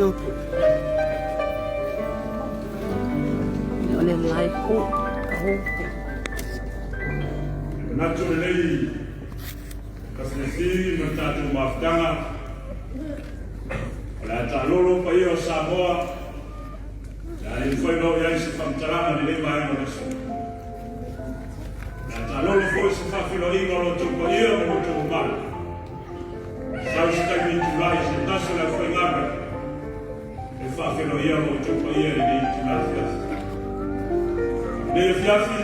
O le live o o. Manatu lenei afiafi ma le tatou mafutaga, o le a taalolo paia o Samoa, le a le mafai ona oo i ai se faamatalaga i lenei vaega o le aso. O le a taalolo foi se faafeiloaiga o lo outou paia ma lo outou mamalu. Sau se taimi itulai se tasi o le aufaigaluega e faafeiloaia lo outou paia i lenei itula afiafi. O lenei afiafi,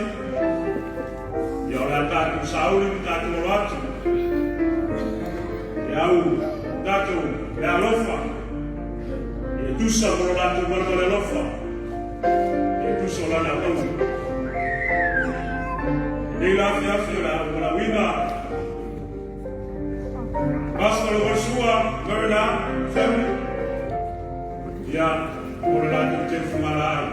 ia o le a tatou sauli ma tatou alo atu e au tatou meaalofa e tusa mo lo latou malemale alofa e tusa o lana auauna. Lenei la afiafi o le a ou valaauina Pastor Logosua Marina Family ia mo le latou teufugalai.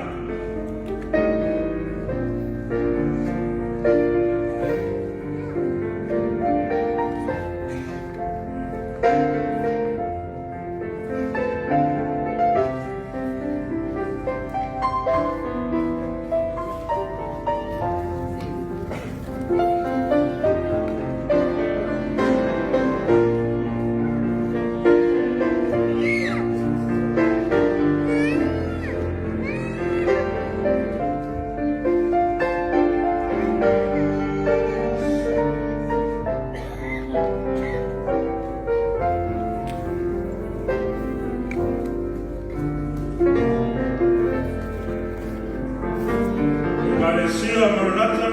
Ekalesia Maranatha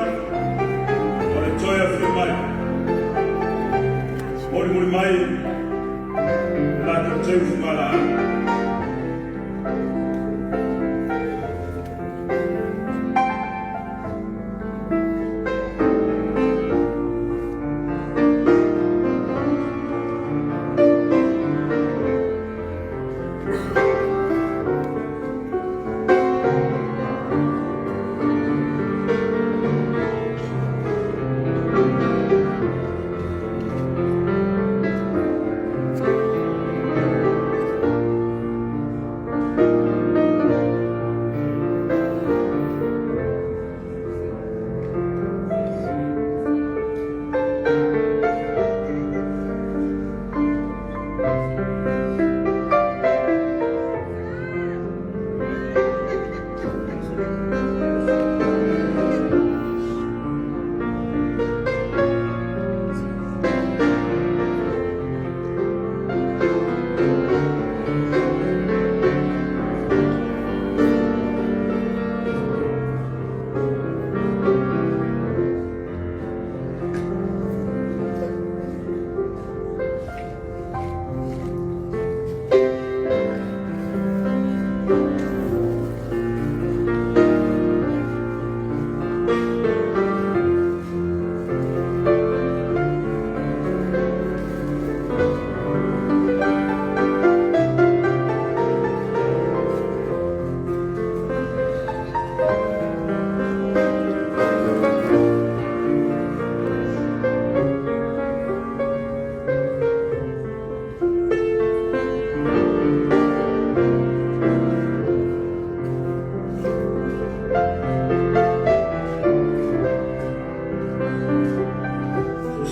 o le toe afio mai. Molimoli mai le latou teu fugalaau.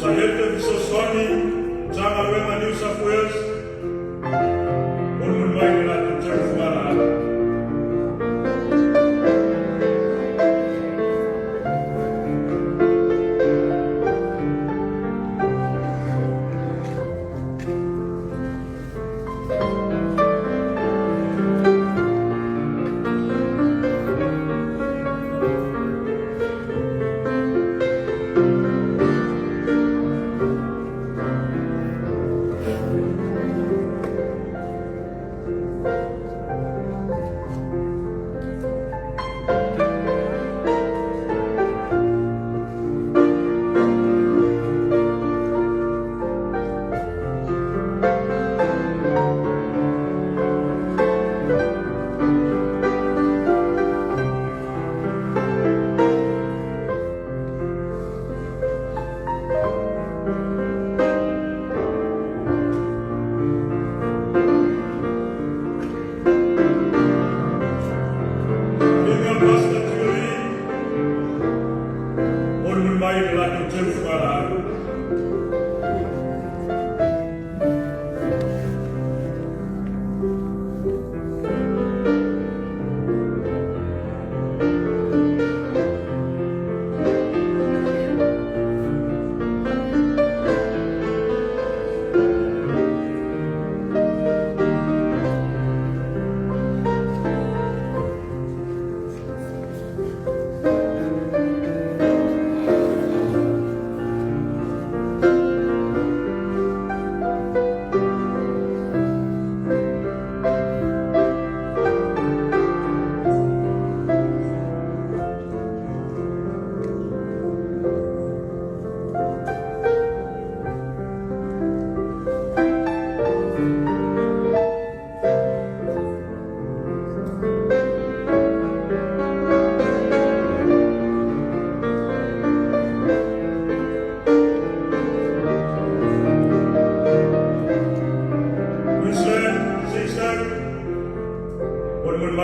Sosaiete Fesoasoani, Matagaluega New South Wales, molimoli mai le latou teu fugalaau.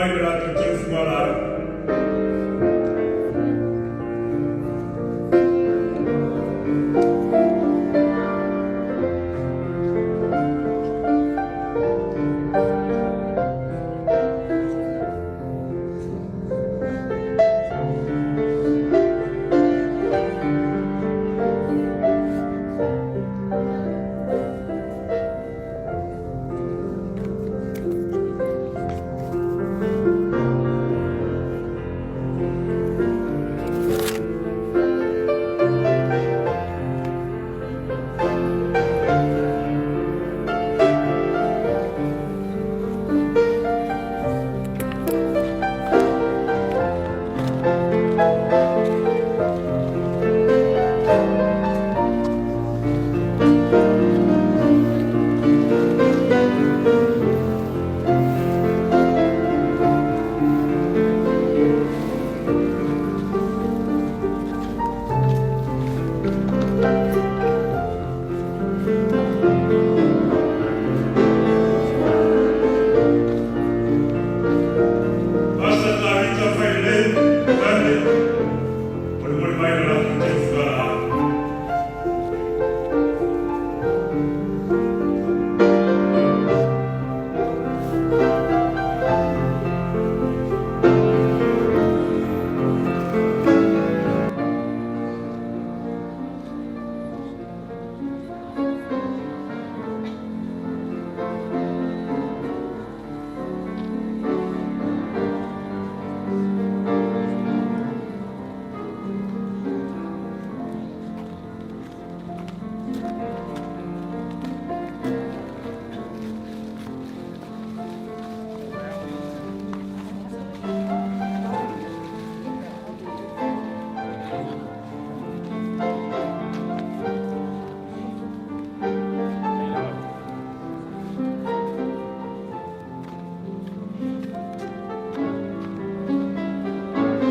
mai le latou teufugalau. Pastor Tavita Failelei family, molimoli mai le latou teufugalau.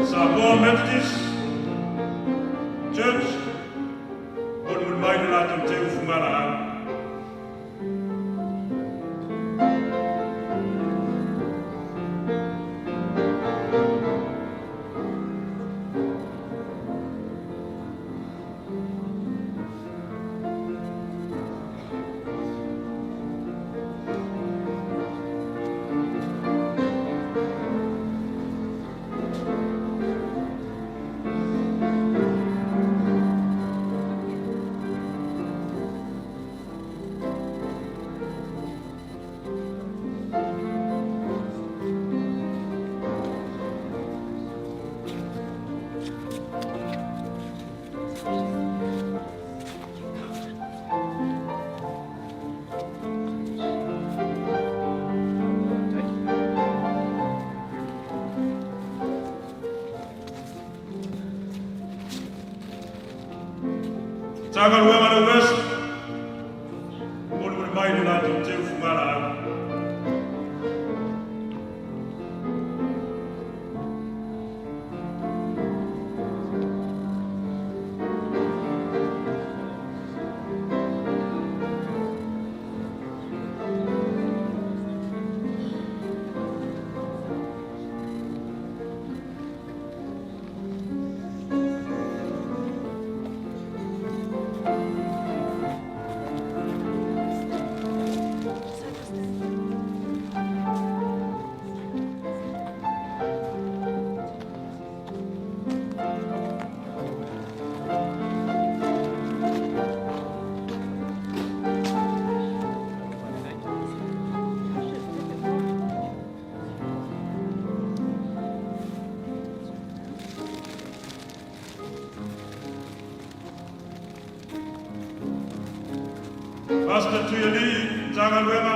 Samoa Methodist Church, molimoli mai le latou teufugalau. Matagaluega a le West, molimoli mai le latou teufugalau. Pastor Tuialii, Matagaluega,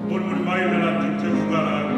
molimoli mai le latou teufugalau.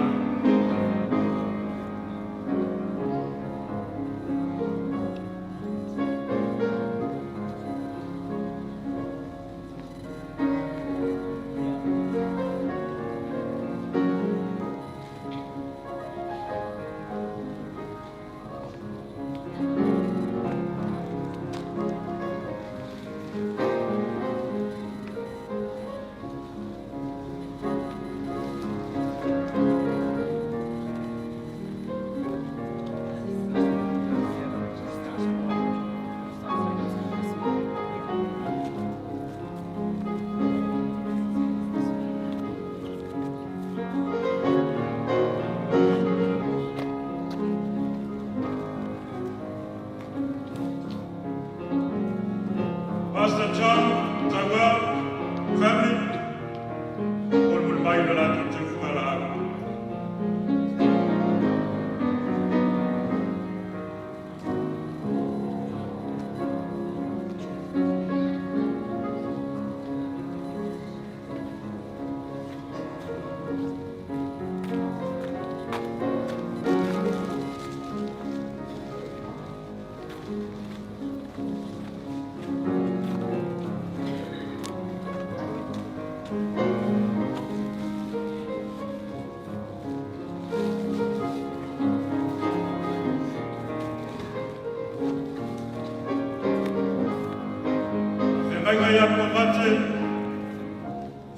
Aiga ia Puamate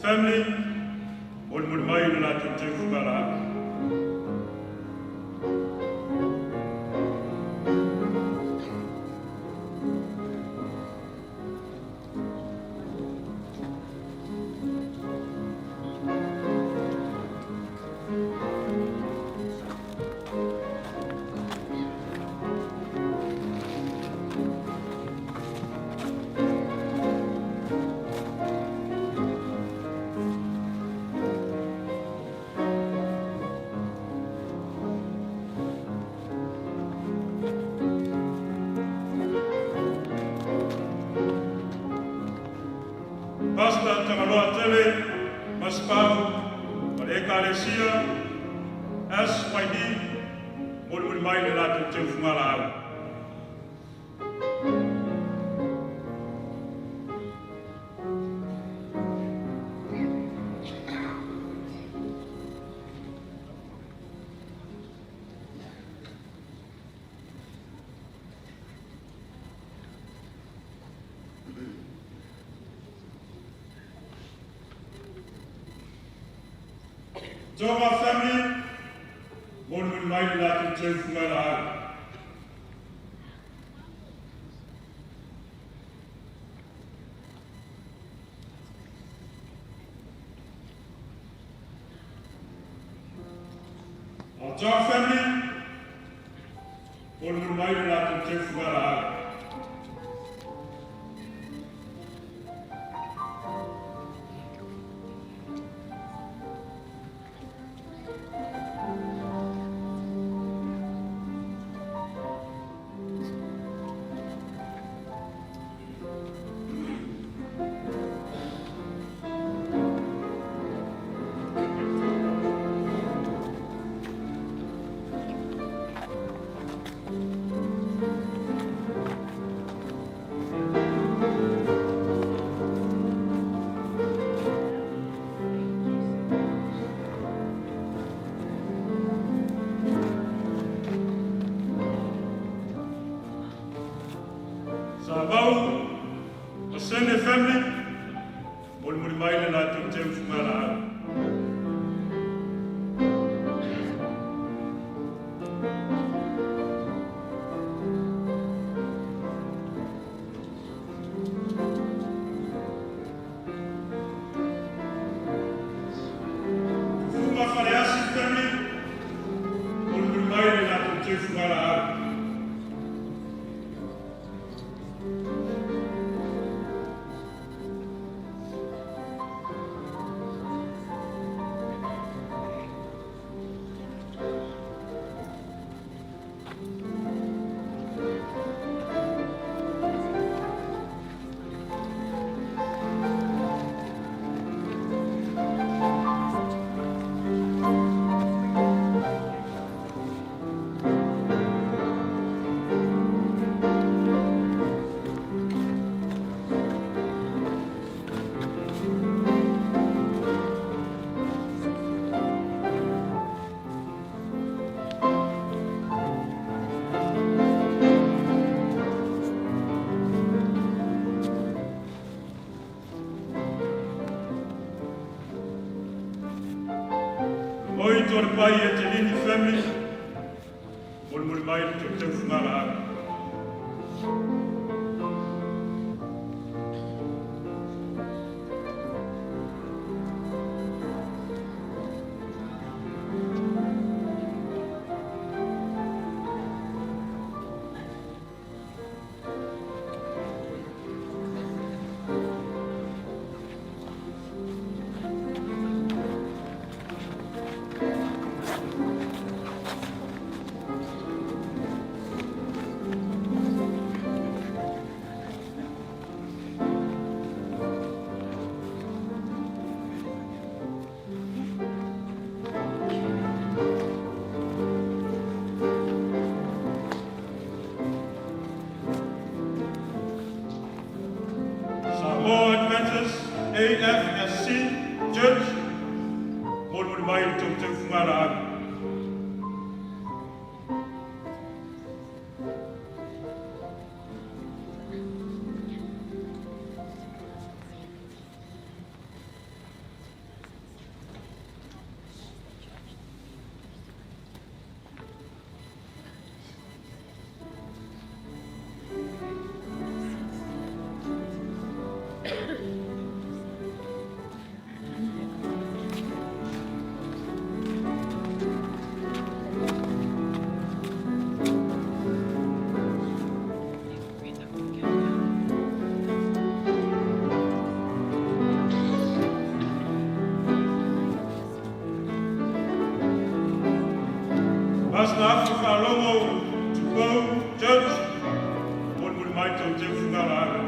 family, molimoli mai le latou teufuga. Pastor Tagaloa Tele, Masipau, ma le Ekalesia, SYD, molimoli mai le latou teufugalaau. Toma family, molimoli mai le latou teufugalaau. Our family, molimoli mai le latou teufugalaau. Savau, Masene family, molimoli mai le latou teufugalaau. Fuga Faleasi family, molimoli mai le latou teufugalaau. Oi tō pai e te Lini family, molimoli mai le tou teufugalaau. Samoa Adventist AFSC Church, molimoli mai le tou teufugalaau. Pastor Afu Faalogo, Tupou Church, molimoli mai tou teufugalaaga.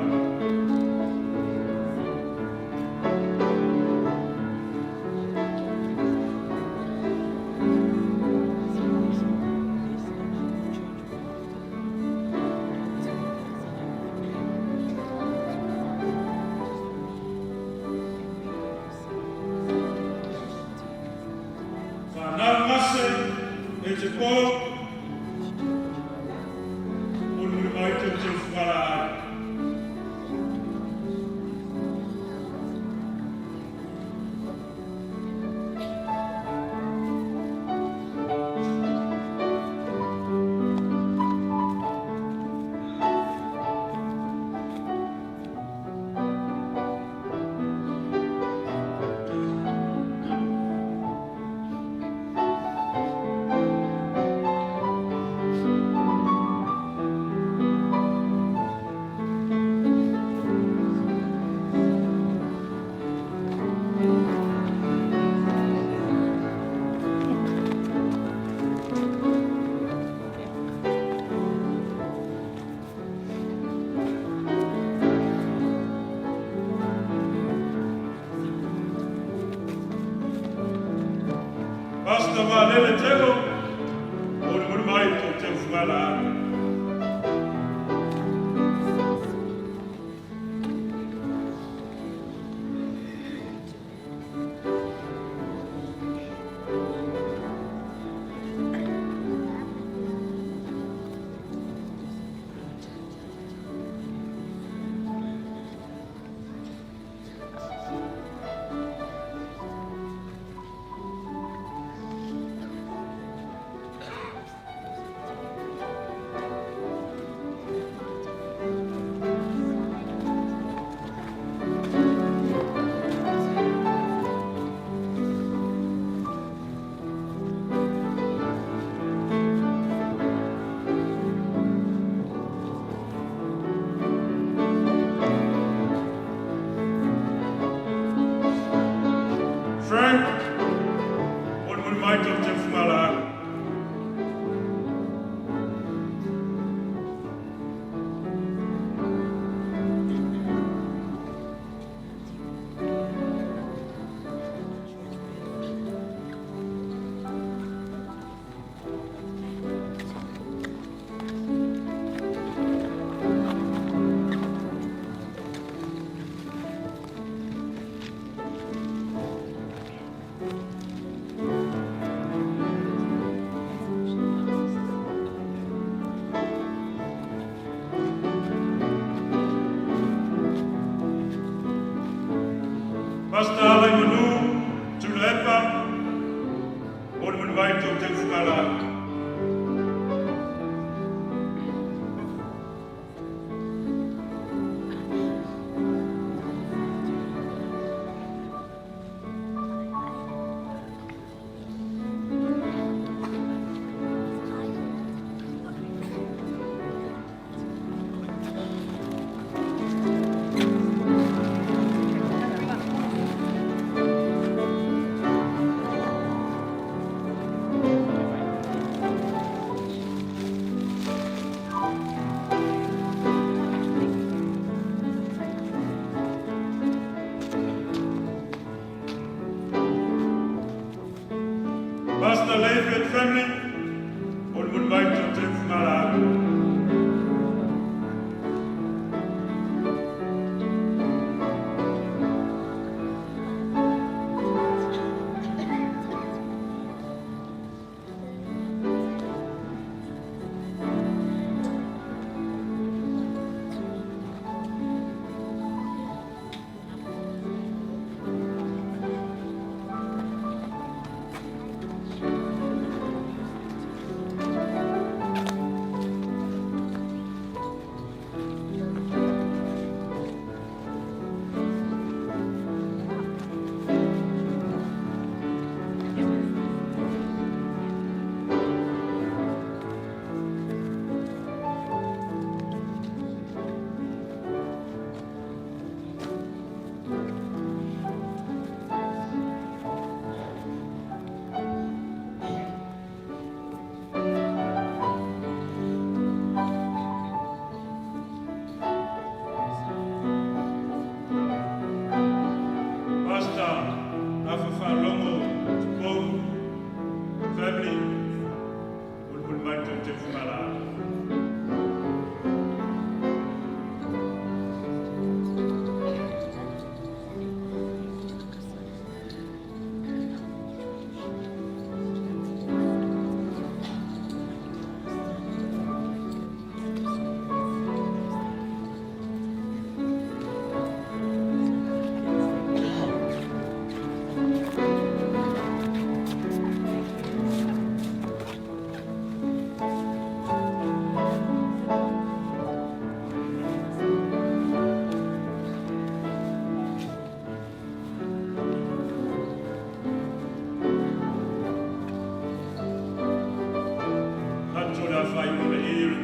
Fanau Gase e Tupou, molimoli mai tou teufugalaaga. Pastor Valele Telo, molimoli mai tou teufugalaaga. Frank, molimoli mai tou teufugalaaga. Pastor Alaimanu, Tuilaepa, molimoli mai tou teufugalaaga.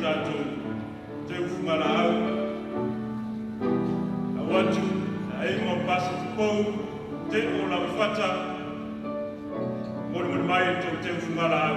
tatou teufugalaau. Lau atu le aiga o Pasa Tupou, Teo Laufata, molimoli mai le tou teufugalaau.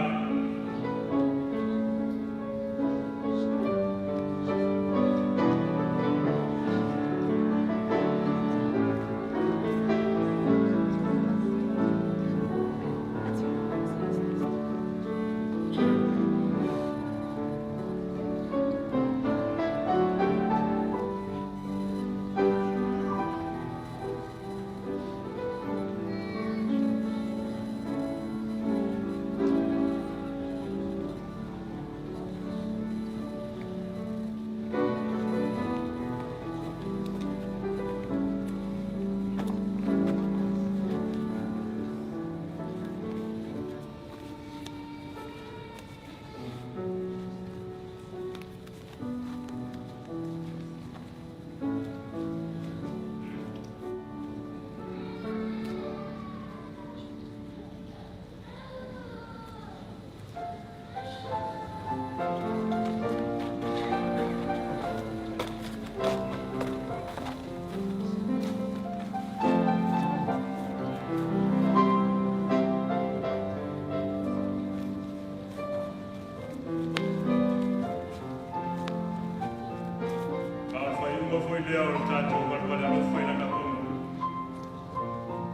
Ma o le faaiuga foi lea o le tatou valevale alofa i lana pono,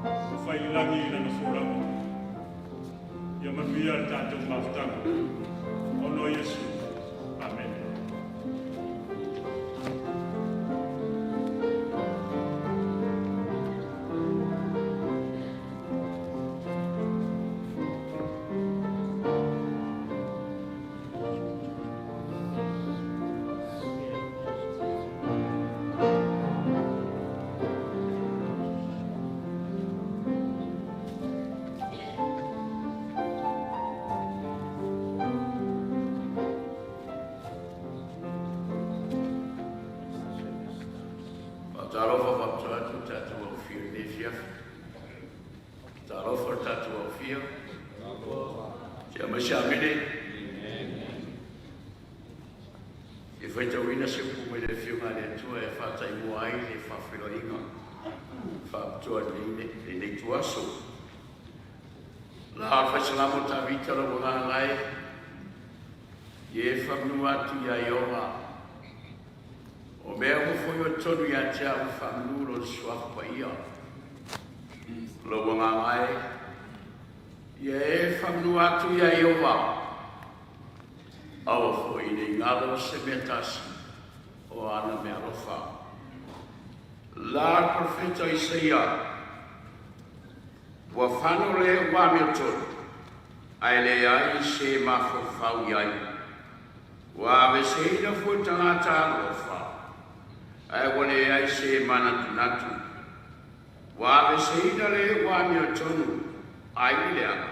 ua fai i lagi i lana folauga. Ia manuia le tatou mafutaga. Ona o Iesu. Amene. Faatalofa faapitoa atu le tatou aufia i lenei afiafi. Talofa le tatou aufia. Sia mai se amene. E faitauina se upu mai le Afioga a le Atua e faataimua ai le faafeiloaiga faapitoa i lenei ituaso. La o le faisalamo o Tavita lau agaga e, ia e faamanu atu ia Ieova. O mea uma foi o totonu ia te au faamanu lona suafa paia. Lou agaga e, ia e faamanu atu ia Ieova. Aua foi ne i galo se mea tasi o ana mea alofa. La le profeta Isaia, ua fano le ua amiotonu, ae leai se mafaufau i ai. Ua aveseina foi tagata alofa, ae ua leai se manatunatu. Ua aveseina le ua amiotonu, ai le leaga,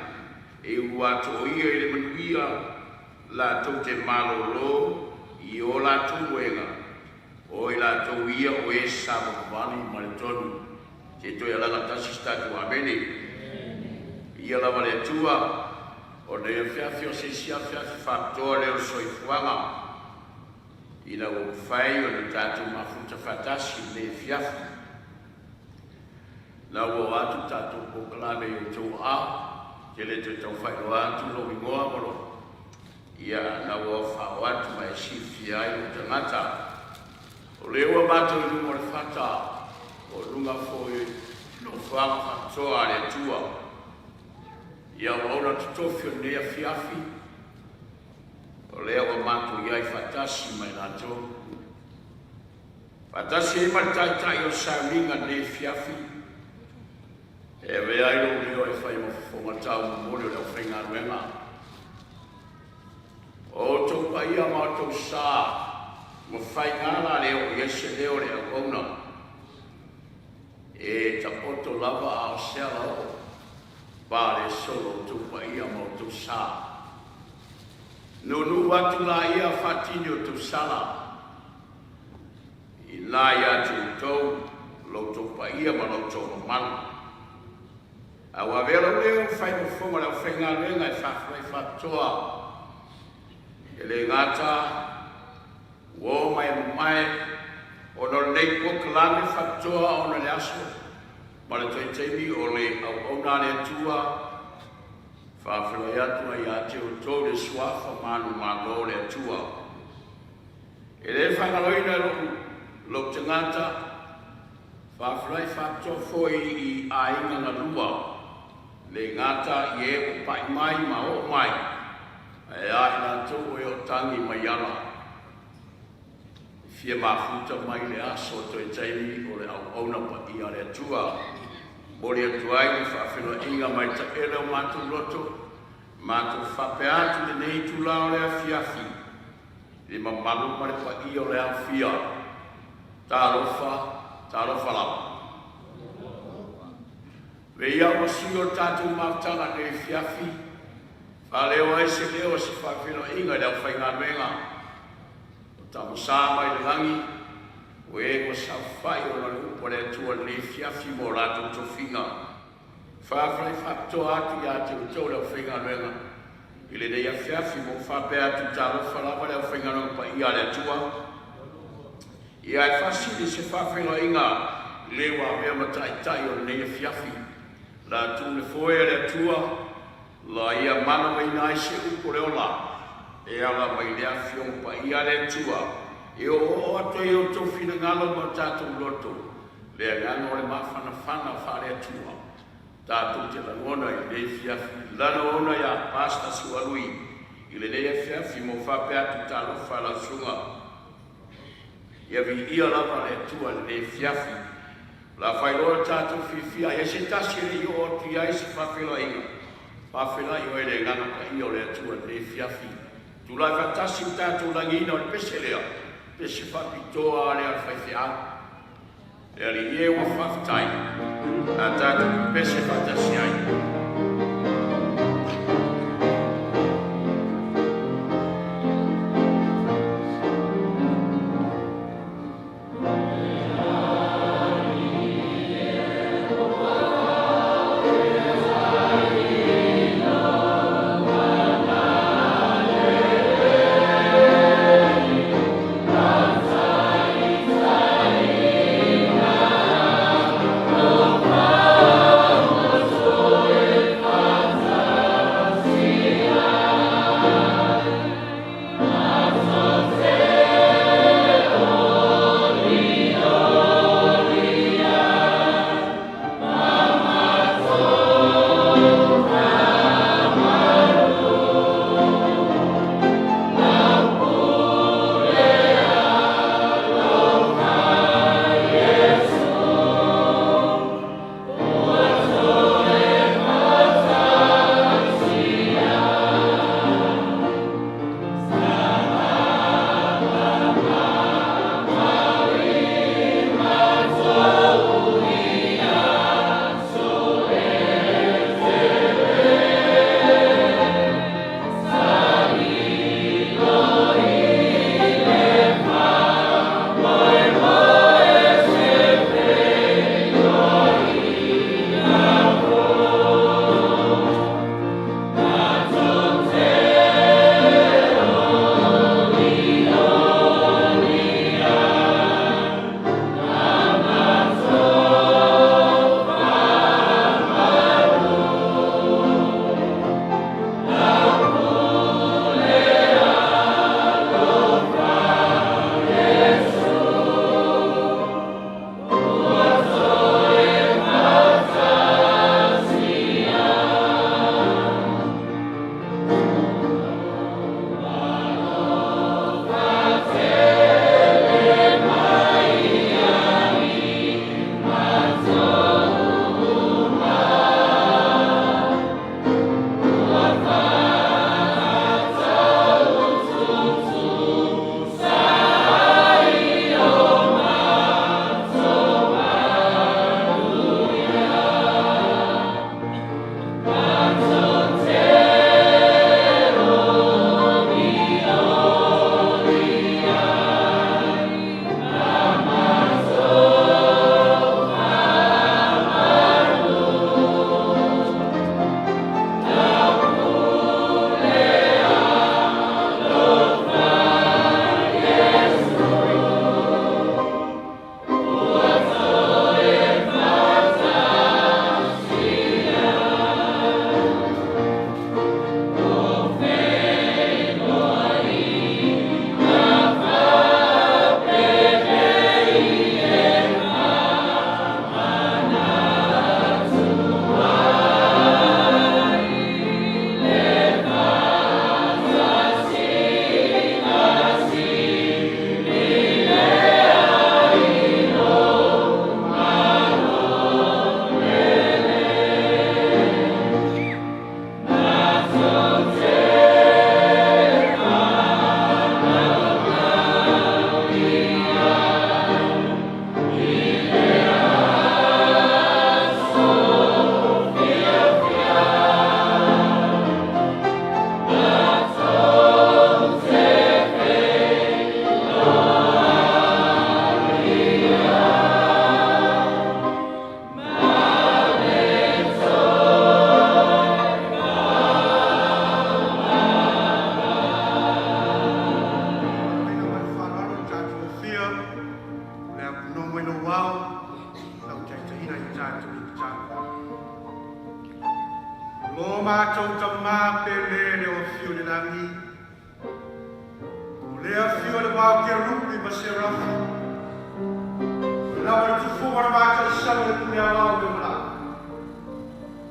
e ua atoia i le manuia latou te malolo i o latou moega, o i latou ia o e savavali ma le tonu. Se toe alaga tasi se tatou amene. Ia lava le Atua, o nei afiafi o se isi afiafi faapitoa lea o le soifuaga, ina ua mafai ona tatou mafuta faatasi i lenei afiafi. La ua oo atu tatou polokalame i outou aao, te le toe tau faailoa atu lou igoa ma lou ia na ua faaoo atu ma e silafia ai lou tagata. O lea ua matou i luga o le fata o luga foi nofoaga faapitoa a le Atua. Ia ua ona totofi o lenei afiafi, o lea ua matou i ai faatasi ma i latou. Faatasi ai ma le Taitai o le sauniga i lenei afiafi, e avea ai lou leo e fai ma fofoga taumomoli o le aufaigaluega. O outou paia ma outou sa ua faiga la le oo i ai se leo o le auauna. E taoto lava a o se alaoo, pa le solo outou paia ma outou sa. Nuu atu laia faatini outou sala, i ina ia te outou lo outou paia ma lo outou mamalu. A ua avea lou leo fai ma fofoga o le aufaigaluega e faafetai faapitoa e le gata Ua oo mai e mamae ona o lenei polokalame faapitoa ona le aso ma le taitaimi o le auauna a le Atua faafeiloai atu ai ia te outou le suafa manumalo o le Atua. E le faagaloina e lou, lou tagata faafeiloai faapitoa foi i aiga galua le gata i e ua pai mai ma oo mai ae a i latou e oo tagi mai ala fia mafuta mai le aso toe taimi o le auauna paia a le Atua. Momoli atu ai le faafeiloaiga mai taele o matou loto, matou faapea atu lenei itulā o le afiafi i le mamalu ma le paia o le aofia. Talofa, talofa lava. Le ia ua sui o le tatou mafutaga nei afiafi, faaleo ai se leo o se faafeiloaiga i le aufaigaluega o Tama Sa mai le lagi, o e ua saofai ona o le upu a le Atua i lenei afiafi mo latou tofiga. Faafeiloai faapitoa atu ia te outou le aufaigaluega i lenei afiafi mo faapea atu talofa lava le aufaigaluega paia a le Atua. Ia e faasili se faafeiloaiga le ua avea ma taitai o lenei afiafi. Latou le foe a le Atua, la ia manavaina ai se upu o le ola, e ala mai le afioga paia a le Atua, e oooo atu ai outou finagalo ma o tatou loto, le agaga o le mafanafana faale-Atua. Tatou te lagona i lenei afiafi, lana ona ia Pastor Sualui i lenei afiafi mo faapea atu talofa lau susuga. Ia viia lava le Atua i lenei afiafi. La failoa le tatou fiafia ai se tasi e le i oo atu i ai se faafeiloaiga. Faafeiloai oe le agaga paia o le Atua i lenei afiafi. Tulai faatasi ma tatou lagiina o le pese lea, pese faapitoa lea a le faifeau. Le Alii e ua faafetai, a tatou pese faatasi ai. Tatalo. Lo mātou tamā pele le o fio le langi. O le afio le wao ke rupi ma se rafi. O le lawa le tufunga le mātou sawa le pule alao me mala.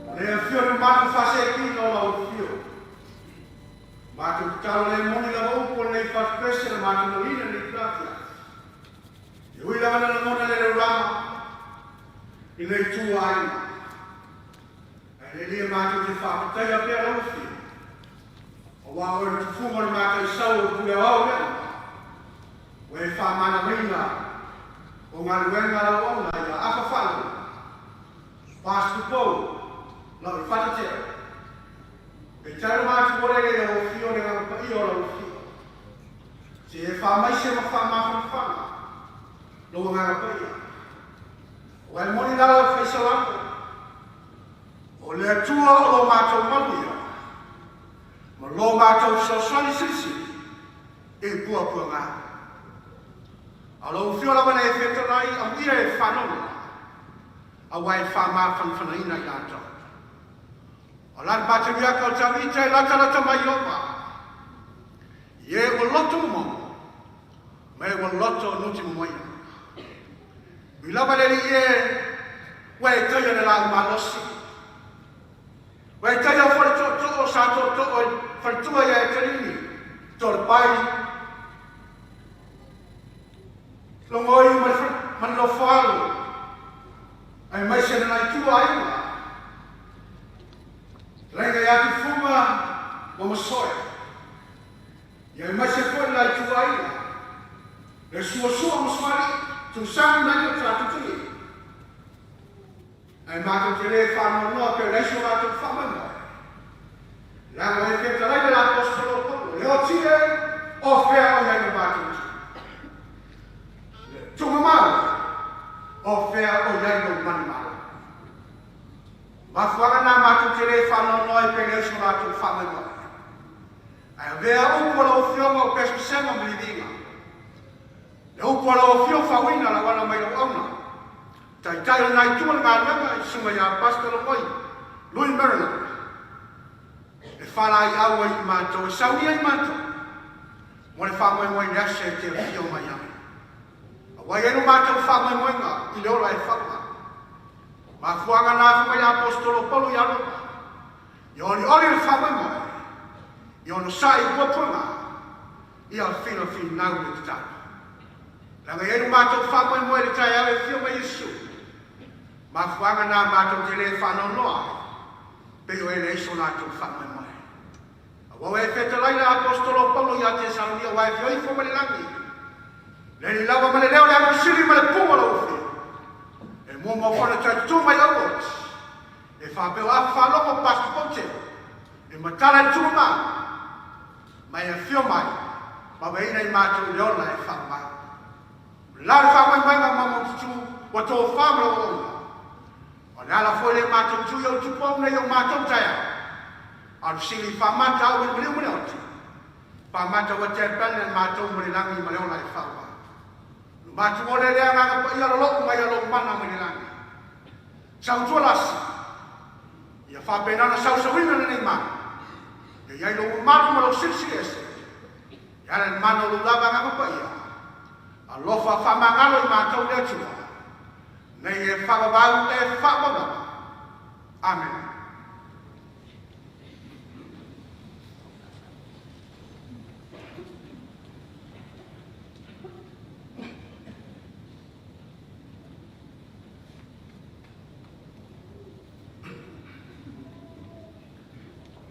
O le afio le manu fase kino la o fio. Mātou talo le moni lava upo le whatupese le mātou nolina le plafia. E ui lava na langona le rama i le tua aina. Ai le lia mātou te whakataia pea lau fio. O wā oe le tufunga le mātou sau o pule au lea. O e whamana maina o ngā luenga lau ona ia afa whalo. Pastor Paul, lau i whatatea. E tau mātou ore le o fio le ngā pa i o lau fio. Se e whamaise ma whamawhanawhana, lo ngā pa ia. O e moni lala whaisalamo. O le atua o lo mātou manuia. Ma lo mātou sosoni sisi e pua pua ngā. A lo fio lava le whetanai au ia e whanona. A wai whamawhanawhanaina i lātou. O lan pāteria ka o tawita e lata lata mai oma. Ie ua loto mo. Me ua loto nuti mo moia. Ui lava le li e ua e taia le lau malosi. Ua e taia whare to to o sa to to o whare tua ia e tarini. Tō le pai. Longoi ma le lofoalo. Ai mai se nai tua aiga. Lenga ia tu funga ma masoe. Ia mai se foi lai tua aiga. Le sua sua maswari tu sangi mai o tra tutuli. Ai mātou te le whānau noa pe reiso rātou whamai. Langa e wheta lai le apostolo Paulo. Le o tie o whea o iai no mātou tu. Le tunga mau o whea o iai no mani malo. Mafuanga nā mātou te le whānau noa e pe reiso rātou whamai mai. Ai avea upu o lau fionga o pespesenga ma livinga. Le upu o lau fio whawina la wana mai lau auna. Tai tai o nai tua le ngā i sunga ia Pastor Longoi, Louis Maryland. E whala i aua i mātou, e saunia i mātou. Mo le whamoi moi le ase te fio mai ai. A wai e no mātou whamoi moinga i le ola e whaua. Mafuanga nā whamai le apostolo Paulo i Roma. I oli oli le whamoi moi. I ono sai puapuanga. I a whina whina nau le te tau. Langa e no mātou whamoi moi le tai au e fio mai Yesu. Mafuanga nā mātou te le whanau noa. Pe o e le iso lātou whamoi moi. A wau e wheta lai le apostolo Paulo i a te Salonia wai fio ifo ma le langi. Le ni lawa ma le leo le anu sili ma le punga lau fio. E mua mua whana tai tū mai au ot. E whapeo a whalongo Pastor Pote. E matala i tunga mau. Mai e fio mai. Ma weina i mātou le ola e wha mai. La le wha mai mai ngā mamo tutu wa tō wha lau ona. O le ala foi le mātou tū i au tupu au nei au mātou taia. Alu sili wha mata au e maliu mane oti. Wha mata wa te pene mātou mo le langi ma le ola e wha mai. Lo mātou ole lea ngā pa ia lolo mai alo mana mai le langi. Sau tua lasi. Ia wha penana sau sawina le nei mana. Ia iai lo maru ma lo silsili ese. Ia le mana o lo lava ngā pa ia. Alofa wha mangalo i mātou le atua. Nei e whawawau e whawawau. Amen.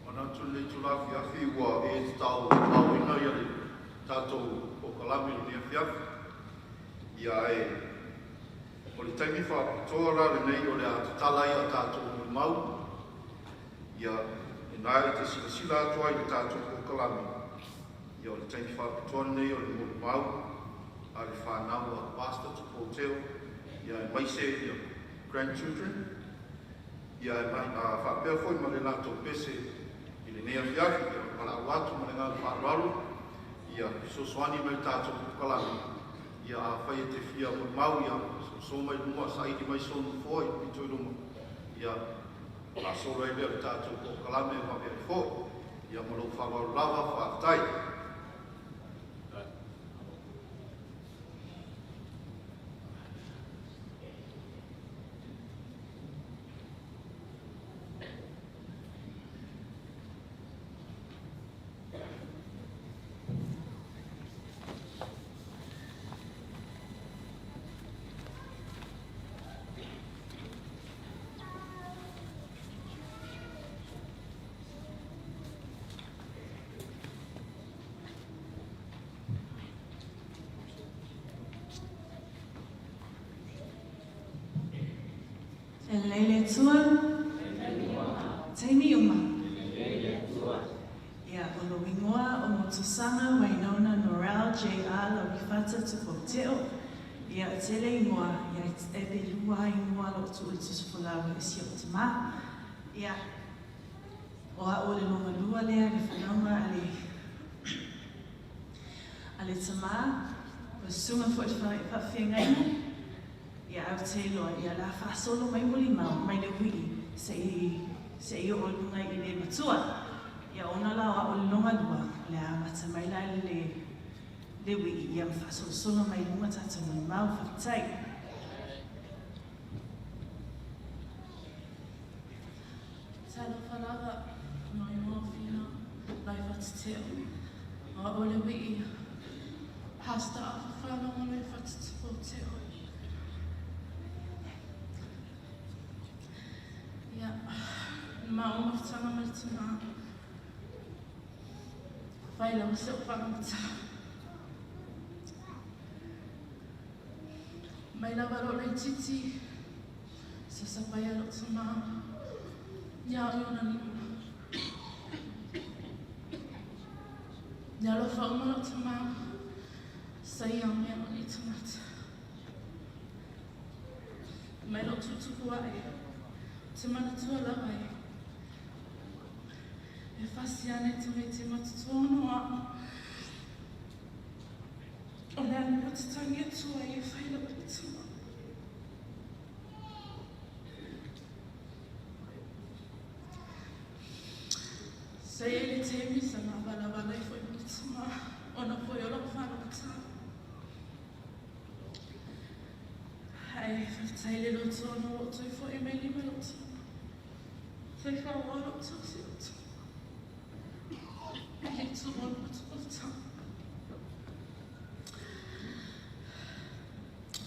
Mana tu le tu la fia fi ua e te tau tau ina ia le tātou o kalami o nia fiafi. Ia e o le taimi whakatoa rā le nei o le a te tala ia tātou o mau. Ia e nai te sila sila atua i le tātou o kalami. Ia o le taimi whakatoa nei o le molu mau a le whanau a pastor te Paul Ia e maise ia grandchildren. Ia e mai a whapea foi ma le lātou pese i le nea fiafi, ia mala au atu ma le ngā whaararo, ia sosoani mai tātou pukalani, ia a whai e te fia mo mau, ia so mai luma, sa ili mai sonu foi, pito i luma. Ia faasolo ai lea o le tatou polokalame vave ai foi. Ia ma lou faaaloalo lava, faafetai. E lelei le Atua? Taimi uma. Ia, o lou ingoa o Motusaga Wainona Norel JR Lauifata Tupouteo. Ia, e tele ingoa, ia, e pe lua ingoa loo tuu i le tusi folau e si o'u tamā. Ia, o a'u o le lona lua lea i le fanauga a le a le tamā, o le susuga foi i le faafeagaiga. Ia, ae ou te iloa, ia, o le a faasolo mai molimau mai le uii se'i oo i luga i le matua. Ia, ona la o a'u o le lona lua, o le a amata mai la i le le uii, ia, ma faasolosolo mai i luga tatou molimau. Faafetai. Talofa lava, no ingoa o Fina, Laifateteo. O a'u o le uii, Pastor Afa Faalogo Laifateteo. Ia, ma o mafutaga ma le tamā. Fai lava se o whangamata. Mai lava lo laititi, sa sapaia lo tamā. Ia o iona lima. Ia alofa uma lo tamā, sa ia mea o ni tangata. Mai lo tutupu ae, te manatua lava e. E fasi ane te me te matutua ono a'o. O le anu o te tangi atua i e whai lava le tama. Sa ia le temi sa ngā wala i foi mo le tama. Ona foi o lau whanau. Ai, whafetai le loto ona o toi foi mai lima loto. Whai whaoa loto si loto. E le tu o loto o tau.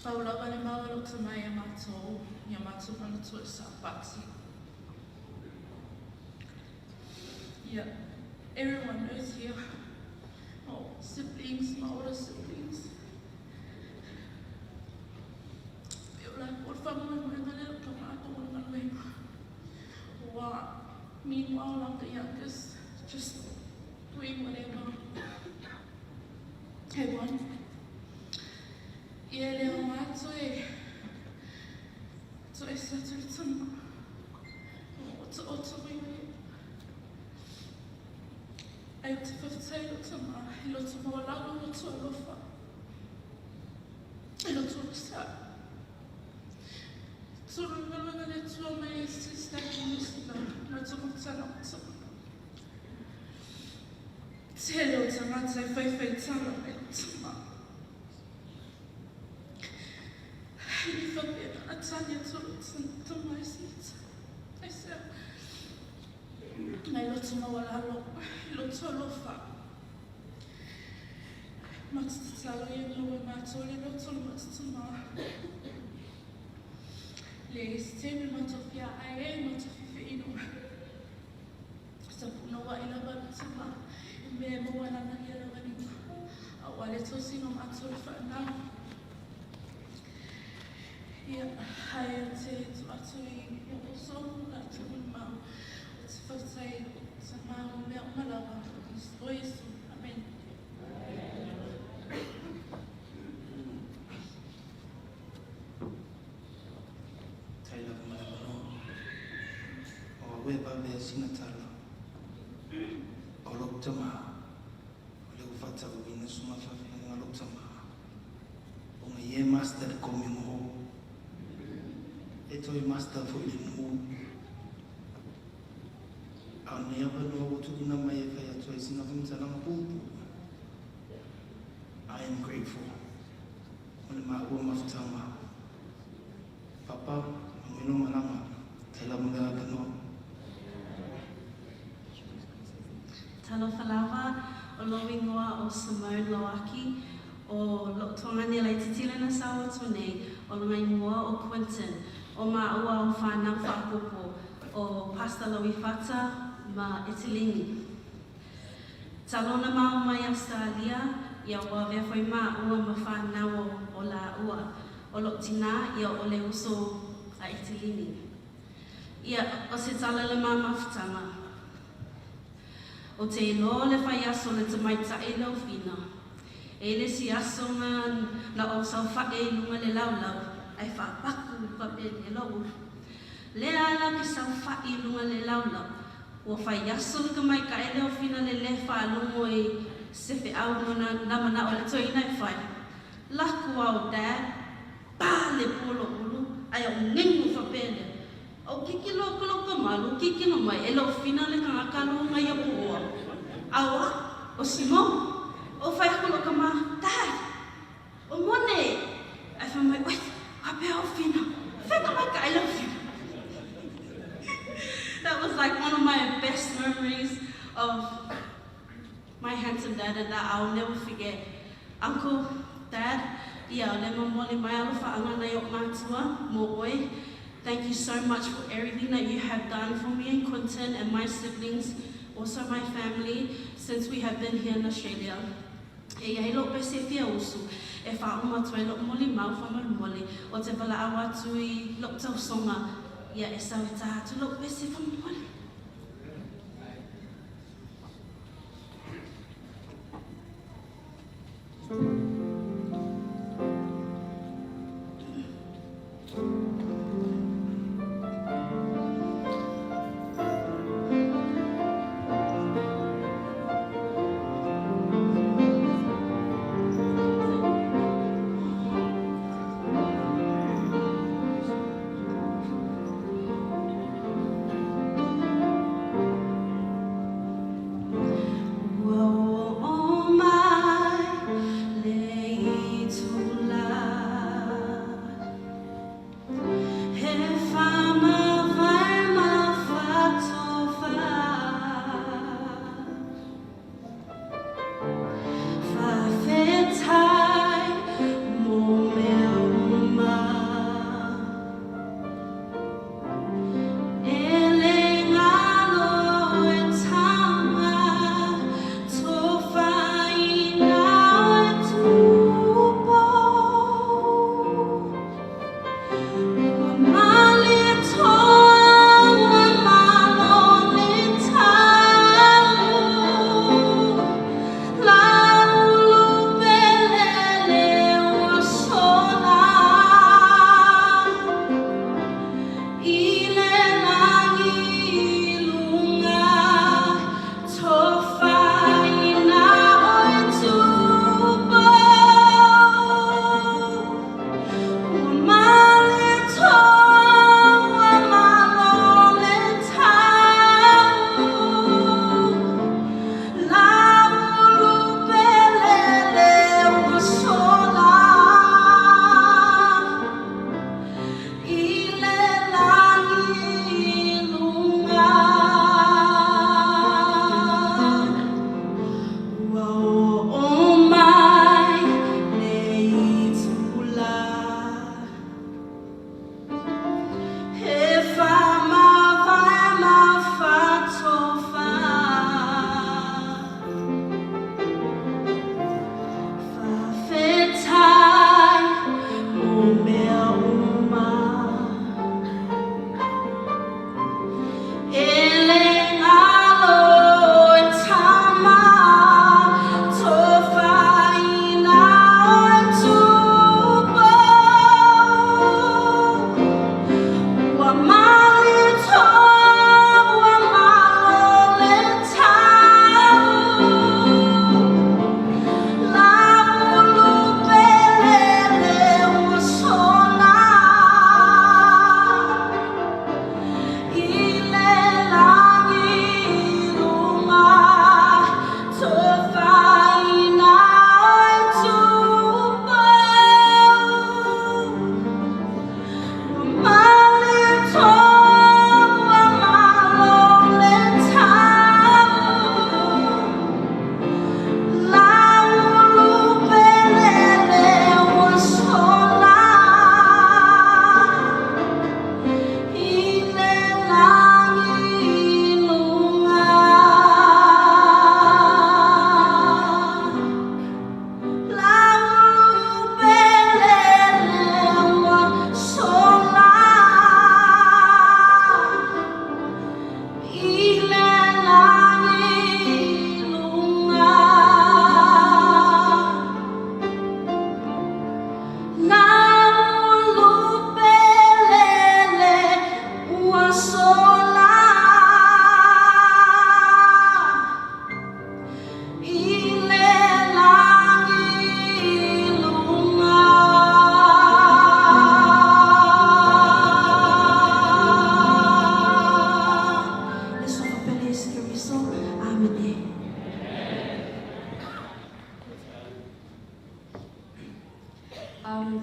Pau lava le maua loto mai a mātou, ia mātou manatua e sa pati. Yeah, everyone knows here. Oh, siblings, my older siblings. E o la o whanau mai ngā leo ka mātou o ngā luenga. Wa, meanwhile, I'm the youngest, just doing whatever I want. Ia leo mātou e to e sa tui tama. O te o te mai mai. Ai o te whawhitai lo tama, i loto mawalalo loto alofa. I loto sa. Turu weluenga le tua mai e sista ki musina, no te matana o tama. Tele o tangata e whaiwhai tanga mai o tama. Hei whapea a tania turu tama e sita. Ai sea. Ngai loto mawalalo, i loto alofa. Matatalo ia ngau e mātou le loto le matatama. Le se mātou fia ai e mātou whiwhiino. Sa puna wa i lava le tama. E mea maua lana ia lawa nima. A wa le tosi no mātou le whaanau. Ia, hai o te tu atu i o so la te mau. O te whakatei o te mau mea o malawa. O Yesu. Amen. Tai lava ma le mano. O awe pa vea sina tala. O lou tamā. O le ufata o ina suma whawhenga lou tamā. O ngai e master le komi mo. E toi master fo i le mu. Nei avanoa ua tuuina mai e fai atu ai sina faamatalaga puupuu. I am grateful. O le maua mafutaga. Papa, manuia lou malaga. Faafetai lava mo le avanoa. Talofa lava, o lou igoa o Simone Loaki, o lou tuagane laitiiti lea na sau atu nei, o lona igoa o Quinton. O maua o whanau faaopoopo o Pastor Loifata ma Eteleni. Talu ona maua mai Ausetalia, ia ua avea foi maua ma whanau o laua. O lou tinā, ia o le uso a Eteleni. Ia, o se tala le ma mafutaga. Ou te iloa o le faiaso o le tamaitai Leofina. E le isi aso na na ou saofaʻi ai i luga le laulau ae faapaku faapea lou ulu. Lea ala ke saofaʻi i luga le laulau. Ua faiaso le tamaitai Leofina le lē faalogo i se feʻau ma na manaʻo le toeaina e fai. Laku au Dad, pā le pua lou ulu ae ou gegu faapea lea. Ou kikilo aku lou kamalu, kikilo mai, e Leofina le tagata luga ia po o au. Auā, o Simon. Ou fai aku lou kama, Dad, o mone! Ae fai mai, Oi, faapea o Fina, fea tamaitai Leofina? That was like one of my best memories of my handsome dad and that I'll never forget. Uncle, Dad, ia, o le momoli mai alofaaga nai oʻu matua mo oe. Thank you so much for everything that you have done for me and Quinton and my siblings, also my family, since we have been here in Australia. E i ai lou pese e fia usu, e faauma atu ai lou molimau faamolemole, o te valaau atu i lou tausoga, ia e sau e tā atu lou pese faamolemole.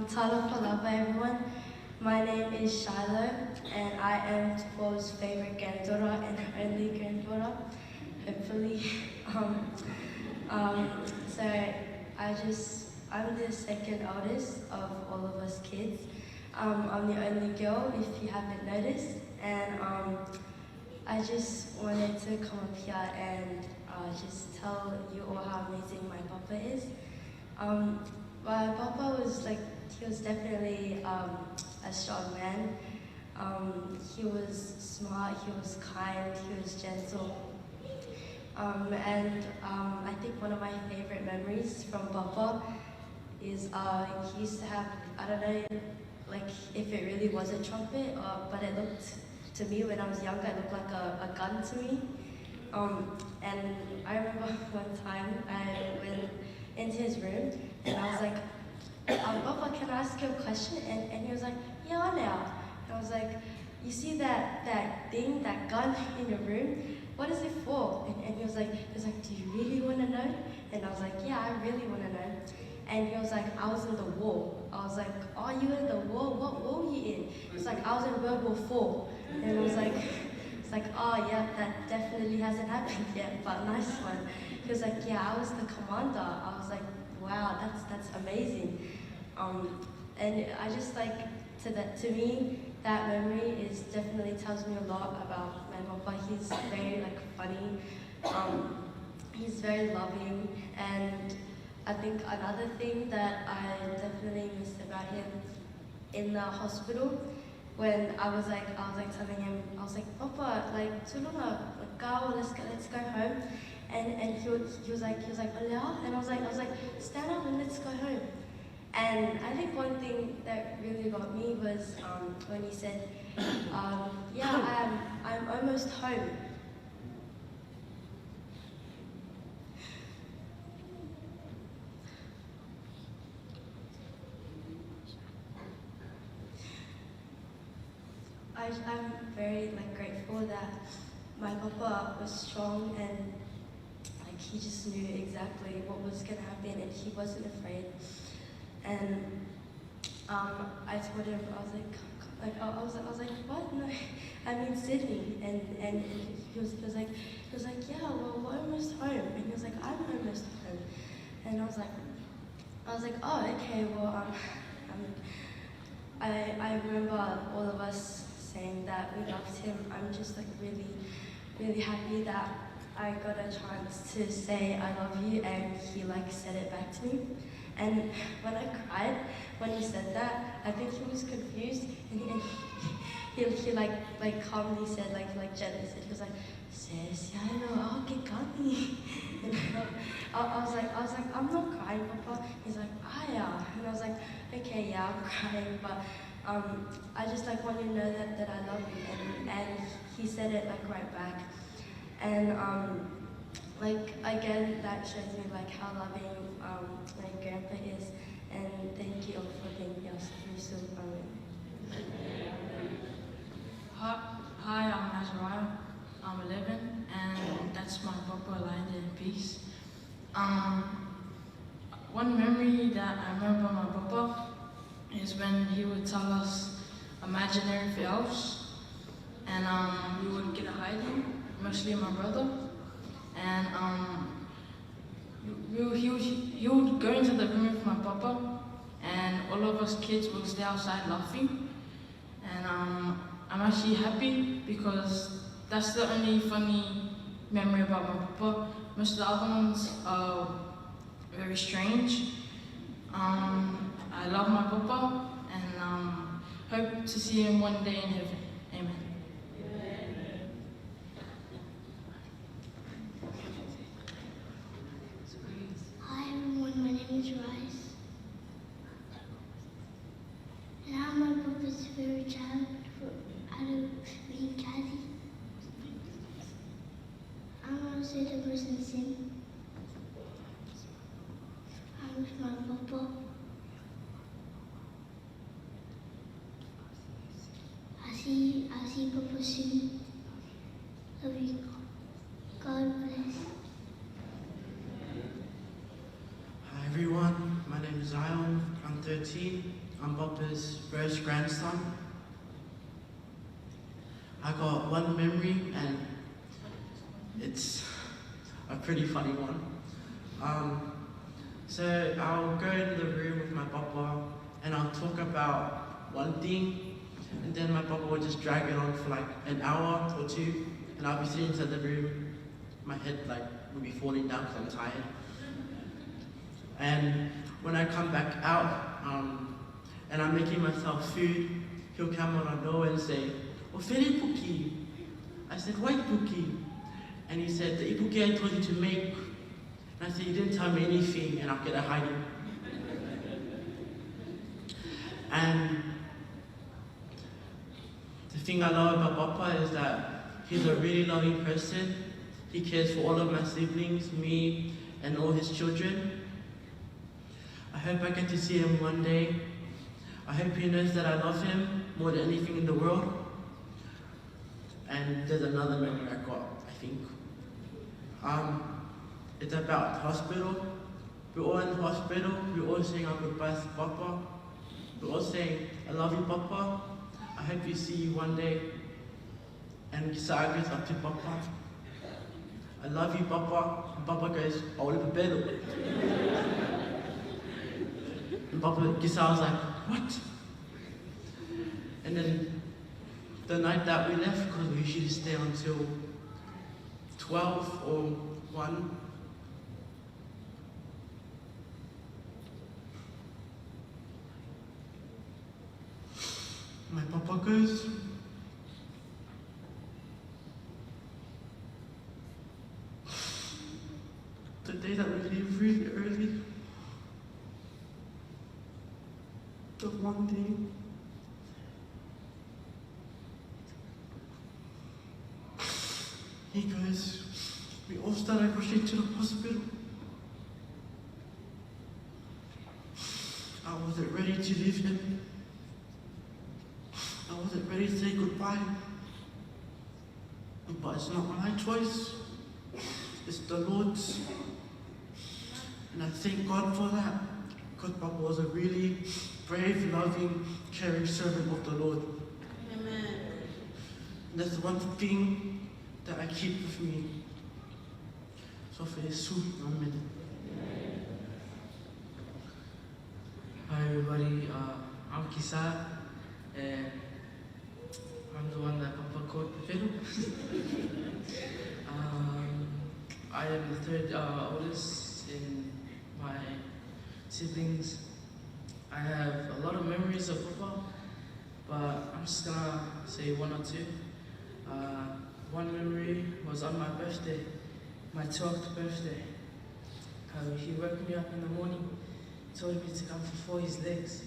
Talofa lava, everyone. My name is Shiloh, and I am Tupuo's favorite granddaughter and her only granddaughter, hopefully. So I'm the second oldest of all of us kids. I'm the only girl, if you haven't noticed, and I just wanted to come up here and just tell you all how amazing my papa is. My papa was he was definitely a strong man. He was smart, he was kind, he was gentle. And I think one of my favorite memories from Papa is he used to have, I don't know, like if it really was a trumpet, but it looked, to me when I was younger, it looked like a gun to me. And I remember one time I went into his room and I was like, Papa, can I ask you a question? And he was like, yeah, now. And I was like, you see that thing, that gun in your room? What is it for? And he was like, do you really want to know? And I was like, yeah, I really want to know. And he was like, I was in the war. I was like, are you in the war? What war were you in? He was like, I was in World War IV. And I was like, it's like, oh yeah, that definitely hasn't happened yet, but nice one. He was like, yeah, I was the commander. I was like, wow, that's amazing. And I just like, to that, to me, that memory is definitely tells me a lot about my papa. He's very funny. He's very loving, and I think another thing that I definitely missed about him in the hospital, when I was telling him, I was like, Papa, tulunga, go, let's go home. And he was like, Alea? And I was like, stand up and let's go home. And I think one thing that really got me was when he said, yeah, I'm almost home. I'm very grateful that my papa was strong and he just knew exactly what was going to happen and he wasn't afraid. And I told him, I was like, what? No, I'm in Sydney. And he was like, yeah, well, we're almost home. And he was like, I'm almost home. And I was like, oh, okay, well, I remember all of us saying that we loved him. I'm just really, really happy that I got a chance to say I love you, and he said it back to me. And when I cried, when he said that, I think he was confused, and he calmly said, like gently said, he was like, sis, yeah, I know, I'll get gummy. And I was like, I'm not crying, Papa. He's like, ah, yeah. And I was like, okay, yeah, I'm crying, but I just want you to know that I love you. And he said it right back. And again, that shows me how loving my grandpa is. And thank you all for being here. Hi, I'm Azariah. I'm 11, and that's my papa lying there in peace. One memory that I remember my papa is when he would tell us imaginary elves, and we would get a hiding, mostly my brother, and he would go into the room with my papa, and all of us kids would stay outside laughing. And I'm actually happy because that's the only funny memory about my papa. Most of the other ones are very strange. I love my papa and hope to see him one day in heaven. Amen. Hi everyone, my name is Rice. And I'm my papa's favorite child out of being Kathy. I'm also the person Sim. I'm with my papa. I see Papa soon. Love you. God bless. Hi everyone, my name is Zion. I'm 13. I got one memory and it's a pretty funny one. So I'll go in the room with my papa and I'll talk about one thing, and then my papa will just drag it on for like an hour or two, and I'll be sitting inside the room, my head like will be falling down because I'm tired. And when I come back out, and I'm making myself food, he'll come on our door and say, "O fere puki." I said, "Why puki?" And he said, "The ipuki I told you to make." And I said, "You didn't tell me anything," and I'll get a hiding. And the thing I love about Papa is that he's a really loving person. He cares for all of my siblings, me, and all his children. I hope I get to see him one day. I hope he knows that I love him more than anything in the world. And there's another memory I got, I think. It's about the hospital. We're all in the hospital. We're all saying our goodbyes to Papa. We're all saying, "I love you, Papa. I hope you see you one day." And Kisara goes up to Papa. "I love you, Papa." And Papa goes, "Aole pepelo." And Papa, Kisara's like, "What?" And then the night that we left, because we usually stay until 12 or 1, my papa goes, "The day that we leave really early, the one day he goes, we all started rushing to the hospital. I wasn't ready to leave him. I wasn't ready to say goodbye. But it's not my choice. It's the Lord's. And I thank God for that. Because Papa was a really brave, loving, caring servant of the Lord. Amen. And that's the one thing that I keep with me. So for Jesus, amen. Hi everybody, I'm Kisa, and I'm the one that Papa called Pepelu. I am the third oldest in my siblings. I have a lot of memories of Papa, but I'm just going to say one or two. One memory was on my birthday, my 12th birthday. He woke me up in the morning, told me to come fulfill his legs.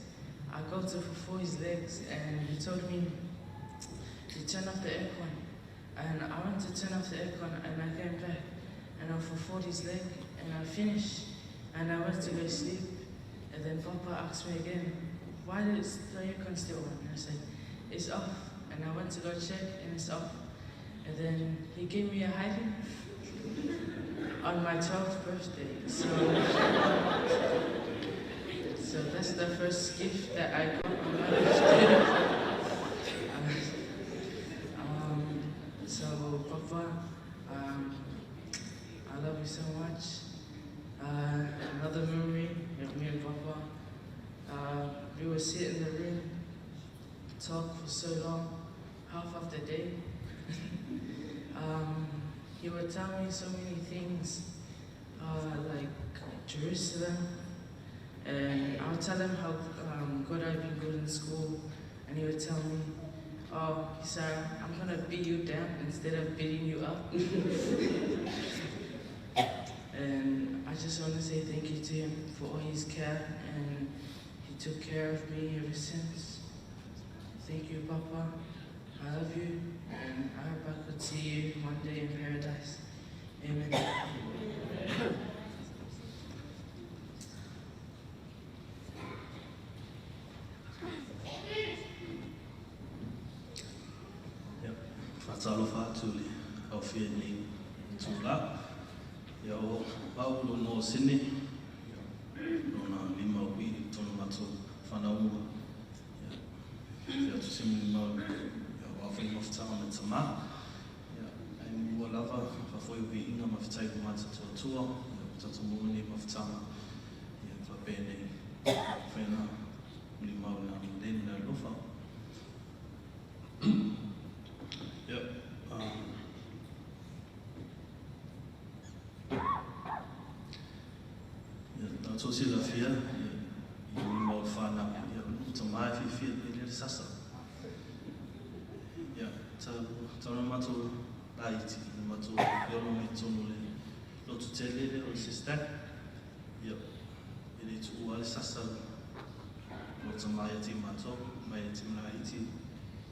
I got to fulfill his legs and he told me to turn off the aircon. And I went to turn off the aircon and I came back and I fulfilled his leg and I finished and I went to go sleep. And then Papa asked me again, why is the aircon still on? And I said, it's off. And I went to go check and it's off. And then he gave me a hiding on my 12th birthday. So that's the first gift that I got on my birthday. So Papa, I love you so much. Another memory of me and Papa, we would sit in the room, talk for so long, half of the day. He would tell me so many things, like Jerusalem, and I would tell him how good I've been good in school, and he would tell me, oh, Kisara, I'm going to beat you down instead of beating you up. And I just want to say thank you to him for all his care, and he took care of me ever since. Thank you, Papa. I love you, and I hope I could see you one day in paradise. Amen. Yep. Whatalofa atu le au whia nei tū la. Ia o au lo no sene. Ia no nā lima o i tono mato whanaunga. Ia whia atu se mini mau. Ia o Fai mafutaga ma tamā. Ia, ai mua lava, faafoi o viiga ma fetai uma tatou Atua, ia, ua tatou maua lenei mafutaga, ia, faapenei, mafai ona mulimau i le agalelei ma le alofa. Ia, um, ia, tatou silafia, ia, i mulimau o le fanau, ia, o tamā e fiafia i le sasa. Ia, tau na matou laiti, na matou feola mai totonu o le lotu tele lea o le Sestac. Ia, e le tuua le sasa o tamā ia te matou, mai e te laiti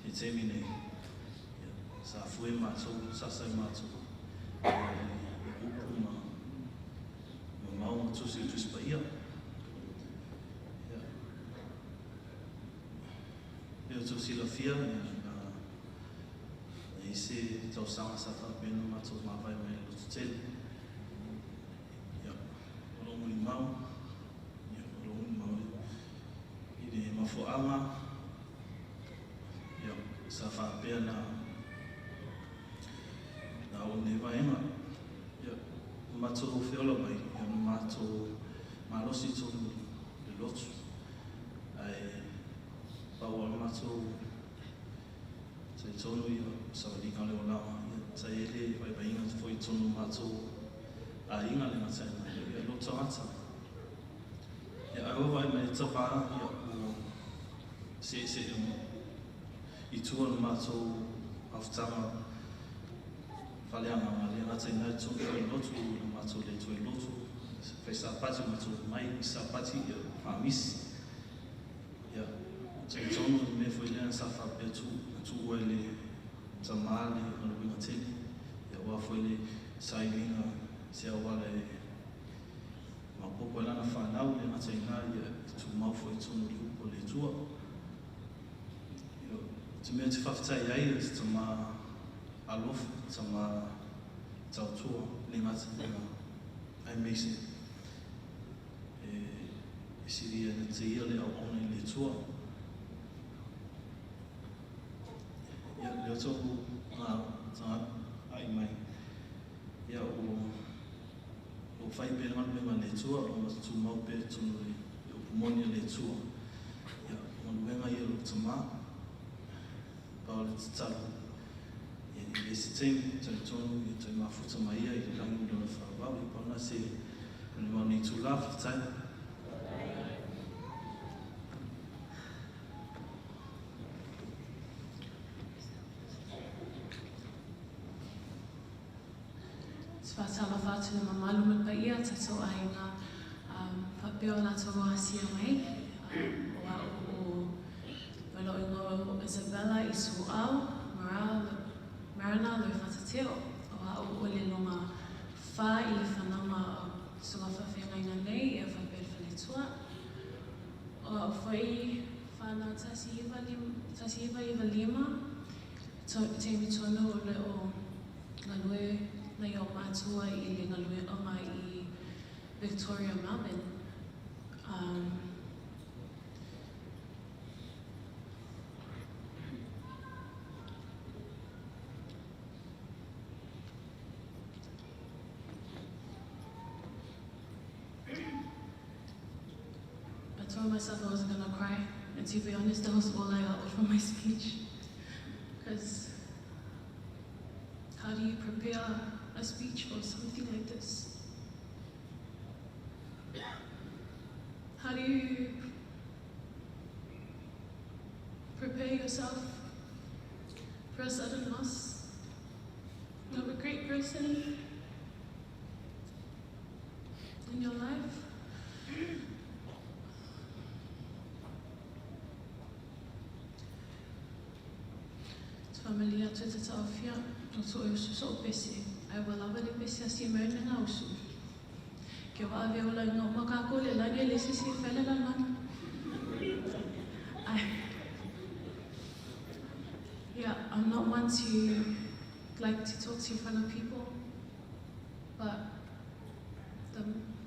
i taimi nei. Ia, sa fue matou, sasa i matou. Ia, i upu ma mau ma tusi o Tusi Paia. Ia, e o tau silafia, ia, na i se tausaga sa faapea ona matou mavae mai le lotu tele. Ia, o lou mulimau, ia, o lou mulimau i le mafuaaga, ia, sa faapea na oo nei vaega. Ia, o matou feola mai, ia, na matou malosi tonu le lotu. Ae pau o le matou talitonu ia savaliga o le olaga, ia, sa i ai le vaivaiga foi i totonu o matou aiga le gataina, ia, lou tagata. Ia, ae ua vaai mai le tamā, ia, ua seesee i tua le matou mafutaga faaleagaga, le gataina i totonu foi i lotu, le matou le toe lotu, fai sapati matou mai i sapati, ia, faamisi. Ia, talitonu le mea foi lea sa faapea na tuua i le tamā le galuega tele, ia, aua foi le sailiga se auala e maopoopo ai lana fanau, le gataina, ia, e tumau foi i totonu o le upu a le Atua. Ia, o te mea te faafetai ai o se tamā alofa, tamā tautua, le gataina, aemaise e silia na te ia le auauna i le Atua. Ia, lea tau ngā ai mai. Ia, o lo fai pe galuega le Atua, o ma tumau pe tonu le upu moni a le Atua. Ia, o galuega ia lou tamā, pau le tatalo. Ia, i le isi taimi, talitonu, ia toe mafuta mai ia i le lagi ma lona faavavau, ia pau lena se mulimau nei itulā, faafetai. Te faatalofa atu i le mamalu ma le paia o tatou aiga faapea o latou asia mai, o a'u o lou igoa o Isabella Isuau Marana Loifatateo, o a'u o le lona fa i le fanauga o susuga faafeagaiga nei ia faapea le faletua. O a'u foi fanau 1995, taimi tonu o le o galue nai o matua i le galuega i Victoria, Melbourne. I told myself I wasn't gonna cry, and to be honest, that was all I got from my speech. Because how do you prepare a speech for something like this? How do you prepare yourself for a sudden loss of a great person in your life? Familia atu e te taofia o to e usu so pese. Ai ua lava le pese a si mauna ngā usu. Ke wa ave o lauga o makako le lagi le sisi fele la lana. Yeah, I'm not one to like to talk to in front of people, but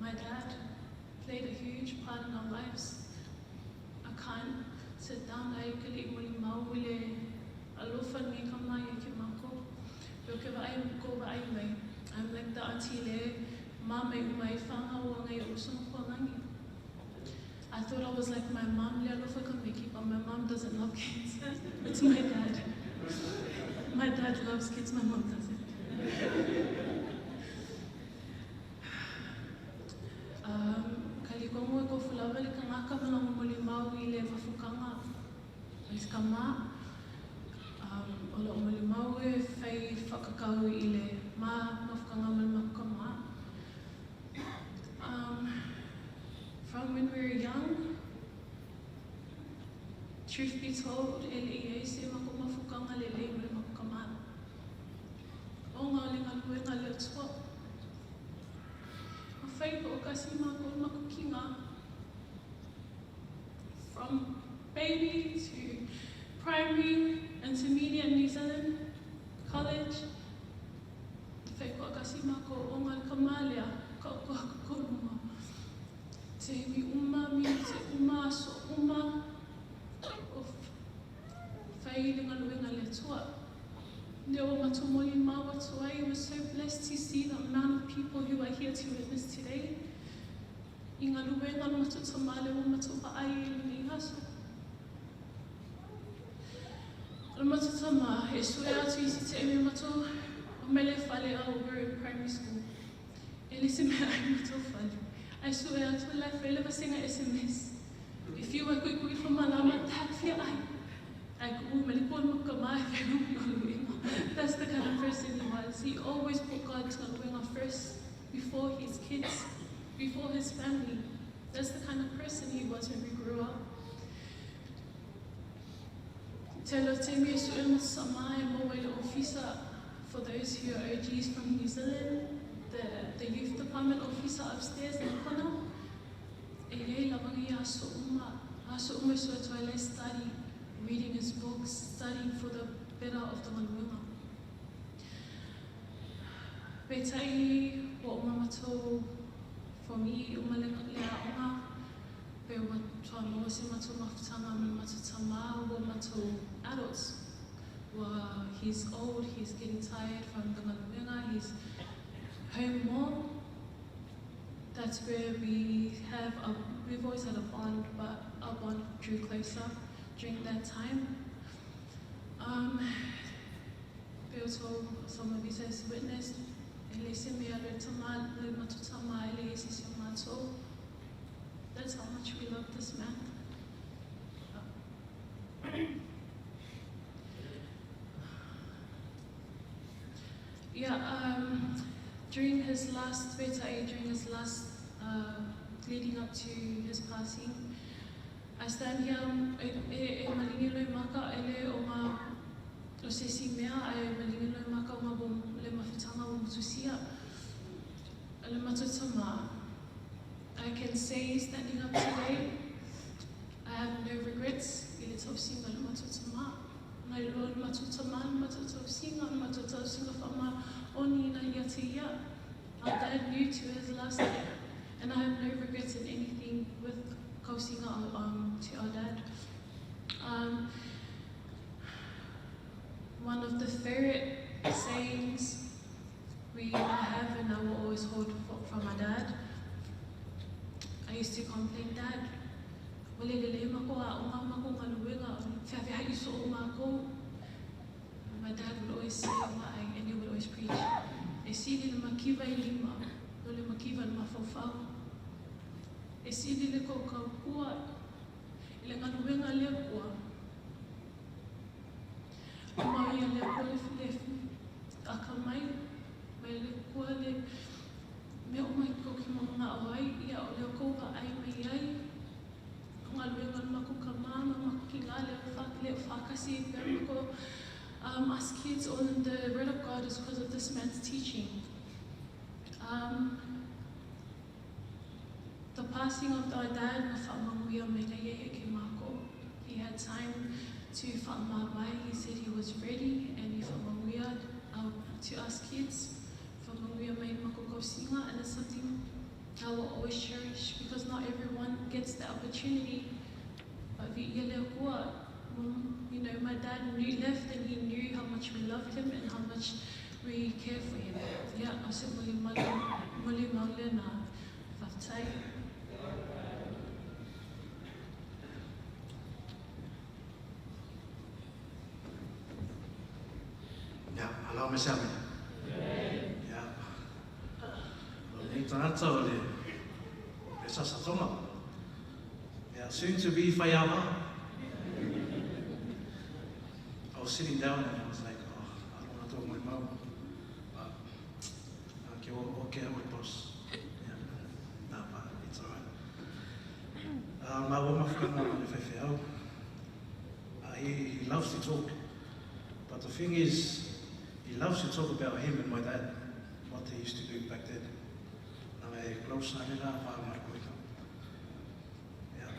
my dad played a huge part in our lives. I can't sit down ai kali muli mau le Alofa lenei kama ia ke mākou. Pe o ke vaai ko vaai mai. I'm like the auntie le ma mai uma i whanga o ngai o uso ma. I thought I was like my mom, le alofa ka meki, but my mom doesn't love kids. It's my dad. My dad loves kids, my mom doesn't. Kalikongo e kofu lava le kangaka malongo moli mau i le mafukanga o le kama. O lo moli mau e whai whakakau i le ma mafukanga ma le makukama. From when we were young, truth be told, e le ia se mako mafukanga le le mo le makukama. O ngā le ngaluenga le atua. A whai o kasi mako makukinga. From baby to primary, intermediate in New Zealand, college. Whai ko kasi mako o ngā kamalea, ka o ko. Te wi uma mi te uma so uma o whai le ngaluenga le atua. Ne o matumoli mawa tuai was so blessed to see the amount of people who are here to witness today. I ngaluenga no matutamale o matupa ai i lenei aso. O matutama, e sue atu i si te emi matu, o mele whale au, we were in primary school. E lese mea ai matu whale. Ai sue atu lai whele vasenga SMS. E whiu ai kui kui whamalama, tak fia ai. Ai ku mele kua maka mai. That's the kind of person he was. He always put God's ngaluenga first, before his kids, before his family. That's the kind of person he was when we grew up. Te lo te mi su e masamai mo wele officer for those who are OGs from New Zealand, the youth department officer upstairs in the corner. E ye lavangi aso uma so toile study, reading his books, studying for the better of the ngaluenga. Petai wa uma matou for me uma le aonga pe ua toa maua se matou mafutaga ma le matutamā ua matou adults. Ua he's old, he's getting tired from the galuega, he's home more. That's where we have we've always had a bond, but our bond drew closer during that time. Some of you has witnessed, That's how much we love this man. Yeah, during his last leading up to his passing, I stand here e malingi maka ele o ngā o sesi mea e malingi loi maka o ngā bo le mawhitanga o mutusia le matutama. I can say standing up today, I have no regrets. I le tausinga le matutama. Ngai loa le matutama, le matutausinga, le matutausinga whama oni ina ia te ia. Our dad knew to his last day, and I have no regrets in anything with kausinga to our dad. One of the favorite sayings I have and I will always hold from my dad. I used to complain, Dad, wale lele mako a unga mako ngaluenga, whiawhia iso o mako. My dad would always say, and he would always preach, e sili le makiva i lima, no le makiva le mawhawhau. E sili le kaukau kua, i le ngaluenga lea kua. O mau ia lea kua le aka mai, mai le kua le mea o mai koki mo ngā o ai, ia o leo kouga ai mai ai. O ngā luenga le mako ka māma, mako ki ngā leo whakasi, pera mako. Us kids all in the word of God is because of this man's teaching. The passing of our dad, he had time to whaamabai. He said he was ready and he whaamaguia to us kids. And it's something I will always cherish because not everyone gets the opportunity. But My dad knew, left and he knew how much we loved him and how much we care for him. Ia, o se molimau lena. Faafetai. Ia, alao me se ame. Ia. O nei tagata o le le sasatonga. Ia, soon to be faiava. I was sitting down and I was like, "Oh, I don't want to talk my mum." But, okay, okay, I will boss. Yeah, nah, but it's alright. Ma ua mafukanga ma le faifeau. He loves to talk. But the thing is, he loves to talk about him and my dad, what they used to do back then. Na e close na le la wha markoina. Yeah.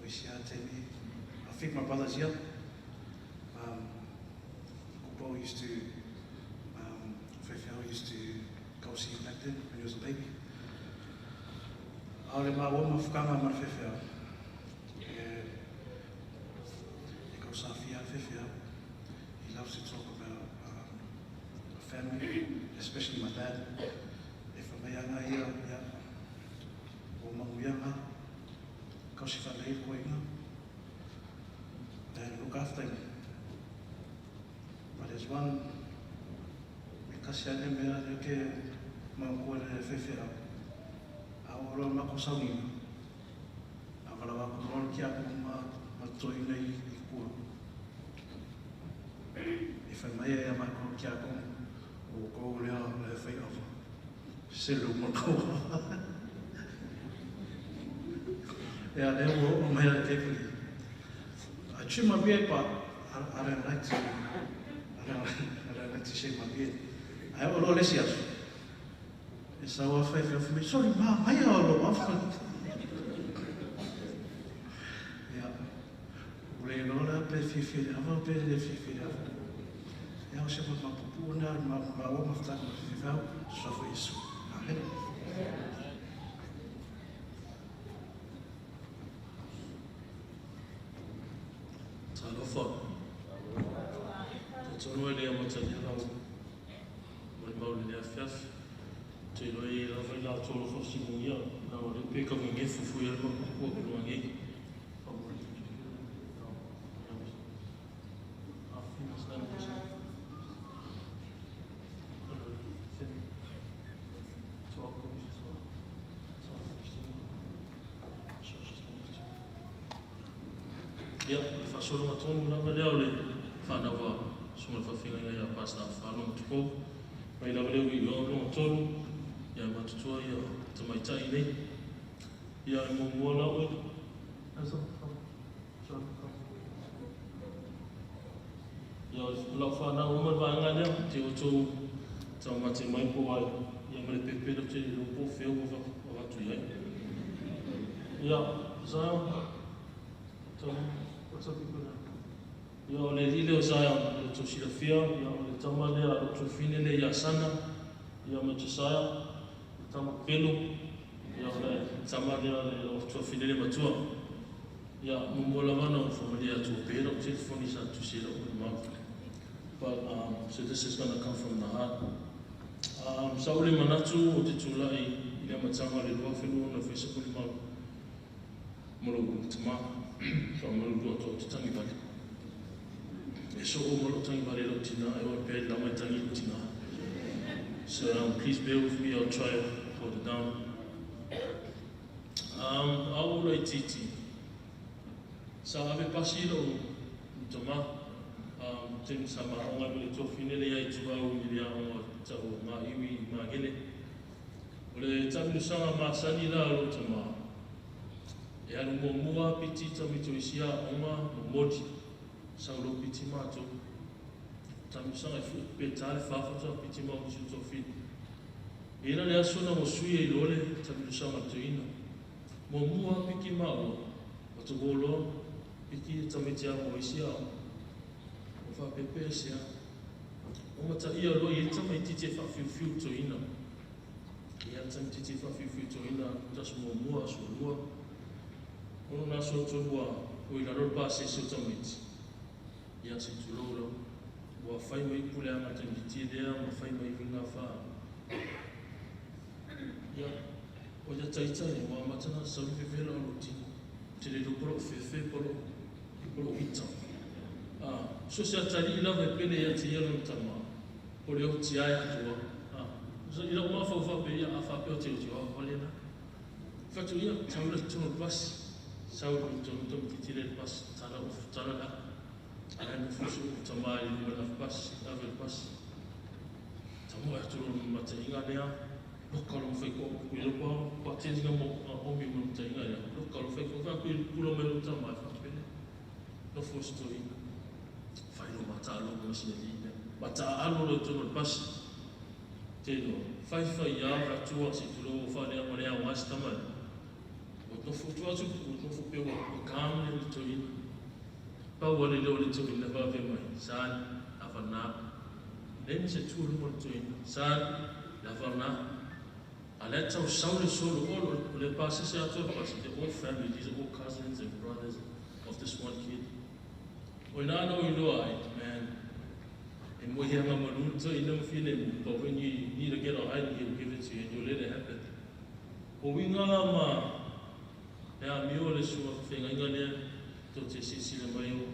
We see Temi. I think my brother's here. Kupo used to, Faifeau used to go see him back then when he was a baby. A le ma ua mafukanga ma le faifeau. E kau sa fia faifeau. He loves to talk about the family, especially my dad. E wha mai anga ia, ia, o mangu ianga, kau si whalei ko inga, and look after him. But there's one, e kasi ane mea le ke maukua le faifeau. A o roa mako saunina. A wala wako roa ki aku ma toi nei i kua. E whai mai e a mako ki aku o kou lea le whai awa. Se lu mo kou. Ea le o o mai le tepuli. I trim my beard, but I don't like to shave my beard. Ai o lo lesi aso. E sa ua whai whai mai, sorry ma, mai a o lo awa. Ia, o le lola pe whiwhi le awa, pe le whiwhi le awa. Ia o se ma mapupu na, ma ua mafutanga ma whiwhi sofa Isu. Amen. Talofa. Te tonu e lea matalia lau molimau le lea afiafi. Te iloa i lava i latou lo faafesiligia na o le pe kaugegefu fui ai le mapuapua kuluagei. Ia, le faasologa tonu lava lea o le whānawa sunga le faafeagaiga ia Pastor Whalonga Tukou. Mai lava lea ui loga tolu, ia matutua ia tamaitai nei. Ia e muamua la oe. Ia o lau whānau uma le vaega lea, te o tō taumate mai po ai. Ia ma le pepelo te lo po whio wa watu iai. Ia, Zion, what's up people now? Ia o le lile o Zion, o tō silafia, ia o le tama lea, o tō fine le ia Sana, ia ma Josiah, le tama pelo, ia o le tama lea le o tō fine le matua. Ia, muamua lava na o whamalia atu o pera o telefoni sa tu sela o le mau. But, so this is going to come from the heart. Sa ule manatu o te tūlai i le matanga le lua whenua na whaisa kuli mau molo tama fa malo lua to te tangi vale. E so o malo tangi vale lau tina e o pe la mai tangi lau tina. So please bear with me, I'll try to hold it down. Au ula i titi. Sa ave pasi lau tama tēnu sa maonga me le tōwhine le ai tu au i le aonga tau ngā iwi i māgele. O le tamilusanga māsani la alo tama. E alu mua piti tamito isi aonga mo modi. Sa ulo piti mātou. Tamilusanga e fu pe tāle whawhata piti mau nisi o tōwhine. E ina le aso na mo sui e lole tamilusanga tuina. Mua piki maua. O te woloa piki tamiti a mo isi aonga. O whapepe se a. O mata ia loa i e tama i titi e whawhiuwhiu tō ina. E a tama titi e whawhiuwhiu tō ina, taso mua mua, aso lua. Ono nā so tō lua, O i lalo le pasese o tamaiti, ia se i tulou lava. Ua fai mai puleaga tamaiti lea ma fai mai uiga faa. Ia, o ia taita ia, ua amata ona sau le vevela o lou tino. Ou te le iloa po o lou fefe po o lou ita. So o se atalii lava e pele ia te ia lona tama, o le oti lava e atoa. I lau mafaufau faapea, ia a faapea ou te oti, o a lena. Fai atu, ia, sau la totonu o le pasi. Sau i totonu tamaitiiti lea i le pasi, tala ofu, tala le apu. Ae nofo si ou tama i luma i le ave pasi, ave le pasi. Tamoe atu lona mataiga lea, loka lona faikoa, ku iloa pa pa tele na mo omi mo mataiga lea, loka lona faikoa, fai atu i pula mai lou tama e faapele. Nofo si toeaina, fai lo mataalogo ma si alii lea. Mataaalo loa i totonu o le pasi. Te iloa, faifai lava fai atu se i tulou ua faaleaga le aoga si tama lea. Ua nofo atu atu, ua nofo pea ua calm le toeaina. Pau lava le leo o le toeaina vave mai, Son, lava na. Leai ma se tua i luma o le toeaina. Son, lava na. A lea tau sau le solo, o le pasese atoa le pasi, they're all family, these are all cousins and brothers of this one kid. O ina na ou iloa ai, man, e moe hea ngā malu le toeaina ma filemu, but when you need to get a hiding, he'll give it to you and you'll let it happen. O uiga ma le amio o le suaga fefeagaiga lea tou te silasila mai o.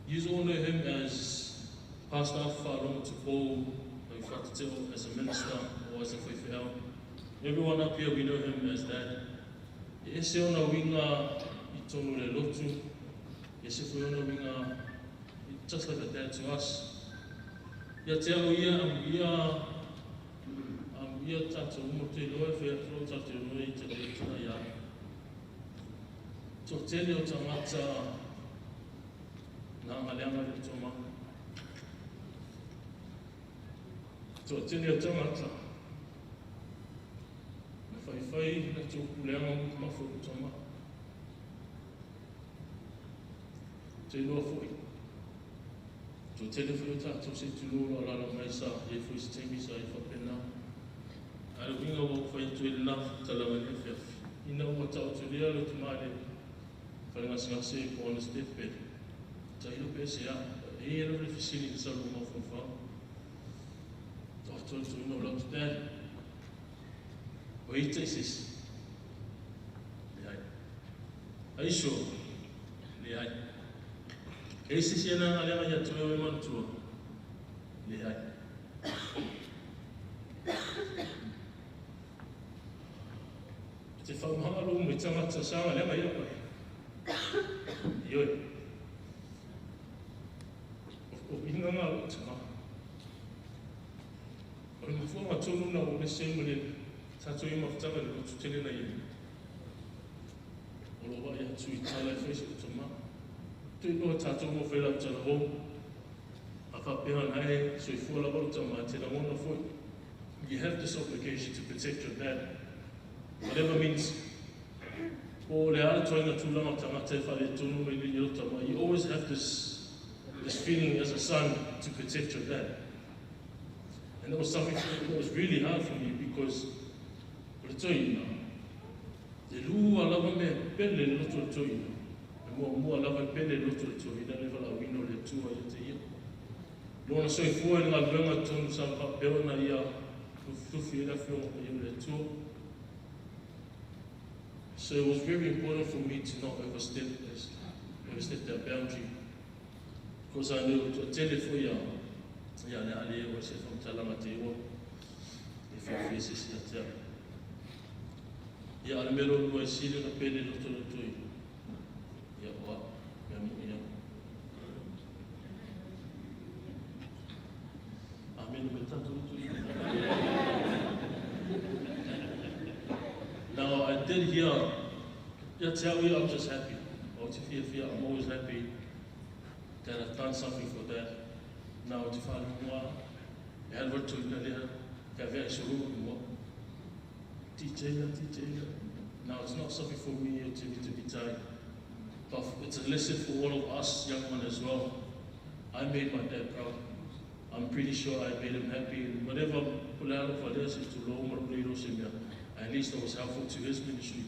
You all know him as Pastor Afafaalogo Tupou Faateteo as a minister or as a faifeau. Everyone up here we know him as that. E ese ona uiga i tonu o le lotu, e ese foi ona uiga just like a dad to us. Ia te au ia, amuia, amuia tatou uma te iloa e fai atu loa tatou iloa i te tuna ia. Toatele o tagata na agaleaga i le toma. Toatele o tagata na faifai na tou puleaga ma foi o toma. Te iloa foi. Toatele foi o tatou se i tulou o lo o alaala mai sa i ai foi se taimi sa i faapena. A o le uiga ua ou fai atu ai lena faamatalaga i le afiafi, ina ua taotolia le tama i le fale gasegase po o on his deathbed, tailo pe se a, e i ai lava le fesili i le sau lou mafaufau. Taoto le toeaina o lau dad, o ita i se isi? Leai. Are you sure? Leai. E i se isi e na leaga ia te oe manatua? Leai. Te whaumahanga lo mai tangata sa leaga ia koe. Ioe. O inga ngā o tama. O le mafuanga tonu na o mese ma le tātou i mafutaga le lotu tele na ia. O lo vaai atu i tala e fai se o tama. Tui noa tātou mo whai lau tala hou. A whapea na e soifua lava lo tama te rangona foi. You have this obligation to protect your dad. Whatever means, po o le a le toenga tūlanga o tangata e whare tonu mai le i o tama. You always have this feeling as a son to protect your dad. And that was something that was really hard for me because o le toeaina, e lua lava mea e pele le loto o le toeaina. E muamua lava e pele le loto o le toeaina le valaauina o le Atua ia te ia. Lona soifua i le galuega tonu sa faapea ona ia tufitufi ai le Afioga Paia o le Atua. So it was very important for me to not overstep that boundary because I knew toatele foi ia ia le a le o se faamatalaga te iwa e fiafia se isi ia te au. Ia a le mea lona lua e sili ona pele loto le toi. Ia o au, mea moi au. Amen me tātou loto i. Now I did hear, ia te au ia, I'm just happy. O te fiafia, I'm always happy that I've done something for that. Now te whanau e alu atu ina lea, ka vea i suru mua. DJ la, DJ la. Now it's not something for me or to be tied, but it's a lesson for all of us young men as well. I made my dad proud. I'm pretty sure I made him happy. And whatever pulalo valea se tulou ma le se mea, at least I was helpful to his ministry.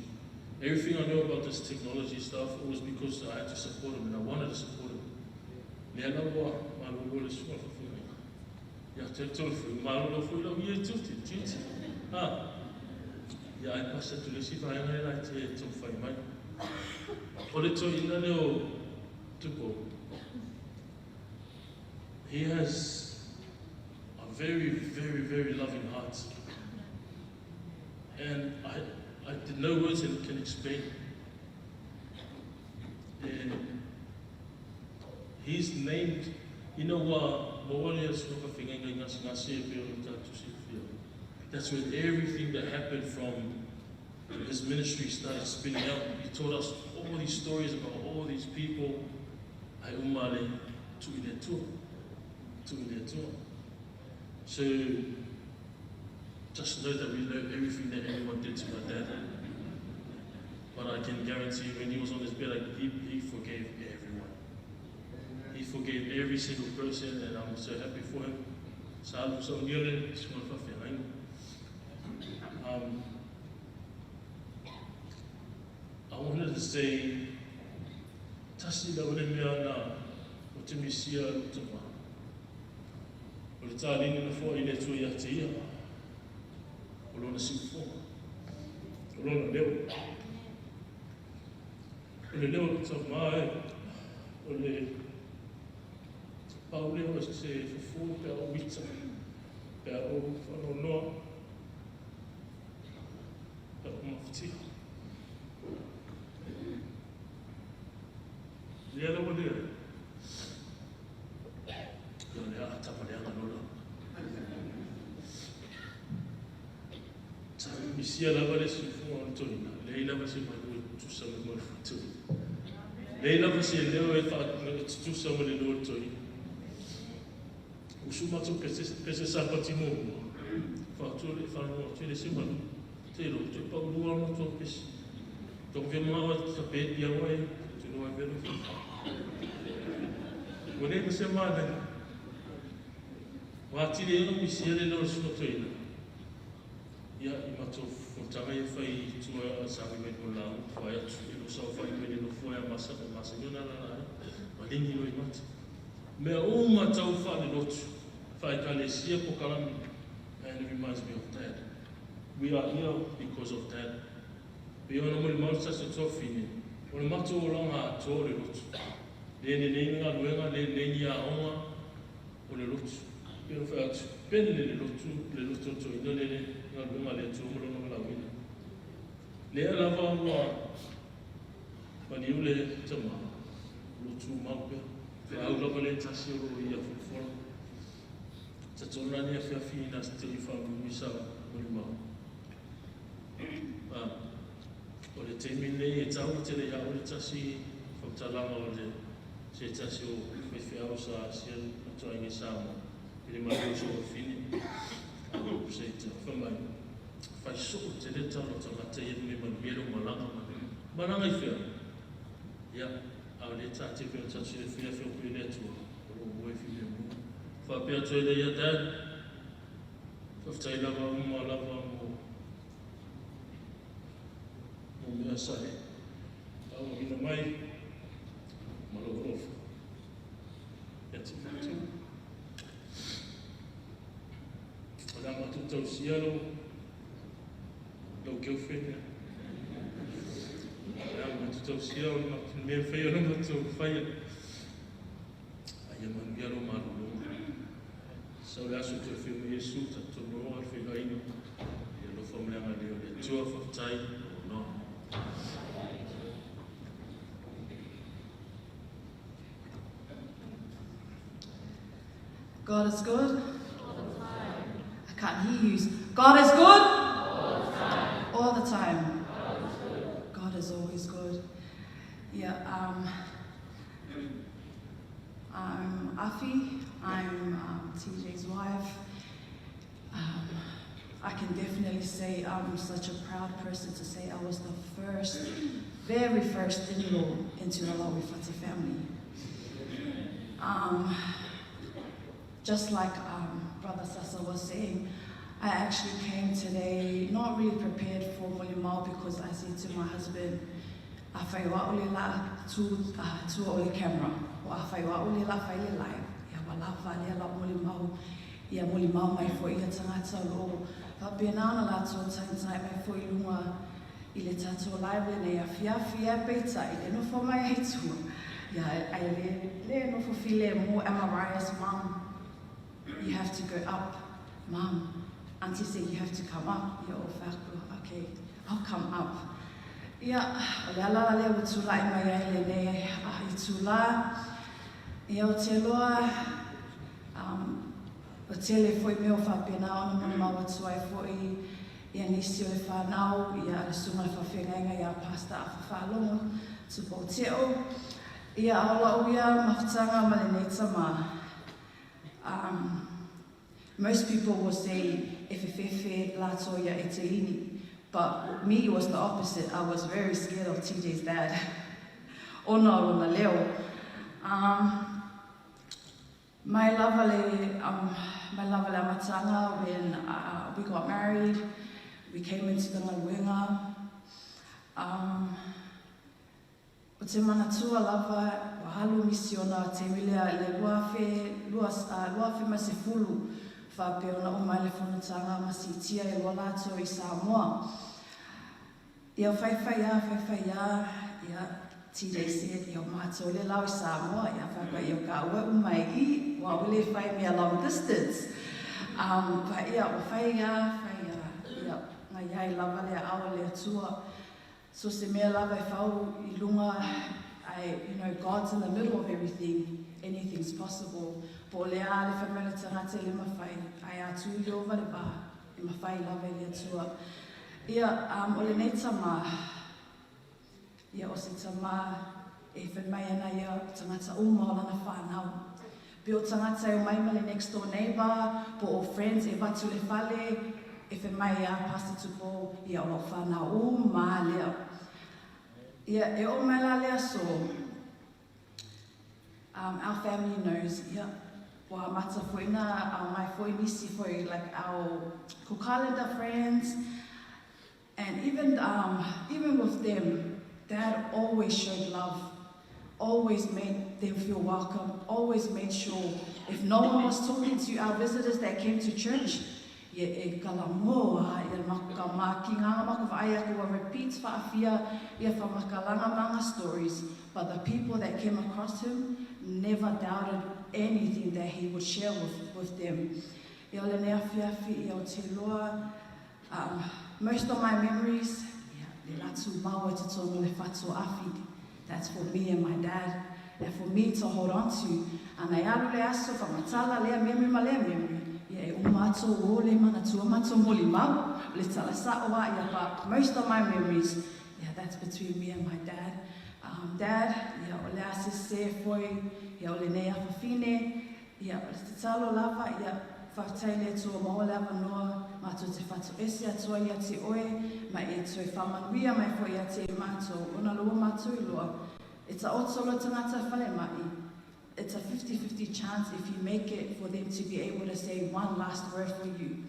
Everything I know about this technology stuff, it was because I had to support him and I wanted to support him. Lea lava malolo le susuga faafeagaiga. Ia te tolu foi malolo foi lau ia tiute, tiute. Ha. Ia ai pasi atu le isi vaega e la te taumafai mai. O le toeaina lea o Tupo, he has a very, very, very loving heart. And I no words can explain. And he's named, that's when everything that happened from his ministry started spinning out. He taught us all these stories about all these people. So just know that we know everything that everyone did to my dad. But I can guarantee you, when he was on his bed, like, he forgave everyone. He forgave every single person, and I'm so happy for him. I wanted to say, tasi la ole mea na o te misia o te ma. O le tālini na fō i le tua ia te ia. O lona siufoga. O lona leo. O le leo o te mā e. O le pau leo e se fufu pea o wita. Pea o whanonoa. Pea o mawhitia. Lea lawa lea. Ia lea a tapa lea nganola. Sa misia lava le siufunga o le toina. Lea lava se malu e tusa me mo le whatoina. Lea lava se leo e tusa me le leo le toina. Usu matou pese sapati mo mua. Whātua le whanua te le se malu. Te ro, te paulua no tō pese. Tō vea mga ta pe pia wai. Te noa velo. Ua nei se mānai. Wā tire eno misia le leo le suna toina. Ia i matou fontanga ia whai tua sa mi mai mo lau. Whai atu i lo sao whai mai no fua ia masa o masa nyo nana na. Ma lingi lo i mata. Mea o matau wha le lotu. Whai ka le sia po kalami. And it reminds me of Dad. We are here because of Dad. Pe ona mo le mau sa se tōwhine. O le matou o langa a tō le lotu. Le ne nei ngā luenga, le nei ni a onga o le lotu. Pe o whai atu, pene le lotu, le lotu o tō ina le ngā luenga le tō mo lona malawina. Le a lava ua mani o le tama, lotu mau pea. Fe au lava le tasi o ro ia fufufola. Ta tōna ni a whiawhi ina te i whamumisa mo le mau. O le teimi nei e tau te le ia o le tasi whakatalanga o le se tasi o whewheau sa sia atua inge Samoa. I le malu o so o whine. O se te whamai. Whai soo te le talo tangata i me manuia lo malanga mai. Malanga i whia. Ia, a le tā te whia tatu le whia whia kui le atua. O lo moe whine mu. Whapea toi le ia dad. Whaftai lava uma lava mo mo mea sahe. Au hina mai, malo alofa. Ia te whatu. O la matu tau sialo, lau girlfriend. O la matu tau sialo, matu mea whaia no matu whaia. Aia manu ia lo malu Sa o le aso te whio me Yesu, ta tō noa al whiraina. Ia lofa mleanga leo le tua whaftai, o noa. God is good. All the time. I can't hear you. God is good. All the time. All the time. God is always good. Yeah, I'm Afi. I'm TJ's wife. I can definitely say I'm such a proud person to say I was the first, very first in-law into the Lauifati family. Just like Brother Sasa was saying, I actually came today not really prepared for Molimau because I said to my husband, afai o a'u le la tu tua o le camera, o afai o a'u le la fai le live, ia ua lava lea la'u molimau, ia molimau mai fo'i ia tagata o lo'o faapena ona latou tagitai mai fo'i i luga i le tatou live lenei afiafi. Ae peitai le nofo mai ai tua, ia ae le le nofo filemu. Amariah's mom, you have to go up. Mom, auntie said you have to come up. Ia o fai atu, okay, I'll come up. Ia, o le ala lea ua tula'i mai ai lenei itulā. Ia o te loa, o tele fo'i mea o faapena ona molimau atu ai fo'i ia nisi o le fanau, ia le susuga le faafeagaiga ia Pastor Afa Faalogo, Tupou Teo. Ia a o la'u ia mafutaga ma lenei tamā. Most people will say e fefefe latou ia Etelini, but me, it was the opposite. I was very scared of TJ's dad. Ona o lona leo. Mai lava le amataga when we got married, we came into the galuega. O te manatua lava, ua alu misiona taimi lea i le 2000 2010 faapea ona uma ai le fonotaga ma siitia e lua latou i Samoa. Ia faifai a, faifai a, ia TJ said, ia o matou le lao i Samoa, ia faapea ia ka ua uma i i, ua ule fai mea long distance. Pa ia, o fai a, fai a, ia, ngai ai lava le ao le Atua. So se mea lava e fau i lunga, God's in the middle of everything, anything's possible. Po o le a le fai mai le tagata e le mafai, ai atu i ova le va, e mafai lava i le Atua. Ia, o lenei tamā, ia o se tamā e fai mai ana ia tagata uma o lana whānau. Pe o tagata e o mai ma le next door neighbor, po o friends e vatu le fale, e fai mai a Pastor Tupou, ia o lau whānau uma lea. Ia, e o mai la lea so, our family knows, ia, ua mata foi na, au mai foi nisi foi, like our Cook Islander friends, and even with them, Dad always showed love, always made them feel welcome, always made sure if no one was talking to our visitors that came to church, ia e kalamoa ia maka ma ki ngā maka vaai aku wa repeat whaafia ia whamakalanga manga stories. But the people that came across him never doubted anything that he would share with them. Ia o le nea fiafi ia o te loa, most of my memories, ia, le latu maua te tono le whatu afi. That's for me and my dad. And for me to hold on to. Ana e alu le aso, whamatala lea memory ma lea memory. Ia e uma ato o le mana tua mato moli mau. Le tala sa oa ia, but most of my memories, yeah, that's between me and my dad. Dad, ia o le ase se foi, ia o le nei afafine, ia o le tatalo lava, ia whaatai le atua maua le avanoa, mātou te whatu ese atua ia te oe, ma e toe whamanuia mai foi ia te mātou, ona lua mātou i loa. It's a oto lo tangata whale mai. It's a 50-50 chance if you make it for them to be able to say one last word for you.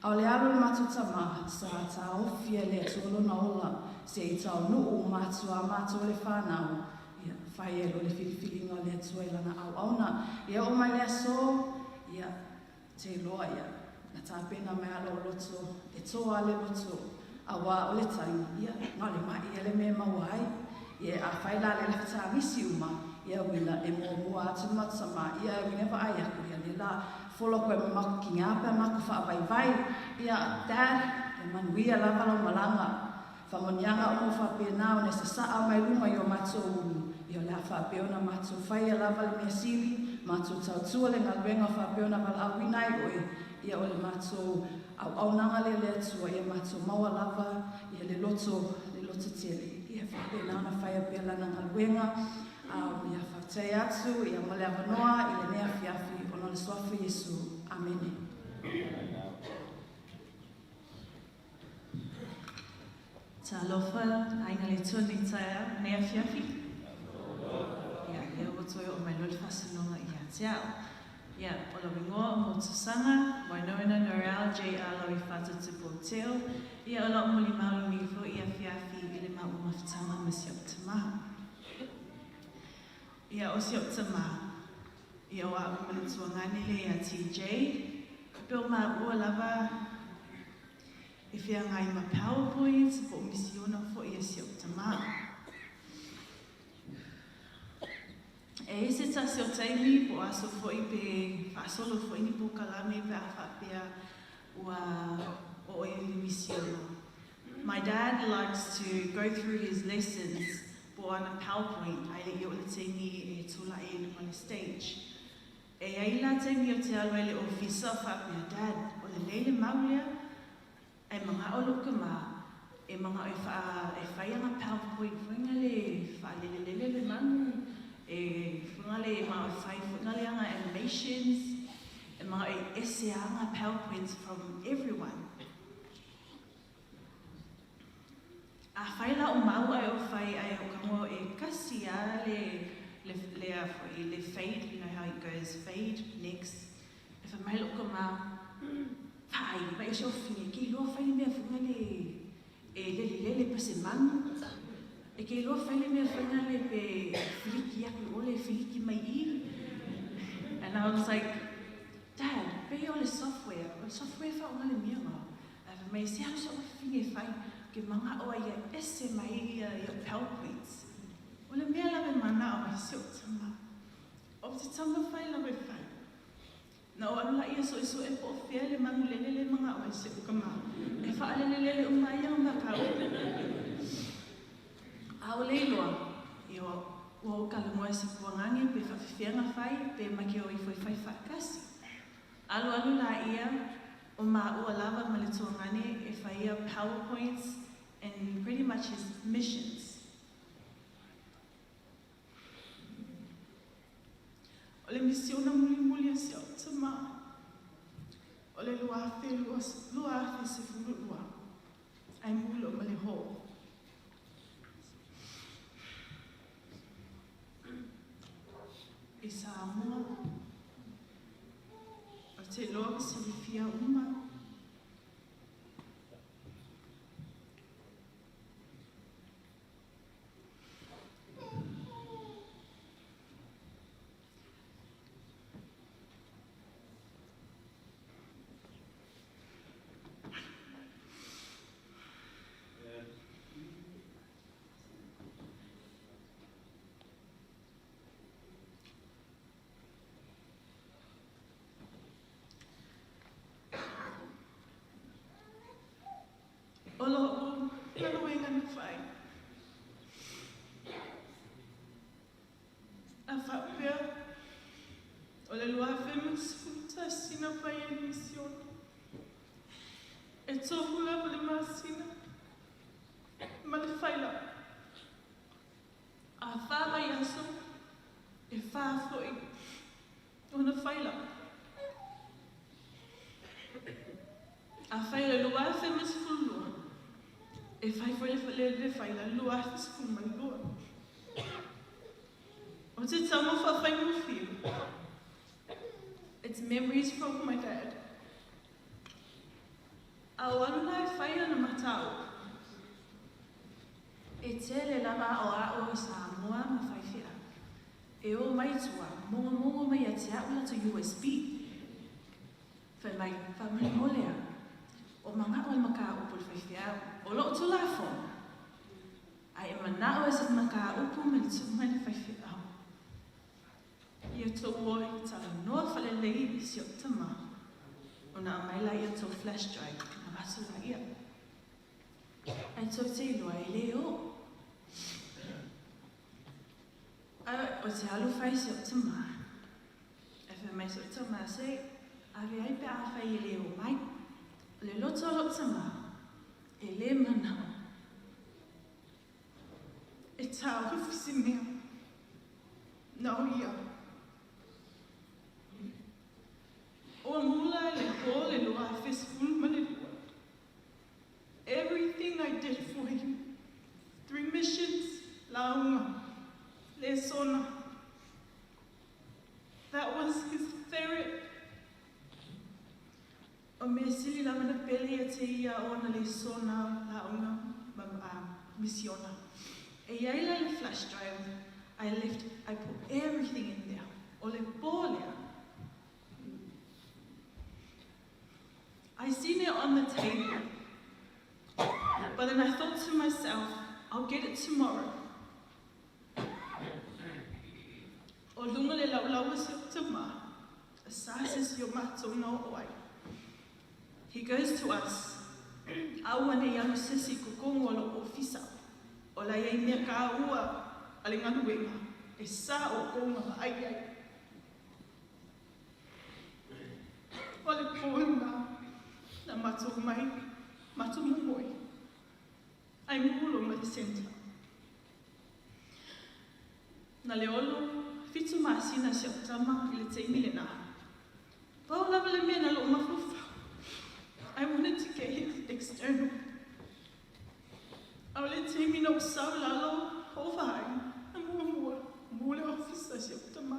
Au le alu le mātou tama, sa tā ofia le atua lona ola, se i tau nuu mātua mātou le whānau, ia, whai e lo le whiriwhiringa o le atua i lana au auna. Ia o mai le aso, ia, te loa ia, na tāpena mai alo o loto, e toa le loto, a wā o le tangi, ia, ngā le mai ia le me maua ai, ia a whai la le lawhata misi uma, ia wila e mua mua atu matama, ia wina wa ai aku, ia le la, folo koe ma maku ki ngā pea maku wha vai, ia, Dad, e manuia lava lau malanga, whamonianga o mo whapena o ne sa saa mai luma i o mātou ulu, ia o le a whapea mātou whaia lava le mea sili, mātou tautua le ngaluega whapea ona wala winai oe, ia o le mātou au au nanga le le atua, ia mātou maua lava, ia le loto tele. Ia whapea nana whaia pea lana ngaluega, ia whaatai atu, ia mo le avanoa, i le nea fiafi, ona le suafa Iesu. Amene. Talofa, aiga le tua nei taeao, nei afiafi. Ia, lea ua toe o mai loa le faasinoga ia te au. Ia, o lou igoa o Motusaga, Moenoena Norell JR Lauifata Tupou Teo, ia o lau molimau lenei foi afiafi i le maua mafutaga ma si ou tamā. Ia, o si ou tamā, ia o a'u ma le tuagane lea ia TJ, pe o maua lava e feagai ma PowerPoints po o misiona foi a si ou tamā. E i ai se tasi o taimi po o aso foi pe faasolo foi ni polokalame pe a faapea ua oo i le misiona. My dad likes to go through his lessons po o ana PowerPoint ae le i oo le taimi e tula'i ai i luga o le stage. E i ai la taimi ou te alu ai i le ofisa o faapea, Dad, o lelei le mau lea? Ae mana'o lou tamā e mana'o e faa e fai ana PowerPoint foi na le faalelelele le manu e foi na le mana'o e fai foi na le ana animations e mana'o e ese ana PowerPoints from everyone. A fai la o mau ae o fai ae o ka e kasi a le le le a foi le fade, you know how it goes fade next. E fai mai lou tamā, Faai, mai o se ofi e ke iloa fai le mea foi nale e lelelele pa se manu. E ke iloa fai le mea foi nale pe filiki aku i ole filiki mai i. And I was like, Dad, pei o le software, o le software faaaoga le mea nga. Ae fai mai, se alu se ofi e fai, ke manga'o ai ia ese mai ia ia PowerPoints. O le mea lava e mana'o ai si o'u tama. O te taumafai lava e fai. Na ou alu laia suesue po o fea le manu lele le manaʻo ai si oʻu tamā e faalelelele uma ai ana makaupu. ʻAʻole iloa, ia ua ou talanoa i se puagage pe faafefea na fai pe make o ifo e fai faatasi. Alualu laia o maua lava ma le tuagane e faia PowerPoints and pretty much his missions. O le misiona mulimuli a si o'u tamā, o le 2012, ae mulo ma le hō. I Samoa, ou te iloa ua silafia uma. O lo'u galuega na fai. A faapea, o le 2011 na fai ai le misiona. E tofu lava le masina ma le faila. A whā vaiaso, e whā foi ona faila. Afai o le 2012, e fai foi le, le faila 2012. O te tama whawhaingofie. It's memories from my dad. A o alu la e fai ana matau. E tele lava o a'o i Samoa ma faifeau. E o mai tua, mogomogo mai ia te a'u latou USB. Fai mai, Faamolemole a, o mana'o le makāupu i le faifeau, o lo'u Tulafono. Ae e mana'o e se makāupu ma le tuu mai le faifeau. Ia tou o e talanoa faalelei i si o'u tamā, ona aumai laia tou flash drive ona avatu laia. Ae tou te iloa e lē oo. Ae o te alu fai si o'u tamā. Ae fai mai si o'u tamā, Se, ave ai pe afai e lē oo mai. O le loto o lo'u tamā, e lē mana'o. E tāofi se mea na o ia. O mula e le pō le 2012. Everything I did for him. Three missions, lauga, lesona. That was his favorite O mea sili lava na pele ia te ia ona le sona laʻauga ma misiona. E iai la le flash drive, I left, I put everything in there. O le pō lea. I seen it on the table. But then I thought to myself, I'll get it tomorrow. O luga le laulau a si ou tamā, a sa se isi o matou na oo ai. He goes to us, Aua ne i alu se isi i totonu o lou ofisa, o la e i ai mea kāua a le galuega e sa outou na vaai i ai. O le pō lena na matou mai, matou momoe, ai mulo ma le centre. Na le 6, 7 masina si au tama i le taimi lena. Pau lava le mea na lou mafaufau, I wanted to get him external. A o le taimi na ou sau i lalo o vaai, na muamua, mu le ofisa si au tama.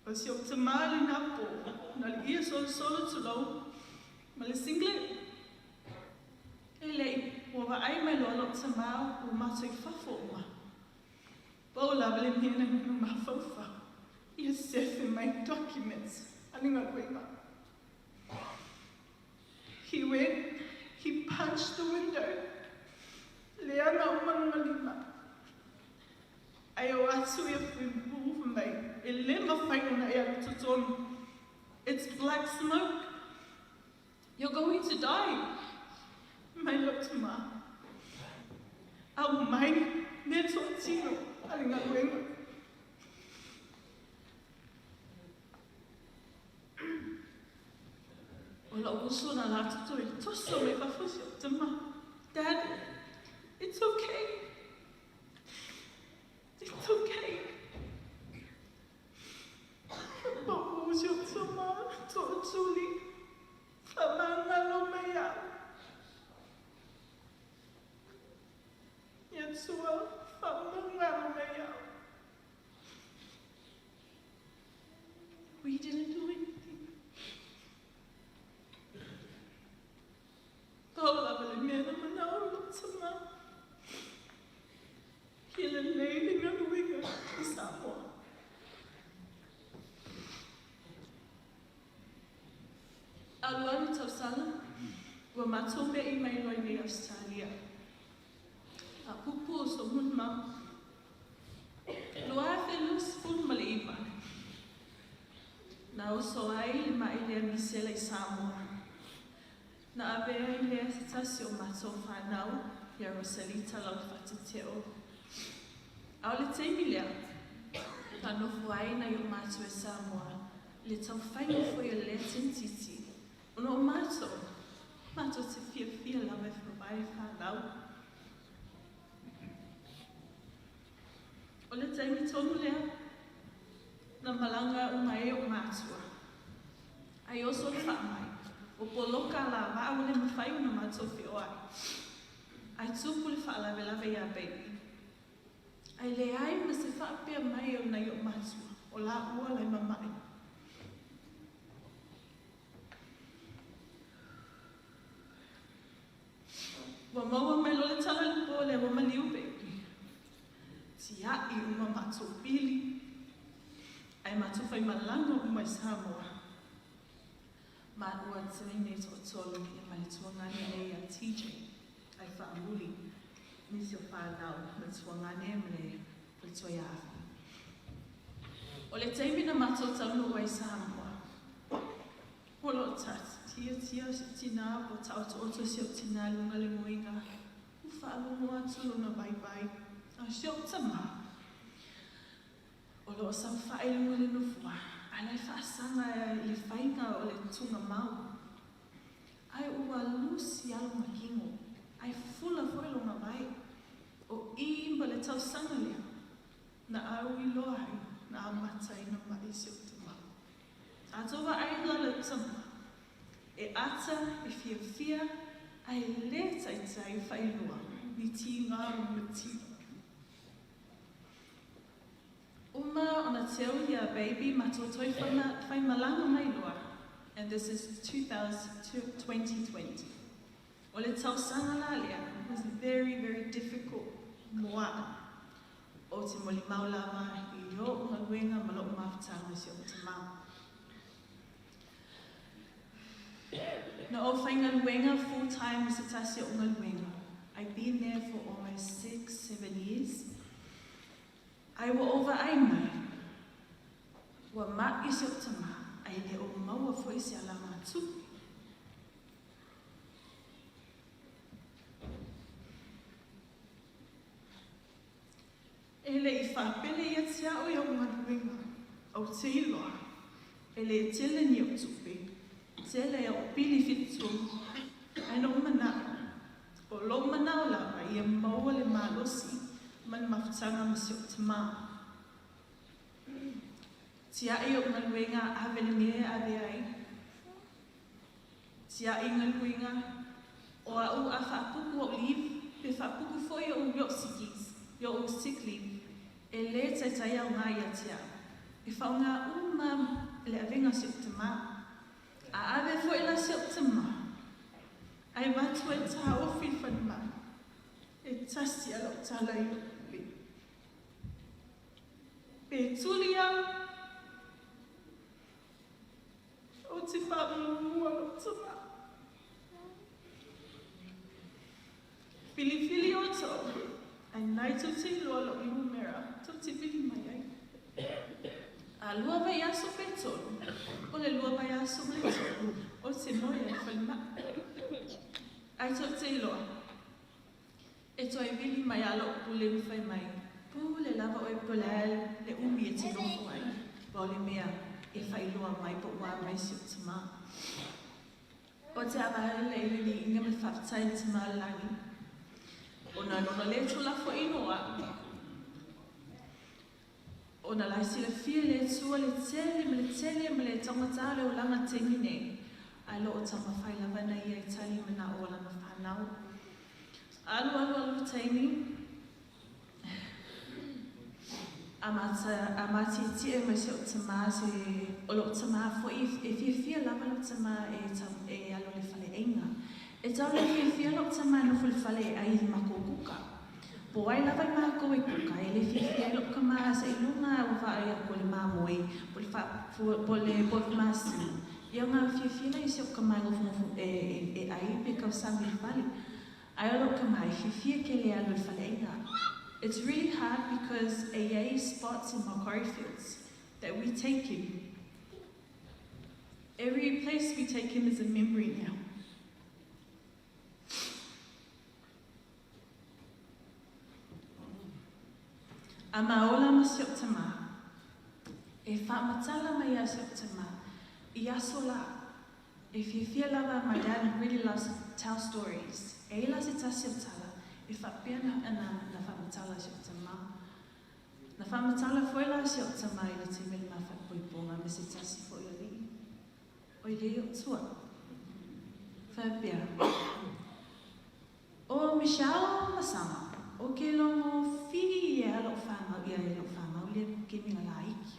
O si ou tamā lenā pō, na le ia solosolo tulou ma le singlet. E leʻi, ua vaai mai loa loʻu tamā ua matou i fafo uma. Pau lava le mea na mafaufau, ia sefe mai documents a le galuega. He went, he punched the window, leaga uma lona lima. Ai o atu ia fuimu fai mai, e le mafai ona e alu totonu. It's black smoke. You're going to die. Mai lou tamā. Aumai mea toatino a le galuega. O lou uso na latou toe toso mai fafo si ou tama. Dad, it's okay. It's okay. Pau si ou tama, tootuli, whamangalo mai au. Ia tua, whamangalo mai au. We didn't do anything. Pau lava le mea na manao lou tama. Ia lelei le galuega i Samoa. Alualu tausaga, ua matou me'i mai loa i nei Ausetalia. A pupu o Solomon ma 2019, na oso ai le maʻi lea misela i Samoa. Na ave ai lea se tasi o matou fanau ia Rosalita Laufateteo. A o le taimi lea, na nofo ai nai o matou e Samoa i le taufaiga foi o lea tentiti, ona o matou, matou te fiafia lava e faavae fanau. O le taimi tonu lea, na malaga uma ai ou matua. Ai oso le faamai, ua poloka la vaa ua le mafai ona matou feoai. Ai tupu le faalavelave iā Baby. Ai leai ma se faapea mai o nai ou matua, o laua lai mamaʻi. Ua maua mai loa le tala i le po lea ua maliu Baby. Tiaʻi uma matou pili, ae matou faimalaga uma i Samoa. Ma ua teine toatolu ia ma le tuagane nei ia TJ ai faamuli nisi o fanau ma le tuagane ma le faletua ia Afi. O le taimi na matou taunuu ai i Samoa, o loo tiatia si tinā po taotooto si ou tinā i luga le moega, ua faalogo atu lona vaivai a si ou tamā. O lo o saofai i luga o le nofoa, a la e faasaga i le faiga o le tugamau. Ae ua lusi lava lona kino, ae fula foi lona vae. O i ma le tausaga lea, na au iloa ai na amata ai na maʻi si ou tama. A tou vaai la le tama, e ata, e fiafia, ae le taitai failua ni tiga o lona tino. Uma ona teu ia baby matou toe faimalaga mai loa and And this is 2020. O le tausaga la lea was very, very difficult mo a'u. O te molimau lava i o'u galuega ma lo'u mafutaga i si o'u tamā. Na ou faigaluega full time i se tasi o'u galuega. I've been there for almost 6, 7 years. Ae ua ou vaai mai, ua ma'i si o'u tamā, ae le o maua fo'i se alagatupe. E le'i faapele ia te a'u i o'u galuega, ou te iloa, e lē tele ni o'u tupe, tele o'u pili fitotogi, ae na ou mana'o, o lo'u mana'o lava ia maua le malosi ma le mafutaga ma si o'u tamā. Tia'i o'u galuega ave le mea e ave ai. Tia'i galuega o a'u a fa'apuku o'u leave, pe fa'apuku fo'i o'u io'u sikis, io'u sick leave, e lē taitai aogā ia te a'u. E fa'aogā uma le avega o si o'u tamā. A ave fo'i la si o'u tamā, ae avatu ai taofi i le falemai, e tasi a lo'u tala i lo'u pule. Pe tuli au, ou te fa'amuamua lo'u tamā. Filifili outou, ae nai tou te iloa lo'u numera tou te vili mai ai. A lua vaiaso pe tolu, o le lua vaiaso ma le tolu, ou te moe ai i le falema'i. Ae tou te iloa, e toe vili mai a lo'u pule ma fai mai, pule lava oe po o le a le umi e te nofo ai, pau le mea e fa'ailoa mai po ua a mai si o'u tamā. O te avaele i le li'iga ma le fa'afetai i le Tamā i le Lagi, ona lona lē tuulafo'ina o a'u, ona la e silafia e le Atua le tele ma le tele ma le taugatā o le olaga taimi nei, ae lo o taumafai lava na ia e tali mana'o o lana fanau. Alu alu alu taimi, a mata a matietie mai si o'u tamā se o lo'u tamā fo'i e fiafia lava lo'u tamā e e alu i le fale'aiga. E tau le fiafia lo'u tamā e nofo i le fale e ai i le makou kuka. Po ai lava i makou e kuka, e le fiafia ai lo'u kamā seiloga ua vaai aku i le mamoe, po le po le povi masima. Ia o ga fiafia laia i si o'u kamā e nofonofo e e ai pe kausami i le fale. Ae o lo'u kamā e fiafia kele e alu i le fale'aiga. It's really hard because e iai spots in Macquarie Fields that we take him. Every place we take him is a memory now. A ma ola ma si o'u tamā, e fa'amatala mai ia si o'u tamā, i aso lā, e fiafia lava. My dad really loves to tell stories. E i la se tasi o tala, e fa'apea na, na, na fa'amatala si o'u tamā. Na fa'amatala foi la si o'u tamā i le taimi o le mafa'ipoipoga me se tasi fo'i o ali'i. O i le o'u tua'a. Fa'apea, o Michelle Masama, o ke logo fi e a lo'u fāgau ia e lo'u fāgau lea kemiga laiki.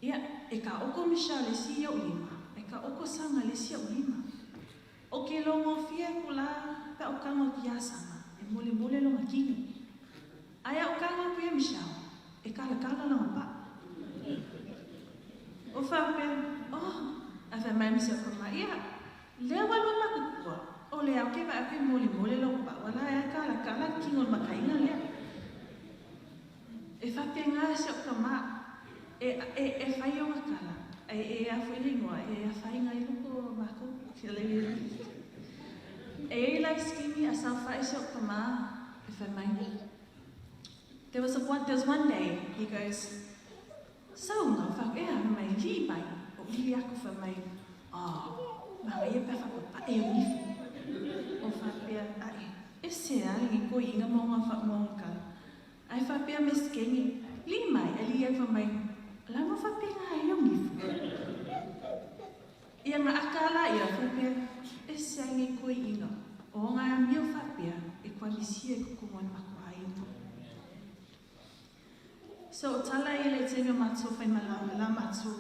Ia, e ka'oko Michelle le isi i o'u lima, e ka'oko Saga le isi o'u lima. O ke logo fia e ku la pe a'u kago atu iā Saga, e molemole lona kini. Ae a'u kago atu iā Michelle, e kalakala lona pa'a. O fa'apea, oh, ae fai mai ma si o'u kamā, ia, lea ua lua makukua, o le ao ke vaai atu e molemole lou pa'a, ua la e kalakala le kino o le makaiga lea. E fa'apegā si o'u kamā, e, e, e fai oga kala, e, e a fo'i le igoa, e afaina ai loko o makou. E iai la isi taimi a saofa'i si o'u kamā, e fai mai. There was one day, he goes, Sauga, fa'aku, ea, fai mai, lii mai, o lili aku fai mai, oh, manaia pe a fa'apapa'e au ifo. O fa'apea, a'e, e se a le koiga ma oga fa'amoga kala. Ae fa'apea me sikenge, lii mai, e lii ai fai mai, la mo fa'apega ai au ifo. Ia ga aka ala ia fa'apea, e se ai nei koiga, o oga amio fa'apea, e kuamisia e kokogo ai mako aiga. So o tala ia le taimi o matou faimalama la matou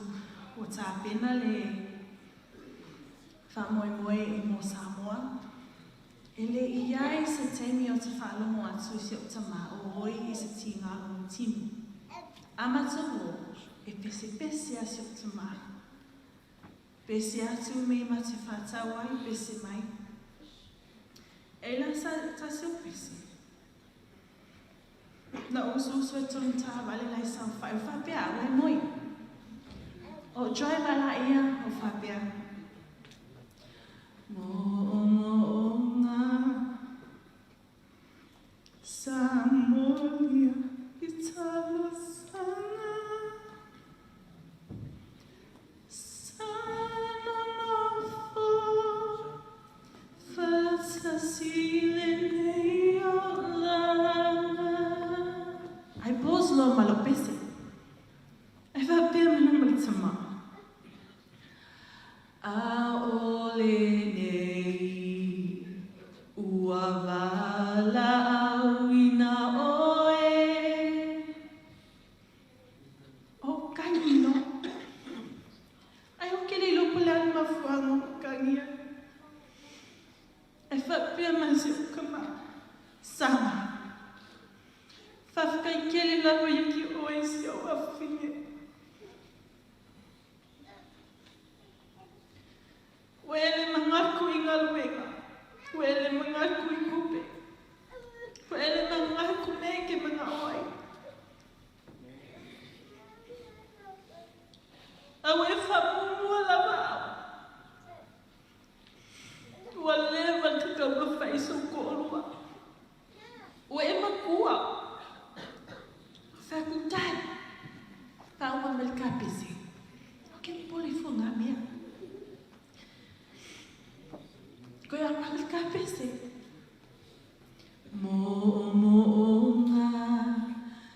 ua tapena le Faamoemoe i mo Samoa. E le i ai se taimi o te faalogo atu i si ou tamā o oi i se tiga o le tino. A matou o, e pesepese a si ou tamā. Pese atu me ma te whātau ai, pese mai. E la sa tasi o pese. Na uso uso e tonu tā vale lai sa o whae o whapea, au e moi. O driver la ia o whapea. Mo o mo o ngā sa molia i talosanga. Sa nonofo faatasi lenei olaga. Ai pause loa ma lou pese. Ai faapea mai loa ma le tamā. ʻAʻole nei ua walaʻauina ʻoe. ʻO kani nō. Ai o ke le iloa po o le a le mafuaaga o kani ai. Ai faapea mai si ou kama, Sama, faafetai tele lava ia ki ʻoe si ou afafine. Ua e le manatu i galuega, ua e le manatu i tupe, ua e le manatu mea e te manaʻo ai. A ua e faamuamua lava au. Ua leva le taumafai i sou toalua. Ua e matua. Fai atu tae. Faauma mai le kapese. O ke popole ifo ngā mea. Koe a mai le kapese. Moomooga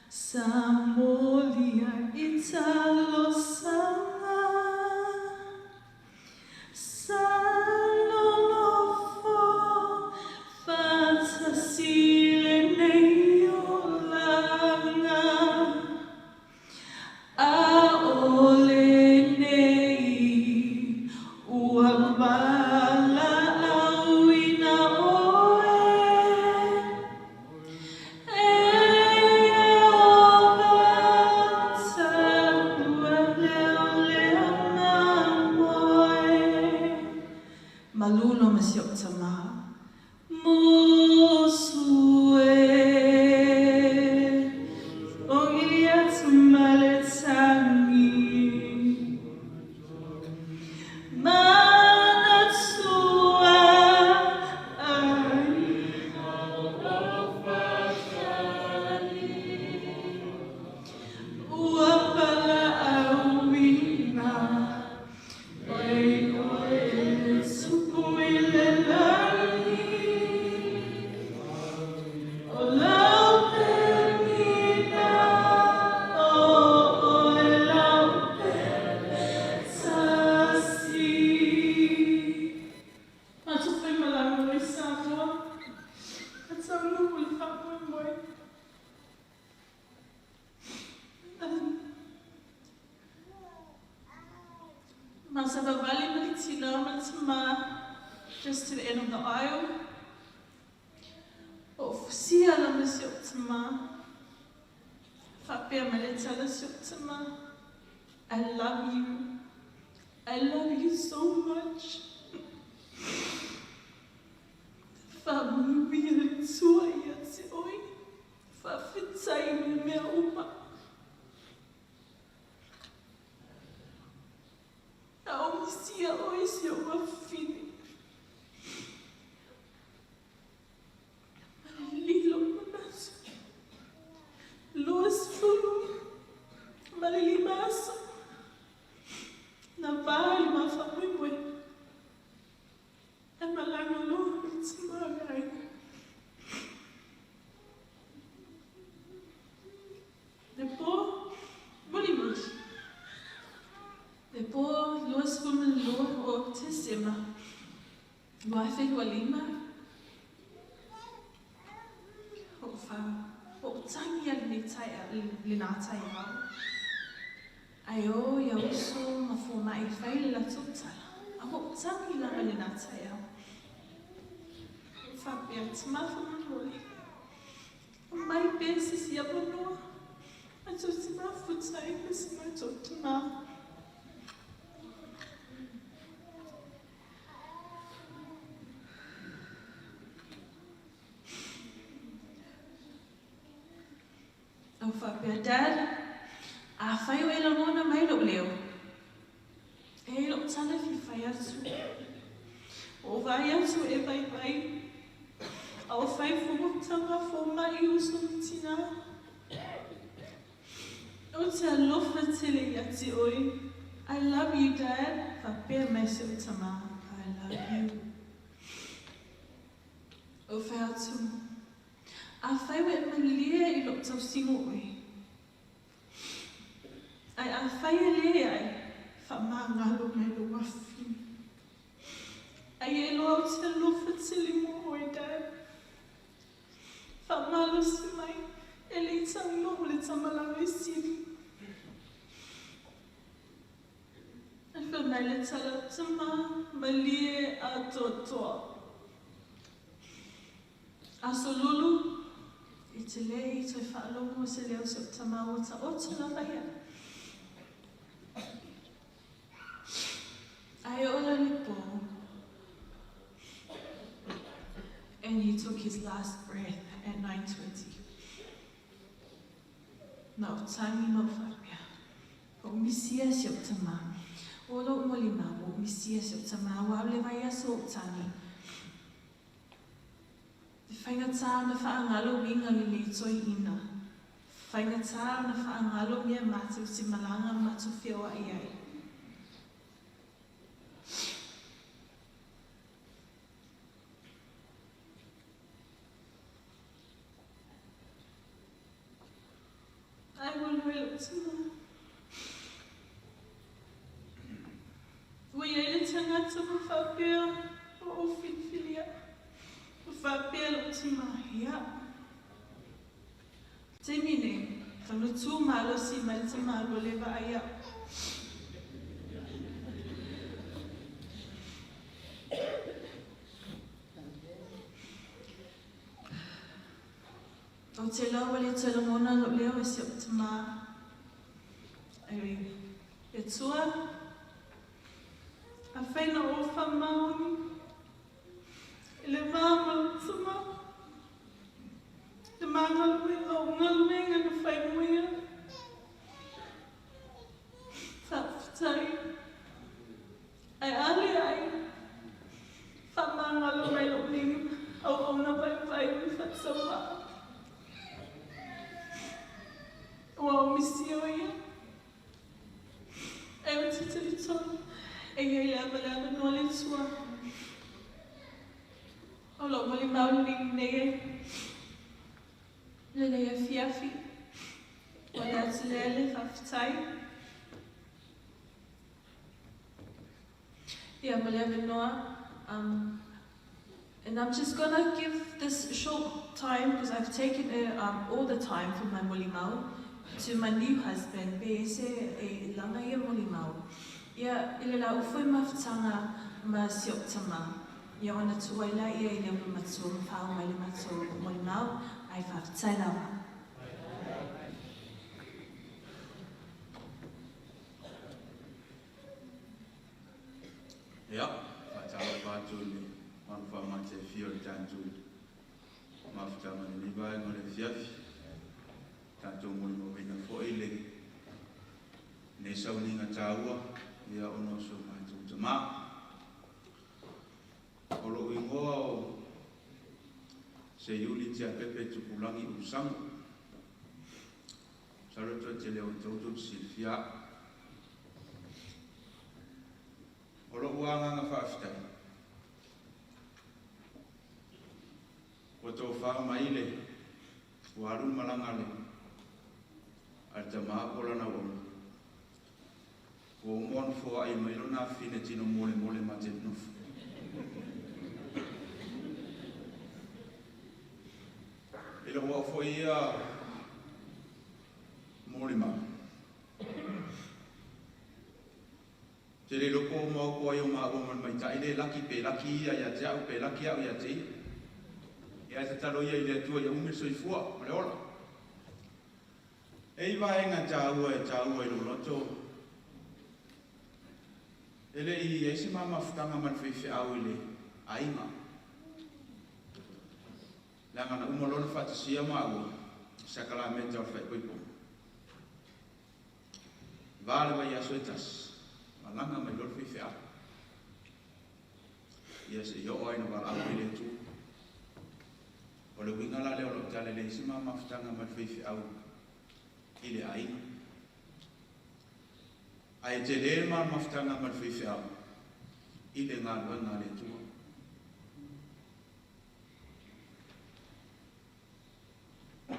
sa molia i talosanga. Sa nonofo faatasi lenei olaga. ʻAʻole nei ua walaʻauina ʻoe. E Ieova tapueleolea mamoe. Malū loa ma si oʻu tamā. Musu e Ogili atu ma le tagi Manatua ai Ua valaauina Oi oe e le Tupu i le lagi, O lau penina, o oe lau tasi. Matou faimalaga loa i Samoa, a taunuu i le faamoemoe. Masavavali ma le tina ma le tamā, just to the end of the aisle. O fusia lava si ou tamā. Faapea mai le tala si ou tamā, I love you. I love you so much. Faamanuia le Atua ia te oe. Faafetai i mea uma. A o misia oe si ou afafine. Ma le lilo manatu. 25 aso. Na vā le ma faamoemoe. Ae malaga loa ma le tamā o le aiga. Le po, mulimuli. Le po 22 o Tesema, 2025, hoʻotangi a lenei lenā taeao. Ae ō ia uso ma fōmaʻi fai le latou tala, a hoʻotangi. tangi lava lena taeao. Ou faapea, Tamā faamolemole, aumai pea se isi avanoa matou te mafuta ai ma si matou tamā. Ou faapea, Dad, afai o e lagona mai lou leo, e i ai lou tala e fia fai atu. Ua ou vaai atu e vaivai, a ua fai fomutaga fomai uso ma tinā. Ou te alofa tele ia te oe. I love you, Dad. Faapea mai si ou tamā, I love you. Ou fai atu, Afai ua e malie i lou tausiga oe, ae afai e leai, faamagalo mai lou afafine. Ai e iloa ou te alofa tele mo oe, Dad. Faamalosi mai, e le i taunuu le tamalama i Sili. Ae fai mai le tala, Tama, malie atoatoa. Aso Lulu, i te le i toe faalogo se leo se o tama ua taoto lava ia. Ae oo la le po, and he took his last breath at 9:20. Na ou tangi ma ou faapea, Ua ou misia si ou tama. Ua lou molimau, ua ou misia si ou tama, ua alu le vaiaso o ou tangi. E faigata ona faagalo uiga lenei toeaina. Faigata ona faagalo mea matou te malaga ma matou feoai ai. Ai ua lue lou tama. Ua i ai le tagata ua faapea ua ou filifilia. Ua faapea lou tama, ia. Taimi nei, tau tu malosi mai le tama ua le vaai au. Ou te iloa ua le toe lagona lou leo e si ou tamā. Ai, e Atua, afai na ou faamaoni i le va ma lou tamā, le ma galuega o galuega na fai mo ia, faafetai. Ae a leai, faamagalo mai lou nei auauna vaivai ma faatauvaa. Ua ou misia o ia. Ae ou te talitonu e i ai lava le avanoa le Atua. O lou molimau lenei lenei afiafi. O le atu lea le faafetai. Ia, mo le avanoa. And I'm just gonna give this short time, because I've taken it, all the time for my molimau, to my new husband, pe ese e langa ia molimau. Ia, i le la ufo i mafutaga ma si ou tama. Ia ona tuai la ia i le ulu matua ma faauma ai le matou molimau, ai faafetai lava. Ia, faatalofa atu i le manu faamateafia o le tatou mafutaga i lenei vaega o le afiafi. Tatou molimauina foi le nei sauniga taua ia ona o so matou tamā. O lou igoa o Seiuli Tiapepe Tupulangi Ulusago. Masalo toatele o outou tou te silafia au. O lou agaga faafetai, ua tofa mai le ua alu le malaga a le a le tamā po o lana auauna, ua uma ona foai mai lona afafine tino molemole ma te nofo. I lou au foi ia molimau, te le iloa po po o maopo ai o maua ma le maita'i lea e laki pe laki ia ia te a'u pe laki a'u ia te ia. Ia ae tatalo ia i le Atua ia umi le soifua ma le ola. E i vaega taua e taua i lou loto, e le i i ai se ma mafutaga ma le faifeau i le aiga. Leaga na uma loa ona faatasia maua i sakalameta o le faaipoipoga. Va le vaiaso e tasi, malaga mai loa le faifeau. Ia seia oo lava ina valaau mai le Atua. O le uiga la lea o lau tala e leai se ma mafutaga ma le faifeau i le aiga. Ae tele le ma mafutaga ma le faifeau i le galuega a le Atua.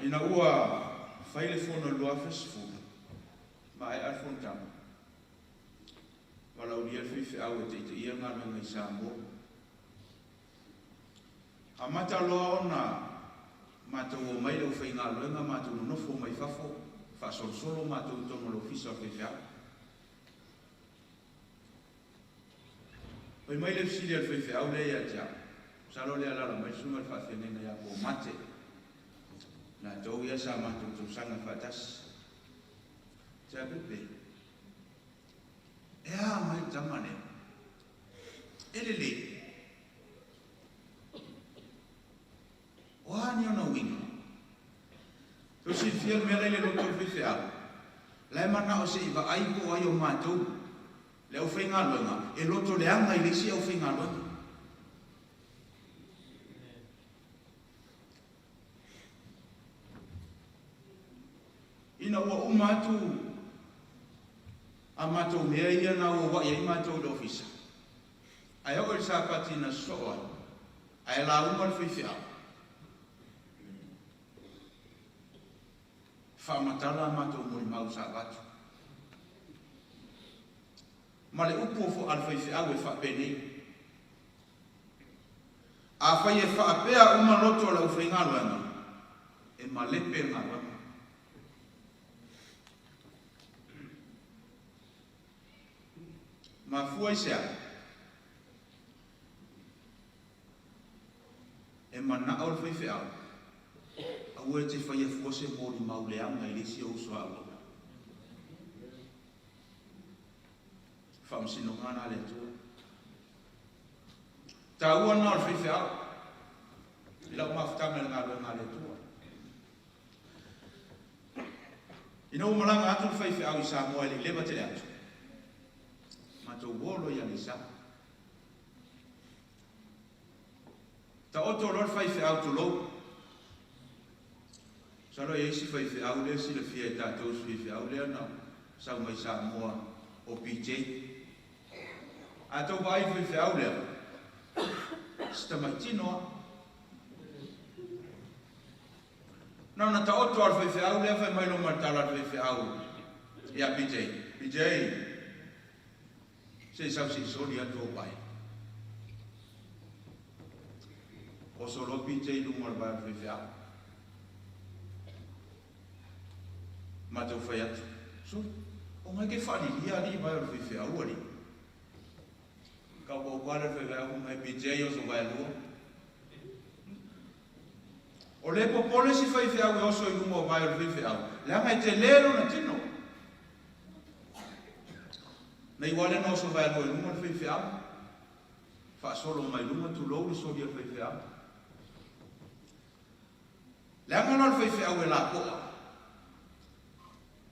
Ina ua fai le fono i le 2010, maea le fonotaga, valaaulia le faifeau e taitaia le galuega i Samoa. Amata loa ona matou omai le aufaigaluega matou nonofo mai fafo, faasolosolo matou i totonu o le ofisa o le faifeau. Fai mai le fesili a le faifeau lea ia te au, masalo o lea e alaala mai le susuga i le faafeagaiga ia Komate, latou ia sa matou tausaga faatasi. Tiapepe, e a mai le tama lea? E lelei. O a ni ona uiga? Tou silafia le mea la i le loto o le faifeau? La e manao se i vaai po o ai o matou le aufaigaluega e loto leaga i le isi aufaigaluega. Ina ua uma atu a matou mea ia na auauai ai matou i le ofisa, ae oo i le Sapati na sosoo ai, ae lauga le faifeau, faamatala a matou molimau sa avatu. Ma le upu a le faifeau e faapenei, Afai e faapea uma loto o le aufaigaluega, e malepe le galuega. Mafua i se a? E manao le faifeau, aua e te faia fua se molimau leaga i le isi ou uso a auauna. Faamasinoga lena a le Atua. Taua lena o le faifeau i lau mafutaga i le galuega a le Atua. Ina ua malaga atu le faifeau i Samoa e le i leva tele atu, matou o loa i Aleisa. Taoto loa le faifeau tulou. Masalo e i ai si faifeau lea e silafia e tatou, si faifeau lea na sau mai Samoa o PJ. A tou vaai i le faifeau lea, si tamaitino lava. Na ona taoto lava o le faifeau lea fai mai loa ma le tala a le faifeau ia PJ, PJ, se i sau se i soli atu ou vae. Oso loa PJ i luga o le vae o le faifeau. Matou fai atu, Soli, o ngai ke faalilia alii vae o le faifeau alii. Kau kau pale le faifeau fai mai, PJ oso vae lua. O lea e popole si faifeau e oso i luga o vae o le faifeau, leaga e tele lona tino. Na iu lava lea na oso vaelua i luga le faifeau, faasolo mai luga, tulou le soli a le faifeau. Leaga la o le faifeau e lapoa.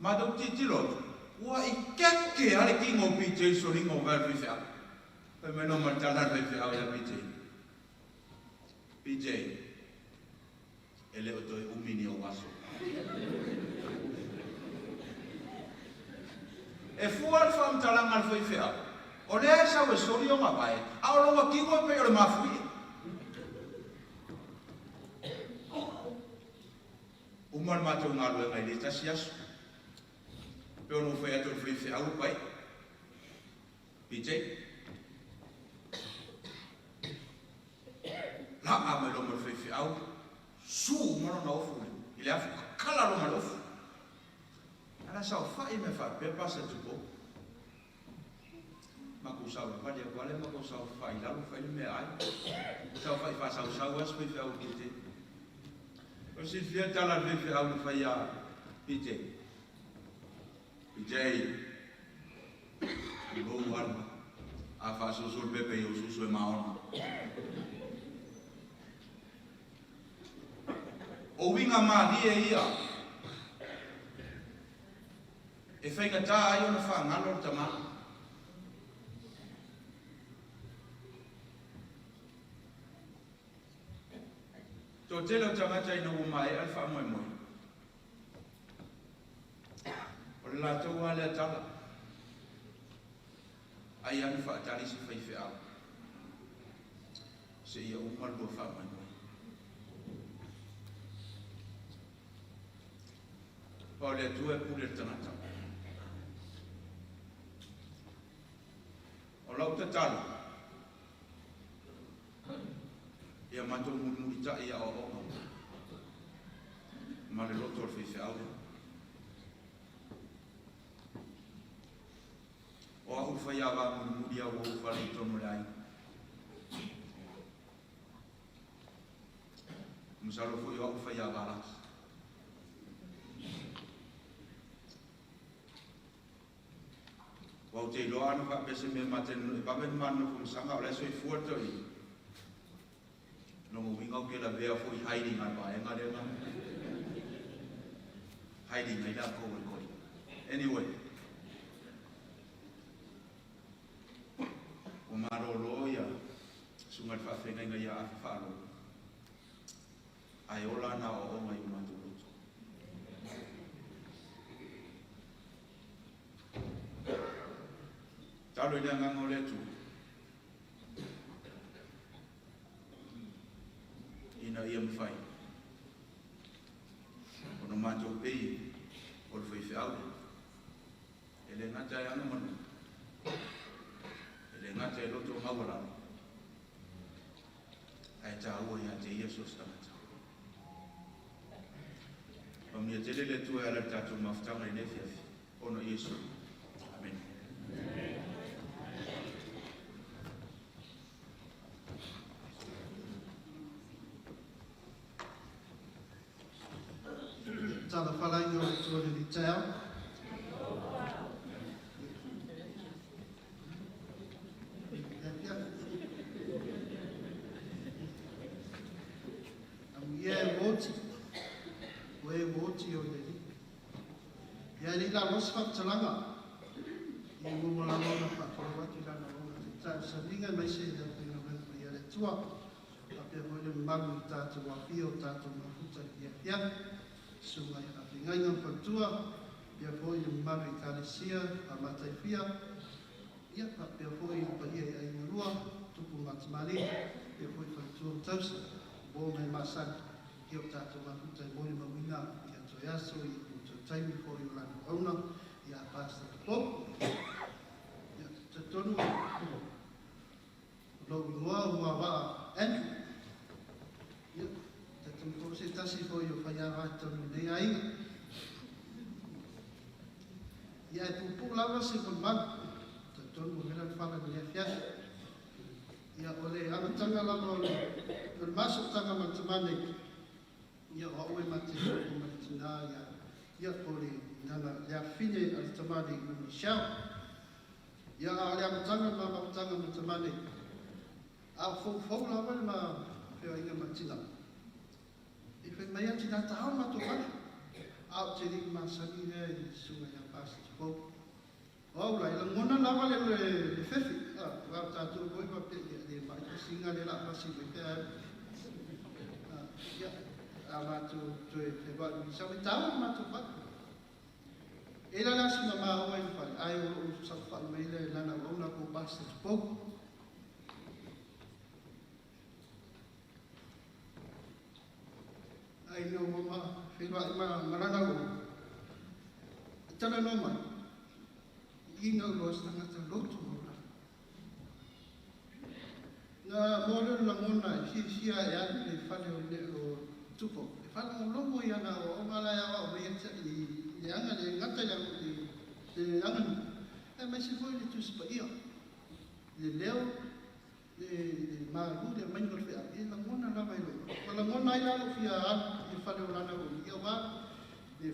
Matou tilotilo atu, ua ikeke lava le tino o PJ i le soliga o vae o le faifeau. Fai mai loa ma le tala a le faifeau ia PJ, PJ, e le o toe umi ni ou aso. E fua le faamatalaga a le faifeau, o lea e sau e soli ona vae, a o lona tino e pei o le mafuie. Uma le matou galuega i le tasi aso, pei ona ou fai atu o le faifeau e pai. PJ. Laa mai loa ma le faifeau, su uma lona ofu i le afu, kakala loa ma le ofu. Ae la saofai mea faapea Pasa Tupou. Matou savalivali atu lava lea matou saofafai i lalo fai le meaai. Saofai faasausau lava si faifeau a Pite. O silafia le tala a le faifeau na fai ia Pite. Pite, tulou lava a faasoso le pepe i ou susu e maona. O uiga malie ia e faigata ai ona faagalo le tama. Toatele o tagata ina ua maea le faamoemoe, o le latou lava lea tala, ai lava na faatali se faifeau seia uma le lua faamoemoe. Aua o le Atua e pule i le tagata. O lau tatalo, ia matou mulimulitai i aoaoga ma le loto o le faifeau lea. O au le faiava mulimuli au ua ou fale i totonu o le aiga. Masalo foi o au le faiava laki. Aua ou te iloa ana faapea se mea ma te e vave ona ma nonofo ma saga a o la e soifua le toeaina. Lona uiga ou te lavea foi i hiding a le vaega lea na hiding ai latou e le toeaina. Anyway, ua malolo ia susuga i le faafeagaiga ia Afa Faalogo, ae ola ana aoaoga i o matou loto. Talo i le agaga o le Atua ina ia mafai ona matou pei o le faifeau lea, e le gata e agomanu, e le gata e loto maualalo, ae taua ia te ia so o se tagata. Faamanuia tele le Atua e ala i le tatou mafutaga i lenei afiafi, ona o Iesu. Amene. Talofa la i o le Atua i lenei taeao. Amuia e ua oti, o e ua oti o le Alii. Ia e le i lalo se faamatalaga, ia muamua lava ona faatulou atu i Lana auauna taitai o le sauniga aemaise le aufaigaluega paia a le Atua, faapea foi le mamalu i tatou afio o tatou mafuta i lenei afiafi, susuga i faafeagaiga ma faletua, faapea foi le mamalu i Ekalesia faamataifa, ia faapea foi le paia i aiga lua, tupu ma tamalii, faapea foi faletua ma tausi, uo ma e masani, ia o tatou mafuta e molimauina ia toe aso i toe taimi foi o lana auauna ia Pastor Tupou. Ia, talitonu o lou igoa ua Vaa Andrew. Ia, talitonu foi o se tasi foi o faiava i totonu o lenei aiga. Ia, e puupuu lava se molimau. Talitonu ua vela le fala i lenei afiafi. Ia, o le amataga lava o le masoutaga ma le tama nei, ia o au e ma te soo ma le tina ia, ia po o le nana le afafine a le tama nei o Michelle. Ia, a o le amataga o le ma mafutaga ma le tama nei, a o foufou lava le ma feoaiga ma le tina. I fai mai a tina tahao matou fale. A o te le i masani lea i le susuga ia Pastor Tupou. O au la, e lagona lava le fefe. Aua o tatou foi faapea, ia le mai pasiga lea o le a pasi mai pe a Ia, a matou toe feiloai ma sau e taua le matou fale. E i ai la le aso na ma oo ai i le fale, ae o lo o saofai mai le lana auauna po o Pastor Tupou. Ae ina ua ma feiloai ma lana auauna, e talanoa mai, ina ua loa se tagata loto maualalo. Na maua lea o le lagona e fiafia e alu i le fale o Tupou, e faalogologo i ana aoaoga la e aoao mai ia te i le aga le gata i le aganuu, aemaise foi le Tusi Paia. le leo le malu le aumaiga o le feau, e lagona lava i lou ua lagona ai la lou fia alu i le fale o lana auauna, ia aua le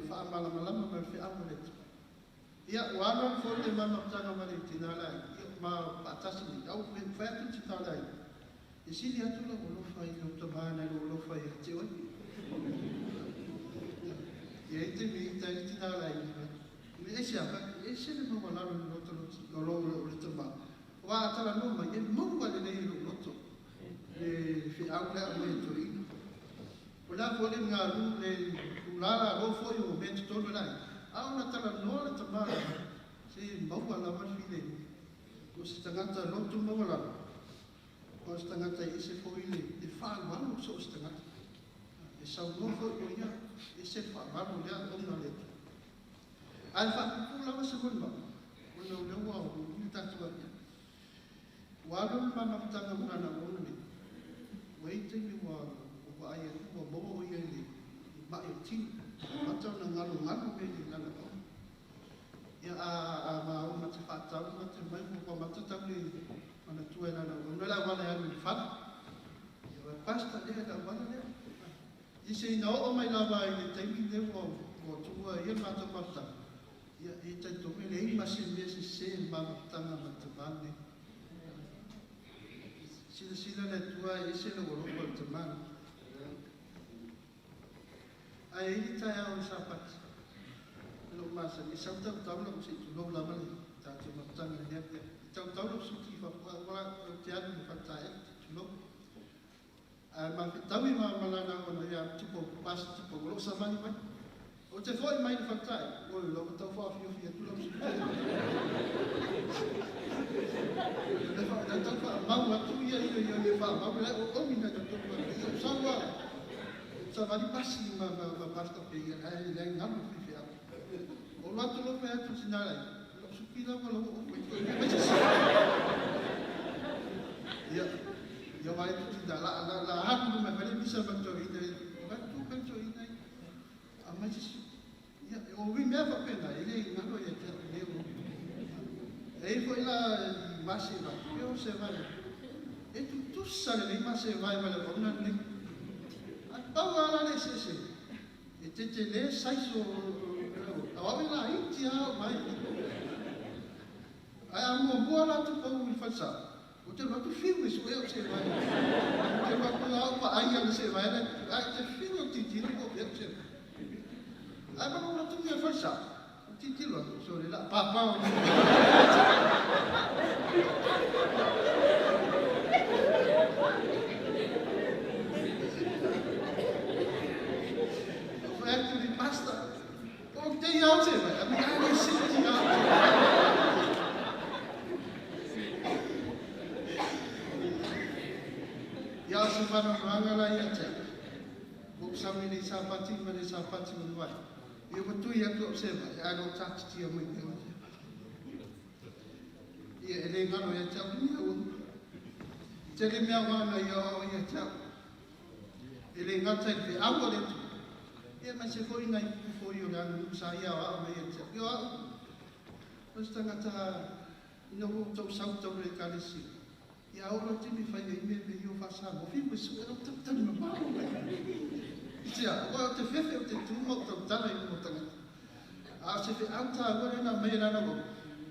faamalamalama mai o le feau a le Atua. Ia, ua alu alu foi le ma mafutaga ma le tina laiti, ia ma faatasi nei, a ua fai atu le tina laiti, e sili atu lou alofa i lou tama nai lou alofa ia te oe. E i ai taimi e ita ai le tina laiti, me ese a fai, e ese le maualalo i le loto o le tama. Aua a talanoa mai, e maua lelei e lou loto le feau lea aumai e toeaina. O le a foi le galu le tulala alo foi o mea totonu lai. A ona talanoa le tama se maua lava le filemu. O se tagata loto maualalo, o se tagata e ese foi le faaaloalo so o se tagata. E saunoa foi o ia, ese le faamalo lea ona le Atua. Ae faapupuu lava se molimau, ona o lea ua uli tatou agiagi. Ua alu le ma mafutaga ma lana auauna nei. Ua i ai taimi ua vaai atu ua maua o ia i le mai o le tino. Amata ona galogalo mea i lana auauna. Ia a ma o ma te faatau ma te mai ua mata tau le manatua e lana auauna le auala e alu i le fale. Ia o pasta lea le auala lea. I se ina oo mai lava i le taimi lea ua tuua ia le matou mafutaga. Ia e talitonu e leai ma se mea sese i le ma mafutaga ma le tama lenei. Silasila le Atua e ese lou alofa i le tama lenei. Ae i ai le taeao o le Sapati, i lou masani, e sau tautau lau se i tulou lava le tatou mafutaga i lenei afiafi. E tautau lau suti i fafo, ae ou te alu i le faletaele, tulou. Ae mafetaui ma lana auauna ia tipo pasi tipo o lou savali mai. Ou te foi mai le faletaele, oi lau tau faafiofi atu lau suti. Le fa tau faamau atu ia ia ia ia faamau le o omi na tau ia sau a savali pasi ma pasta pe ia ai le ngalu fi fi au. O lo atu lo fe atu sinala. Lau supi lava lau o mai mai se. Ia ia vai tu tinda la la la haku mai fale misa ma to ina. Vai tu pe to ina. A mai se ia o vi mea fa pena e le ngalo ia te le o. E foi la masi va. E o se vai. E tu tu sa le masi vai vai le ona le. A pau ala le se se. E te te le saiso o au la iti a mai. Ai a mua mua la tu pau i falsa. O te lotu fiu e so e o se vai. O te lotu au pa ai ana se vai le. Ai te fiu o titilo o e o se. Ai ma lo tu ia falsa. O titilo so le la pa pa. O e tu di pasta. O te ia o se vai. A mi ai se ti a. Ia se whanau la ia te. Ko sami nei sapati ma nei sapati ma vai. Ia ua tui atu o se vai, ai lo tatitia mai te o se. Ia e le ngaro ia te au ni au. Te le mea wana ia o ia te au. E le ngata i te au o le tu. Ia mai se foi ngai pupu foi o le anu nusa ia o au mai ia te au. Ia au. O se tangata ina ua tau sau tau le kalesi. Ia au lo timi fai ai me me io whasa mo fi mo su e tau tau ma mau mai. Tia, o te fefe o te tuma o tau tala i mo tangata. A se fe au tā ua lena mai lana o.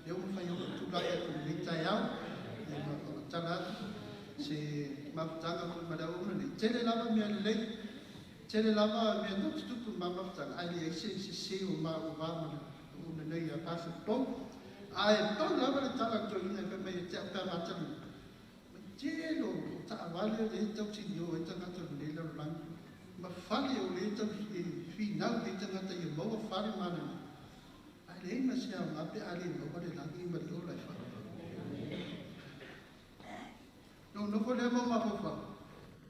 E o fai o tu lai atu le tai au. E ma whakatala atu. Se mafutaga foi ma le au nei. Tele lava mea lelei. Tele lava mea na tutupu ma mafutaga. Ai le se se se o ma o va ma le o nei a pasa pau. Ai pau lava le tala to ina fe mai te au pea matanu. Telo o taavale le tau tini o e tangata le lau langi. Ma fale o le tau e whinau le tangata i maua fale mana. Ai le ma se au ngape a le maua le langi ma le ola i whale. No nofo le mau mafaufa.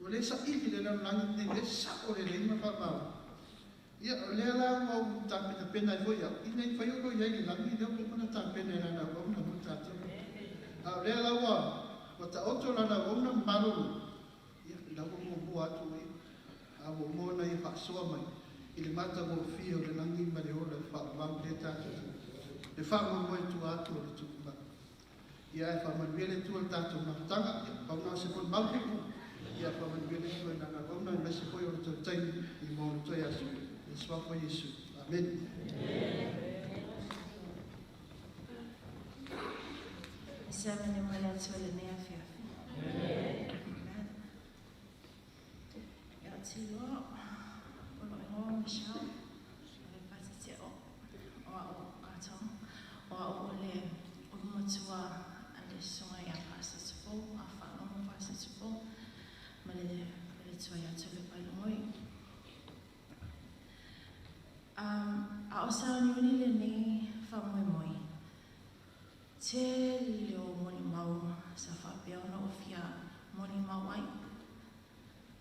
O le sa ili le lau langi ne le sa o le leima wha. Ia o lea la mau tāpena pena i foi au. Ina i whai oro iai le langi leo pe mana tāpena i lana au na mo tātou. A o lea la ua wa ta oto lana au na malolo. Ia la ua mua mua atu e. A ua mua na i whaasoa mai. I le mata mo fia o le langi ma le ola i wha mau le tātou. Le wha mua mua i tua atu o le tupu mai. Ia e faamanuia le Atua i le tatou mafutaga. Ia, pau na o se molimau. Ia faamanuia le Atua i lana auauna aemaise foi o le tou taimi i ma ona toe aso. I le suafa o Iesu. Amene. Se avane mai le Atua i lenei afiafi. Amen. Ia o te iloa o lou igoa o Michelle, o le patete o o au Katong, o au o le ulumatua a le susuga ia Pastor Tupou, a faalogo Pastor Tupou, ma le ma le tuai atu le pailogoi. Um, a o sauniuni lenei faamoemoe, tele o molimau sa faapea ona ou fia molimau ai.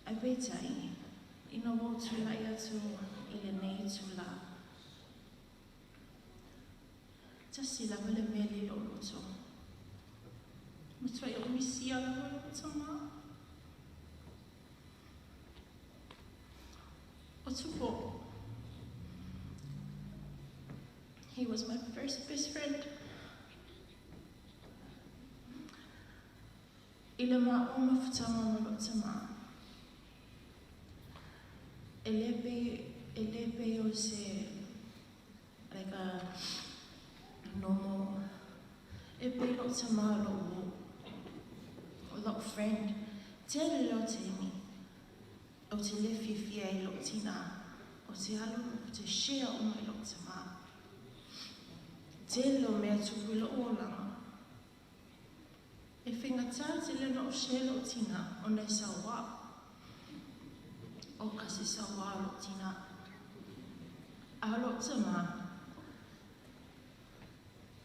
Ae peitai, ina ua ou tulai atu i lenei itula, tasi lava le mea lea i lou loto, matuai ou misia lava lou tama. O Tupou, he was my first best friend. I le maua mafutaga ma lou tama, e le pei, e le pei o se like a normal, e pei lou tama o lou uo, o lou friend. Tele lea o taimi, ou te le fiafia ai i lou tinā, ou te alu ou te share uma i lou tama. Tele o mea tupu i lou olaga. E faigata tele ona ou share lou tinā ona e sauā. O kasi sauā o lou tinā. A o lou tama,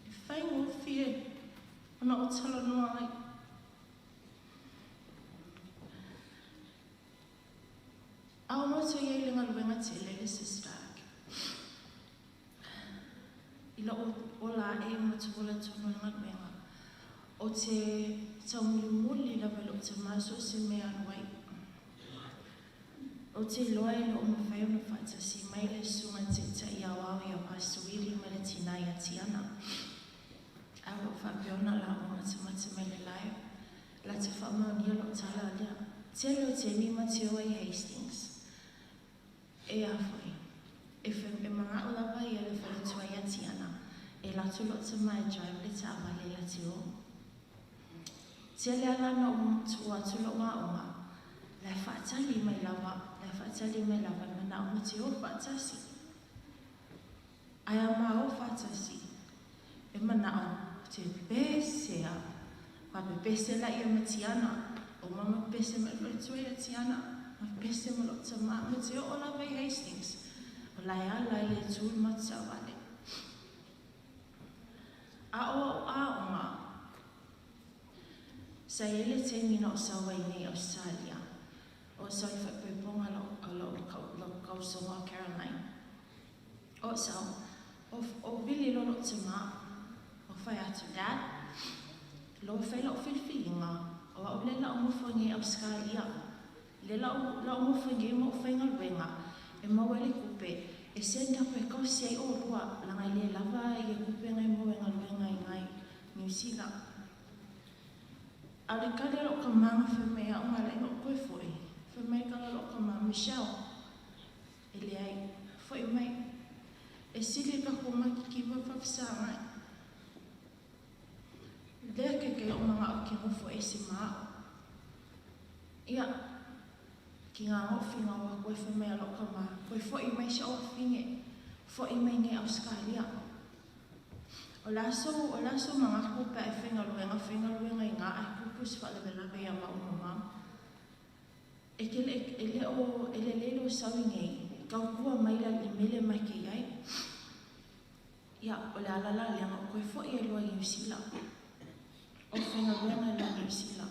e faigofie ona ou talanoa ai. A o matou i ai i le galuega tele le sister ake. I lou ola ae ma matou ola tonu i le galuega, ou te taumulimuli lava i lou tama so o se mea e alu ai. Ou te iloa e le o mafai ona faatasi mai le Susuga i le Taitai Aoao ia Pastor Willie ma le tinā ia Tiana. Ae o lo o faapea ona lauga matamata mai le lae. La te faamaonia lou tala lea. Tele o taimi ma te o ai i Hastings. E a foi. E e mana'o lava ia le faletua ia Tiana e alu atu lou tama e drive le taavale la te o. Tele ala na ou tuu atu lou aoga, la e faatali mai lava, la e faatali mai lava e mana'o ma te o faatasi. Ae a ma o faatasi, e mana'o ou te pese a. Ua pepese laia ma Tiana, o mama pepese ma le faletua ia Tiana, ma pepese ma lou tama, ma te oo lava i Hastings. O la e ala ia e tu i le matou taavale. A o au aoga, sa i ai le taimi na ou sau ai nei i Ausetalia, o sau i le faaipoipoga o lou kausoga o Caroline. O sau, o vili loa lou tama, o fai atu, Dad, loa fai lau filifiliga, o au lea o le a ou nofo nei i Ausetalia. Lea la o ou nofo nei ma ou faigaluega e maua ai le tupe e send aku e tausi ai olua, leaga e le lava ia tupe na e maua e galuega i ina i Niu Sila. A o le tali a lou tama na fai mai ia au na ala ai ona ou toe foi, fai mai le tala a lou tama, Michelle, e leai, foi mai, e sili tatou matitiva faafesagai. Lea ke lou mana'o ke nofo ese ma a'u. Ia, ki ngā ofi ngā wā koe fai mai a lou tama, koe fo'i mai si o'u afine, fo'i mai nei Ausetalia. O le aso, o le aso manatu pe a e faigaluega, faigaluega i ina ae tupu se faalavelave ia maua ma mama. E te le, e le o, e lelei lou sau i nei, tautua mai le alii mele ma te i ai. Ia, o le ala la lea na ou toe fo'i ai loa i Niu Sila. O faigaluega i la Niu Sila.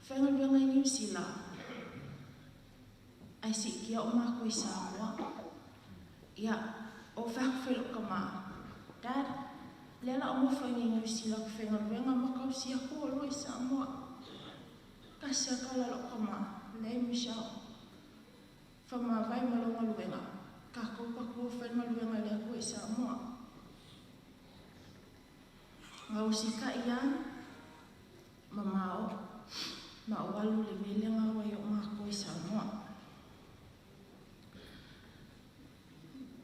Faigaluega i Niu Sila, ae siitia o matou i Samoa. Ia, o fai atu foi i lou tama, Dad, lea la o nofo i nei Niu Sila ou te faigaluega ma tausi atu oulua i Samoa. Tasi a tala lou tama, Leai Michelle, faamavae ma lou galuega, tatou patua faigaluega i le Atua i Samoa. Gaosikaʻi a ma mao ma o alu le mele gaua i o mākou i Samoa.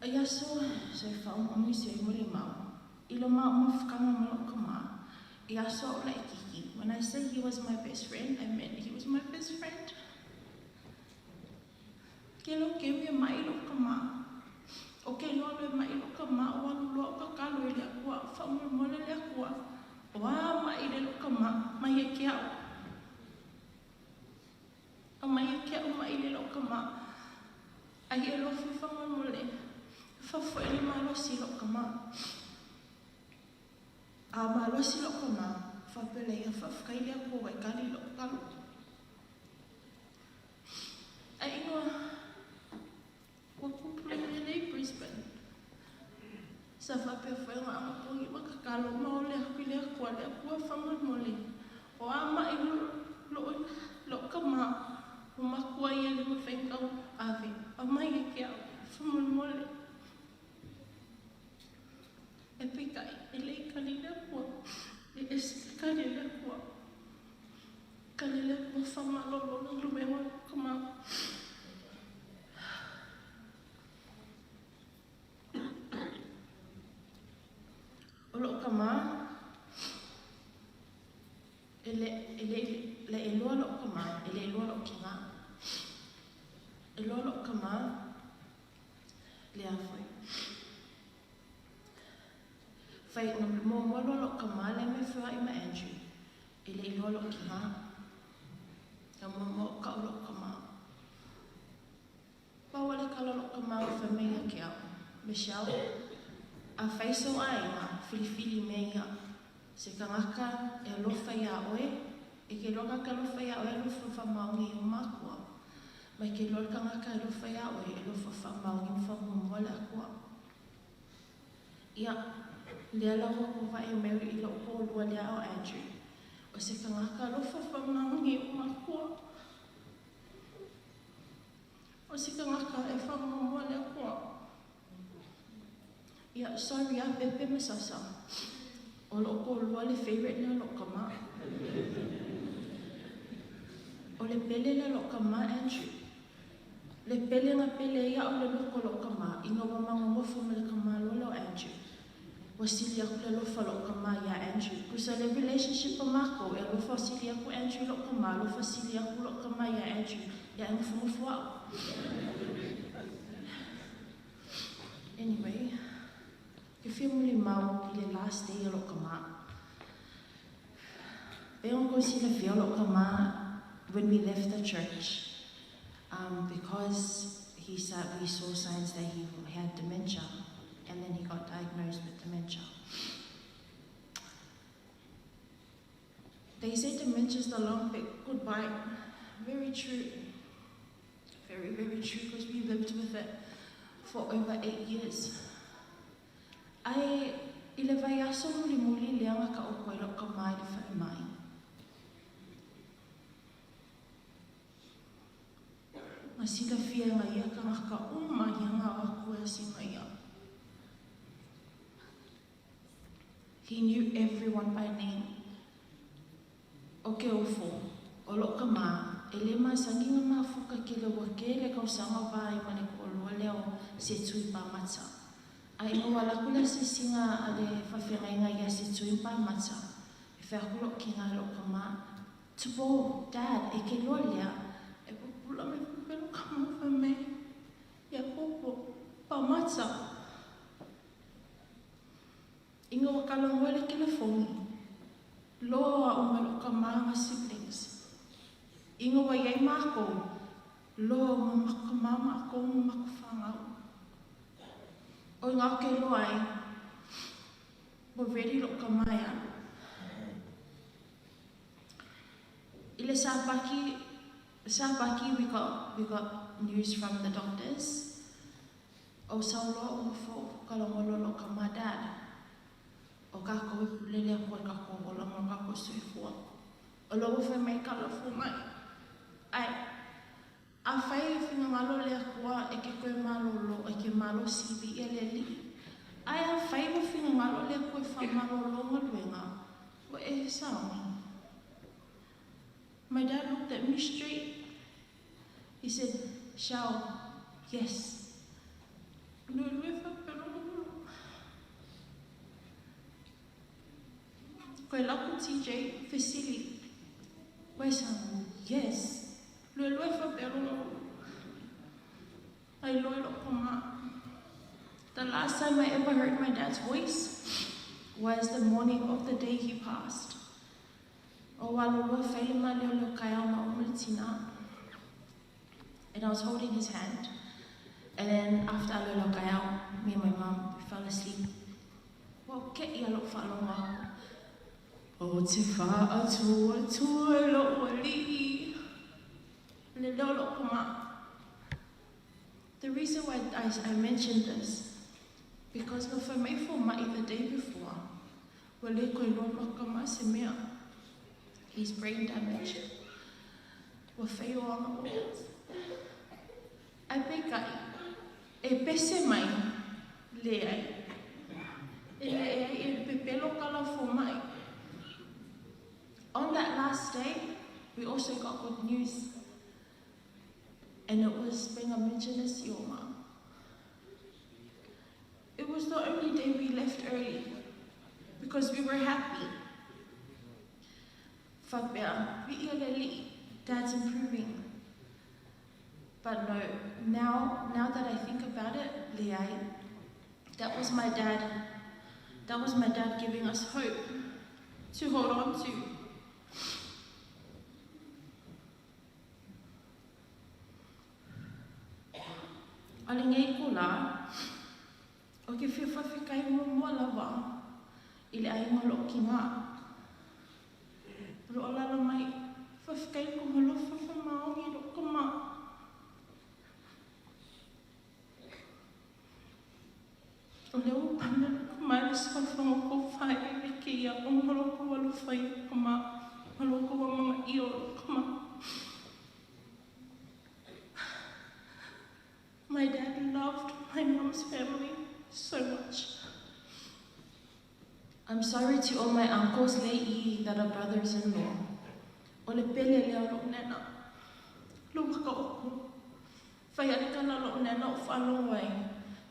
Ai aso so e whaomaomi se i mole mau. I lo mao mafukanga ma lo kama. I aso o lai kiki. When I say he was my best friend, I meant he was my best friend. Ke lo ke me mai lo kama. O ke loa lo mai lo kama o alu loa o kakalo i le akua. Whaomolemole le akua. O a mai le lo kama. Mai e ke au. A mai e ke au mai le lo kama. Ai e lofi whaomolemole. Whawhai le malosi lo kama. A malosi lo kama. Whapele ia whawhai le akua wai kali lo kalo. Ai ingoa ua kupu le mea nei Brisbane. Sa faapea foi ona agapogi ma kakalo ma o le aku i le Akua, le Akua faamolemole. O a maʻi loo kamā, o makua ia le mafai kau ave, aumai e ke ao, faamolemole. E peitai, e le i kali le Akua, e ese le kali a le Akua. Kali le Akua faamalolo le galuega o loo kamā. O loo kamā, e le, e le, le e lua loo kamā, e le lua loo kinga. E lua loo kamā, le a foi. Fai nga mo mo lua loo kamā le me fua i ma Andrew. E le lua loo kinga. Ka mo mo ka o loo kamā. Pau le kala loo kamā o wha mea ke au. Michelle, a fai so aiga, filifili mea ia. Se kangaka e alofa ia oe, e ke loa ka alofa ia oe alofa whamaongi o makua. Mai ke loa kangaka e alofa ia oe, e alofa whamaongi o whamumua le akua. Ia, lea la ua ko vai meu i lo ko lua lea o Andrew. O se kangaka alofa whamaongi o makua. O se kangaka e whamumua le akua. Ia, sorry a Pepe ma Sasa. O lo ko lua le favorite na lo kama. O le pele le lo kama Andrew. Le pele nga pele ia o le loko lo kama. Inga wa manga ngofo me le kama lo lo Andrew. Wa sili aku le lofa lo kama ia Andrew. Kusa le relationship o mako e lofa sili aku Andrew lo kama. Lofa sili aku lo kama ia Andrew. Ia e ngofu ngofu au. Anyway, ke fia muli mau i le last day o lo kama. Pe on ko sila fia lo kama when we left the church, because he said we saw signs that he had dementia, and then he got diagnosed with dementia. They say dementia is the long big goodbye. Very true. Very, very true, because we lived with it for over 8 years. Ai, i le vai aso muli muli lea nga ka o koe lo ka mai le whai mai. Nga sila fia nga ia ka ngaka uma ia ngā aku e singa ia. He knew everyone by name. O ke ofo, o lo ka mā, e le masangi nga mafuka ke le ua ke le kausanga vai ma le ko'olua lea o se tui pamata. A inga ua laku le asiasiga a le faafeagaiga ia se tui pamata, e fai aku lo'u kiga i lo'u kamā, Tupo, Dad, e ke loa lea, e pupula mai pupelo ka mā fai mai, ia popo, pamata. Inga ua kalagoa le telefoni, loa au ma lo'u kamā nga siblings. Inga ua iai mākou, loa uma maku kamā mākou ma maku whāngau. O ngā ke loa ai, ua ready lo'u kamā e alu. I le sapaki, sapaki we got news from the doctors. O sauloa o fo kalongolo lo ka ma dad. O kako e pulele aku e kako o la mo kako soifua. O lo fai mai kala fu mai. Ai, a fai e whingangalo le akua e ke koe malolo, e ke malo sivi e le li. Ae afai ua finagalo le Atua e faamalōlō galuega, ua e sauni. My dad looked at me straight. He said, Shao, yes. Luelue faapea lona ulu. Koe laku TJ, fesili, ua e sauni? Yes. Luelue faapea lona ulu. Ai loe lou tama. The last time I ever heard my dad's voice was the morning of the day he passed. O alo loa fai le maleoleo kaeao ma o ma le tina. And I was holding his hand. And then after alo loa kaeao, me and my mom, we fell asleep. Ua ke'i a lou faalogo aku. O te faatuatua i lou alii. Le leo o lou tama. The reason why I mentioned this, because na fai mai foma'i the day before, ua le koe loa ma ka se mea. He's brain damaged. Ua fai o anga o. Ai peitai, e pese mai, leai. E leai e pepelo kala foma'i. On that last day, we also got good news. And it was Benga Sioma. It was the only day we left early because we were happy. Faapea, viia le Alii, Dad's improving. But no, now that I think about it, leai, that was my dad. That was my dad giving us hope to hold on to. O lenei itulā, ou te fia faafetai muamua lava i le aiga o lou tina. O loo alaala mai, faafetai i lou alofa faamaoni i lou tama. O lea ua pane lou tama i le suafa na outou faaee ai kēia ona o lo outou alofa i lou tama ma lo outou amanaia o lou tama. My dad loved my mom's family so much. I'm sorry to all my uncles lei'i that are brothers-in-law. O le pele lea o lou nena. Lou maka oku. Fai a le kala lou nena o faalogo ai.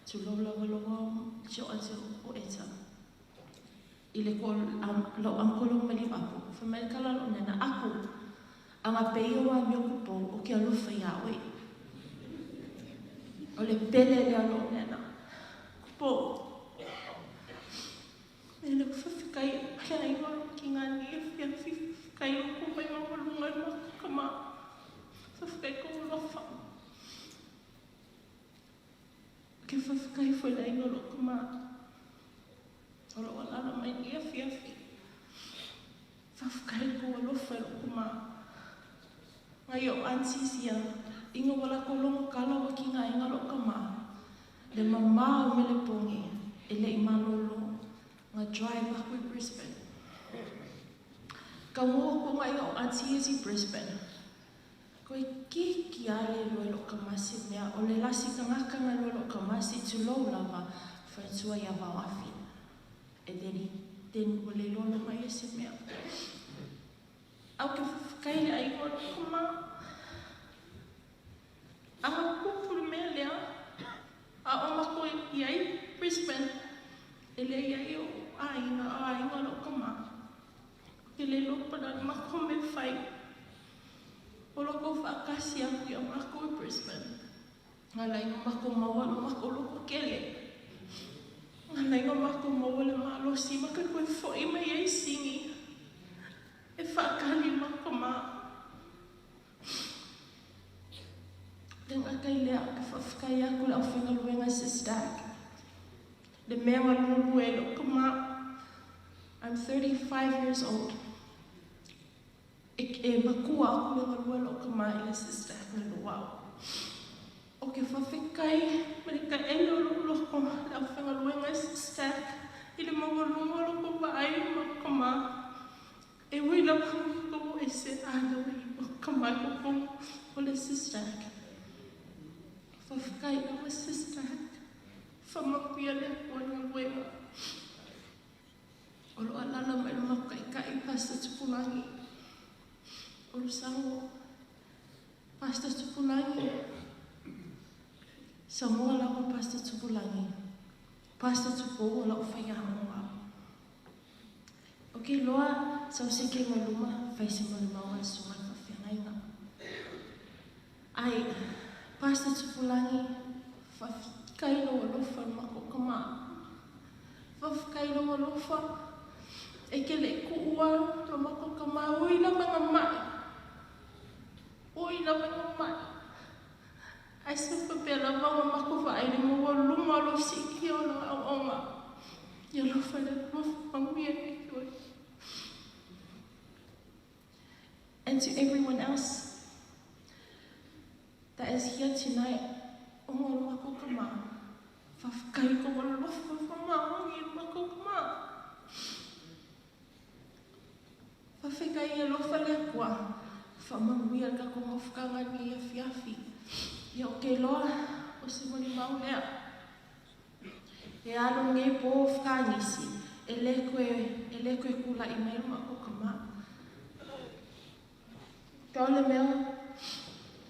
Tulou lava lou tio atu o Eta. I le ko lou uncle o Maliuapu. Fai mai le kala lou nena. Aku. Aga pei o amio ku pou o ke alofa iā oe. O le pele lea o lou nena. Kupo. E le faafetai le aiga o lou tina i lenei afiafi. Faafetai i lo outou vai maualuga i le matou tama. Faafetai i kou alofa. Ou te faafetai foi i le aiga o lou tama o loo alaala mai i lenei afiafi. Faafetai i le tou alofa i lou tama. Nai o'u aunties ia, ina ua latou logo tala ua tigaina lou tama, le mamā o Melepone e le'i malōlō, na drive aku i Brisbane. Taugō atu nai o'u aunties i Brisbane, koe kiki a le iloa i lou tama se mea, o le lasi tagata na iloa i lou tama se'i tulou lava, faletua ia Vaoafi. And then he, then ua le iloa lava ia se mea. Ae ou te faafetai i le aiga o lou tama. Aga kupu le mea lea, a o matou i ai Brisbane, e leai ai o'u aiga, o aiga o lou tama. Ou te le iloa po o le a le matou mea e fai. O lo outou faatasi atu ia matou i Brisbane. Na ala ai ona matou maua lo matou lototele. Na ala ai ona matou maua le malosi ma toe toe fo'i mai ai sini e faatali i matou tama. Le gata i lea, ou te faafetai atu i le aufaigaluega a SYSTAC, le mea na lulu ai lou tama. I'm 35 years old. E matua aku le galue lou tama i le SYSTAC nai lo au. Ou te faafetai ma le taele o lou loto le aufaigaluega e SYSTAC i le maualuga o lo outou vaai i lou tama. E ui lava ina outou ese a lea ua i ai lou tama i totonu o le SYSTAC. Faafetai lava SYSTAC. Whamakuia le kua nga luenga. O lo alala mai lo makaikai Pastor Tupulangi. O lo sango. Pastor Tupulangi. Samoa lava Pastor Tupulangi. Pastor Tupu o lau whai amonga. Ok, loa, sau se ke maluma, fai se maluma o sunga whawhengainga. Ai, Pastor Tupulangi, whawhikai lo alofa mako kama. Whawhikai lo alofa. E ke le kuua lo mako kama, ui la mga mai. Ui la mga mai. Ai se whapea la vanga mako whaere mo wa luma lo siki o lo au onga. Ia lofa le lofa manguia e koe. And to everyone else that is here tonight, o ngā mako kama. Whawhikai ko wa lofa whamaongi mako kama. Whawhikai ia lofa le kua. Whamanguia ka ko ngawhakanga ni ia fiafi. Ia o ke loa o se moni mau lea. E alo nge po whakangisi. E le koe kula i mai mako kama. Ka ole mea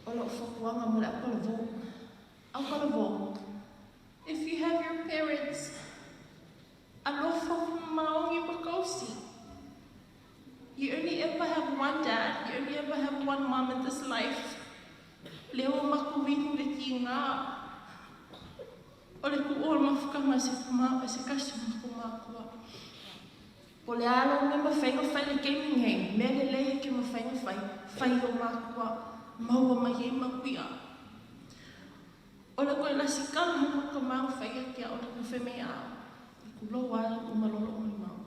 o lo whakuanga mo le apalavo. Apalavo. If you have your parents, alofa maongi makausi. You only ever have one dad, you only ever have one mom in this life. Leo makuwini le ki ngā. O le ku o mawhakanga se whama, se kasi makumakua. Po le alo me mawhainga whai le gaming hei, me le leia ke mawhainga whai, whai o makua, maua mai e makuia. O le koe lasi kala he makamau whai a kia o le kuwhe me au. I ku loa o malolo o mau.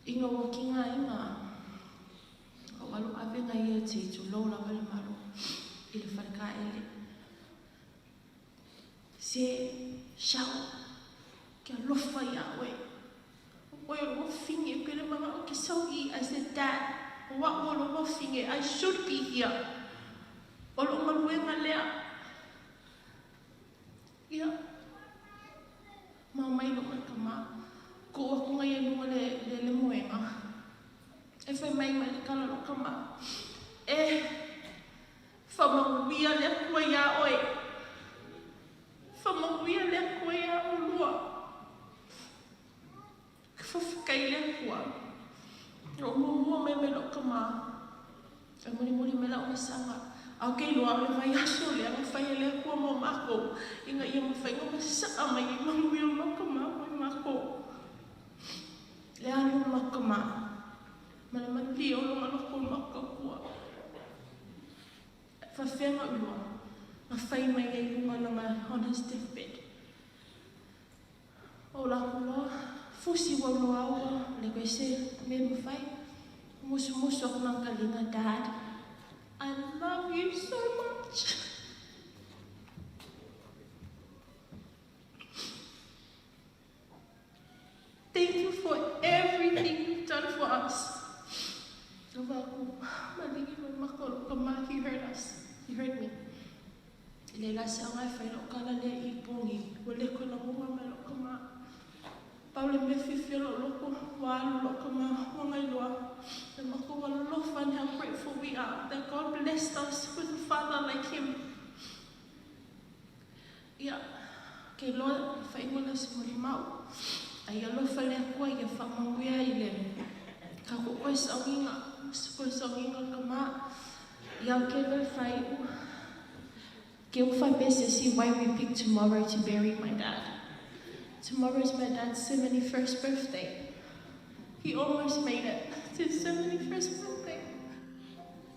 Inga wa ki ngā inga. O alo awenga ia te tu lo la wale malo. I le whareka ele. Se shau kia lofa ia oe. O oe o finge pele manga o ke saugi. I said, Dad, o wa o lo finge, I should be here. O lo maluenga lea. Ia. Mau mai lo kama. Ko aku ngai lunga le le moenga. E fai mai mai le kala lo kama. E whamanguia le kua ia oe. Whamanguia le kua ia o lua. Ka whawhikai le kua. O mua mai mai lo kama. E muri muri me la o masanga. Au kei loa le vai aso le anga whai le kua mo mako. Inga ia mawhai ngā masaa mai i manguia lo kama mo mako. Le alo makama. Mana mati o longa loko maka kua. Whawhenga ulua. Ma whai mai e lunga langa on his deathbed. O la kula, fusi wa loa aua, le koe se me mawhai. Musu musu aku nang kalinga, Dad. I love you so much. Thank you for everything you've done for us. He heard us. He heard me. Le la se anga whai lo kala le i pongi. O le kola ngunga me lo kama. Paule me fifi lo loko. Wa lo kama. Wangai loa. Le mako wa lofa and how grateful we are that God blessed us with a father like him. Ia. Ke loa whai ngola se mori mau. Ai alofa le akua ia whamanguia i le. Ka ko koe saunginga. Se koe saunginga kama. Ia ke loa whai u. Ke u whai best to see why we picked tomorrow to bury my dad. Tomorrow is my dad's 71st birthday. He almost made it to his 71st birthday.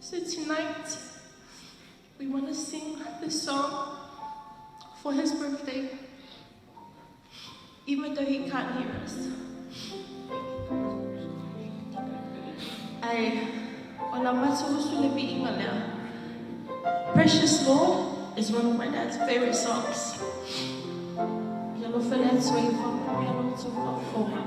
So tonight, we want to sing this song for his birthday, even though he can't hear us. Ai, o la matso usu le biinga lea. Precious Lord is one of my dad's favorite songs. Ia lo fele atu ai whanau ia lo tau whafoga.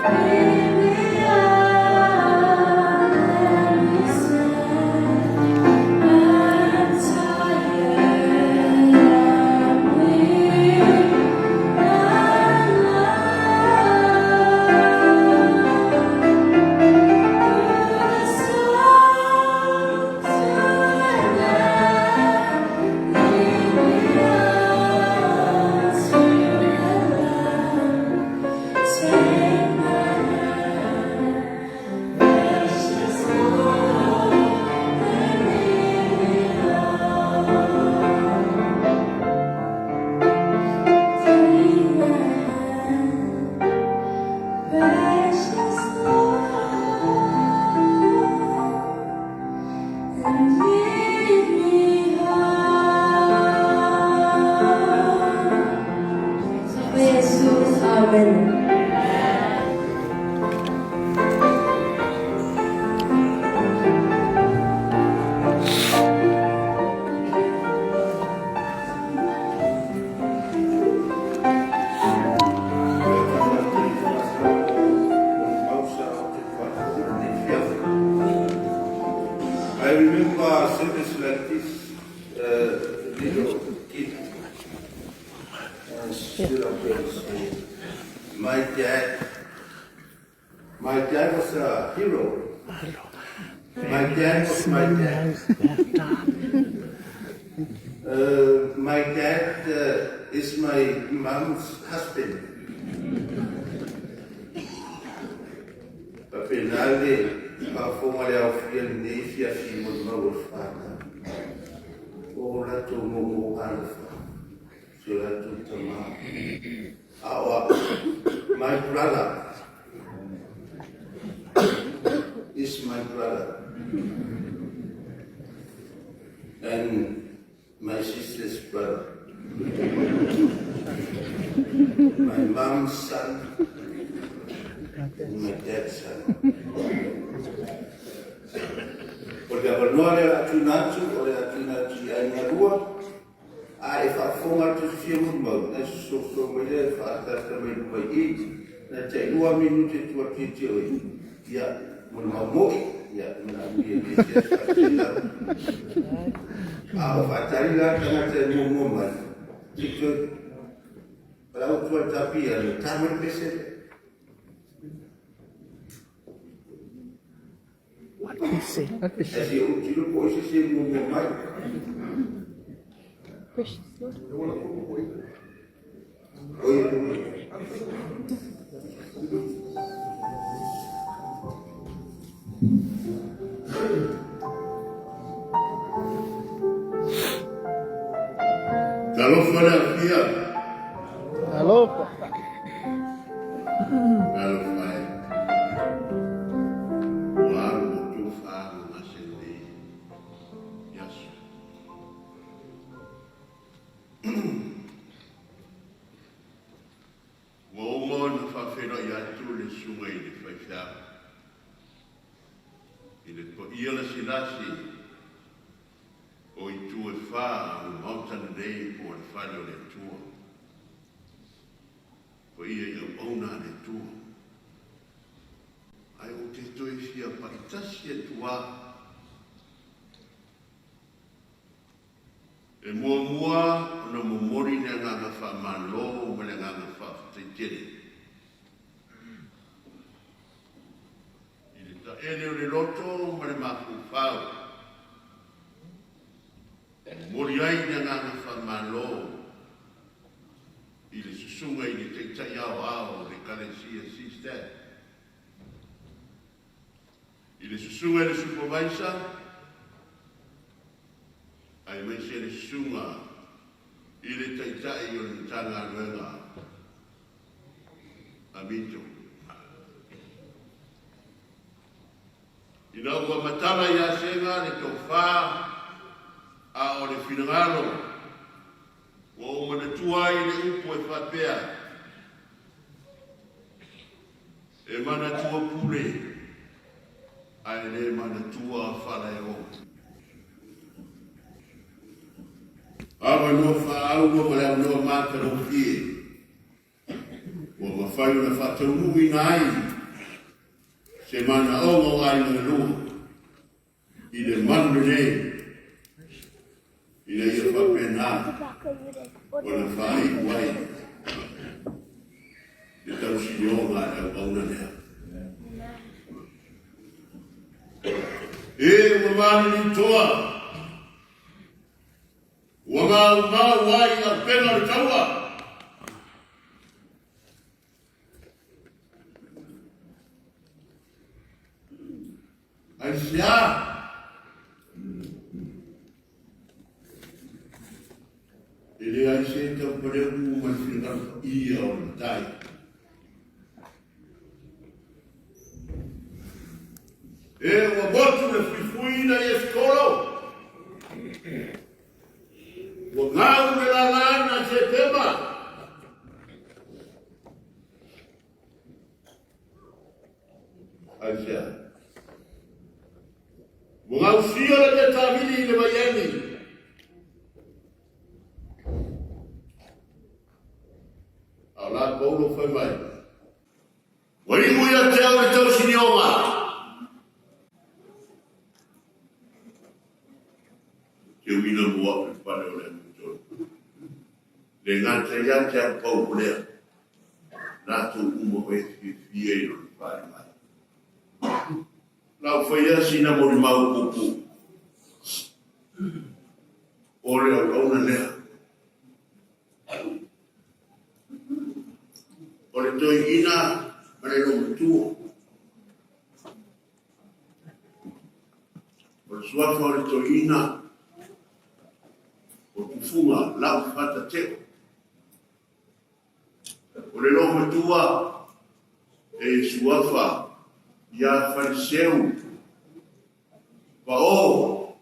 I'm tired, I'm weak, I'm lost. But a song to an end, lead me on to the light. Take my hand, precious Lord, and lead me on. Take my hand, precious Lord, and lead me on. Jesus, Amen. I remember a service like this, little kid, and stood up there and said, my dad was a hero. My dad was my dad. My dad is my mom's husband. Faapena le faafofoga le aofia i lenei afiafi molimau o le fanau. O latou moomoo alofa, si o latou tamā. A o a'u, my brother is my brother. And my sister's brother. My mom's son and my dad's son. O le avanoa lea o le a tuuina atu, o le a tuuina atu i aiga lua, a e faafofoga atu i se fia molimau, ona e sososo mai lea e faaataata mai luma i i, na te 2 minute atu atu ia te oe, ia, molimau mo'i, ia, e manaomia i le isi aso faafetai lava. A o faatali la le tagata e muamua mai, se i toe palau atu le tapia, le ta mai le pese lea. Ae se i ou tilo po o ai se isi e muamua mai. Oi, Talofa le afia. Alofa. Talofa e. Ua alu outou faaagagase lenei aso. Ua uma ona faafeiloai atu le susuga i le faifeau i le paia lasilasi o itu e fā o le Maota lenei po o le Fale o le Atua. Paia i auauna a le Atua. Ae ou te toe fia paitasi atu lava. E muamua ona momoli le agaga faamalo ma le agaga faafetai tele i le taele o le loto ma le mafaufau e momoli ai le agaga faamalo i le susuga i le Taitai Aoao o le Ekalesia CSTEP, i le susuga i le Supervisor, aemaise le susuga i le Taitai o le Matagaluega a Mito. Ina ua matala ia Sega le tofa a o le finagalo, ua ou manatua ai le upu e faapea, E manatua pule, ae le manatua falaeo. Avanoa faaauro ma le avanoa matagofie ua mafai. mafai ona faataunuuina ai se manaoga o aiga e lua i le malu lenei ina ia faapena ona faaiu ai le tausilioga a le auauna lea. E ua maliliutoa, ua maumau ai auupega o le taua. Aisea? E leai se taupaleu ma le finagalo paia o le Matai. E ua motu le fuifuiina i Esikolo. Ua gau le lalana i Setema. Aisea? Ua gausia le tetavili i le vaieni. A o la Paulo fai mai, Ua iu ia te au le tausinioga. Te uina mua au le pale o le amiotonu. Le gata ia te au Paulo lea, latou uma o e fiafia i lona fale mai. Lau faia sina molimau puupuu. O le auauna lea. O le toeaina ma le loomatua. O le suafa o le toeaina o Tufuga lau Fata Teo. O le loomatua e suafa ia Faleseu Pao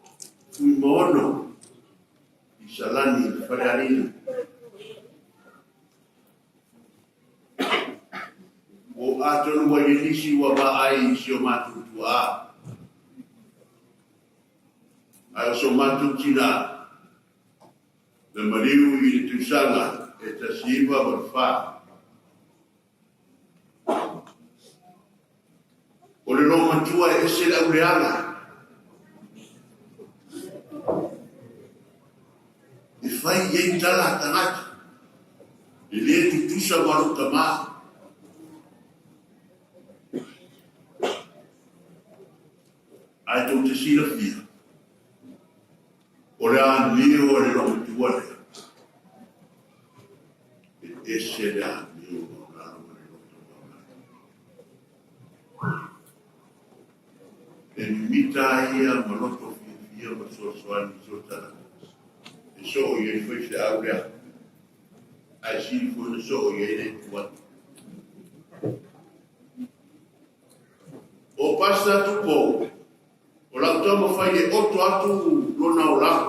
Fuimaono i Salani Falealili. Ua atonu ua i ai nisi ua vaai i si o matou tuaa. Ae o so matou tina na maliu i le tausaga e 1984. O le loomatua e ese le auleaga. E fai i ai tala a tagata. E le tutusa ma lou tamā. Ae tou te silafia, o le amio a le loomatua lea, e ese le amio maualalo ma le loto maualalo. E mimita ai ia ma loto fiafia ma fesoasoani i so tagata e soo i ai faifeau lea, ae sili foi ona soo i ai le itu atu. O Pastor Tupou, o lau taumafai e oto atu lona olaga.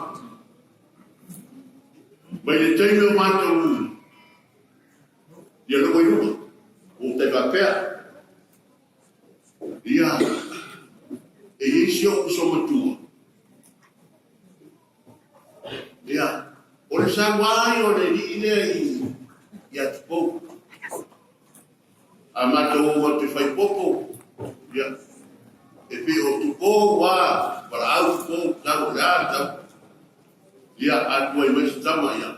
Mai le taimi o matou ia lua i luga, ua tai faapea, ia, e i ai si ou uso matua. Ia, o le sau ai o le alii lea i Atupou. A matou o atu e fai popo, ia, e pei o Tupou a, valaau Tupou, tau o le a, tau. Ia, a tuai mai se tama, ia,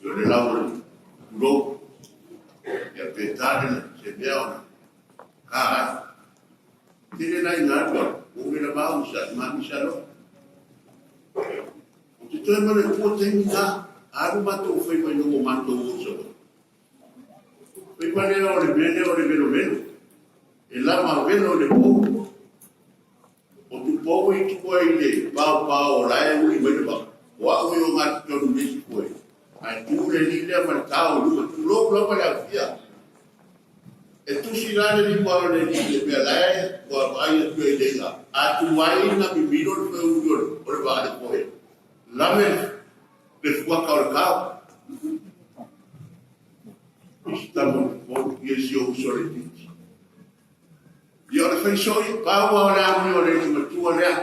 ia o le lau o le tulou. Ia, pe tane se mea ona ka ai. Tele nai ngā rua, o wera mau sa, mami sa loa. O te toe mana kua taimi ngā, aru matou whai mai no matou o sa. Fai lea o le mea lea o le velovelo. E lava velo i le pou. O Tupou i tua i le paopao o la e uli mai le vaa. O au e o ngā tonu le isi koe. Ae tu le ni lea ma le tao i luma. Tulou lava le aufia. E tusi la le lima o le ni le mea la e ua vaai atu ai le i'a. A tu ai na mimilo le feuli o le vaa le koe. Lave le fuaka o le kao. Tama o ia si o uso le titi. Ia o le faisoi, pau o le amio o le alii matua lea.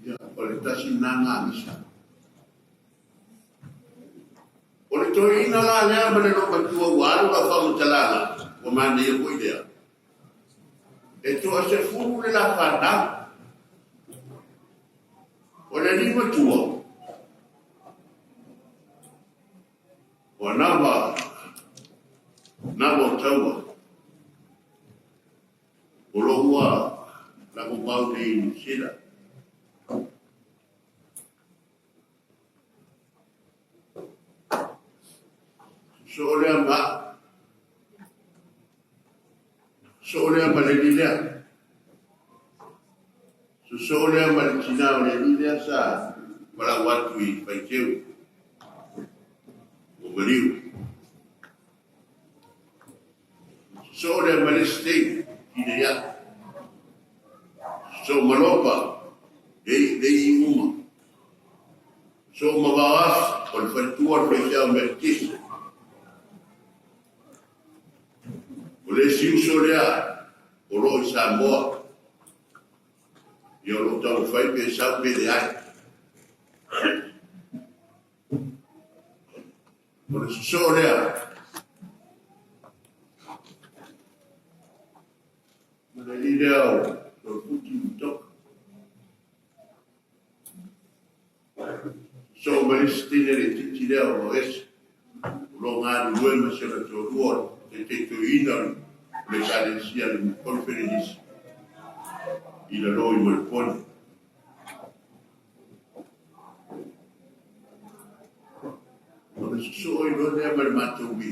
Ia o le tasi na ngā misa. O le toeaina la lea ma le loomatua ua alu lau faamatalaga, ua manaia foi lea. E toasefulu le la fanau. O le alii matua, ua nama, nama o taua. O lo ua lagomau nei i Niu Sila. Soo lea ma soo lea ma le alii lea. Sosoo lea ma le tinā o le alii lea sa valaau atu i Faiteu ua maliu. Sosoo lea ma le isi teine, tinei aʻu. Sosoo ma Lopa, le le i uma. Sosoo ma Vaoafi, o le faletua o le faifeau Metotisi. O le isi uso lea o lo o i Samoa, ia o lo o taumafai pe sau pe leai. O le sosoo lea ma le alii lea o Toefuti ma Toka. Sosoo ma le isi teine laitiiti lea o Vaoese, o lo o galulue ma si ona toalua o le taitaitoeina o le Ekalesia le Konferenisi i lalo i Malepone. Ona sosoo ai loa lea ma le matou ui.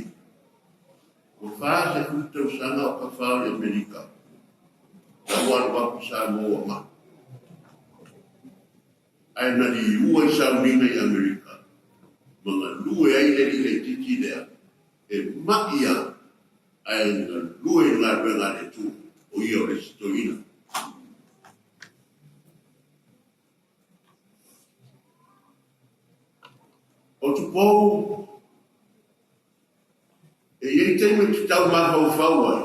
Ua 40 tausaga o kafao i Amerika, a ua alu atu i Samoa ua maʻi. Ae na liua i sauniga i Amerika, ma galue ai le alii laitiiti lea, e maʻi lava, ae galue i le galuega a le Atua, o ia o le isi toeaina. O Tupou, e i ai taimi e te tau mafaufau ai,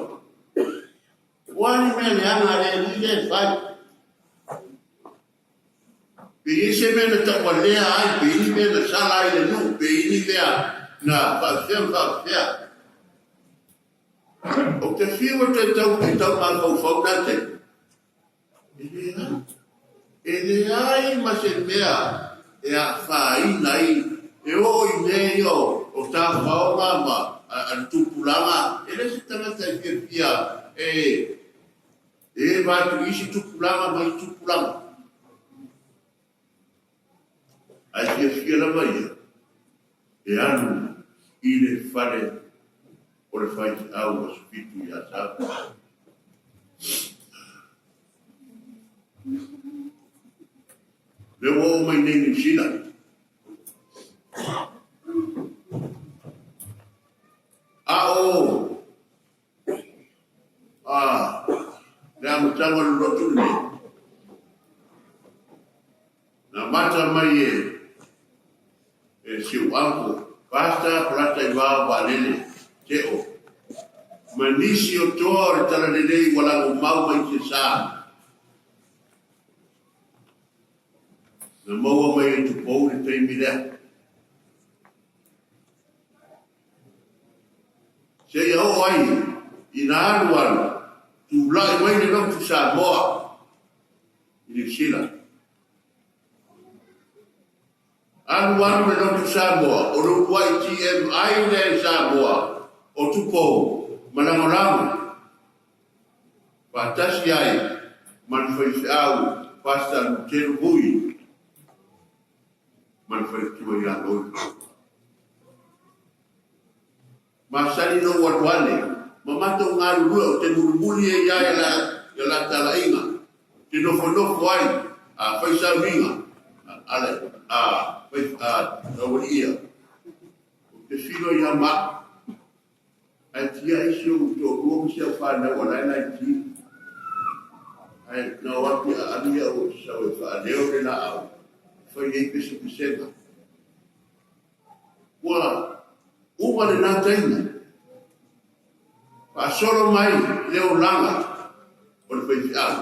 o a ni mea leaga a le alii lea e fai? Pe i ai se mea na taualea ai, pe i ni mea na sala ai le nuu, pe i ni mea na faafefea ma faafefea. Ou te fiu e toe tau, e tau mafaufau na taimi. E leai. E leai ma se mea e afaina ai e oo i mea ia o tafaoga ma a le tupulaga. E le se tagata e fiafia e eva atu i isi tupulaga ma isi tupulaga. Ae fiafia lava ia e alu i le fale o le faifeau Aso Fitu i Asau. Lea ua oo mai nei Niu Sila. A o a le amataga o le lotu lenei, na amata mai e e si ou uncle, Pastor Polataivao Vaalele Teo, ma nisi o toa o le Talalelei ua lagomau mai Tiasa. Na maua mai e Tupou le taimi lea. Seia oo ai ina alualu, tulai mai le lotu Samoa i Niu Sila. Alu alu le lotu Samoa, o le uluai TMI lea i Samoa, o Tupou ma Lagolago faatasi ai ma le faifeau Pastor Luteru Hui ma le faletua ia Loi. Masani na ou alu ane ma matou galulue ou te mulimuli ai ia ia la talaiga, te nofonofo ai a fai sauniga a le a fai a taualii ia. Ou te filo ia ma ae tiai si ou toalua ma si au fanau a la e laiti. Ae na o atu ia alu ia ou te sau e faaleo le laau e fai ai pesepesega. Ua uma lena taimi, faasolo mai le olaga o le faifeau,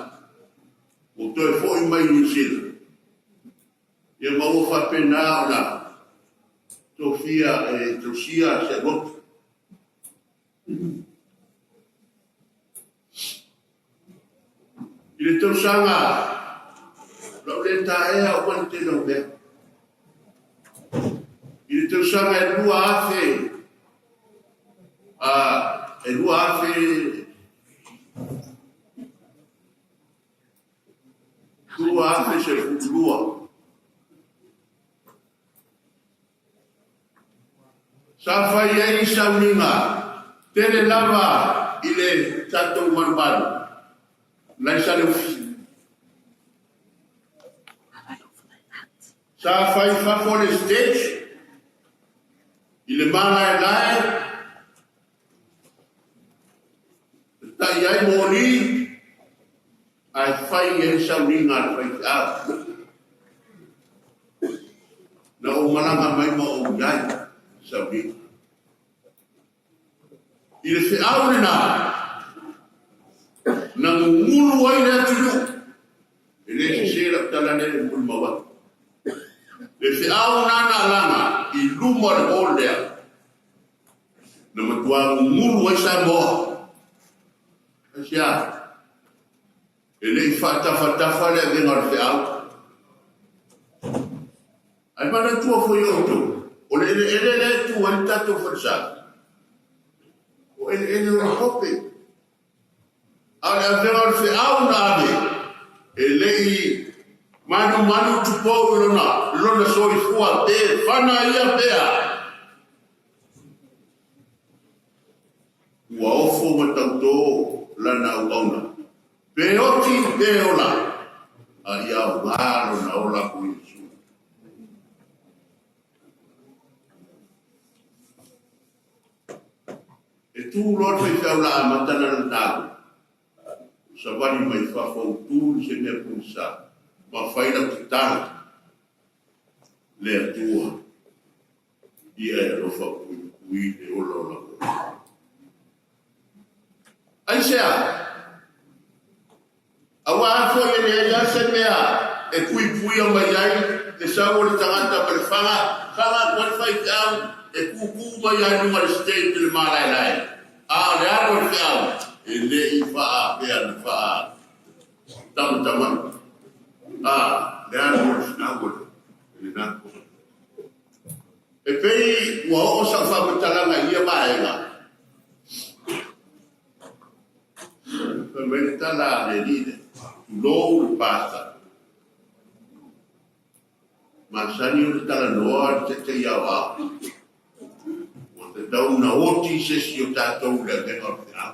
ua toe foi mai i Niu Sila. Ia ma ua faapena ona Tofia e tausia se lotu. I le tausaga lau le taea o mani tele o mea. I le tausaga e 2000 a e 2000 2012. Sa fai ai sauniga tele lava i le tatou malumalu nai Saleufi. Sa fai fafo le stage i le malaelae e tai ai moli ae fai ai sauniga a le faifeau. Na ou malaga mai ma ou i ai sauniga. I le feau lena, na gugulu ai le atunuu. E le sese lau tala lea e molimau atu. Le feau na na alaga i luma o le hall lea, na matua gugulu ai Samoa. Aisea? E le i faatafatafa le avega o le feau. Ae manatua foi e outou, o le eleele lea e tu ai le tatou falesa, o eleele o le hope. A o le avega o le feau na ave, e le i manumanu tupou i lona, lona soifua pe fana ia pe a. Ua ofo ma tautō lana auauna, pe oti pe ola, a ia aoga lona ola mo Iesu. E tū loa le faifeau la amata lana tago, savali mai fafo utū i se mea pugisa, ma fai lau tatalo, Le Atua. Ia e alofa puipui le ola o lau ola. Aisea? Aua a foi e leai lava se mea e puipuia mai ai le sau o le tagata ma le faga, faga atu ai le faifeau e kūkū mai ai luga le stage i le malaelae. A o le alu a le feau, e le i faaapea na faa tamatamai. A, le alu o le feau o lena. E pei ua oo sau faamatalaga i ia vaega, fai mai le tala a le alii lea, tulou le pasta. Masani o le talanoa le taitai aoao. Ua tatau ona oti se isi o tatou i le avega o le feau.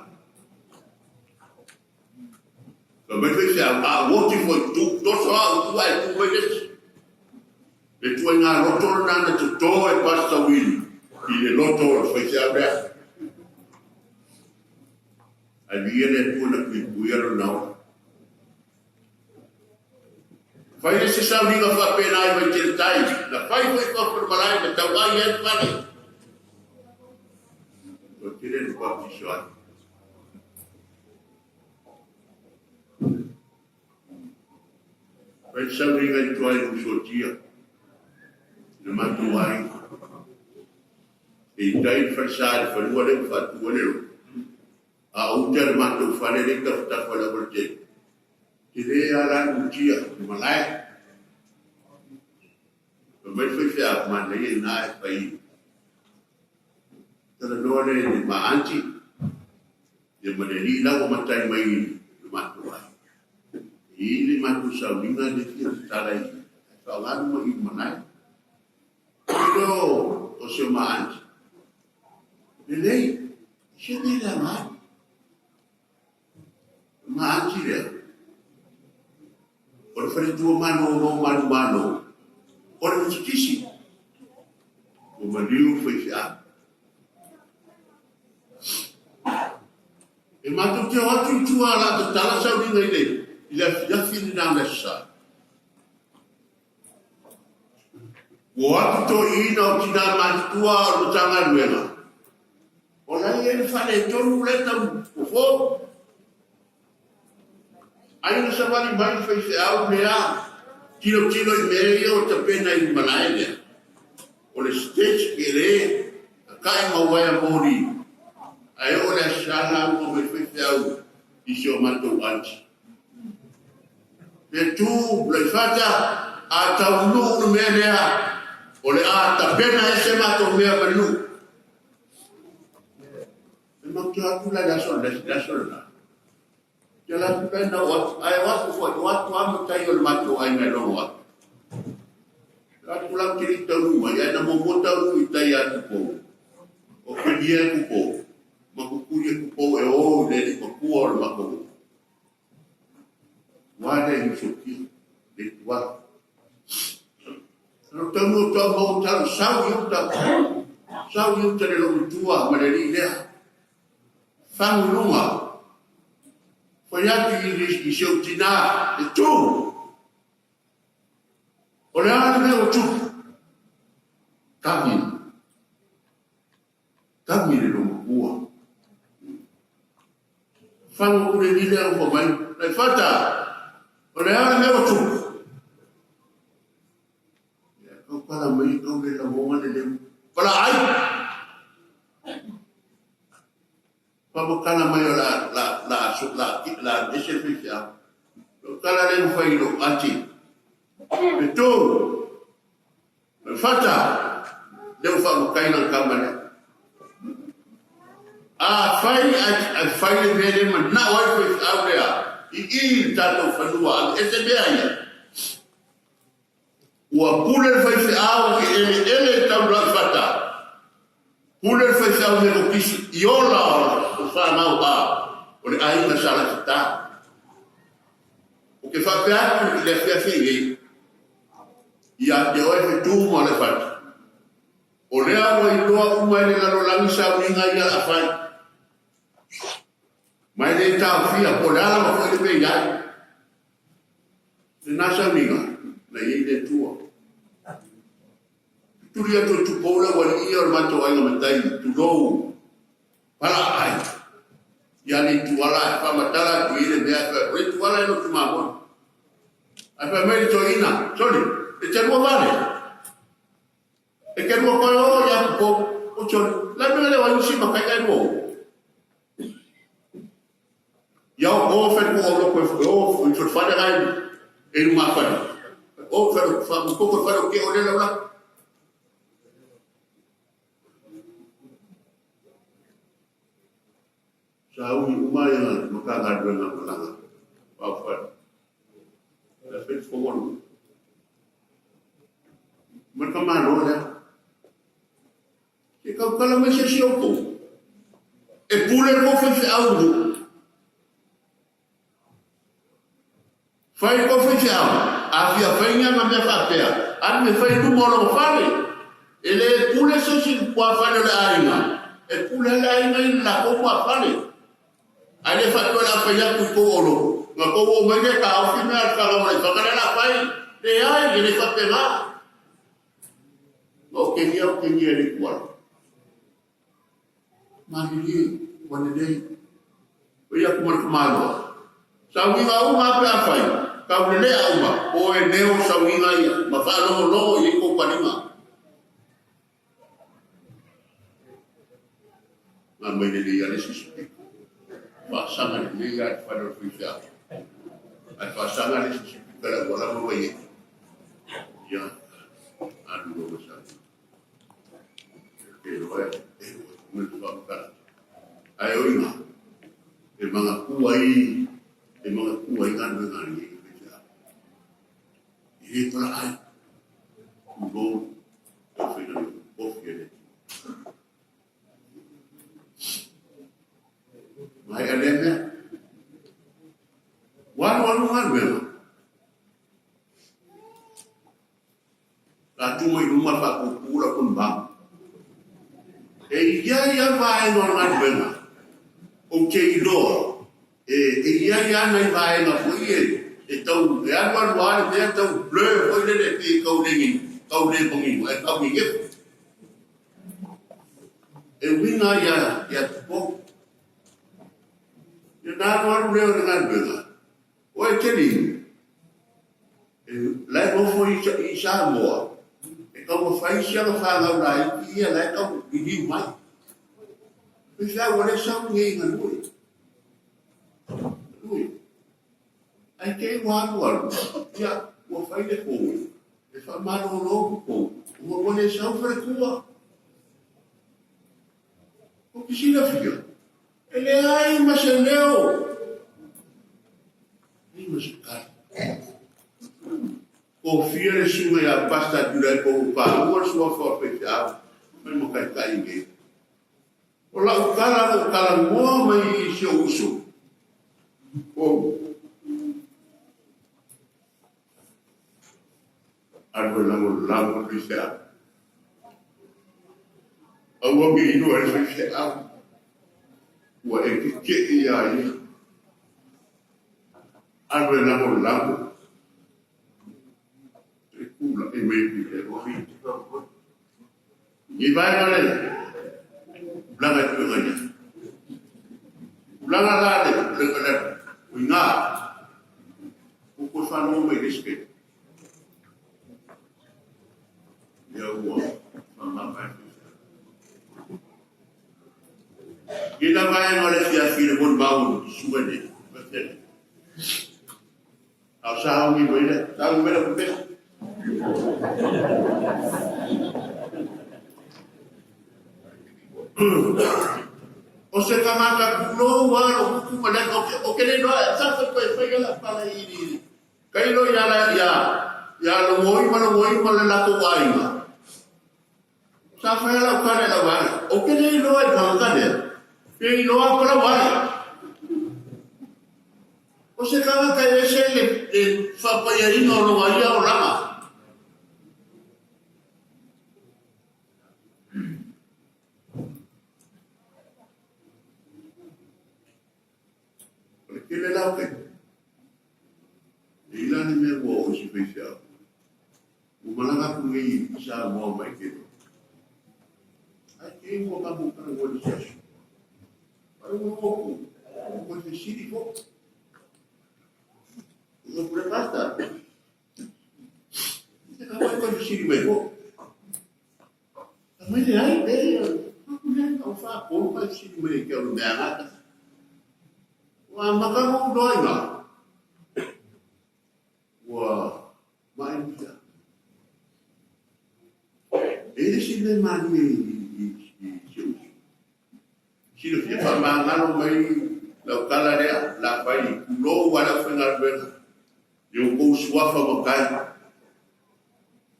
Fai mai faifeau, a ou oti foi, tu, toso au i tua ae tu mai le isi. Le ituaiga loto lena na toto e Pastor Willie i le loto o le faifeau lea. Ae viia le Atua na puipuia lona ola. Fai le se sauniga faapena i Vaiteletai, na fai foi fafo le malae na tauai ai le fale. Toatele na baptiso ai. Fai le sauniga i tua i Usotia, na matou aiga. E i tai le falesa i le fanua lea ua faatu ai le lotu. A o uta le matou fale lea i tafatafa o le aualatele, tele lava la le mutia, le malae. Fai mai le faifeau, manaia ina e fai. Talanoa lea i le ma aunty, ia ma le alii la ua matai mai i le matou aiga. E i ai le matou sauniga lea e fia tatala i faaaoga luma i le malae. Ilo o si o ma aunty. Lelei, se mea leaga ai. Ma aunty lea, o le faletua malolo manumalo, o le Metotisi, ua maliu le faifeau. E matou te o atu i tua o le a tatala sauniga i le i le afiafi lena o le Aso Sa. Ua o atu toeaiina o tina matutua o le Matagaluega, o la e i ai le faaletonu la e tau fofo. Ai na savali mai le faifeau lea, tilotilo i mea ia ua tapena i le malae lea. O le stage ke le taka'i ma uaea moli ae oo le Aso Sa lauga mai faifeau i si o matou aunty. Le tu Loifata a taunuu le mea lea o le a tapena ese matou mea ma le nuu. E matou te o atu la i le aso le aso lena. Te ala atu la na o atu, ae o atu foi, o atu lava matai o le matou aiga e logo atu. O atu la ou te le i taunuu mai, ae na muamua taunuu i tai ia Tupou. O Pilia e Tupou, ma Kukui e Tupou e o i le alii matua o le matou nuu. Ua lea i Usotia, le ituala. Na ou taunuu atu au ma ou talo, sau i uta, sau i uta le lou matua ma le alii lea. Fagu i luga, fai atu i si ou tinā, e tū! O le a le mea ua tupu? Kami. Kami le lou matua. Fagu aku le alii lea ua fai mai, Laifata, o le a le mea ua tupu? Ia, kau pala mai, kau le lamoga le leu. Pala ai! Faamatala mai o la la la aso la la ese le faifeau. Lou tala lea ua fai i lou ati. Fetu! Fata! Lea ua faamataina le tama lea. Afai ae fai le mea lea manao ai le faifeau lea i i le tatou fanua ave ese mea ia. Ua pule le faifeau i eleele tau Laufata. Pule le faifeau Metotisi i ola o fanau a o le aiga sa Laufata. Ou te faapea atu i le afiafi nei, ia te oe Fetu ma Laufata, o lea ua iloa uma e le lalolagi sauniga ia a fai. Ma e le taofia po o le a lava foi le mea i ai. Lena sauniga, na i ai le Atua. Tutuli atu e Tupou le aualii ia o le matou aiga matai, tulou, pala ai. Ia le ituala e faamatala atu i le mea, o le ituala e lotu mamoe. Ae fai mai le toeaina, sole, e te lua vale. E te lua koe o ia Tupou, o sole, la mea lea o ai usi makai ai lua o. Ia o o fai ko o loko e o i fale gai e lu ma fale. O fai fa ko ko fale ke o le la. Sa ui uma ia Matagaluega malaga pau fale. La fai fo mo. Ma ka malo lea. Ke kaukala mai se isi o outou. E pule le tou faifeau i nuu. Fai le tou faifeau, a fia fai ni ana mea faapea, alu e fai i luma o lona fale. E le pule se isi i le tuafale o le aiga, e pule lava le aiga i le latou tuafale. Ae le faapea o le a fai atu i tou olotu, ona tou oo mai lea taofi mea a le fanau a le fana lea o le a fai. Leai, e le faapena. Ma o kenia o kenia e le tuala. Malilie, ua lelei. O ia atu ma le tamaloa. Sauniga uma a pe a fai, tau lelea uma, o e neo sauniga ia, ma faalogologo i ai kou paliga. Nga mai lelei a le isi sipika. Faasaga lelei a le fale o le faifeau. Ae faasaga le isi sipika le auala ma vai e. Ia, alu loa ma sa. E loa e, e loa e le whakamutara. Ae oinga, e mangaku ai, e mangaku ai ngā nuenga ni e faifeau. E le pala ai, tulou, tau whaina ni ofi e le. Mai a lea mea. Walu alu ngā nuenga. La tu mai luma whakupū la kun bang. E ia ia vaenga o galuega, ou te iloa, e, e ia ia nai vaenga foi e, e tau, e alu alu lava le mea tau blur foi lele pei e tau le, tau le manino, ae tau nenefu. E uiga ia, ia Tupou. Ia na alu alu lea o le galuega, Oe Kenny, e, la e nofo i, i Samoa, e taumafai. fai si alo fanau laiti ia la e tau liliu mai. Faifeau ua le sau nei galue. Galue. Ae te i ua alu alu, ia, ua fai le pou, e faamalolo ku pou, ua ua le sau faletua. Ou te silafia, e leai ma se leo, leai ma se tali. Kofia le susuga ia Pastor Tuilaepa ua paua le suafa o le faifeau mai ma taitai nei. O lau tala na ou talanoa mai i si ou uso, o alu e lagolago le faifeau. Aua ne i iloa e le faifeau ua e tetee iā ia. Alu e lagolago e kula e mai i le ofi. I vaega le tulaga e pei ona i ai. Tulaga la le le le uiga ua toe faalogo mai i le isi taimi. Ia ua faamama ai. I la vaega o le afiafi i le molimau i susuga nei, faafetai. A o sa aumi mai le, sa aumi mai le pepesa. O se tagata kulou a lo kuku ma le o ke o ke le loa sa fa koe fai ala pala i i kai lo ia la ia ia lo ngoi ma lo ngoi ma le la ko aiga. Sa fai ala o kale la wale. O ke le loa i ka le. Pe i loa ko la wale. O se tagata e ese le faapaiaina o lona ia olaga. O le tele la o taimi, e i la le mea ua oo i si faifeau, ua malaga atu nei i Samoa mai ke Ai ke ua matou talanoa i le isi aso. Faalogologo atu, ua toe fesili foi. Ua pule pasta. Te ka wai koe fesili mai foi. Ka mai leai, le, aku lea na o whākolu mai fesili mai e ke au mea ngata. Ua amata lou loa i ngā. Ua Mai ia. E le si mea malie i si ou uso. Silafia faamagalo mai lau tala lea, la fai, tulou a le aufaigaluega i outou suafa matai.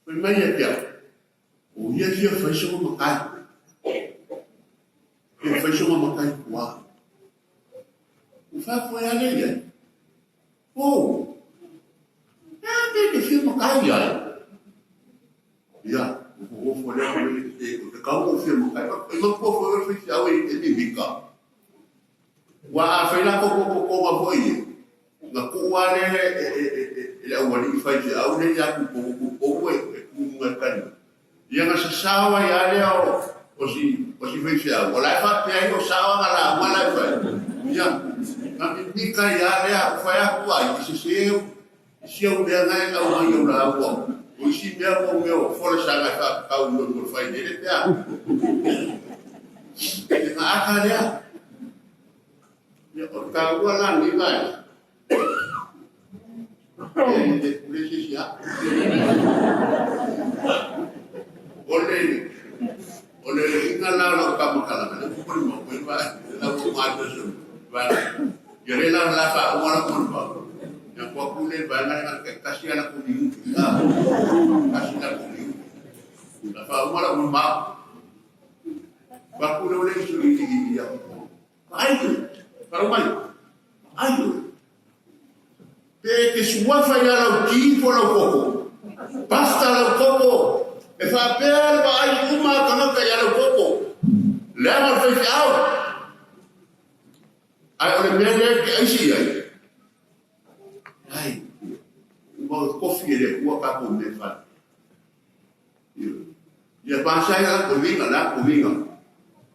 Fai mai ia te au, o ia fia fai sona matai. Fia fai sona matai tuā. Ua faafoe a lea i ai. Oh! E a mea e te fia matai ai? Ia, ua ofo lea ko mele te o te kau o fia matai. E matua foi o le faifeau e mimika. Ua a fai la ko ko ko ko foi e. Na ku a le e le aualii faifeau le ia ku ko ku ko e e ku nunga e kani. Ia na sasao ai a lea o o si o si faifeau. O la e faapea ai o sao ana lauga la e fai. Ia, na mimika ai a lea o fai aku ai i se seu i si au mea na e au mai au lauga. O isi mea mo mea o folasaga e faapakau i mo le fai lele pe a. E nga aka lea. Ia, o le taua la ni vaega. E le pule se isi a. O le o le inga la lau kamakalaga le pule mo koe va la mo ma to so va ya le la la fa o la mo pa ya ko ku le va nga nga kasi ala ku ni ah kasi la ku ni la fa o la mo ma ba ku le le su ni ni ya ai tu para mai ai tu Pe e te suafa ia lau ki po lau koko. Basta lau koko. E faapea le vaai uma a tagata ia lau koko. Leaga o le faifeau. Ae o le mea lea e te aisi i ai. Ai, ua tofi e le Atua tatou mea e fai. Ia pasai la ko vinga la ko vinga.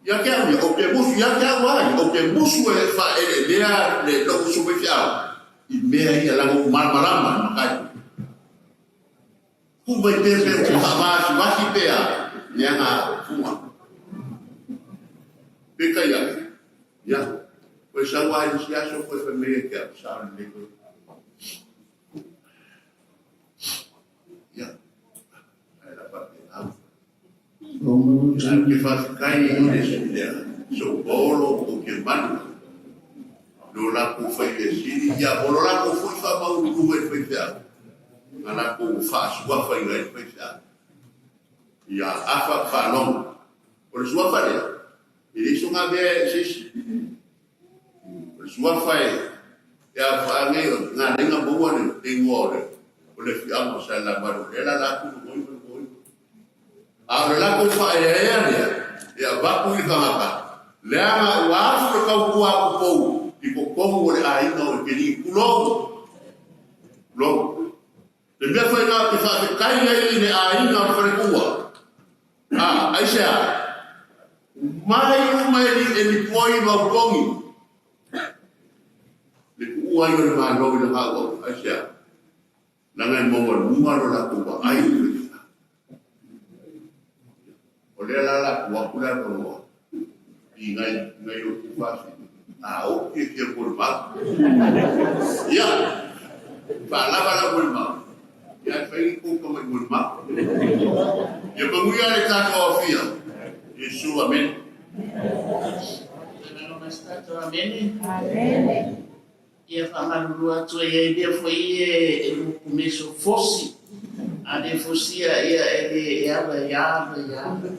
Ia ke au ia o ke musu ia ke au ai o ke musu e fa e le lea le lo usu me fiau. I mea ia la ngo malamalama makai. Tuu mai pea pe o faavasivasi pe a leaga fuga. Peitai ane, ia, koe sau lava i le isi aso koe fai mai ia te au, sao lelei koe. Ia, ae la faapena. Ae ou te faafetai i le sui lea, Soupolo o Kemanu, lo latou fai mea sili, ia, o lo latou foi faamaualuluga i le faifeau, na latou faasuafaina ai le faifeau. Ia Afa Faalogo. O le suafa lea, e leai soga mea e se isi. O le suafa e e a nei o na lenga maua le igoa o le o le afioaga o Salelavalu, o lea e alaala atu luga o iva luga o iva. A o le latou faaeaea lea e avatu i le tagata, leaga ua afu le tautua a tupou i totonu o le aiga o Ekelii. Tulou! Tulou! Le mea foi lena ou te faafetai ai i le aiga o le faletua. A, aisea? Mai uma e li, e lipoi ma opogi le tuua ai o le Malo i lana auauna. Aisea? Leaga e maualuga lo latou vaai i le faifeau. O lea la la tuu atu le avanoa i nai nai o tuafafine. A o ke fia molimau. Ia, faalava lau molimau. Ia, e fai ni kou tamai molimau. Ia manuia le tatou aofia. Iesu, amene. Amene. Ia faamalulu atu ai ai mea foi ia e lukumeso fosi. A le fosia ia e le e ala ia ala ia ala.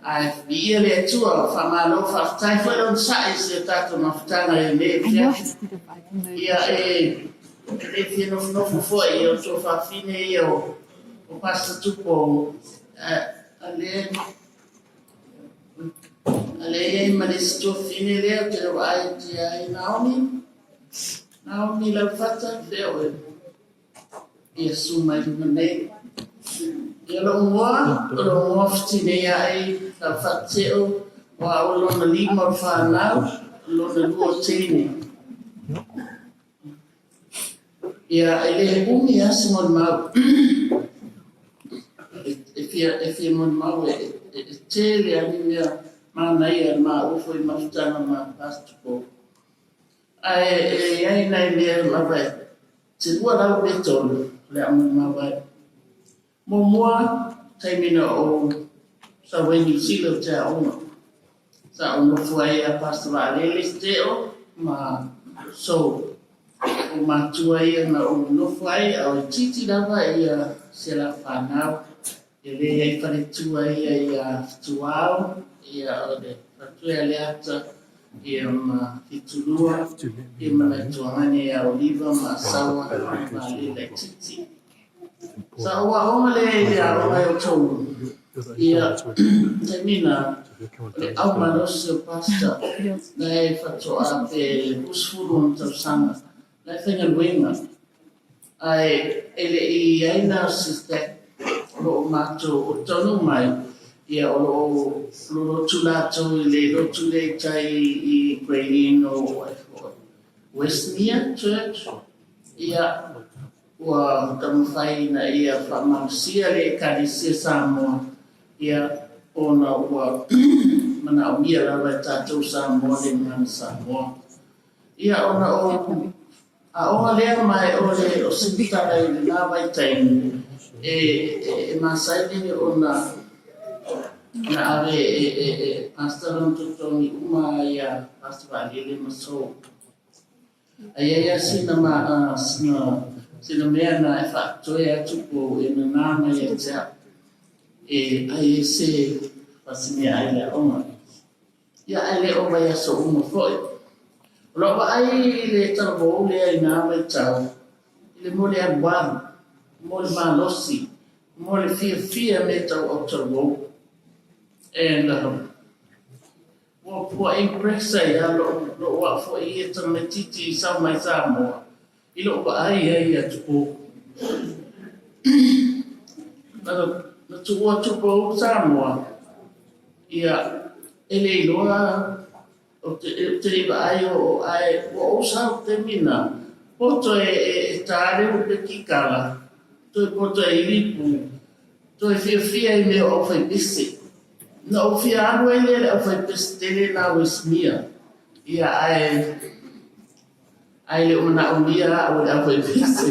Ae viia le Atua, faamalo faafetai foi le onosai i si o tatou mafutaga i lenei afiafi. Ia e le fia nofonofo foi i o tuafafine ia o o Pastor Tupo a le A lea e i ai ma le isi tuafafine lea ou te le vaai atu ia ai, Naomi, Naomi Laufata, fea oe? Ia su mai luma nei. Ia lou igoa, o lou igoa fetinei ae Laufata Teo, o au o lona lima o le fanau, o lona lua o teine. Ia, e le umi lava se molimau. E fia, e fia molimau e, e, e tele lava ni mea manaia e maua foi mafutaga ma Pastor Paul. Ae e i ai nai mea lava e te 200 pe tolu o le a molimau ai. Muamua, taimi na ou sau ai Niu Sila ou te aoga. Sa ou nofo ai ia Pastor Vaalele Teo ma Sou. O matua ia na ou nofo ai a o itiiti lava ia se la whanau. E le i ai faletua ia ia Fetuao, ia o le faletua ia Leata, ia ma Fitulua, ia ma nai tuagane ia Oliva ma Asaua ma Vaalele itiiti. Sa ou aoga lea i le aoga e outou ia taimi na o le au malosi o pastor na e faatoa pe 20 ona tausaga na e faigaluega ae e le i i ai na o se step o lo o matou o taunuu mai ia o lo o lolotu latou i le lotu lea i tai i Grey Lynn o Westmere Church ia Ua taumafai ina ia faamalosia le Ekalesia Samoa, ia, ona ua manaomia lava e tatou Samoa le gagana Samoa. Ia, ona o aoga lea ma e o le o sipitala i lena vaitaimi, e, e, e masani ona na ave e, e, e Pastor lona totogi uma ia Pastor Vaalele ma Saul. A i ai lava sina ma, sina, sina mea na e faatoe atu po e nanā mai ia te au, e ai ai se fasi meaai i le aoga. Ia, ae le o vaiaso uma foi. O lau vaai i le talavou lea i nā vaitau, i le mo le alualu, mo le malosi, mo le fiafia me tau autalavou. And Ua ua impress ai a loʻu loʻu aʻo foi i ia tamaititi i sau mai Samoa i loʻu vaai ai ia Tupou. Na na tuua Tupou Samoa ia e le iloa o te o te le i vaai o o ae ua ou sau taimi na poto e e e tā le upe kikala. Toe poto e ilipu. Toe fiafia i mea o aufaipese. Na ou fia alu ai lea i le aufaipese tele lena a Westmere. Ia ae ae le o manaomia au e le aufaipese.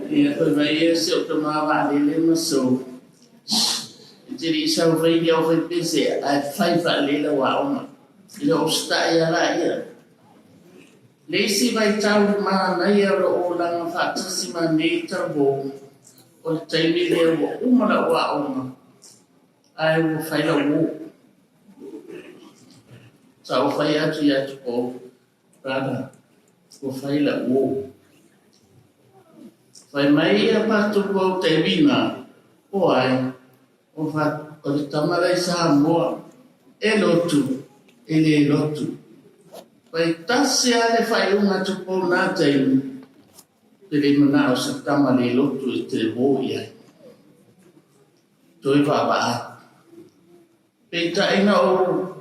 Ia fai mai ia si ou tama vaalele ma so. E te le i sau fai ni aufaipese ae fai faalelei lau aoga. E le o usitai lava laia. Le isi vaitau manaia o lou olaga faatasi ma nei talavou, o le taimi lea ua uma lau aoga ae ua fai lau uo. Sa ou fai atu ia Tupou, Brother, ua fai lau uo. Fai mai ia Pastor Paul Tevina, Oai, o o le tama la i Samoa, e lotu, e le lotu. Fai tasi lava le faaiuga a Tupou na taimi, ou te le manao se tama le lotu e te uo i ai. Toe vaavaa. Peitai na ou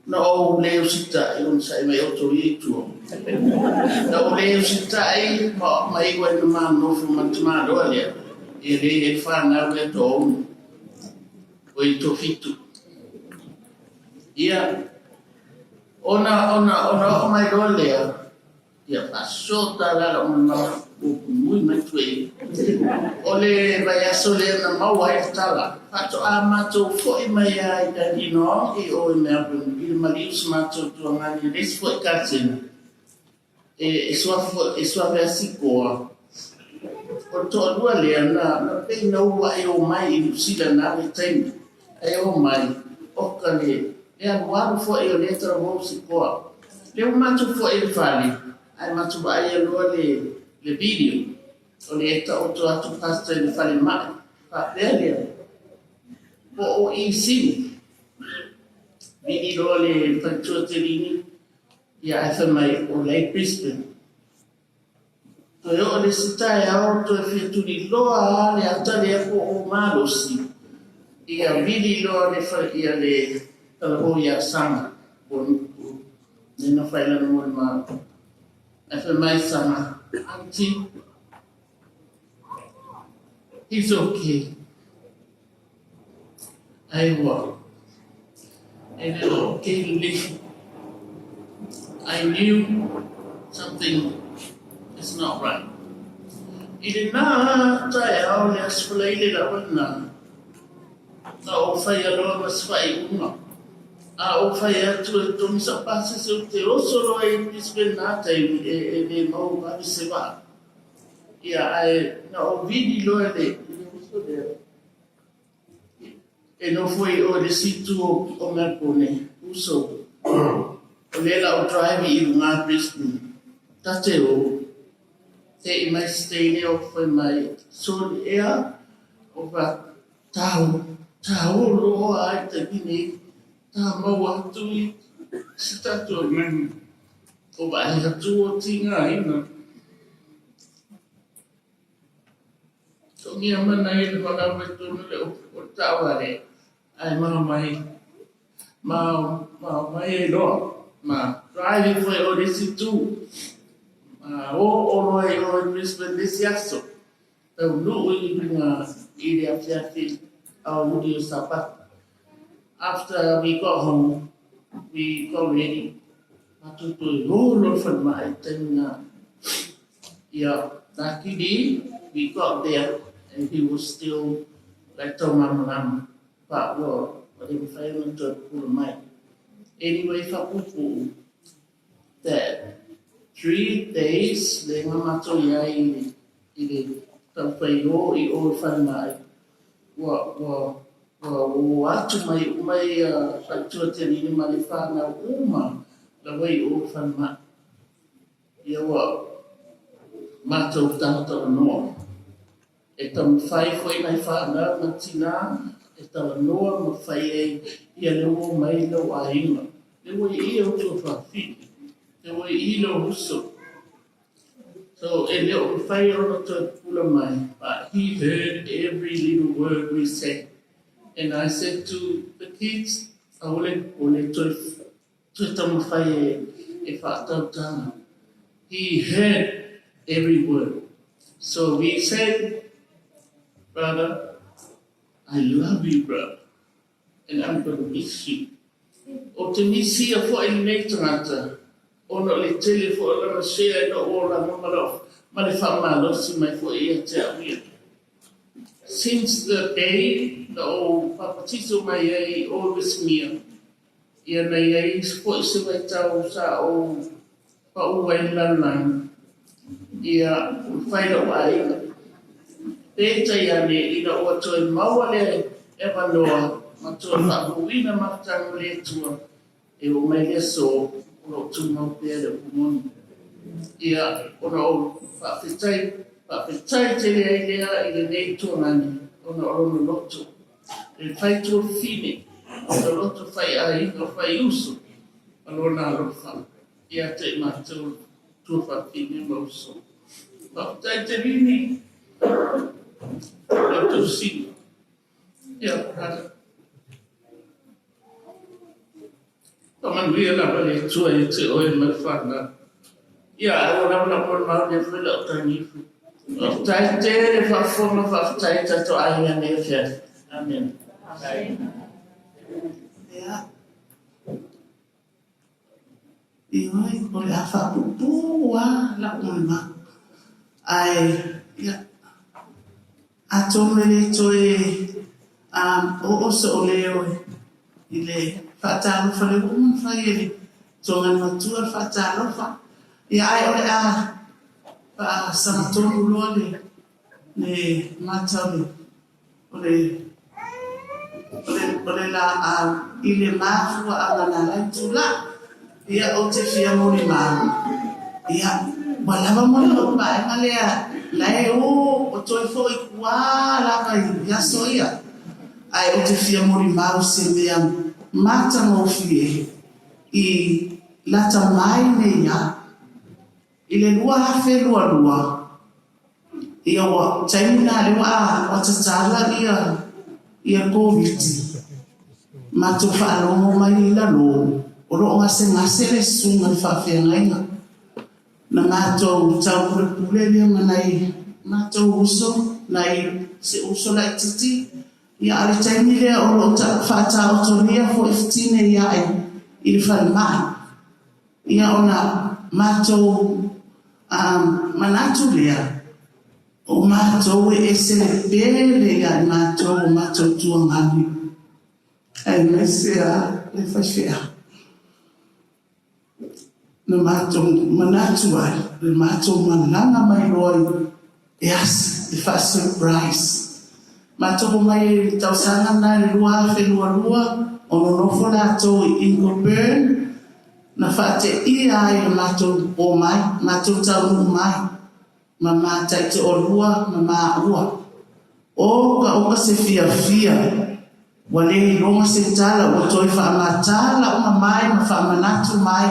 na ou le usitai ona sa'i mai outou ia i tua. Na ou le usitai ma ma iu ai na ma nofo ma le tamaloa lea, ia lea e i ai le fanau lea toaono, oi toafitu. Ia, ona ona ona oo mai loa lea, Ia faasoa la lau manao ua pumui mai tua i. O le vaiaso lea na maua ai le tala, faatoa matou foi mai lava i Dandenong i o i Melbourne i le maliu o si matou tuagani le isi foi cousin e e suafa ia Sikoa. O le toalua lea na na pei na uluai omai i Niu Sila na vaitaimi ae omai oka le le alualu foi o lea talavou Sikoa. Lea ua matou foi i le fale ae matou vaaia loa le le video o lea e taoto atu pastor i le falemai faapea lea po o i sini vili loa le faletua Telini ia ae fai mai o la e Brisbane. Toe oo le isi taeao toe fia tuliloa lava le ata lea po o malosi ia vili loa le ia le talavou ia Saga po o lena fai lana molimau. Ae fai mai Saga, Aunty, he's okay. Ai ua e le o okay lelei. I knew something is not right. I lena taeao le Aso Faraile lava lena, na ou faia loa ma se faaiuga. A ou fai atu e totogi sau pasese ou te oso loa i Brisbane na taimi e e le maua vave se vaa. Ia ae na ou vili loa i le i le uso lea e nofo i o i le isi itu o Melbourne, uso, o lea la ou drive i luga Brisbane. Ta te o, te i mai stay lea o fai mai, soli ea, o fa tau, tau loa ai taimi nei, ta maua atu i se tatou manu, o vaai atu o tigaina. Togia mana i le whakawe tonu le o le taawale, ae mao mai, mao, mao mai e loa, ma drive foi o le isi itu, ma o o loa i o i Brisbane le isi aso, taunuu i luga i le afiafi aoauli o Sapatu. After we got home, we got ready, matou toe o loa i le falemai i le taimi na. Ia, luckily we got there and he was still like taumamalama but ua ua le mafai ona toe pupula mai. Anyway, faapuupuu that 3 days lea na matou i ai i le i le taumafai o i o i falemai ua ua ua o atu mai uma ia faletua Telini ma le fanau uma lava i o i falemai. Ia ua matou talatalanoa. E taumafai foi nai fanau ma tinā e talanoa ma fai ai ia lea ua omai lou aiga, lea ua i i au tuafafine, lea ua i i lou uso. So e le o mafai ona toe pupula mai, but he heard every little word we said. And I said to the kids, aua le o le toe toe taumafai e e faatautaga. He heard every word. So we said, brother, I love you, brother, and I'm going to miss you. Ou te misia fo'i lenei tagata, ona o le tele foi o lana sea i lou olaga ma lou, ma le faamalosi mai foi ia te au ia. Since the day na ou papatiso mai ai i o Westmere, ia na i ai foi se vaitau sa ou pau ai le lalolagi, ia fai lou aiga. Peitai ane, ina ua toe maua le avanoa ma toe faafouina mafutaga o le Atua, e oo mai le aso o lo o tumau pea le upu moni. Ia, ona ou faafetai, faafetai tele ai lea i lenei tuagani ona o lona loto, le fai tuafafine, lona loto fai aiga, fai uso, ma lona alofa ia te i matou tuafafine ma uso. Faafetai Telini, lau tausiga. Ia, brother. Faamanuia lava le Atua ia te oe ma le fanau. Ia, ae ua lava lau molimau lea foi lau tagifu. Faafetai tele faafofoga, faafetai i tatou aiga nei afiafi. Amen. Ia. Ioe, o le a faapuupuu lava lau molimau. Ae, ia, atonu e le toe oo sou leo i le faatalofa lea ua uma ona fai e le Tuagani Matua le faatalofa. Ia, ae o le a faasagatonu loa le mata o le O le, o le, o le laau i le mafuaaga na ala ai tulaga. Ia, ou te fia molimau, ia, ua lava mo le ou vaega lea, la e o, o toe foi i tua lava i aso ia. Ae ou te fia molimau se mea matagofie i lata mai nei au. I le 2022, ia ua taimi na lea ua ua tatala ia ia Koviti, matou faalogo mai i lalo o lo o gasegase le susuga i le faafeagaiga. Na matou taupulepule lea ma nai matou uso, nai se uso laititi, ia a le taimi lea o lo o faataotolia foi fitine ia i le falemai. Ia ona matou manatu lea, o matou e ese le pele ia i matou o matou tuagani, aemaise a le faifeau. Na matou manatu ai, le matou malaga mai loa i e faa-surprise. Matou omai i le tausaga lena i le 2022, o nonofo latou i Ingleburn, na faateia ai le matou omai, matou taunuu mai, ma ma taitoalua ma maua. O ka oka se fiafia, ua le iloga se tala ua toe faamatala uma mai ma faamanatu mai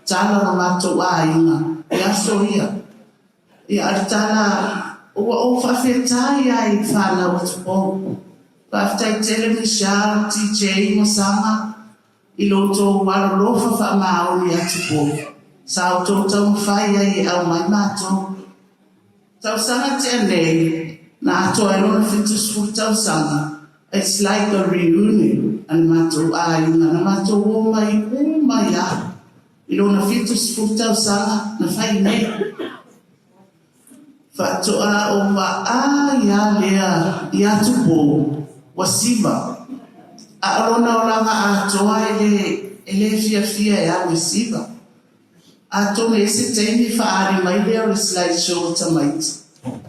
tala o lo matou aiga i aso ia. Ia a le tala ua ou faafetai ai i fanau atu pou. Faafetai tele Michelle, TJ ma Sama i lo outou alolofa faamaoni atu pou. Sa outou taumafai ai e aumai matou. Tausaga tea nei, na atoa ai lona 70 tausaga, it's like a reunion a le matou aiga, na matou omai uma ai lava. I lona 70 tausaga na fai nei. Faatoa ou vaai a lea i atupou ua siva, a o lona olaga atoa e le, e le fiafia e alu e siva. Atonu e i ai se taimi faaali mai lea o le slide show a tamaiti.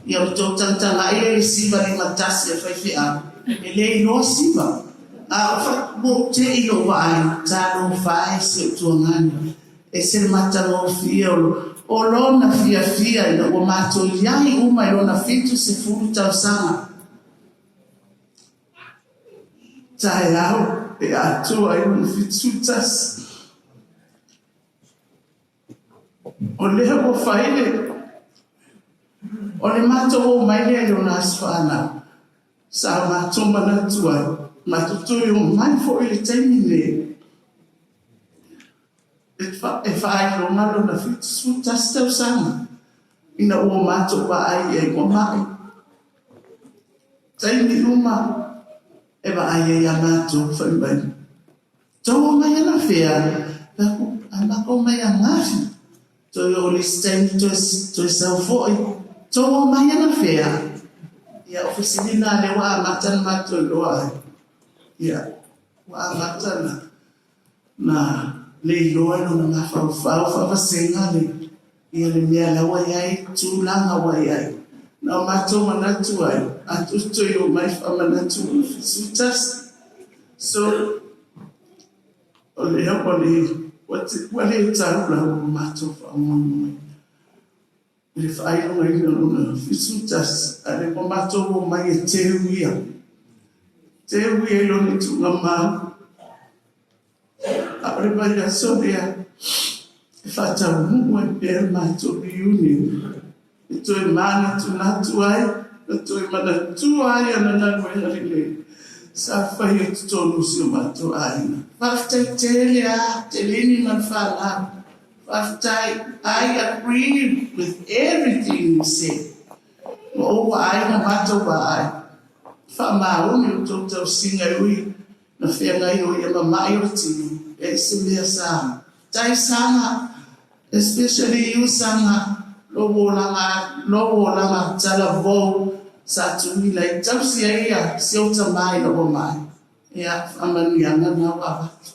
Ia o le tou tagatagai lea i le siva 51 a faifeau, e le iloa siva. A o fa, ua ou te i lou vaai, talofa e si ou tuagani. Ese le matagofie o lo, o lona fiafia ina ua matou i ai uma i lona 70 tausaga. Taeao e atoa ai lona 71. O lea ua fai le, o le matou omai lea i lona aso fanau, sa matou manatu ai, matou toe omai foi i le taimi lenei e faailoga lona 71 tausaga. Ina ua matou vaai i ai ua maʻi. Taimi uma e vaai ai iā matou fai mai, Tou omai anawhea? Fai atu, Ai matou omai angafi. Toe oo le isi taimi toe sau foi, Tou omai anawhea? Ia, o fesili na lea ua amata ona matou iloa ai. Ia, ua amata ona na le iloa i lona mafaufau faavasega le ia le mea la ua i ai, tulaga ua i ai. Na o matou manatu ai, a toe omai faamanatu ua 71. So, o lea ua le, ua le tau la ua matou faamoemoe i le faailogaina o lona 71, a o lea ua matou omai e teu ia, teu ia i lona tuugamau. A o le vaiaso lea e faataunuu ai pea le matou reunion e toe manatunatu ai ma toe manatua ai ana galuega lelei sa faia i totonu o si o matou aiga. Faafetai tele lava Teleni ma le fanau. Faafetai. I agree with everything you said. Ua ou vaai ma matou vaai. Faamaoni o tou tausiga e ui Na feagai o ia ma maʻi o le tino, e i se mea sa tai saga, especially you saga lou olaga lou olaga talavou sa tuuina i tausi ai ia si ou tama ina ua maʻi. Ia, faamanuiaga na ua avatu.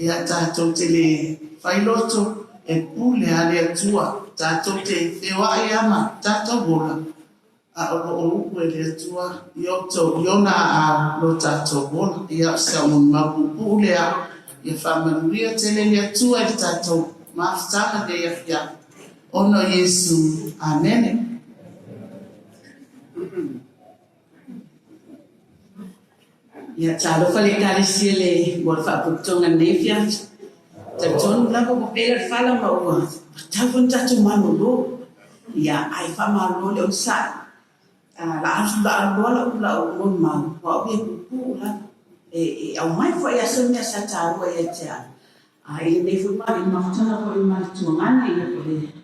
Ia, tatou te le fai loto, e pule a le Atua, tatou te feoai a ma tatou ola. A o lo o upu e le Atua i outou, i ona aao lo tatou ola. Ia, o se aumolimau puupuu lea, ia faamanuia tele le Atua i le tatou mafutaga nei afiafi, ona o Iesu. Amene. Ia, talofa le Ekalesia le mo le faapotopotoga i lenei afiafi. Talitonu lava ua pela le fala ma ua tatau foi ona tatou malolo. Ia, ae faamalo le onosai. La alu loa lau lau molimau, o au ia e puupuu lava. E aumai foi lava se mea sa taua ia te au. A i lenei foi mafutaga foi ma le tuagane ia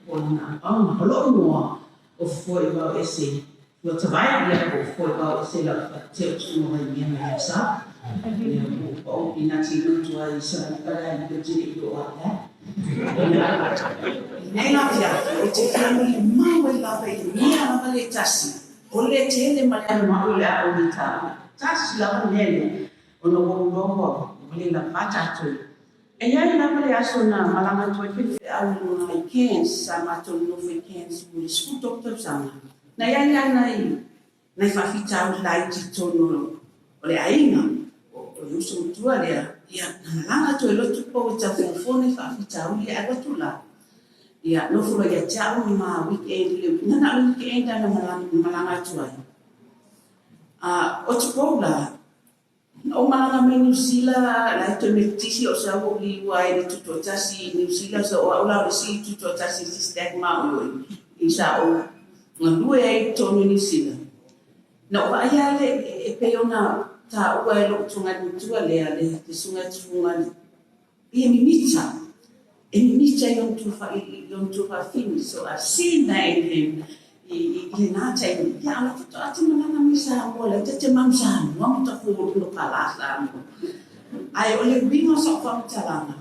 po o lana auauna. O lou igoa, o Fofoivao Ese Ua tavae ia po o Fofoivao Ese lau te o tuuga mai mea mai sa. Ia po o ina ti lutu ai sa i pala i te tiri i o ai la. Nei la fia, o te fia muli mau ai lava i le mea lava le tasi. O le tele ma le anu mau le a o le tau. Tasi lava le mea lea. Ona ua ou loa ua ua le lava tatou. E i ai lava le aso na malaga atu ai faifeau i luga i Cairns, sa matou nofo i Cairns mo le 13 tausaga. Na i ai lava nai nai faafitauli laiti i totonu o le aiga, o le uso matua lea, ia, na malaga atu e lotu pou e tau foufou nai faafitauli ae alu atu la, ia, nofo loa ia te au ma weekend i le, na na o le weekend lava na malaga atu ai. A o Tupou la, Na ou malaga mai Niu Sila, la e toe Metotisi o sau ou liua ai le tutoatasi i Niu Sila, so o au la o le isi tutoatasi i le stack ma oi i sa ou galue ai i totonu i Niu Sila. Na ou vaai lava le e pei ona taua e lou tuagali matua lea le susuga tufuga i e mimita, e mimita i ona tuafafine. So I've seen that in him i lena taimi. Ia, a o la faatoa te malaga mai Samoa, la ta te manu Samoa ma ta fō no ka lā Samoa. Ae o le uiga o sa'u faamatalaga,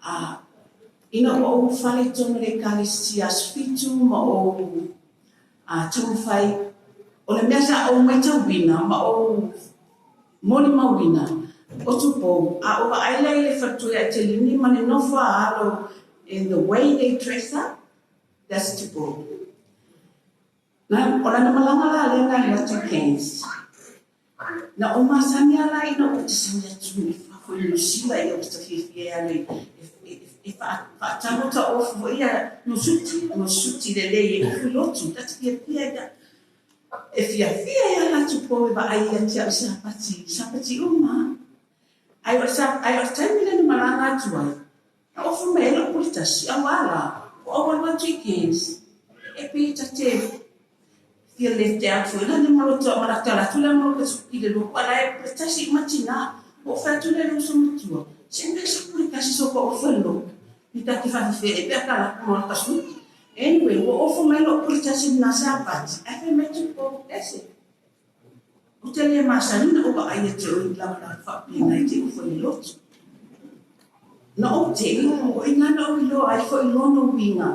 a, ina ua ou ulufale i totonu o le Ekalesia aso 7 ma ou a, taumafai, o le mea sa ou matauina ma ou molimauina, o Tupou, a ou vaai la i le faletua ia Atelini ma le nofo a alo in the way they dress up, that's Tupou. Na, o lana malaga la lea na alu atu i Cairns. Na ou masani lava la ina ua te sauni atu i fafo i Niu Sila ia ua ta fiafia e alu e faatalo ta ofu foi ia no suti, no suti lelei e ofu i lotu, ta te fiafia ia. E fiafia ia la Tupou e vaai ia te au i Sapati, Sapati uma. Ai o ai o le taimi lea na malaga atu ai, na ofu mai ai lou pule tasi, auā la, ua ou alu atu i Cairns, e pei ta te feel left out foi lale ma loto ma lata atu la ma loto i le lotu ala e pule tasi uma tina, ua ou fai atu lea i le uso matua, se mea sa pule tasi so pa ou fai lotu, ni ta te whawhiwhi e pea ka laku ma ka suki. Anyway, ua ofo mai lo'u pule tasi i lena Sapati, ae fai mai Tupou, Ese, ou te le masani ona ou vaai ia te oe i lavalava faapena i te ofo i le lotu. Na ou te'i, o i ina na ou iloa ai foi lona uiga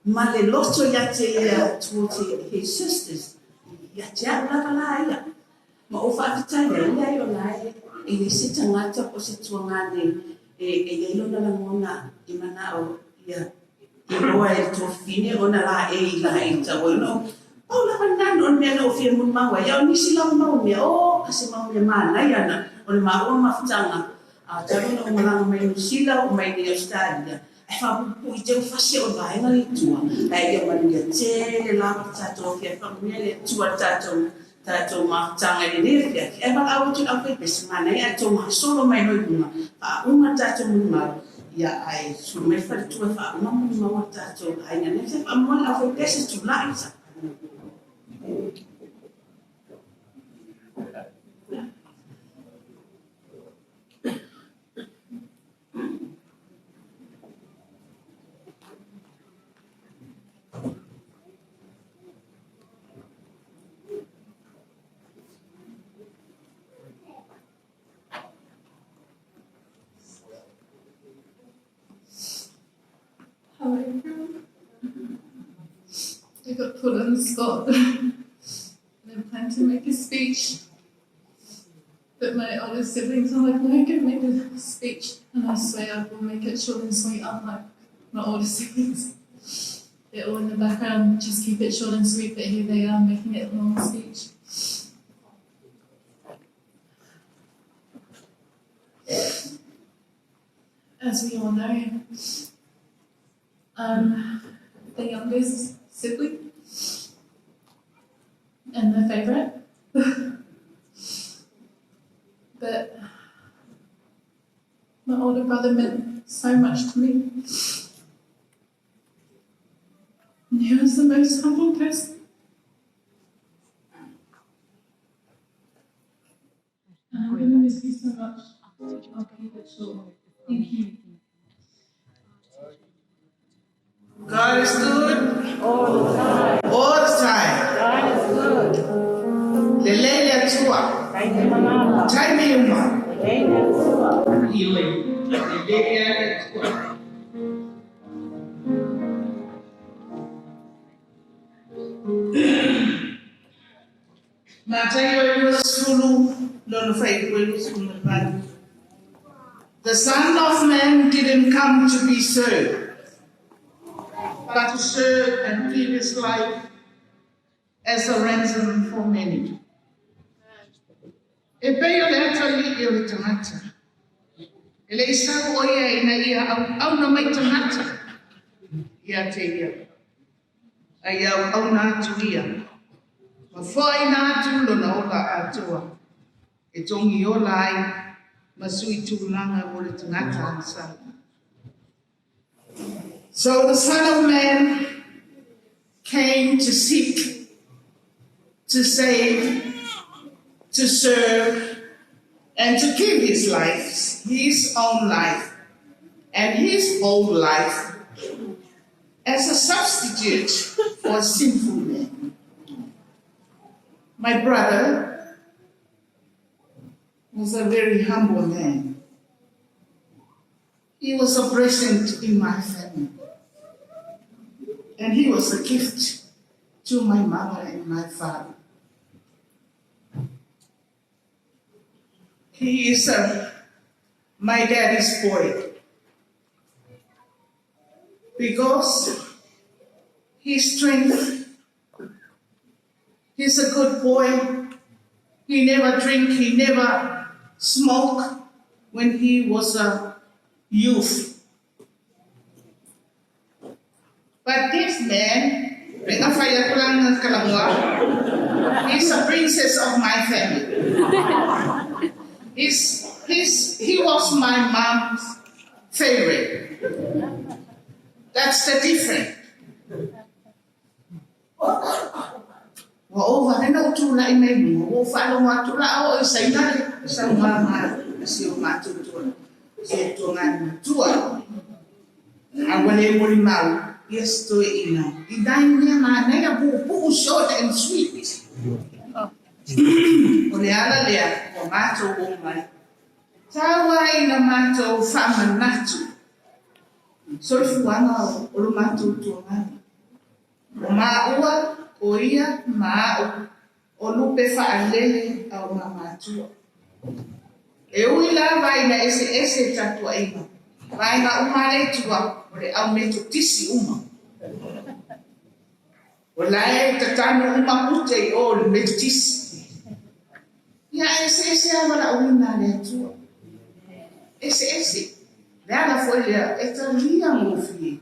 ma le loto ia te ia towards his sisters, ia te a'u lava la ia. Ma ou faafetai ai, leai o la e i ai se tagata po o se tuagane e i ai lona lagona i mana'o ia iloa e le tuafafine ona laei i laei tau ai ona o pau lava lena o le mea na ou fia molimau ai. A o nisi lava mau mea, o ka se mau mea manaia na o le maua mafutaga a talu ona ou malaga mai Niu Sila oo mai nei Ausetalia, ae faapuupuu i te ufasi o le vaega lea i tua, ae ia manuia tele lava le tatou afiafi. Faamanuia le Atua i le tatou tatou mafutaga i lenei afiafi, ae valaau atu i le aufaipesu, manaia ae tou gasolo mai loa i luga, faauma le tatou molimau, ia ae sulu mai le faletua e faauma molimau a le tatou aiga. Lea fia faamoa le aufaipesu, tulai sa. Hello everyone. I got put on the spot. I didn't plan to make a speech. But my older siblings are like, no, you can make a speech. And I swear I will make it short and sweet, unlike my older siblings. They're all in the background, just keep it short and sweet, but here they are making it a long speech. As we all know, I'm the youngest sibling and the favourite. But my older brother meant so much to me. And he was the most humble person. And I'm going to miss you so much. I'll keep it short. Thank you. God is good all the time. All the time. God is good. Lelei le Atua. Taimi uma. Ioe. Lelei le Atua. Mataio e 20, lona fuaiupu e 28. The Son of Man didn't come to be served, but to serve and give his life as a ransom for many. E pei o le atalii o le tagata. E le i sau ʻo ia ina ia auauna mai tagata ia te ia, a ia auauna atu ia, ma foaina atu lona ola atoa e togi ola ai ma sui tulaga mo le tagata agasala. So the Son of Man came to seek, to save, to serve, and to give his life, his own life, and his whole life as a substitute for sinful men. My brother was a very humble man. He was a present in my family. And he was a gift to my mother and my father. He is my daddy's boy. Because his strength, he's a good boy. He never drink, he never smoke when he was a youth. But this man, he's a princess of my family. He was my mom's favorite. That's the difference. Ua ova lena ua tulai mai luga, ua ou faalogo atu la a oo i Saina le saunoaga a si o matou tua, si o tuagani matua. A ua le molimau. ia si toeaina i nai mea manaia puupuu short and sweet. O le ala lea ua matou omai, tau ai ina matou faamanatu soifuaga o lo matou tuagana. O maua, o ia ma a'u, o lupe faalele a o ma matua. E ui lava ina eseese tapuaiga, vaega uma a le Atua, o le au Metotisi uma. O la e tatanu uma pute i o i le Metotisi. Ia, ae eseese lava valaauina a le Atua. Eseese. Le ala foi lea e talia gofie.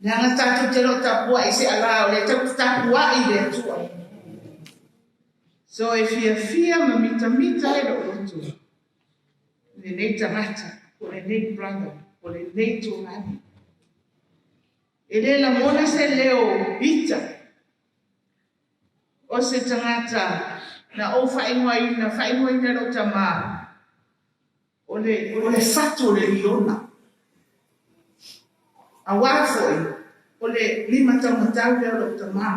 Leaga tatou te le o tapuai i se alā o lea tatou te tapuai i le Atua. So e fiafia ma mitamita ai lou loto i lenei tagata, po o lenei brother, po o lenei tuagane. E le lagona se leo ita o se tagata na ou faaigoaina, faaigoaina e lou tama, O le, o le fatu o le liona. Auā foi, o le limataumatau lea o lou tamā.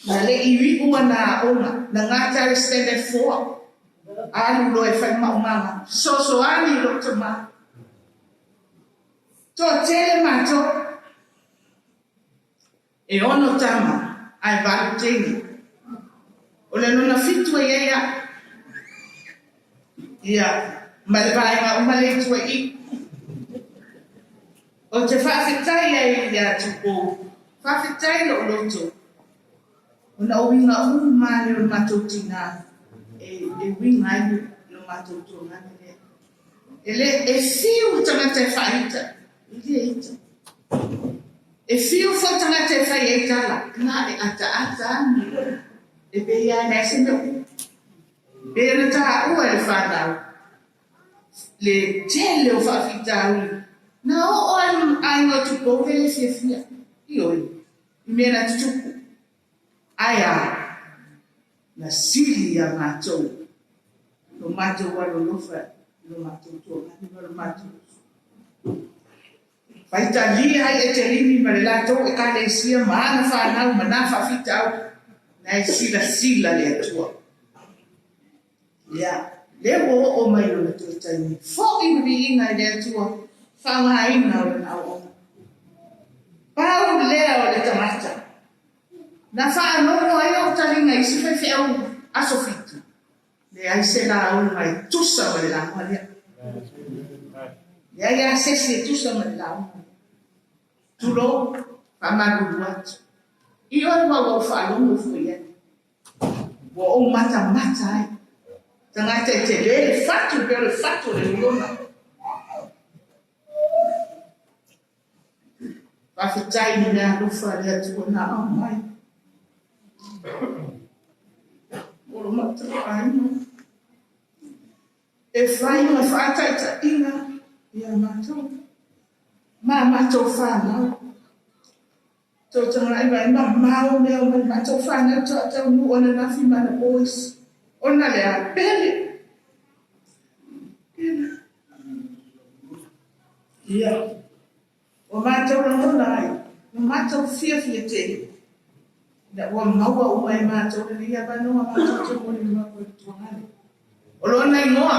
Na le i iu ana aoga, na gata i le Standard Four, alu loa e fai maumaga, fesoasoani i lou tamā. Toatele matou, e ono tama, ae valu teine. O le lona fitu e i ai a'u. Ia, ma le vaega uma lea i tua i i. Ou te faafetai ai ia Tupou, faafetai lou loto, ona o uiga uma lea o le matou tinā e uiga ai lo matou tuagana lea. E le, e fiu le tagata e faaita, e le ita. E fiu foi tagata e fai ai tala, na e ataata ana. E pei lava e leai se mea o tupu. Pei ona taua e le fanau le tele o faafitauli na oo ai aiga o Tupou le le fiafia, ioe, i mea na tutupu. Ae a? Na sili ia matou lo matou alolofa i lo matou tuagani ma lo matou uso. Faitalia ai Etelini ma le latou Ekalesia ma ana fanau ma na faafitauli, na e silasila le Atua. Ia, lea ua oo mai lona toe taimi, fo'i le viiga i le Atua, faaaogaina o lana auauna. Pau lea o le tagata na faalogo ai ou taliga i isi faifeau aso fitu, leai se lauga e tusa ma le lauga lea. Leai lava se isi e tusa ma le lauga lea. Tulou, faamalulu atu. I oe ua ou faalogo foi i ai. Ua ou matamata ai. Tagata e tele le fatu pei o le fatu o le liona. Faafetai i le mea alofa a le Atua na aumai. O lo matou aiga e fai ma faataitaiga ia matou ma matou fanau. Tou tagai mai mamao mea o mai matou fanau taunuu ananafi ma ana boys. Ona le a pele. Pele. Ia. Ua matou lagona ai, ua matou fiafia tele, ina ua maua uma e matou lenei avanoa matou te molimau ai i le tuagane. O lona igoa,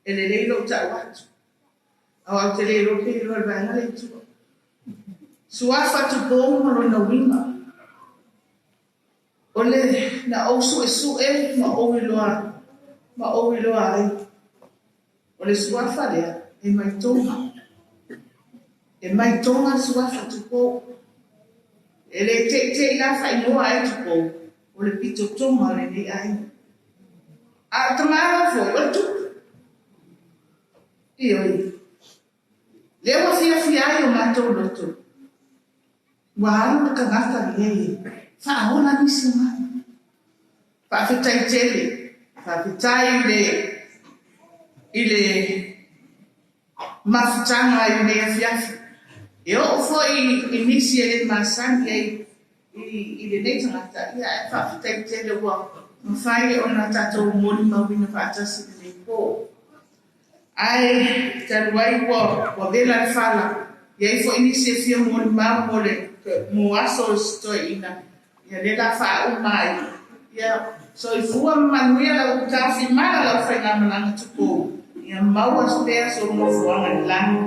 e lelei lou tau atu, aua ou te le iloa pe iloa e le vaega lea i tua. Suafa Tupou ma lona uiga. O le na ou suesue ma ou iloa ma ou iloa ai, o le suafa lea e mai Tonga. E mai Tonga le suafa Tupou. E le teitei la faaigoa ai Tupou, o le pito Tonga o lenei aiga. A o le tamaloa foi, o le tupu. Ioe. Lea ua fiafia ai o matou loto. Ua alu le tagata lenei e faaola nisi o matou. Faafetai tele. Faafetai i le i le mafutaga i lenei afiafi. E oo foi i nisi e le masani ai i lenei tagata, ia ae faafetai tele ua mafai ona tatou molimauina faatasi i lenei po. Ae talu ai ua vela le fala. I ai foi nisi e fia molimau mo le mo aso o si toeaina, ia lea o le a faauma ai. Ia soifua ma manuia lau tafimala lau faigamalaga tupou, ia maua pea sou nofoaga i le lagi.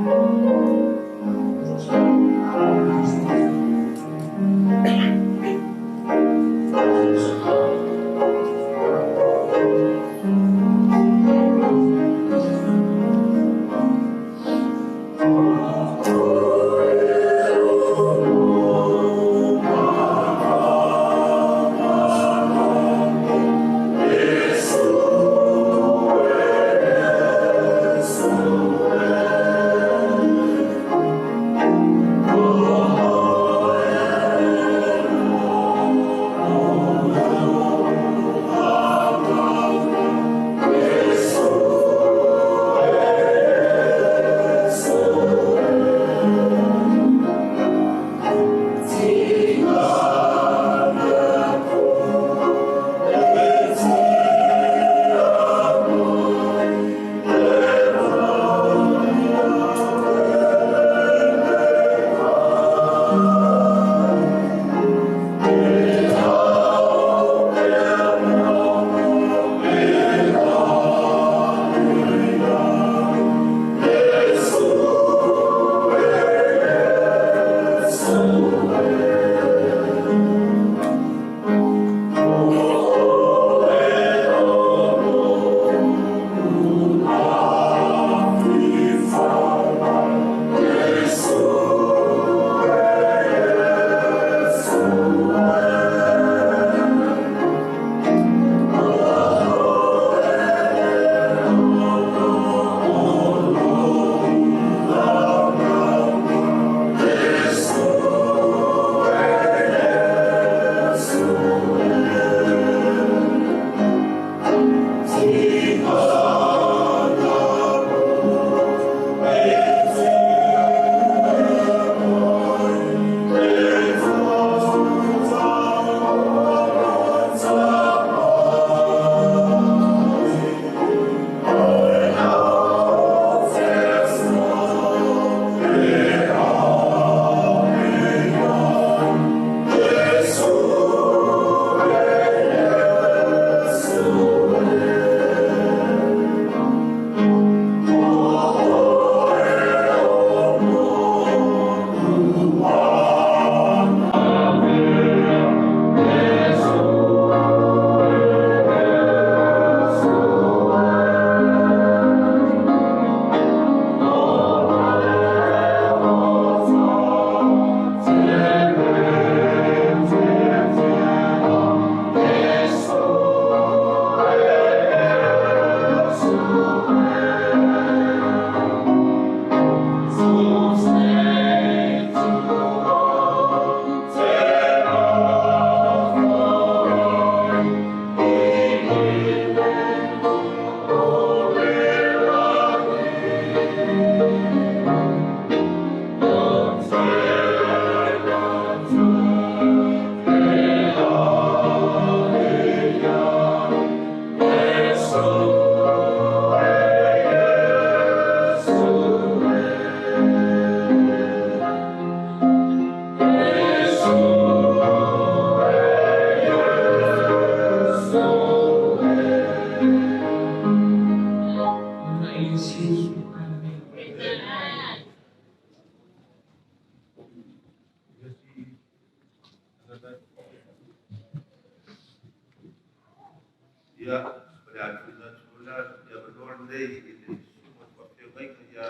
Ia, o le a tuuina atu foi la le avanoa lenei i le susuga i le faafeagaiga ia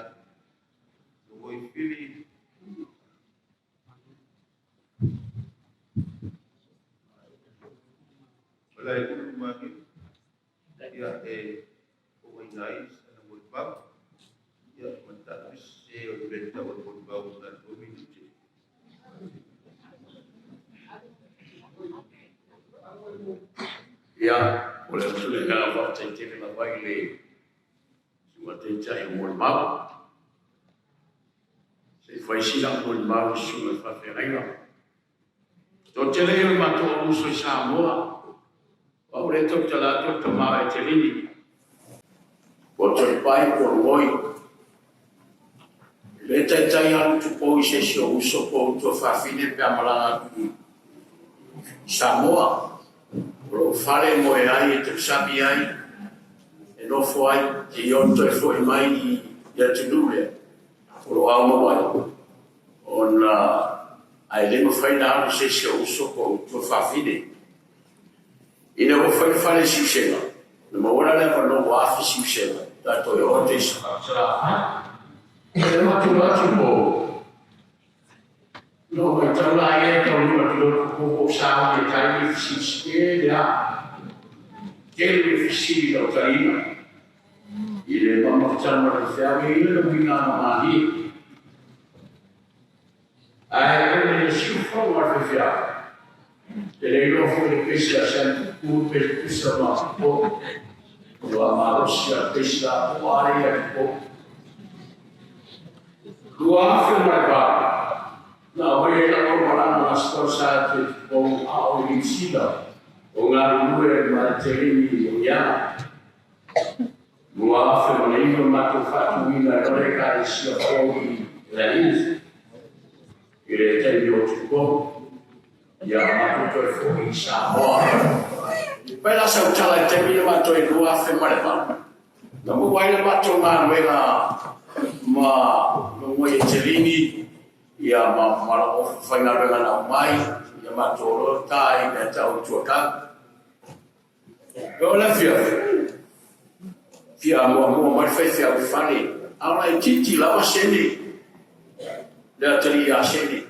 Logoifili Malaeulu Magiu, ia, e fofogaina ai sana molimau, ia, ma taavise o le mea e tatau ona molimau na o le 2 minute. Ia, o le atu le agaga faafetai tele lava i le susuga taitai o molimau. Se i fai sina au molimau i susuga i faafeagaiga. Toatele ia o le matou auuso i Samoa, o au lea e tautala atu o le tama o Etelini, po o Talipai po o Logoi. Le taitai alu tupou i se isi o uso po o tuafafine pe a malaga atu i Samoa. O lou fale e moe ai, e tausami ai, e nofo ai, seia ono toe foi mai i le atunuu lea o lo o aumau ai, ona ae le mafai ona alu i se isi o uso po o tuafafine. Ina ua fai le fale i Siusega, na maua la le avanoa ua afe Siusega, tatou e oo atu i Salafai. E matou atu po no matau la ia e taunuu atu loa tupu po o sa i tai i fesili tele a. Tele le fesili lau taliina. I le mamafutana ma le feau e ina le uiga na malie. Ae o le siufofoga o le faifeau, e le iloa foi le pesi a Sam Tupu pe tutusa ma Tupu. Ua malosi a le pesi la po a ia Tupu. 2008, na aumai ai lau malana na sponsor atu e Tupu a o i Niu Sila o galulue ma le teleni o Iana. 2009 matou faatuina e le Ekalesia fou i Lae i le taimi o Tupou. Ia matou toe foi i Samoa. Pai la sau tala i taimi na matou i 2008. Na maua ai le matou galuega ma logoi e Telini ia ma lou faigaluega na aumai ia matou loa ta i mea tau tuakau. O le afiafi, fia amuamua mai le faifeau i fale, a o laitiiti lava sene, le atalii ia sene.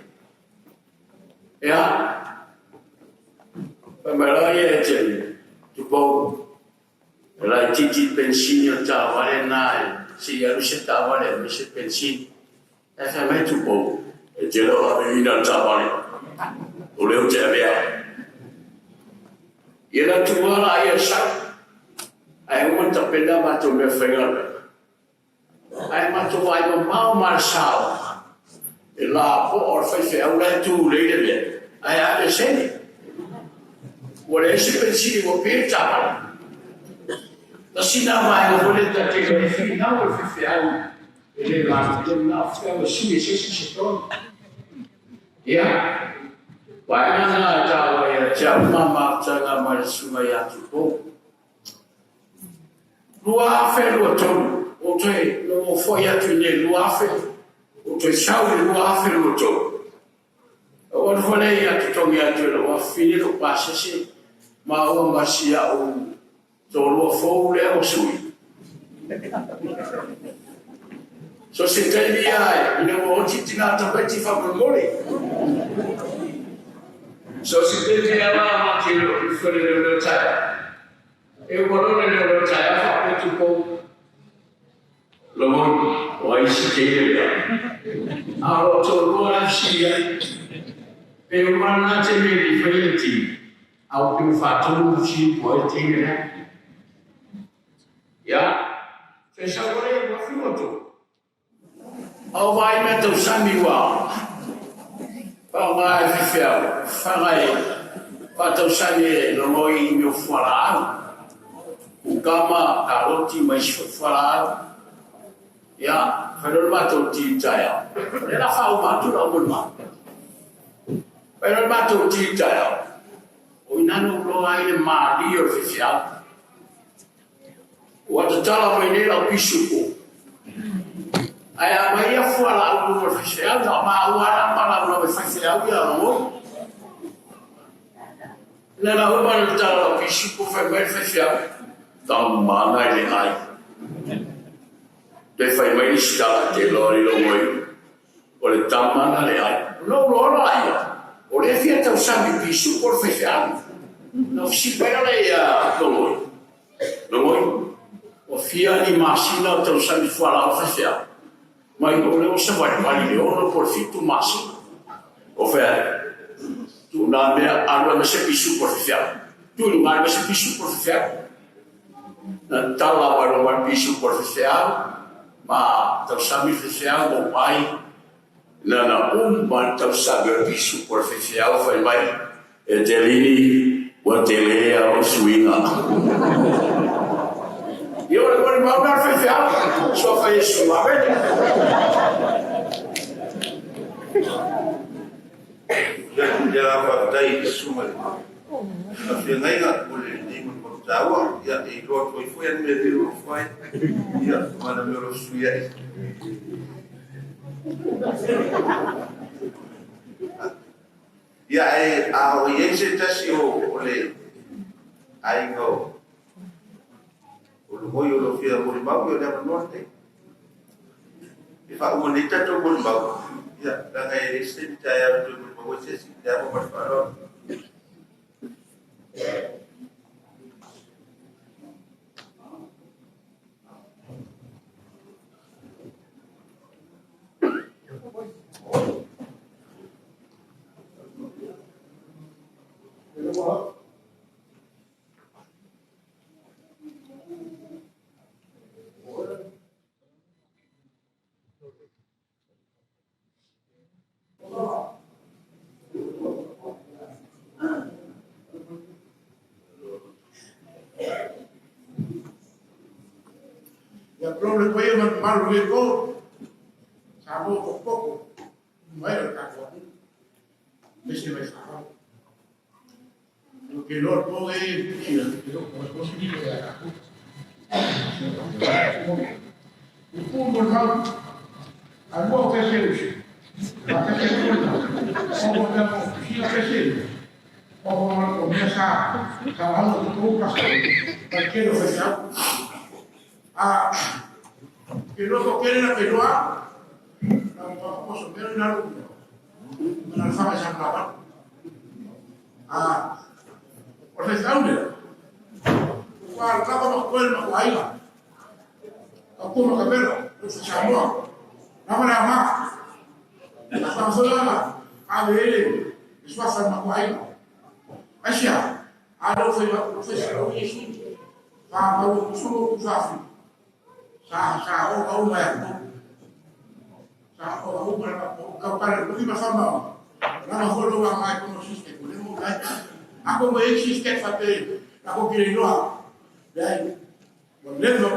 Ea, fai mai la ia e te tupou, e laitiiti penisini o le taavale lena e se i alu se taavale e aumai se penisini. Ae fai mai Tupou, e te le o aveina le taavale, o lea ou te avea. Ia na tuua la ia e sau, ae uma ona tapena a matou mea faigaluega. Ae matou vaai mamao ma le sao, e lapoa o le faifeau la e tulei le mea, ae ave sene. Ua leai se penisini ua pe le taavale. Tasi lena vaega foi lea ta te iloa ai finau o le faifeau E le galulue na o feau e sui e se isi se tonu. Ia, vaega na e taua ia te au ma mafutaga mai le susuga ia Tupou. 2023, o toe no o foi atu i nei 2000, o toe sau i le 2023. O alu foi lea ia totogi atu e lou afafine lou pasese ma ua ma si au Toalua fou lea ua sui. So se taimi a ina ua oti tina tamaiti faamolemole. So se taimi a la ma te o i whare leo leo taea. E ua lona leo leo taea whaapetu pou. Lomon, o ai si te ile lea. A o toalua la si ai. Pe uma nā te me li whai le ti. A o te whaatonu si po ai te ile lea. Ia, se sau wale ua whiu atu. Au vai mea tau sami ua whaonga e whiwhiau, whanga e whatausani e longoi i mea fualaau. Kukama, karoti, mai isi foi fualaau. Ia, whai loa le matou ti taeao. O lea la whauma atu la o ma. Whai loa le matou ti taeao. O ina no loa ai le malie o le faifeau. Ua tatala mai nei lau pisupo. Ae a mai ia fualaau i luma o le faifeau, na o maua lava ma laulau e faifeau ia logoi. Na la uma le tatala lau pisupo, fai mai le faifeau, Tama ana i le ai. Toe fai mai le isi tala, te loa i logoi, o le tama na le ai. Ona ou loa la ia, o lea fia tausami pisupo le faifeau. Na ofisi mai la ia logoi. Logoi, ua fia ni masina o tausami fualaau faifeau, mai o lea ua savalivali i le 6 po o le 7 masina. O fea ai? Tuu nā mea alu ai ma se pisupo le faifeau. Tuu i luga ai ma se pisupo le faifeau. Na tala mai loa ma le pisupo le faifeau, ma tausami le faifeau ma ou ai. Na na uma le tausami o le pisupo le faifeau fai mai, E te alii, ua tele a lou suiga. Ia o le molimau lena a le faifeau, suafa Iesu. Amene. Ia la faafetai i le susuga i le faafeagaiga mo lenei molimau taua. Ia, e iloa atu ai foi le mea e nofo ai. Ia, ma le mea o lo o sui ai. Ia, ae a o i ai se tasi o le aiga o Lugoi o lo o fia molimau, ia o le avanoa lenei. E faauma nei tatou molimau, ia, leaga e leai se taimi taeao e toe molimau ai se isi. Le ava ma le faaaloalo. Ia tulou le paia ma le mamalu o lenei po, Samoa potopoto mai o le tatou atunuu, aemaise mai Samoa. Ou te iloa le po lenei e le o toe se lilo ia tatou. Upu mo le mau, a lua o pese usi, a pese puna, o mo mea mo sila pese, o mo mea sa hau o tutu pasa, ma le tele o faifeau. A ke loa ko kele na ke loa, na mo whakaposo mea ni nalu, ma na whaka sa mlawa. A o faifeau lea, ua lava ma koe ma kuaiga, ka kua ma kapela, o sa Samoa, lava le ama, a whakafola a vele, e suafa ma kuaiga. Aisia, a leo fai fai sa lau Yesu. Fa mau ku so ku fa fi. Sa sa o ka uma ya ko. Sa o ka uma ka ka ka le ku ma fa ma. La ma fo lo wa mai ko no siste ko le mo kai. A ko mo existe fa te la ko kire loa. Le ai. Wa le no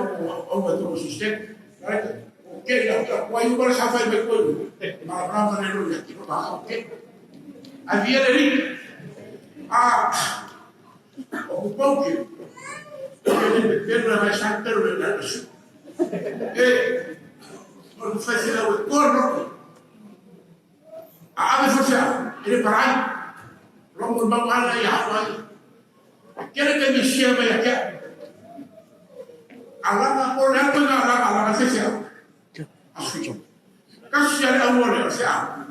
o o to siste. La o ke la ka ko ai ba sa fa me ko. Ma la ma le lo ya ki no ba o ke. A via le ri. A o ku pau ke. Ke le la vai sa pero le la su. E o ku fai se la o ko no. A ave fo se e le parai. Longo mau ala ia hau ai. Kere ke mi sia mai kia. Alanga o le atu nga alanga alanga se se. Afi. Kasi ale au le se a.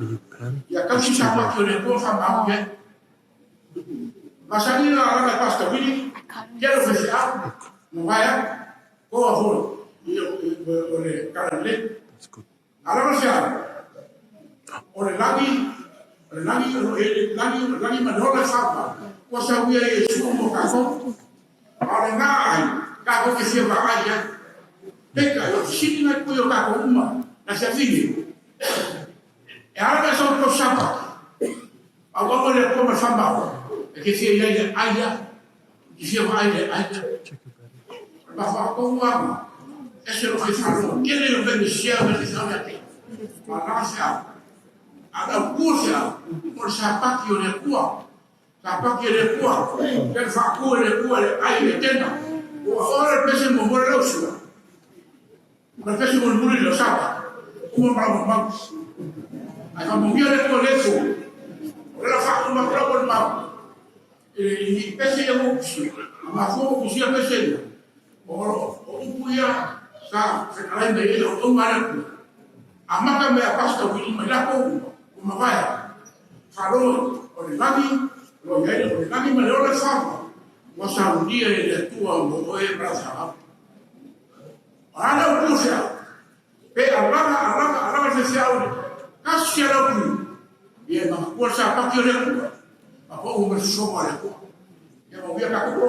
Ia kausi sa pa ki le ko fa mau ye. Masani na alanga pasta wili. Kere fe se a. Mo vai ko a ho. I o le kala le. Alanga se a. O le lagi o le lagi o le lagi o le lagi ma le fa ma. Ko sa uia e su mo ka ko. A le ngā ai, ka ko ke fia ai ya. Peka, o sini ngai ko yo ka ko uma, na sia fili. E ara ka sa ko sapa. A wa le ko ma fama. E ke fia ia ia ai ya. Ke fia ai le ai. Ma fa ko wa. E se lo ke fa lo. Ke le lo ke sia me ke sa ya te. Ma na sia. A la ku sia. O sa pa ki o le kua. Sa pa ki le kua. Ke fa ku le kua le ai le tena. O ora pese mo mo le usua. Ma pese mo mo le sapa. Uma ma ma ma. Ai fa mo le ko le fu. O la fa uma ko ko ma. E i pese ia mo kusi. Ma fo kusi a pese ia. O o upu ia sa fe alai me ia o ma le ku. A maka me a pasta wili mai la ko o ma vai. Fa lo o le lagi lo ia o le lagi ma le o le fa. Wa sa unia e le tua mo o e brasa. Ana o kusia. Pe alanga alanga alanga se se au. Kasi ala ku. Ia ma ku sa pa ki le ku. A ko o me so ma le ku. Ia mo via ka ku.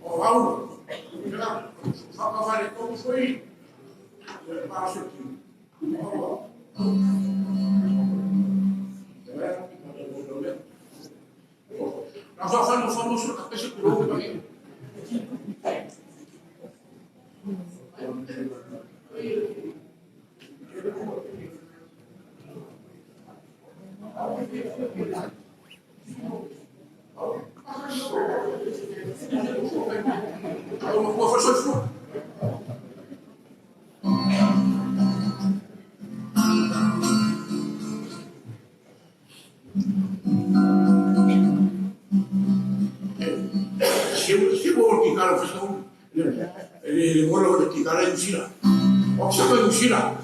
O au. Ia fa ka fa le ko foi. Para se ki. Na fa fa no fa mo so ka pese ku ro pa ni. malo fai sa E le le ola o le tikala i Nusila. O sa mai Nusila.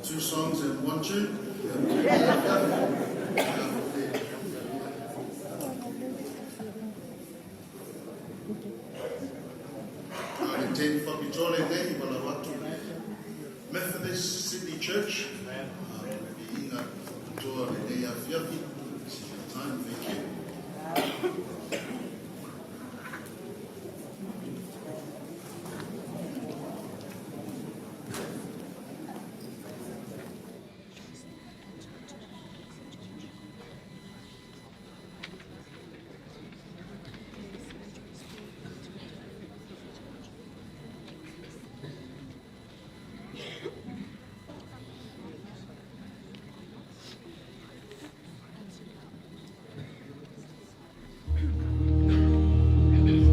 Two songs and one tune. Le tēni whapitore nei, wala watu Methodist Sydney Church. Inga faapitoa lenei afiafi. This is your time. Thank you.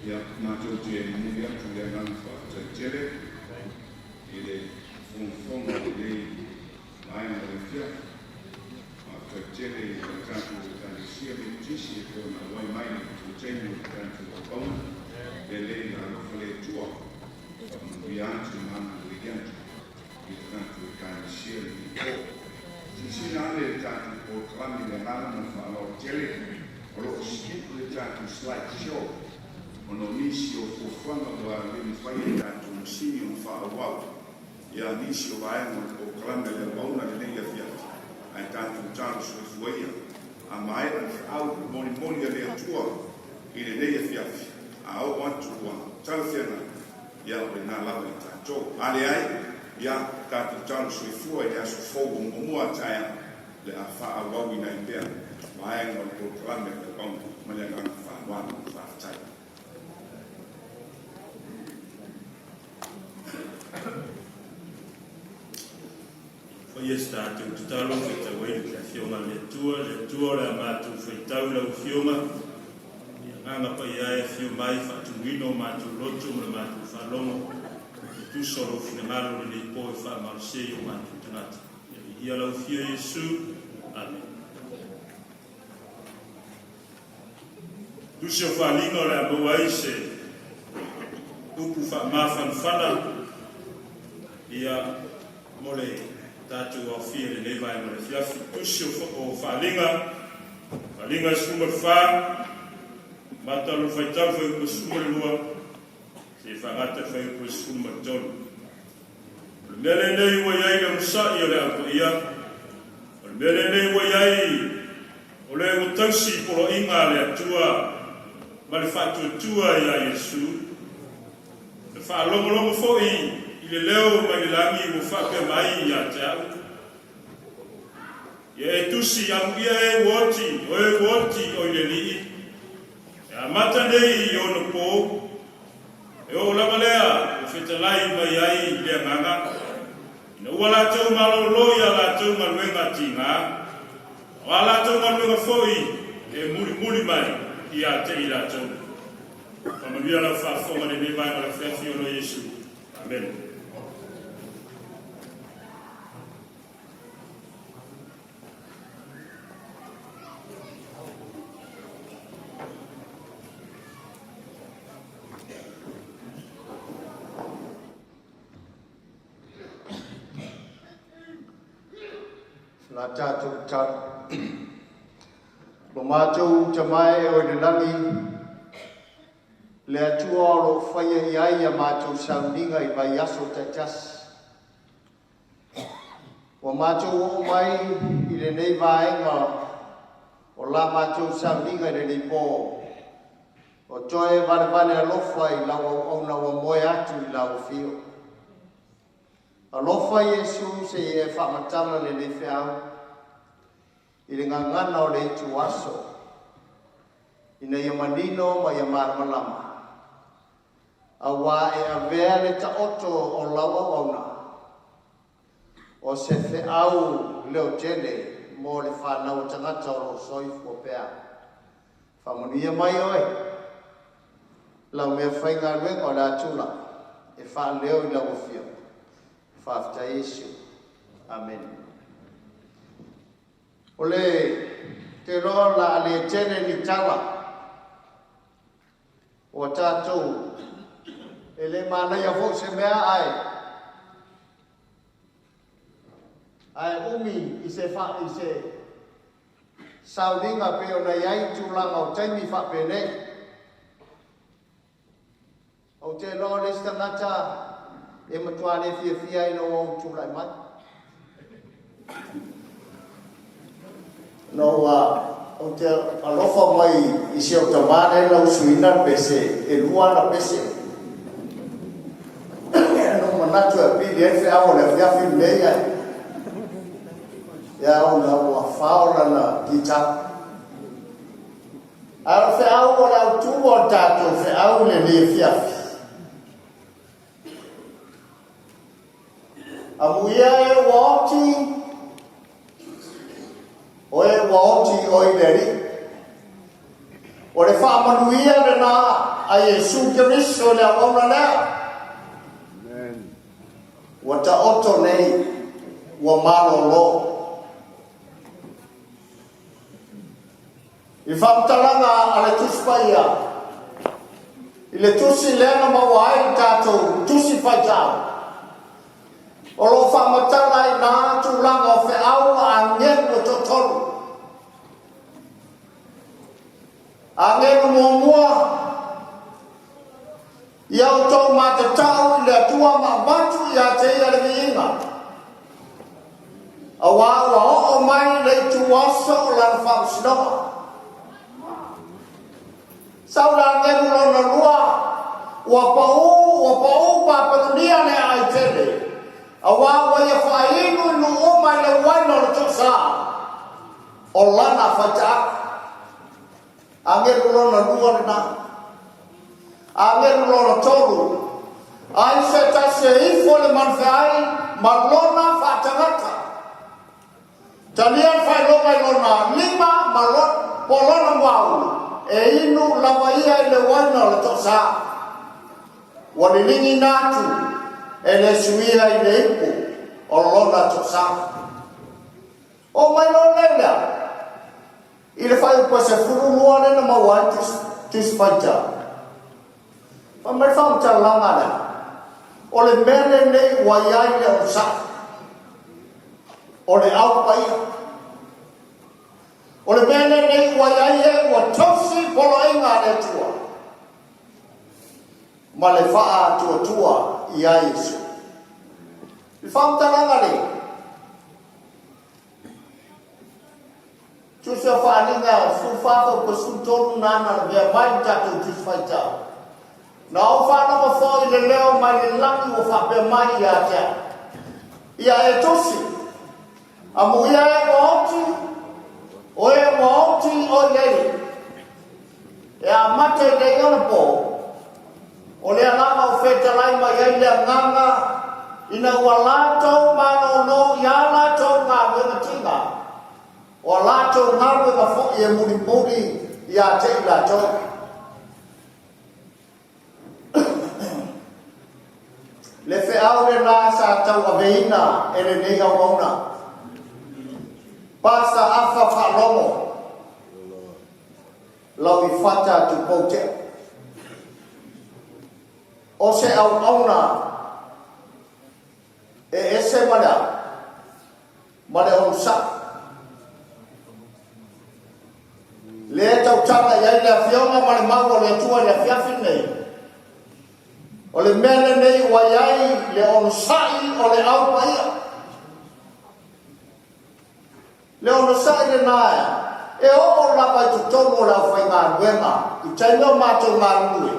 Ia, matou te momoli atu le agaga faafetai tele i le fogafoga o lenei vaega o le afiafi. Faafetai tele i le tatou Ekalesia Metotisi e pei ona auai mai i le tautaiga o le tatou auauna. Lelei le alofa le Atua, faamanuia atu ma agalelei atu i le tatou Ekalesia i lenei po. Silasila ane i le tatou polokalame i le agaga ma le faaaloalo tele, o lo o skip le tatou slide show ona o nisi o fuafuaga ua le mafai e tatou masini ona faaauau ia nisi o vaega o le polokalame a le auauna i lenei afiafi, ae tatou talo soifua ia. A maea le feau molimoli a le Atua i lenei afiafi, a oo atu ua talafeagai, ia o lena lava i tatou. A leai, ia tatou talo soifua i le aso fou o muamua a taeao, o le a faaauauina ai pea vaega o le polokalame a le auauna ma le agaga faaaloalo. Faafetai. Faia se tatou tatalo faitau ai le Afioga a le Atua, le Atua o le a matou faitau i lau Afioga, i agaga paia e afio mai faatumuina o matou loto ma le matou faalogo, e tusa o lou finagalo lenei po e faamalosia i o matou tagata. Ia viia lau Afio Iesu. Amene. Tusi o Faaaliga o le a maua ai se upu faamafanafana ia mo le tatou aofia i lenei vaega o le afiafi. Tusi o Faaaliga, Faaaliga 14, amata lona faitau fuaiupu 12, seia faagata le fuaiupu 13. O le mea lenei ua i ai le onosai o le Au Paia, o le mea lenei ua i ai o le ua tausi i poloaiga a le Atua ma le faatuatua iā Iesu, le faalogologo foi i le leo mai le lagi ua faapea mai ia te au, Ia e tusi, amuia e ua oti, o e ua oti o i le Alii, e amata nei i ono po, E oo lava lea ua fetalai mai ai le agaga, ina ua latou malolo i a latou galuega tiga, a o a latou galuega foi e mulimuli mai ia te i latou. Faamanuia lau faafofoga i lenei vaega o le afiafi ona o Iesu. Amene. La tātou tatalo. Lo mātou tamae o i le lagi, le atua o lo whaia i ai a mātou sauniga i vai aso taitasi. Ua mātou o mai i le nei vaenga o la mātou sauniga i le nei pō. O toe vale vale alofa i lau auauna ua moe atu i lau afio. Alofa Iesu se i e faamatala le nei feau i le gagana o le itu aso ina ia manino ma ia malamalama. Auā e avea le taoto o lau auauna o se feau leotele mo le whanau o tagata o lo soifua pea. Faamanuia mai oe. Lau mea faigaluega o le atula e faaleo i lau afioga. Faafetai Iesu. Amen. O le te loa la le tele ni tala o tātou e le manaia fo se mea ai ae umi i se fa i se sauniga pe ona i ai tulaga o taimi faapenei. Ou te iloa o le isi tagata e matuā le fiafia ina ua ou tulai mai. Na ua ou te alofa mai i si ou tamā lea na usuina le pese, e lua ana pese. Na ou manatu e apili ai le feau o le afiafi lenei ae ia ona ua fao lana guitar. Ae o le feau o le autū o le tatou feau i lenei afiafi. Amuia e ua oti, o e ua oti o i le Alii. O le faamanuia lena a Iesu Keriso le auauna lea. Ua taoto nei, ua malolo. I faamatalaga a le Tusi Paia, i le tusi lea na maua ai le tatou Tusi Faitau, o lo o faamatala i nā tulaga o feau a agelu e toatolu. Agelu muamua, ia outou matatau i le Atua ma avatu ia te ia le viiga. Auā ua oo mai le ituaso o lana faamasinoga. Sau le agelu lona lua, ua paū, ua paū Papelonia le aai tele, auā ua ia faainu i nuu uma i le uaina o le toasā o lana faitaau. Agelu lona lua lena. Agelu lona tolu, ai se tasi e ifo i le manufeai ma lona faatagata. Talia le faailoga i lona lima ma po o lona muaulu, e inu lava ia i le uaina o le toasā. Ua liligiina atu e le suia i le ipu o lona toasā. Oo mai loa lea i le a? I le fuaiupu e 12 lea na maua ai Tusi Faitau. Fai mai le faamatalaga lea, o le mea lenei ua i ai le onosai, o le au paia. O le mea lenei ua i ai e ua tausi poloaiga a le Atua ma le faatuatua iā Iesu. I le faamatalaga lea, Tusi o Faaaliga 14 po o 13 na na lavea mai le tatou Tusi Faitau. Na ou faalogo foi i le leo mai le lagi ua faapea mai ia te au. Ia e tusi, amuia e ua oti, o e ua oti o i le E amata i nei anapo, o lea lava o fetalai mai ai le agaga ina ua latou malōlō i ā latou galuega tiga, o a latou galuega foi e mulimuli iā te i latou. Le feau lenā sa tauaveina e lenei auauna. Pasa afa faalogo. Lau i fata tupou tea. O se auauna e ese ma le a? Ma le onosai. ma le mau a le Atua i le afiafi lenei, o le mea lenei ua i ai le onosai o le Au Paia. Le onosai lena e oo lava i totonu o le aufaigaluega i taimi o matou galulue.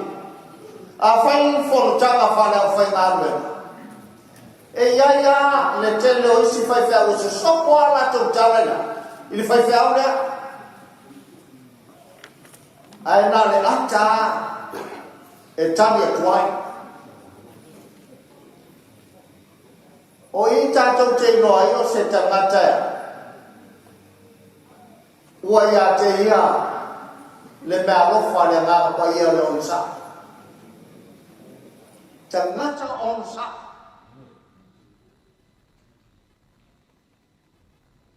Afai ni fonotaga faale-aufaigaluega, e i ai lava le tele o isi faifeau e sosopo lava latou tala i le faifeau lea. Ae na o le ata lava e tali atu ai. O i tatou te iloa ai o se tagata ua ia te ia le meaalofa a le Agaga Paia o le onosai. Tagata onosai.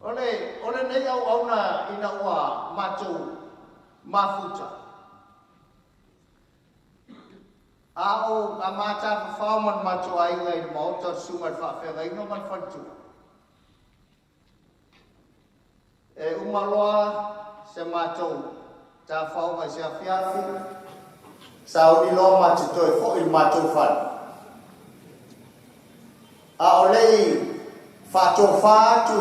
O le, o lenei auauna ina ua matou mafuta, A o a ma tafafao ma le matou aiga i le maota o le susuga i le faafeagaiga ma le faletua, e uma loa se matou tafaoga i se afiafi, sauni loa ma te toe foi i le matou fale. A o le i faatofa atu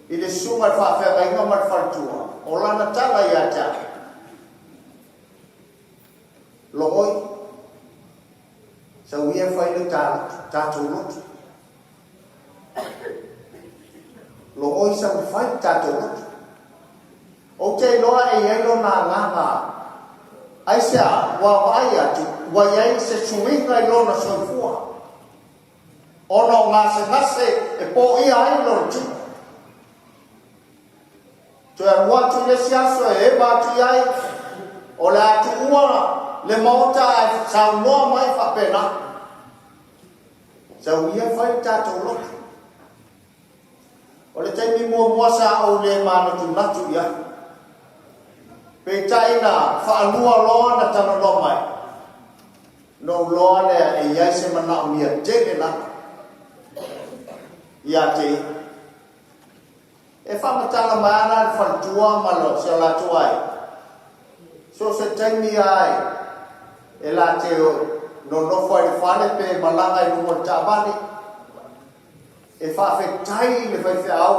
i le susuga i le faafeagaiga ma le faletua, o lana tala ia te au, Logoi, sau ia fai le tatou lotu. Logoi sau e fai le tatou lotu. Ou te iloa e i ai lona agaga, aisea ua vaai atu ua i ai se suiga i lona soifua, ona o gasegase e poia ai lona tino. Toe alu atu i le isi aso e eva atu i ai, o le a tuua le maota ae saunoa mai faapena. Sau ia fai le tatou lotu. O le taimi muamua sa ou le manatunatu i ai. Peitai na faalua loa na talanoa mai, na ou loa lea e i ai se manaomia tele lava ia te ia. E faamatala mai lava la le faletua ma si o latou aiga, so o se taimi lava e la te nonofo ai i le fale pe malaga i luga o le taavale, e faafetai i le faifeau,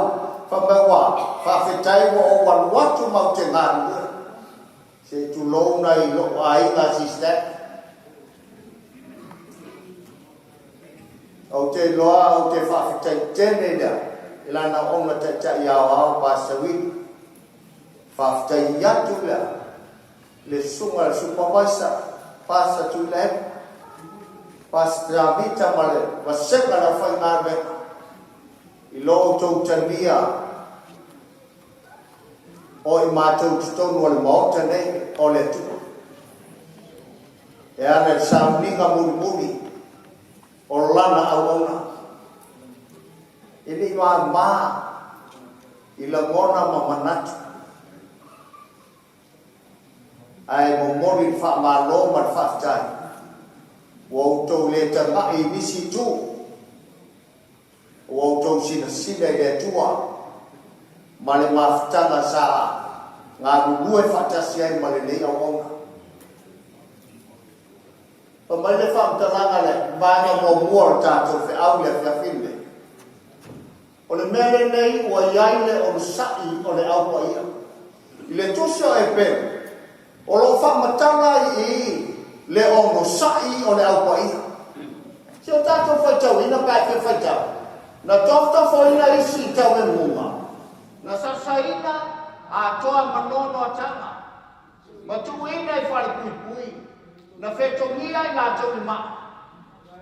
fai mai ua faafetai ua ou alu atu ma ou te galulue. Se i tulou nai lou aiga sister. Ou te iloa ou te faafetai tele i le lana ona taitai aoao Pastor Willie. Faafetai atu lea le susuga i le supervisor Pastor Tuilaepa, Pastor Tavita ma le vasega o le aufaigaluega i lo outou talia o i matou i totonu o le Maota nei o le Atua. E ala i le sauniga mulimuli o Lana auauna. E le i māmā i lagona ma manatu, ae momoli le faamalo ma le faafetai ua outou le tagai i nisi itu, Ua outou silasila i le Atua ma le mafutaga sa galulue faatasi ai ma lenei auauna. Fai mai le faamatalaga le vaega muamua o le tatou feau i le afiafi lenei. O le mea lenei ua i ai le onosai o le Au Paia. I le tusi o Eperu, o lo o faamatala i i le onosai o le Au Paia. Si o tatou faitauina pe a e fia faitau, na tofotofoina isi i tauemuga, na sasaina atoa ma noanoataga, ma tuuina i falepuipui, na fetogia i latou i maa,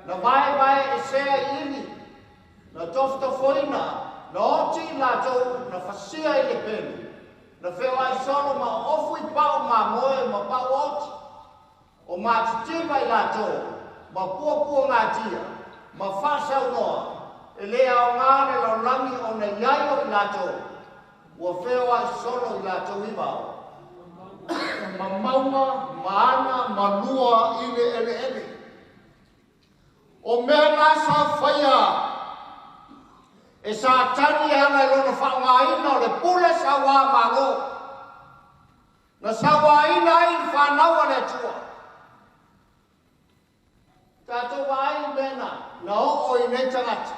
na vaevaeesea i ili, na tofotofoina, na oti i latou, na fasia i le pelu, na feoai solo ma oofu i pau mamoe ma pau oti, o matitiva i latou, ma puapuagatia, ma faasaunoa, e le aoga le lalolagi ona i ai o i latou, ua feoai solo i latou i vao, ma mauga, ma ana, ma lua i le eleele. O mea na sa faia e Satani e ala i lona faaaogaina o le pule sauā Malo. Na sauaina ai le fanau a le Atua. Tatou vaai i mea na, na oo i nei tagata.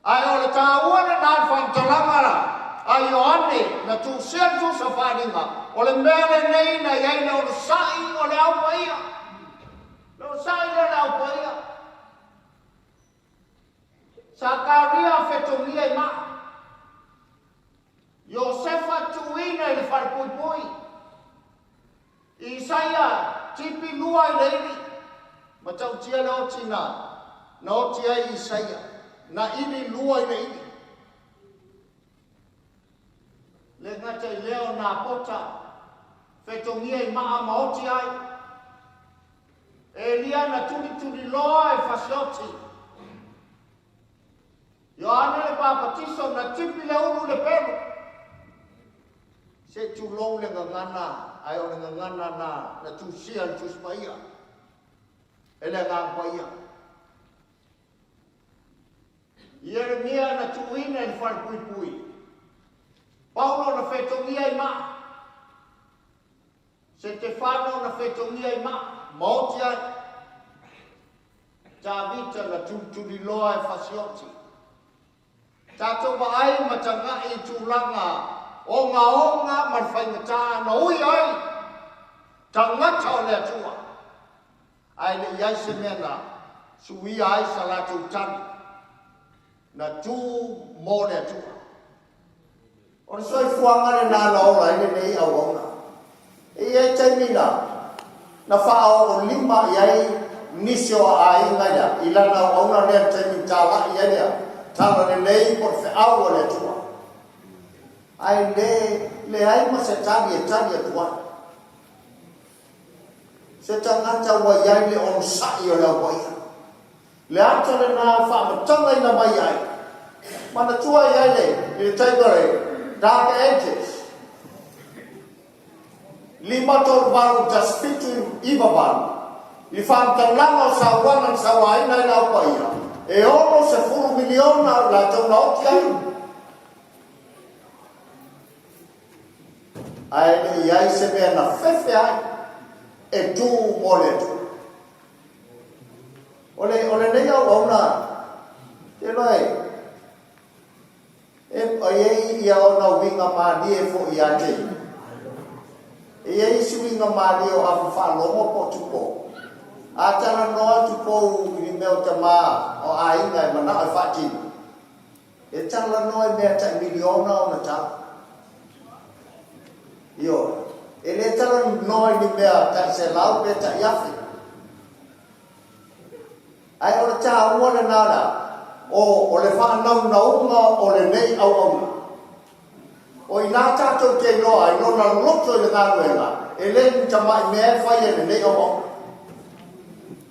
Ae o le taua lena o le faamatalaga a Ioane na tuusea le tusa faaaliga, o le mea lenei na i ai le onosai o le Au Paia. Le onosai lea o le Au Paia. Sakaria fetogia i maa. Iosefa tuuina i le falepuipui. Isaia tipi lua i le ili. Matautia le oti na, na oti ai Isaia, na ili lua i le ili. Le gata i lea o Napota, fetogia i maa ma oti ai. Elia na tulituliloa e fasioti. Ioane le Papatiso na tipi le ulu i le pelu. Se i tulou le gagana, ae o le gagana na, na tusia le Tusi Paia, e le Agaga Paia. Ieremia na tuuina i le falepuipui. Paulo na fetogia i maa. Setefano na fetogia i maa, ma oti ai. Tavita na tulituliloa e fasioti. Tatou vaai ma tagai i tulaga ogaoga ma le faigata na ui ai tagata o le Atua, ae le i ai se mea na suia ai sa latou tali na tu mo le Atua. O le soifuaga lena na ola ai lenei auauna. E i ai taimi na na faaoolima i ai nisi o aiga ia i lana auauna lea i le taimi na talai ai le talalelei po o le feau a le Atua. Ae le leai ma se tali e tali atu ai. Se tagata ua i ai le onosai o le Au Paia. Le ata lena e faamatagaina mai ai. Manatua i ai le i le taimi o le Dark Ages. 5 3 8 1 7 9 8 I faamatalaga o sauaga na sauaina ai le Au Paia, e 60 miliona o i latou na oti ai. Ae le i ai se mea na fefe ai e tū mo le Atua. O le, o lenei auauna, te loa e, e ai ai ia ona uiga malie foi ia te ia. E i ai isi uiga malie o afu faalogo po o tupou. A talanoa tupou i le mea o tama o aiga e manao e faatino, E talanoa i mea tai miliona ona tau. Ioe. E le talanoa i ni mea tai selau pe tai afe. Ae o le taua lena la, o, o le faanaunauga o lenei auauna. O i nā tātou te iloa ai lona loto i le galuega, e le ni tamai mea e fai e lenei auauna.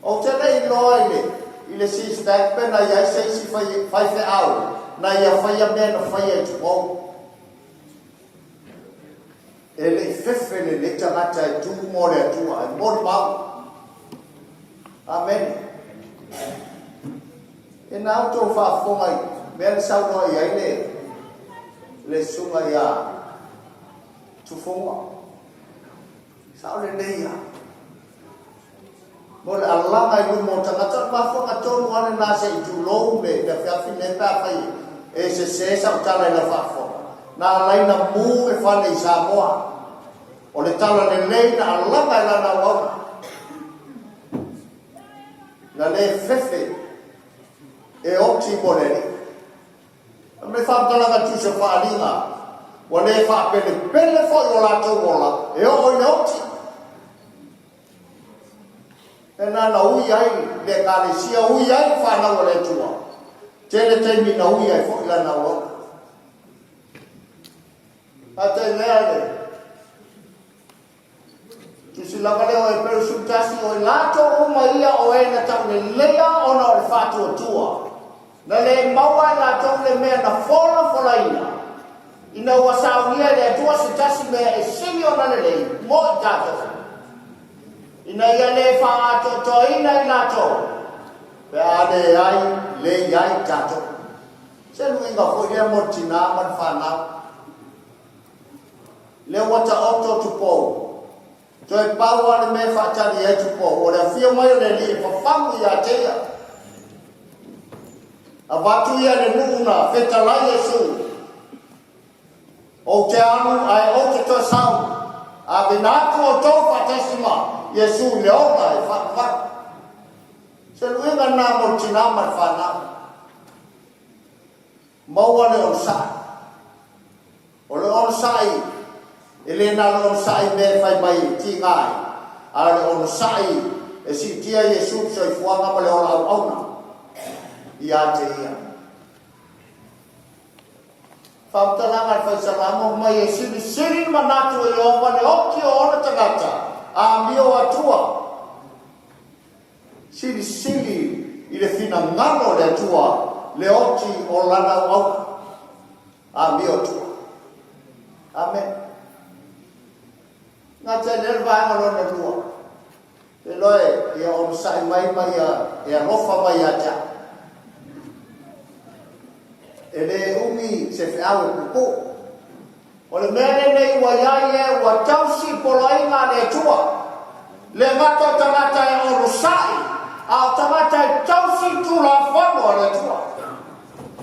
Ou te le iloa i le, i le sea-stack pe na i ai se isi fai, faifeau na ia faia mea na faia i Tupou. E le i fefe lenei tagata e tu mo le Atua, e molimau. Amene. E na outou faafofoga i mea na saunoa i ai le, le susuga ia Tufoga. Sao lelei lava. Mo le alaga i luma o tagata, o le mafuaaga tonu lava lena se i tulou le afiafi lenei pe afai e sese sau tala i lau faafofoga. Na ala ai na mu e fale i Samoa. O le tala lelei na alaga e lana auauna. Na le fefe e oti mo le Alii. O le faamatalaga tusa faaaliga, ua le faapelepele foi o latou ola e oo i le oti. Lena na ui ai le Ekalesia, ui ai le fanau a le Atua. Tele taimi na ui ai foi lana auauna. A te lea le Tusi lava lea o Eperu 11, o i latou uma ia o e na tauleleia ona o le faatuatua, na le maua e latou le mea na folafolaina, ina ua saunia e le Atua se tasi mea e sili ona lelei mo i tatou, ina ia le faaatoatoaina i latou, pe a leai le i ai tatou. Se luiga foi lea mo le tinā ma le fanau. Lea ua taoto Tupou. Toe pau lava le mea e faatali ai Tupou, o le afio mai o le Alii e fafagu ia te ia. Avatu ia i le nuu na fetalai Iesu. Ou te alu ae ou te toe sau. Avena atu outou faatasi ma Iesu i le ola e faavavau. Se luiga lena mo le tina ma le fanau. Maua le onosai. O le onosai, e le na o le onosai i mea e fai mai e tiga ai, a o le onosai e siitia Iesu le soifuaga ma le ola auauna ia te Ia. Faamatalaga a le Fai Salamo mai e silisili le manatu o Ieova le oti o ona tagata amio Atua. Silisili i le finagalo o le Atua le oti o Lana auauna. Amio Atua. Amene. Gata i lea le vaega lona lua. Te iloa e ia onosai mai ma ia e alofa mai ia te au. E le umi se feau e puupuu. O le mea lenei ua i ai e ua tausi poloaiga a le Atua. Le gata o tagata e onosai, a o tagata e tausi tulafono a le Atua.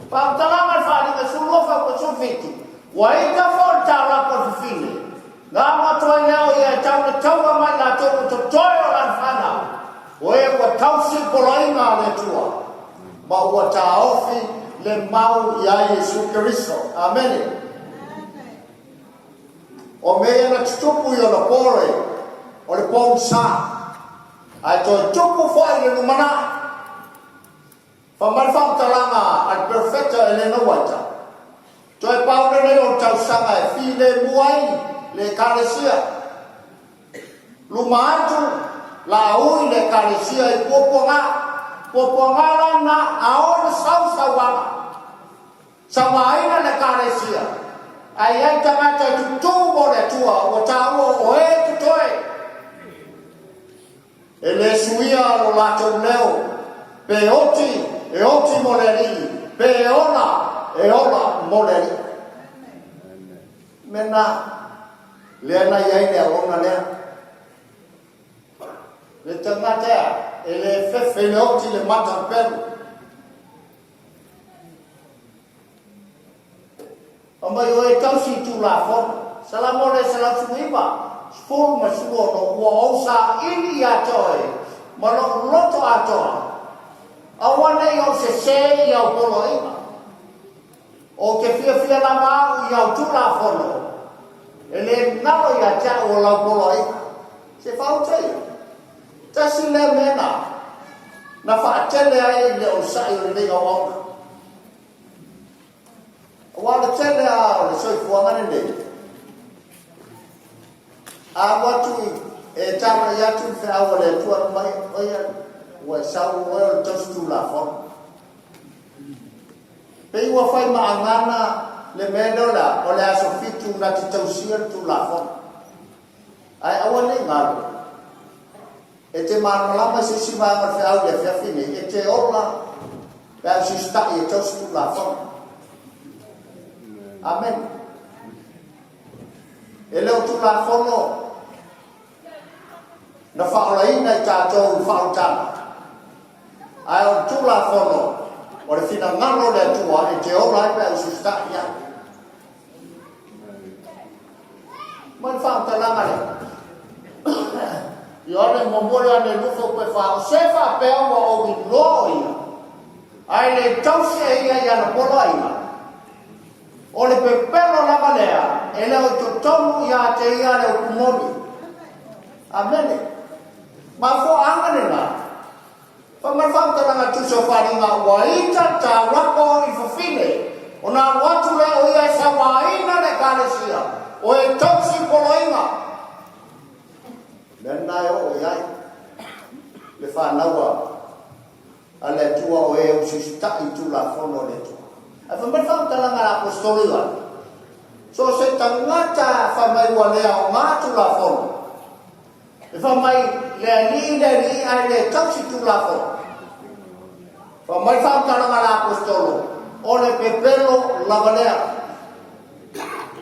Faamatalaga le Faaaliga 12 faupa 17, Ua ita foi le taulapo a le fafine, na alu atu ai lea o ia e tau le taua ma i latou ua totoe o lana fanau, o e ua tausi poloaiga a le Atua, ma ua taofi le mau iā Iesu Keriso. Amene. O mea ia na tutupu i ona pore o le pogisa, ae toe tupu foi i le lumanai. Fai mai le faamatalaga a le Perofeta Elena Waita, Toe pau lenei o le tausaga e filemu ai le Ekalesia. Luma atu la ui le Ekalesia i puapuaga. Puapuaga la na ao le sausauaga. Sauaina le Ekalesia. Ae i ai tagata e tutū mo le Atua ua taua o e totoe. E le suia lo latou leo, pe oti, e oti mo le Alii, pe e ola, e ola mo le Alii. Mea na, lea na i ai le auauna lea. Le tagata ea, e le fefe i le oti le mata o le pelu. Fai mai o e tausi i Tulafono. Salamo le 119, 10 ma 16, Ua ou saili ia te oe ma lou loto atoa, aua ne i ou sesē i au poloaiga. Ou te fiafia lava au i au Tulafono, e le galo ia te au o lau poloaiga. Se faauta ia. Tasi lea mea na, na faatele ai le onosai o lenei auauna. Aua o le tele lava o le soifuaga lenei, a alu atu i, e tagai atu i le feau a le Atua na mai, oia, ua e sau oe o le tausi tulafono. Pei ua fai maagana le mea lea o le a, o le aso fitu na te tausia le tulafono. Ae aua ne i galo, e te malamalama i se isi vaega o le feau i le afiafi nei, e te ola pe a usita'i e tausi tulafono. Amene. E le o tulafono na faaolaina i tatou i faaolataga, ae o le tulafono o le finagalo o le Atua e te ola ai pe a usita'i i ai. Ma le faamatalaga lea. Ioane muamua Ioane lufe upe fa o se faapea ua ou iloa o ia, ae le tausi e ia i ana poloaiga, o le pepelo lava lea e le o i totonu ia te ia le upu moni. Amene. Mafuaaga lena, Fai mai le faamatalaga tusa o faaaliga ua ita le taulako i fafine, ona alu atu lea o ia e sauaina le Ekalesia, o e tausi poloaiga. Mea lena e oo i ai le fanau a le Atua o e usita'i i Tulafono a le Atua. Ae fai mai le faamatalaga a le Aposetolo Ioane, so o se tagata fai mai ua le aoga Tulafono, E fai mai le Alii, le Alii, ae le tausi Tulafono. Fai mai faamatalaga a le Aposetolo, o le pepelo lava lea.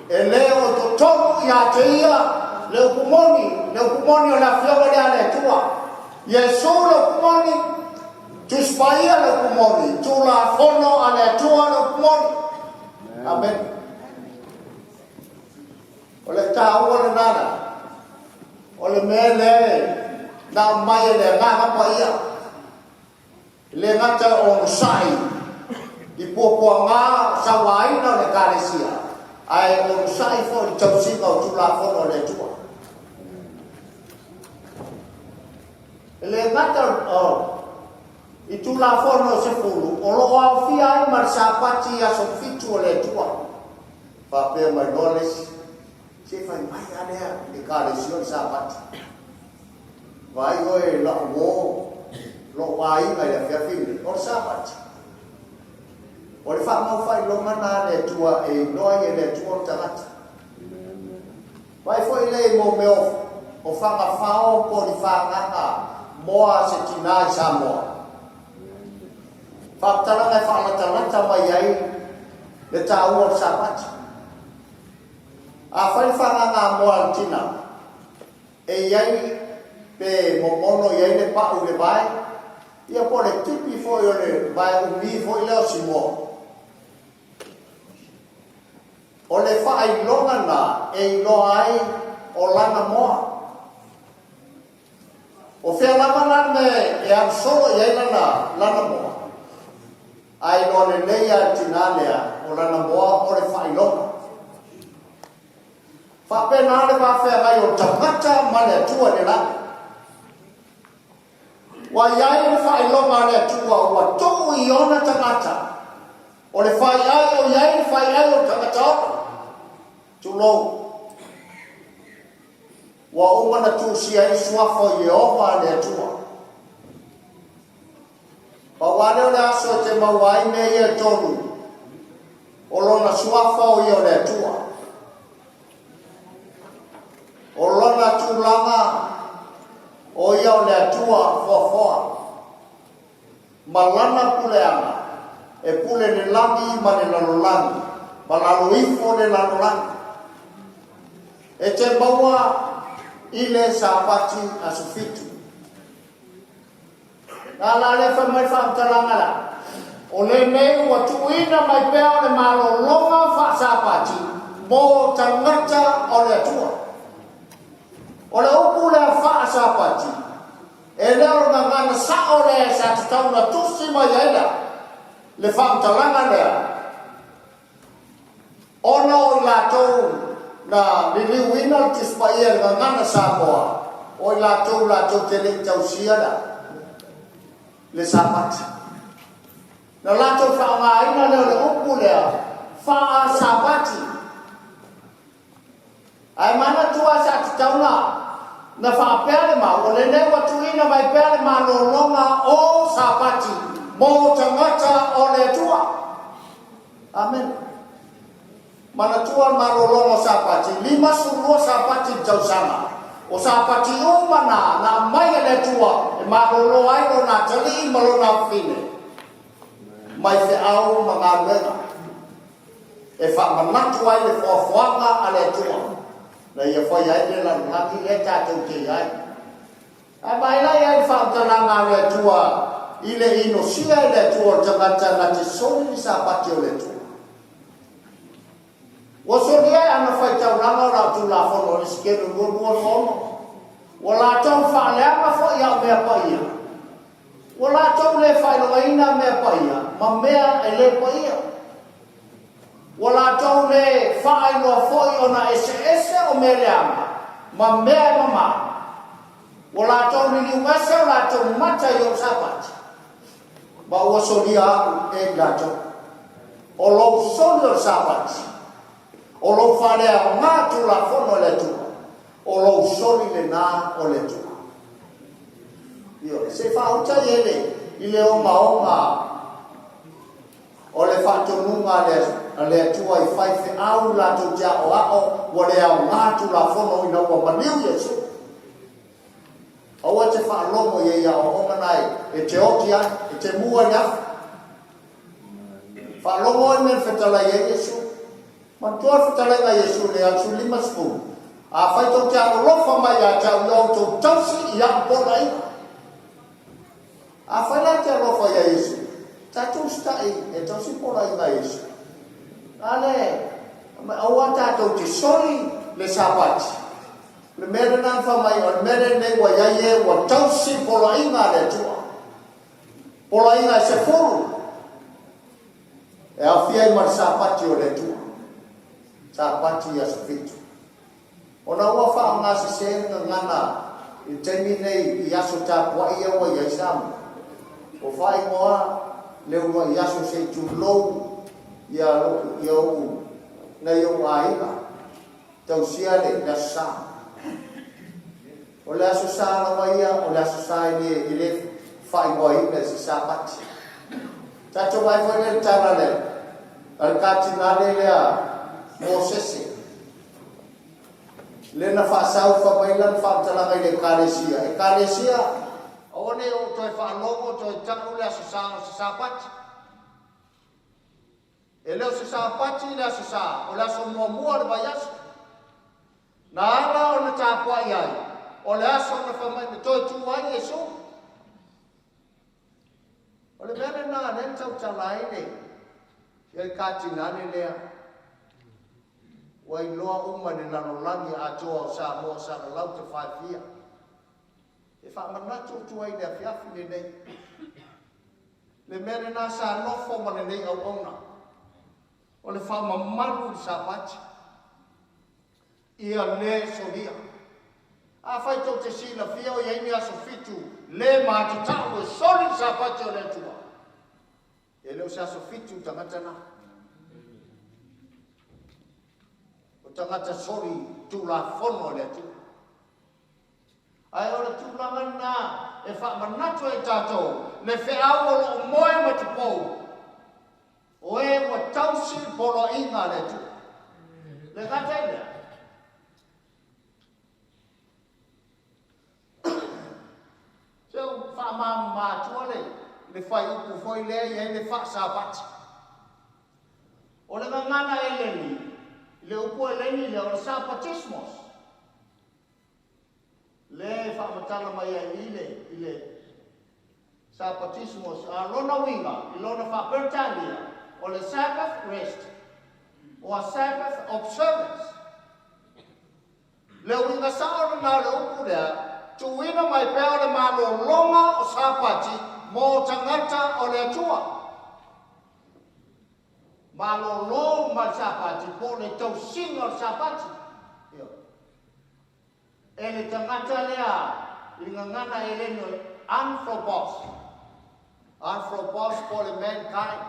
E le o totonu iā te ia le upu moni, le upu moni o le Afioga lea a le Atua. Iesu le upu moni, Tusi Paia le upu moni, Tulafono a le Atua le upu moni. Amen. O le taua lena la, o le mea lea na aumai e le Agaga Paia. E le gata e onosai i puapuaga sauaina o le Ekalesia, ae onosai foi i le tausiga o Tulafono a le Atua. E le gata o i Tulafono se fulu, o lo o aofia ai ma le Sapati i aso fitu o le Atua. Faapea mai loa le isi, se fai mai lava lea i le Ekalesia o le Sapati. Vaai oe la'u uō, lo'u aiga i le afiafi lenei, o le Sapati. O le faamaufaailoga na a le Atua e iloa ai e le Atua le tagata. Vaai foi lea i mō mea o fagafao po o ni fagaga moa a se tinā i Samoa. Faamatalaga e faalatalata mai ai le taua o le Sapati. Afai le fagaga a moa a le tinā, E i ai pe momono i ai le pa'u i le vae, ia po o le tipi foi o le vae umi foi lea o si moa. O le faailoga na e iloa ai o lana moa. O fea lava la le mea e alu solo i ai lana, lana moa, a iloa lelei lava e le tinā lea o lana moa o le faailoga. Faapena le va feagai o le tagata ma le Atua i le lagi. Ua i ai le faailoga a le Atua ua tuu i ona tagata, o le faiai o i ai le faiai o le tagata ola. Tulou. Ua uma na tusia ai le suafa o Ieova a le Atua. Pau lava lea o le aso e te maua ai mea ia e tolu, o Lona Suafa o ia o le Atua. O Lona tulaga o ia o le Atua foafoa. Ma Lana puleaga e pule le lagi ma le lalolagi, ma lalo ifo le lalolagi. E te maua i le Sapati aso fitu. A la lea fai mai faamatalaga la, o lenei ua tuuina mai pea o le malologa faasapati mo tagata o le Atua. O le upu lea faasapati, e le o le gagana sa'o lea sa tatau ona tusi mai ai la le faamatalaga lea, ona o i latou na liliuina le Tusi Paia i le gagana Samoa, o i latou latou te le i tausia la le Sapati. Na latou faaaogaina lea o le upu lea faa-Sapati. Ae manatua sa tatau na na faapea le mau, o lenei ua tuuina mai pea le malologa o Sapati mo tagata o le Atua. Amene. Manatua le malologa o Sapati, 52 Sapati i le tausaga. O Sapati uma na, na aumai e le Atua e malolo ai lona atalii ma lona afafine mai feau ma galuega. E faamanatu ai le foafoaga a le Atua na ia faia ai le lalolagi lea tatou te i ai. Ae vaai la i ai le faamatalaga a le Atua i le inosia e le Atua o le tagata na te soli le Sapati o le Atua. Ua solia e ana faitaulaga o lau Tulafono o le Esekiele 22:6. Ua latou faaleaga foi au mea paia. Ua latou le faailogaina mea paia ma mea e le paia. Ua latou le faailoa foi ona eseese o mea leaga ma mea e mamā. Ua latou liliu ese o latou mata i ou Sapati, ma ua solia au e i latou. O lou soli o le Sapati, o lou faaleaoga Tulafono e le Atua, o lou soli lenā o le Atua. Ioe, se i faauta i ai le, i le ogaoga O le faatonuga a le Atua i faifeau latou te aʻoaʻo ua le aoga Tulafono ina ua maliu Iesu. Aua e te faalogo i ai aoaoga na e te oti ai, e te mu ai le afi. Faalogo oe i mea na fetalai ai Iesu. Manatua le fetalaiga a Iesu i le aso 50. Afai tou te alolofa mai ia te au ia outou tausi i a'u poloaiga. Afai la e te alofa ia Iesu, tatou usitai e tausi poloaiga a Iesu. A le, aua tatou te soli le Sapati. O le mea lena na fai mai, o le mea lenei ua i ai e ua tausi poloaiga a le Atua. Poloaiga e sefulu e aofia ai ma le Sapati o le Atua. Sapati i aso fitu. Ona ua faaaogasese le gagana i le taimi nei i aso tapuai ia ua i ai Samoa. Ua faaigoa le uluai aso se i tulou ia ia ou nai ou aiga tausia le Aso Sa. O le Aso Sa lava ia, o le Aso Sa e le e le faaigoaina i se Sapati. Tatou vaai foi lea i le tala le a le Katinale lea Mosese. Lea na faasau fai mai lana faamatalaga i le Ekalesia, Ekalesia, aua ne i ou toe faalogo toe tau le Aso Sa o se Sapati. E le o se Sapati le Aso Sa, o le aso muamua o le vaiaso. Na ala ona tapuai ai, o le aso na fai mai na toe tu ai Iesu. O le mea lena lea na tautala ai le ia le Katinale lea. Ua iloa uma e le lalolagi atoa o Samoa salalau tafaefia. E faamanatu atu ai i le afiafi lenei. Le mea lena sa nofo ma lenei auauna, o le faamamalu i le Sapati. Ia le solia. Afai tou te silafia o i ai ni aso fitu le matatau e soli le Sapati o le Atua, e le o se aso fitu tagata na. O tagata soli tulafono a le Atua. Ae o le tulaga lena e faamanatu ai tatou le feau o lo o moe ma tupou, o e ua tausi le poloaiga a le Atua. Le gata i lea, se ua faamamama atua le, le fuaiupu foi lea e i ai le faasapati. O le gagana Eleni, le upu Eleni lea o le sapatismos. Lea e faamatala mai ai i le, i le Sapatismos, a lona uiga, i lona faa-Peretania, o le Sabbath rest, or Sabbath observance. Le uiga sao lena o le upu lea, tuuina mai pea o le malologa o Sapati mo tagata o le Atua. Malolo ma le Sapati po o le tausiga o le Sapati. Ioe. E le tagata lea i le gagana Eleni anthropos, anthropos po o le mankind,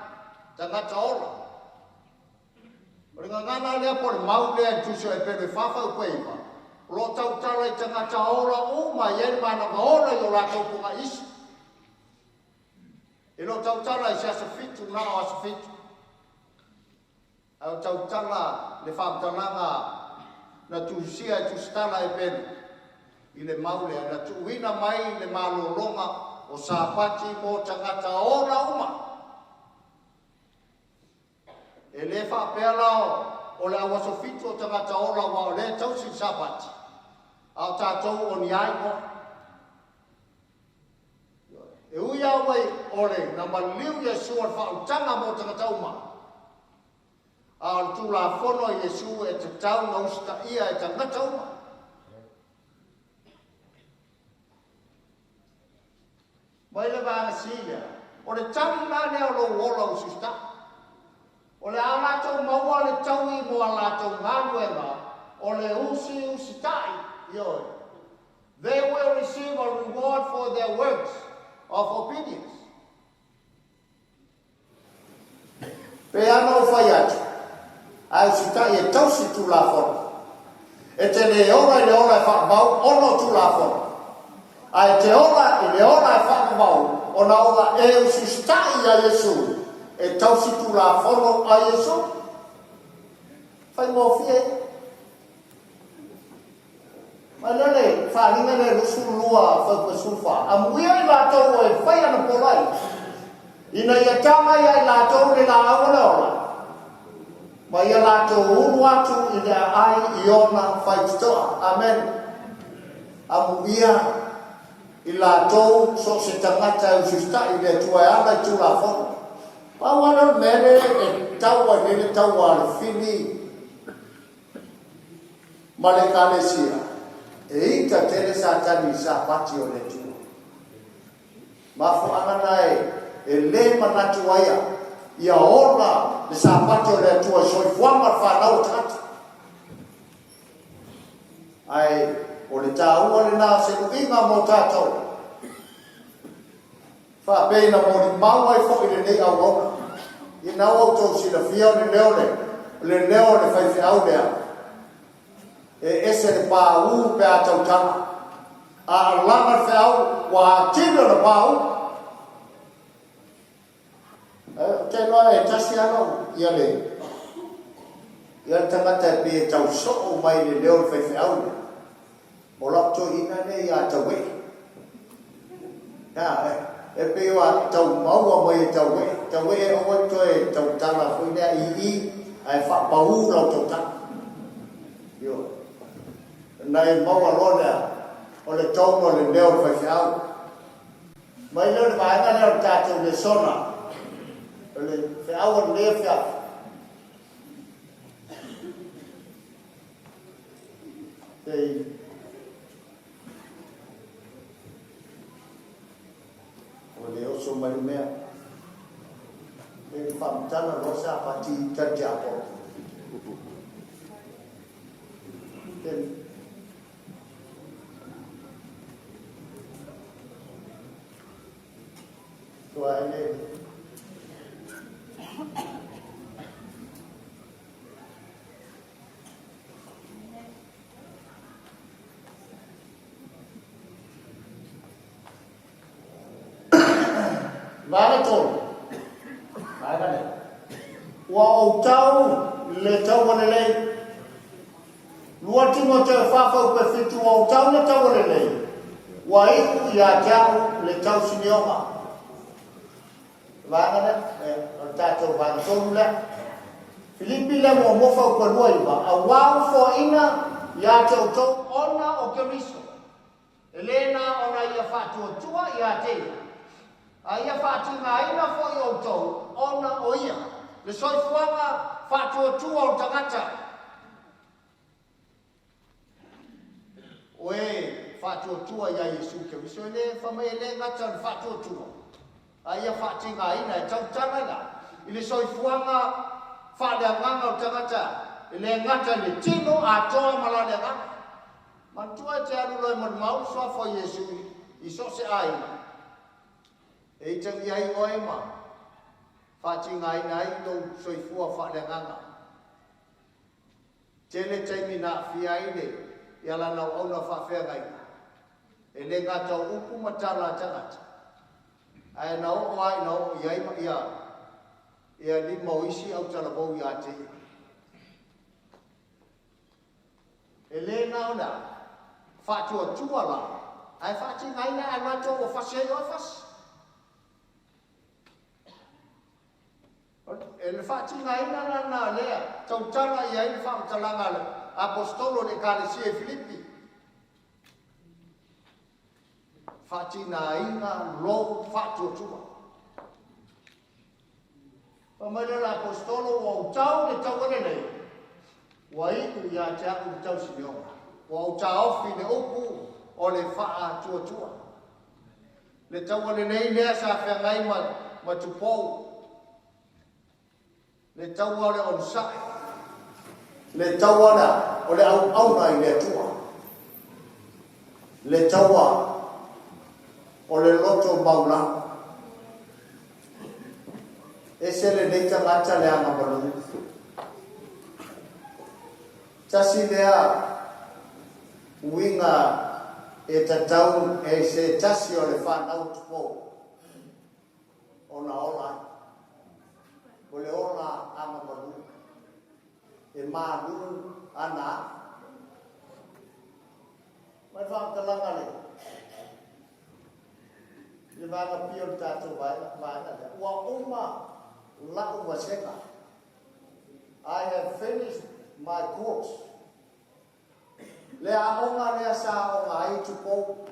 tagata ola. O le gagana lea po o le mau lea i le Tusi o Eperu e 4:9, o lo o tautala i tagata ola uma e i ai le manava ola i o latou pogaiisi. E le o tautala i se aso fitu na o aso fitu. Ae o tautala le faamatalaga na tusia e tusitala Eperu i le mau lea na tuuina mai le malologa o Sapati mo tagata ola uma. E le faapea la o le au aso fitu o tagata ola aua o lea e tausi le Sapati, a o tatou o ni aigoa. E ui lava ua o le na maliu Iesu o le faautaga mo tagata uma, a o le Tulafono a Iesu e tatau na usitaia e tagata uma. Mai le vaega si lea, o le tali la lea o lou ola usitaʻi. O le a latou maua le taui mo a latou galuega o le usi usitaʻi, ioe. They will receive a reward for their works of obedience. Pei lava ona ou fai atu, a e usitai e tausi Tulafono. E te le ola i le ola e faamau ona o Tulafono, a e te ola i le ola e faamamau ona ua e usiusitai iā Iesu e tausi Tulafono a Iesu. Faigofie ia. Mai lea le faaaliga lea 22 fuaiupu 14, Amuia i latou o e fai ana polai, ina ia taga ia i latou le laau o le ola. Ma ia latou ulu atu i le aai i ona faitotoa. Amen. Amuia i latou so o se tagata e usiusitai i le Atua e ala i Tulafono. Pau lava lea o le mea lea e tau ai nei le taua a le fili ma le Ekalesia, e ita tele Satani i Sapati o le Atua. Mafuaaga na e le manatu ai a ia ola le Sapati o le Atua i soifuaga o le fanau o tagata. Ae o le taua lena o se uiga mo tatou. Faapei na molimau ai foi lenei auauna. Ina ua outou silafia o le leo le, le leo o le faifeau lea, e ese le paū pe a tautala. A alaga le feau, ua atili ona paū. Ou te iloa e tasi lava lou, ia le, ia le tagata e pei e tau soo mai le leo o le faifeau lea. O lau toeaina lea ia Tauee. A, e pei ua tau maua mai e Tauee. Tauee aua e toe tautala foi lea i i, ae faapaū lau tautala. Ioe. Na e maua loa lea, o le tone o le leo o le faifeau. Mai lea o le vaega lea o le tatou lesona, o le feau o lenei afiafi. Sei ua le oso mai le mea. E le faamatala loa sa pati i ta tiapo. Tua e le Vaega 3. Vaega lea. Ua ou tau le taua lelei. 2 Timoteo 4 fuaiupu 7, ua ou tau le taua lelei, ua iu ia te au le tausinioga. Vaega lea, o le tatou vaega tonu lea. Filipi lea muamua fuaiupu 2 9, auā ua foaina ia te outou ona o Keriso, e le na ona ia faatuatua ia te ia, a ia faatigaina foi outou ona o ia, le soifuaga faatuatua o le tagata. O e faatuatua iā Iesu Keriso, e le, fai mai e le gata o le faatuatua, a ia faatigaina, e tautala la i le soifuaga faaleagaga o le tagata, e le gata i le tino atoa ma la le agaga. Manatua e te alu loa e molimau le suafa o Iesu i so o se aiga, e itagia ai oe ma faatigaina ai lou soifua faaleagaga. Tele taimi na aafia ai le ia lana auauna faafeagaiga, e le gata o upu ma tala a tagata, ae na oo lava ina oo i ai ma ia ia lima o isi autalavou ia te ia. E le na o le a faatuatua la, ae faatigaina e alu atu ua fasi ai oe fasi. E le faatigaina lana lea tautala i ai le faamatalaga a le Aposetolo i le Ekalesia i Filipi, Faatinaina lou faatuatua. Fai mai lea o le Aposetolo, Ua ou tau le taua lelei, ua iu ia te au le tausinioga, ua ou taofi le upu o le faatuatua. Le taua lelei lea sa feagai ma, ma Tupou, le taua o le onosai, le taua lea o le auauna i le Atua, le taua o le loto maulalo. Ese lenei tagata le agamalu. Tasi lea uiga e tatau e se tasi o le fanau Tupou ona ola ai, o le ola agamalu e malu ana ae. Mai le faamatalaga le le vaega pia o le tatou vaega lea, ua uma la'u vasega. I have finished my course. Le aoga lea sa aoga ai Tupou,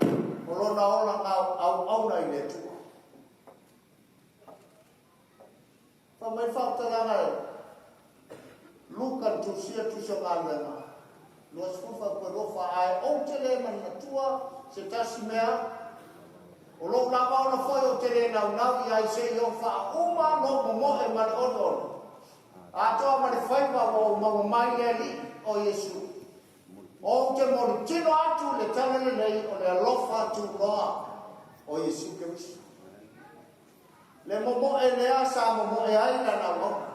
o lona olaga auauna i le Atua. Fai mai le faamatalaga e Luka le tusia tusi o galuega 20 faapea 24, ae ou te le manatua se tasi mea, o lou lava ola foi ou te le naunau i ai se i ou faauma lou momoe ma le olioli atoa ma le faiva ua ou maua mai le Alii o Iesu. Ou te molitino atu i le tala lelei o le alofa tunoa o Iesu Keriso. Le momoe lea sa momoe ai lana auauna.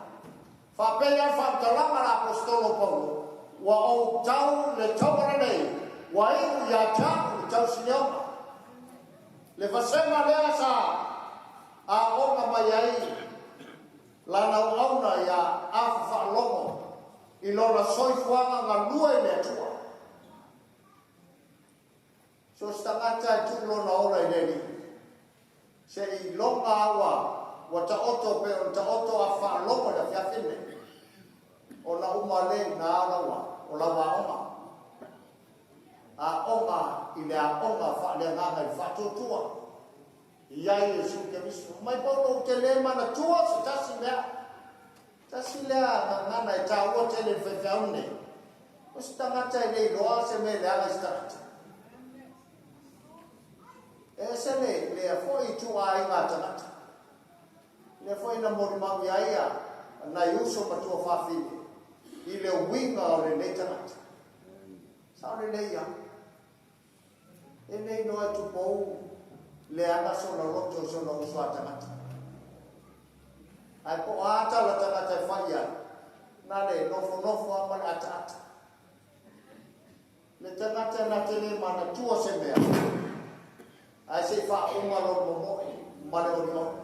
Faapei lava le faamatalaga a le Aposetolo o Paulo, Ua ou tau le taua lelei, ua iu ia te au le tausileoga. Le vasega lea sa aoga mai ai lana auauna ia afa faalogo i lona soifuaga galue i le Atua. So o se tagata e tuu lona ola i le Alii, se i iloga ua ua taoto pei ona taoto a faalogo i le afiafi lenei, ona uma lea i ina lau o lau aoga. Aoga i le aoga faaleagaga i le faatuatua i ai Iesu Keriso. Mai Paulo ou te le manatua se tasi mea. Tasi lea gagana e taua tele i le faifeau lenei, o se tagata e le iloa se mea e leaga i se tagata. E ese le lea foi ituaiga tagata. Lea foi na molimau i ai a nai uso ma tuafafine i le uiga o lenei tagata. Sao lelei ia. E le iloa e Tupou leaga sona loto i sona uso a tagata. Ae po o a tala tagata e fai ai, na le nofonofo lava ma le ataata. Le tagata na te le manatua se mea, ae se i faauma lona momoe ma le olioli.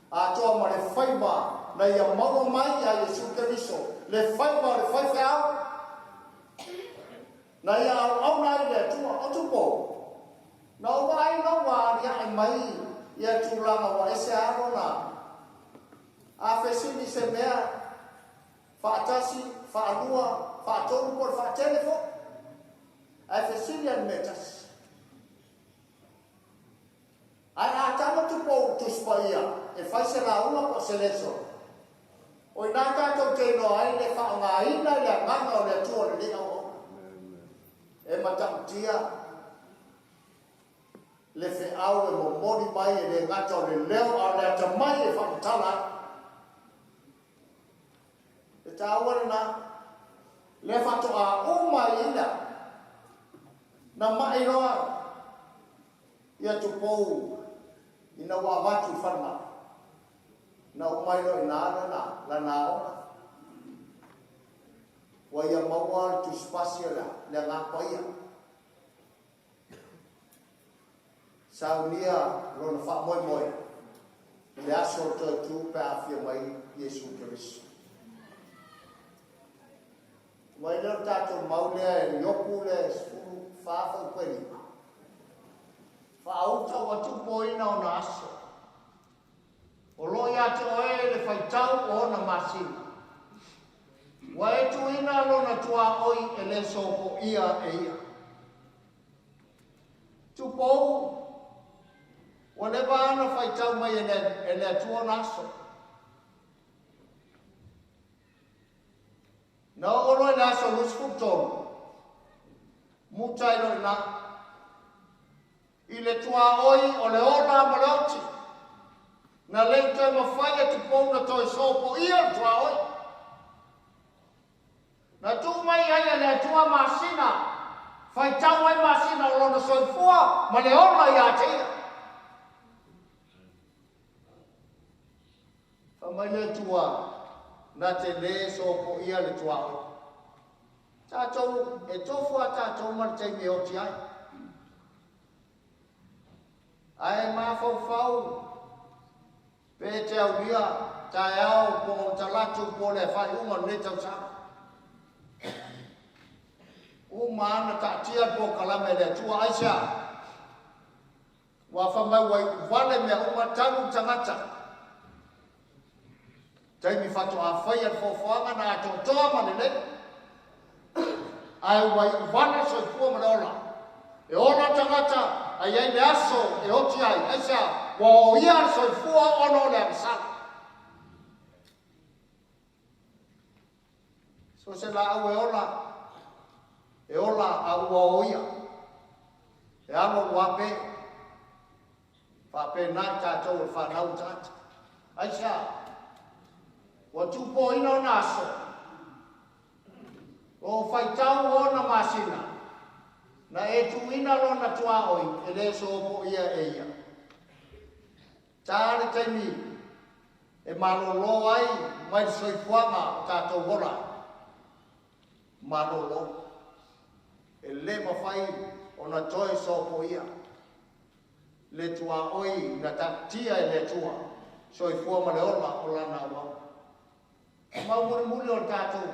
Atoa ma le faiva na ia maua mai ia Iesu Keriso, le faiva o le faifeau. Na ia auauna ai le Atua. O Tupou, na ou vaai loa ua aliae mai ia tulaga ua ese lava lona a fesili i se mea faatasi, faalua, faatolu po o le faatele foi. Ae fesili lava i le mea e tasi. Ae a tama Tupou i Tusi Paia e fai se lauga po o se lesson, o ina tatou te iloa ai le faaaogaina i le agaga o le Atua o lenei auauna. E matautia le feau e momoli mai e le gata o le leo a o le atamai e faamatala ai. E taua lena, lea faatoa uma ai ina na mai loa ia Tupou ina ua avatu i le falemai. Na uma ai loa i ina lana, lana aoga. Ua ia maua le tusipasi o le, le Agaga Paia. Saunia lona faamoemoe i le aso o le toe tu pe a afio mai Iesu Keriso. Mai lea o le tatou mau lea e Iopu le 14 fuaiupu e 5. Faauta ua tupoina ona aso. O lo o ia te oe le faitau o ona masina. Ua e tuuina lona tuaoi e le sopoia e ia. Tupou, ua leva lava ona faitau mai e le Atua ona aso. Na oo loa i le aso 23, muta ai loa i ina. I le tuaoi o le ola ma le oti, na le i toe mafai e Tupou na toe sopoia le tuaoi. Na tuu mai ai e le Atua masina, faitau ai masina o lona soifua ma le ola ia te ia. Fai mai le Atua, na te le sopoia le tuaoi. Tatou, e tofu a tatou ma le taimi e oti ai. Ae mafaufau pe te aulia taeao po o talaatu po o le faaiuga o lenei tausaga. Uma lava ona taatia le polokalame a le Atua. Aisea? Ua fai mai ua iuvale mea uma talu le tagata. Taimi faatoa faia le foafoaga na atoatoa ma lelei. Ae ua iuvale le soifua ma le ola. E ola le tagata ae i ai le aso e oti ai. Aisea? Ua oia le soifua ona o le agasala. So o se laau e ola, e ola a ua oia. E alu alu lava pe. Faapena i tatou o le fanau o tagata. Aisea? Ua tupoina ona aso. Ua ou faitau ona masina, na e tuuina lona tuaoi e le sopoia e ia. Ta le taimi e malolo ai mai le soifuaga o tatou ola ai. Malolo. E le mafai ona toe sopoia le tuaoi na taatia e le Atua, soifua ma le ola o lana auauna. O mau mulimuli o le tatou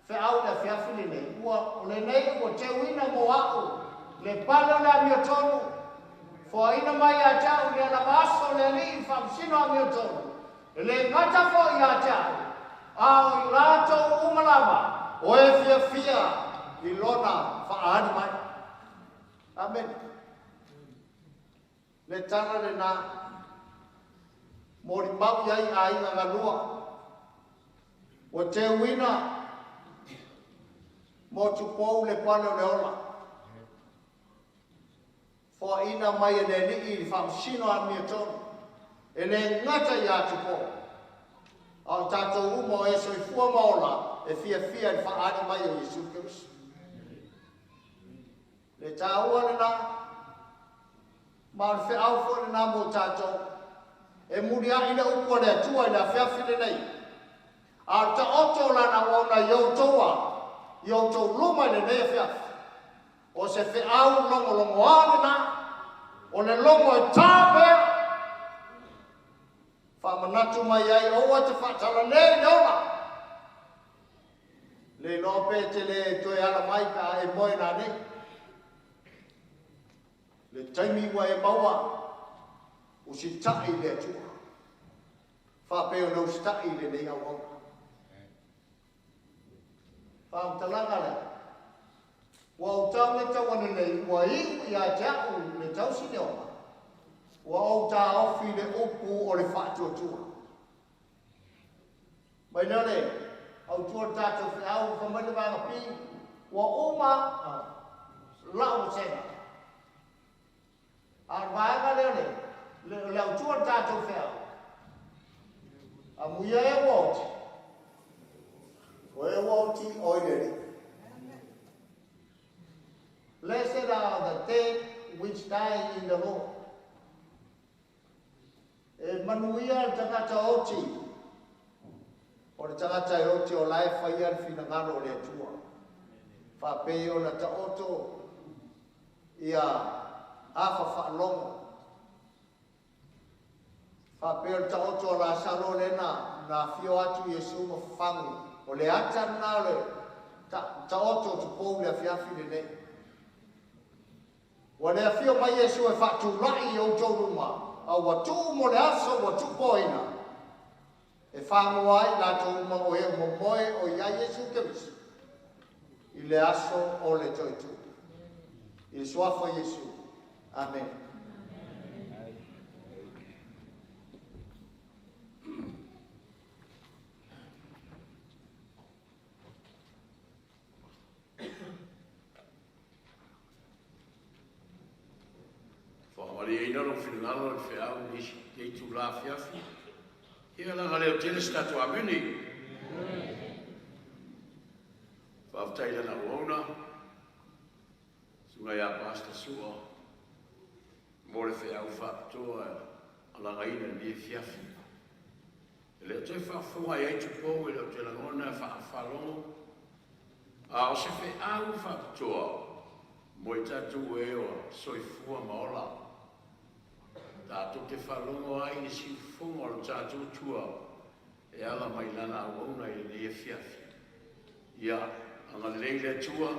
feau i le afiafi lenei, ua, o lenei ua teuina mo a'u le pale o le amiotonu, foaina mai ia te a'u lea lava aso le Alii faamasino amiotonu, e le gata foi ia te a'u, a o i latou uma lava o e fiafia i lona faaali mai. Amene. Le tala lena, molimau i ai aiga galua, ua teuina mo Tupou le pale o le ola, foaina mai e le Alii i le faamasino amiotonu, e le gata ia Tupou, a o tatou uma o e soifua ma ola e fiafia i le faaali mai o Iesu Keriso. Le taua lena, ma o le feau foi lena mo tatou. E mulia'i le upu a le Atua i le afiafi lenei, a o le taoto o lana auauna i outou a, i outou luma i lenei afiafi. O se feau logologoa lena, o le logo e tā pea, faamanatu mai ai aua te faatalale i le ola. Le iloa pe te le toe ala mai pe a e moe nanei. Le taimi ua e maua, usita'i i le Atua. Faapea ona usita'i i lenei auauna. Faamatalaga lea, ua ou tau le taua lenei, ua iu ia te a'u le tausi le ola, ua ou taofi le upu o le faatuatua. Mai lea le autua le tatou feau, fai mai le vaega P, ua uma la'u vasega. A o le vaega lea le autua le tatou feau, amuia e ua oti, o e ua oti o i le Alii. Blessed are the dead which die in the Lord. E manuia le tagata oti, o le tagata e oti o la e faia le finagalo o le Atua. Faapei ona taoto ia afa faalogo. Faapea o le taoto a Lasalo lea na afio atu Iesu ma fafagu, o le ata lena o le taoto o Tupou i le afiafi lenei. Ua le afio mai Iesu e faatulai i outou luma, a ua tuu mo le aso ua tuupoina, e fagoa ai latou uma o e momoe o i ai Iesu Keriso i le aso o le toetuu. I le suafa o Iesu. Amene. Faamalieina lou finagalo i le feau i lenei itula afiafi. Ia laga leo tele se tatou amene. Faafetai i lana auauna, susuga ia Pastor Sua, mo le feau faapitoa alagaina i lenei afiafi. E le o toe faafofoga i ai Tupou, e le o toe lagona e faalogo, a o se feau faapitoa mo i tatou e o soifua ma ola. Tatou te faalogo ai i le siufofoga o le tatou Atua e ala mai lana auauna i lenei afiafi. Ia agalelei le Atua,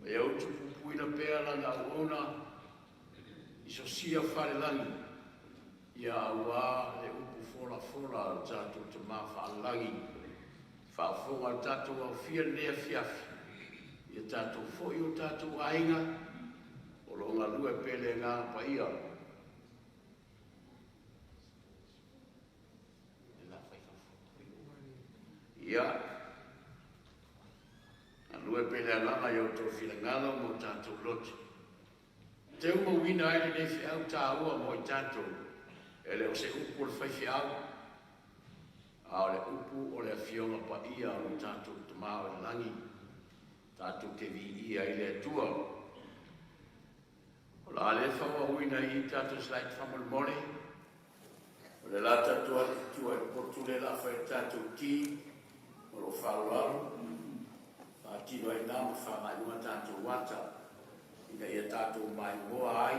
ma ia utupupuina pea lana auauna i sosia falelagi, ia auā le upu folafola a lo tatou Tamā Faalelagi, faafofoga a le tatou aofia i lenei afiafi, ia tatou foi i o tatou aiga, o lo o galue pea le Agaga Paia. Ia, galue pea le Agaga i o outou finagalo ma o tatou loto. Teumauina ai lenei feau tāua mo i tatou, e le o se upu o le faifeau, a o le upu o le Afioga Paia a lo tatou Tamā o i le lagi, tatou te viia ai le Atua. O le a le faaauauina i i tatou slide faamolemole. O le la tatou alu i tua i le potu lea o le a fai ai le tatou ti ma lou faaaloalo, faatino ai i ina ma faaagai uma tatou ata ina ia tatou maimoa ai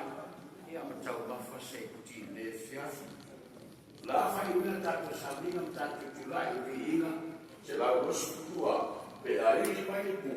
ma taumafa se iputi i lenei afiafi. O le a faaiuina le tatou sauniga ma tatou tulai i le viiga 122 pe a ili mai le pū.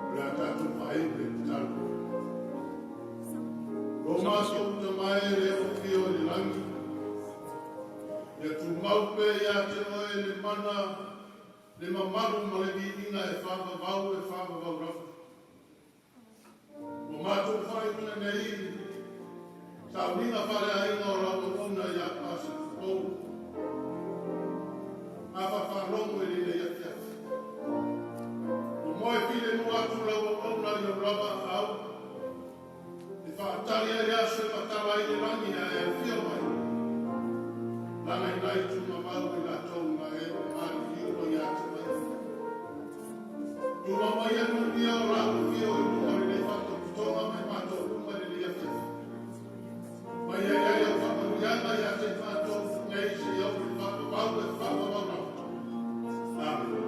O le a tatou faaiu le tatalo. Lo matou Tama e le o afio i le lagi, ia tumau pea ia te oe le mana, le mamalu ma le viiga e faavavau e faavavau lava. Ua matou faaiuina nei sauniga faaleaiga o lau auauna ia Pastor Paul. Afafaalogo i lenei afiafi. Ua moe filemu atu lau auauna i lau lava aau, e faatali ai le aso e matala ai le lagi ae afio mai. Laga i tumamau i latou na e maliliu mai ia te oe. Tuma mai e manuia o lau afio i luga o lenei faatotoga mai matou uma i lenei afiafi. Mai ai ai au faamanuiaga ia te matou nei seia oo i le faavavau e faavavau lava. Amen.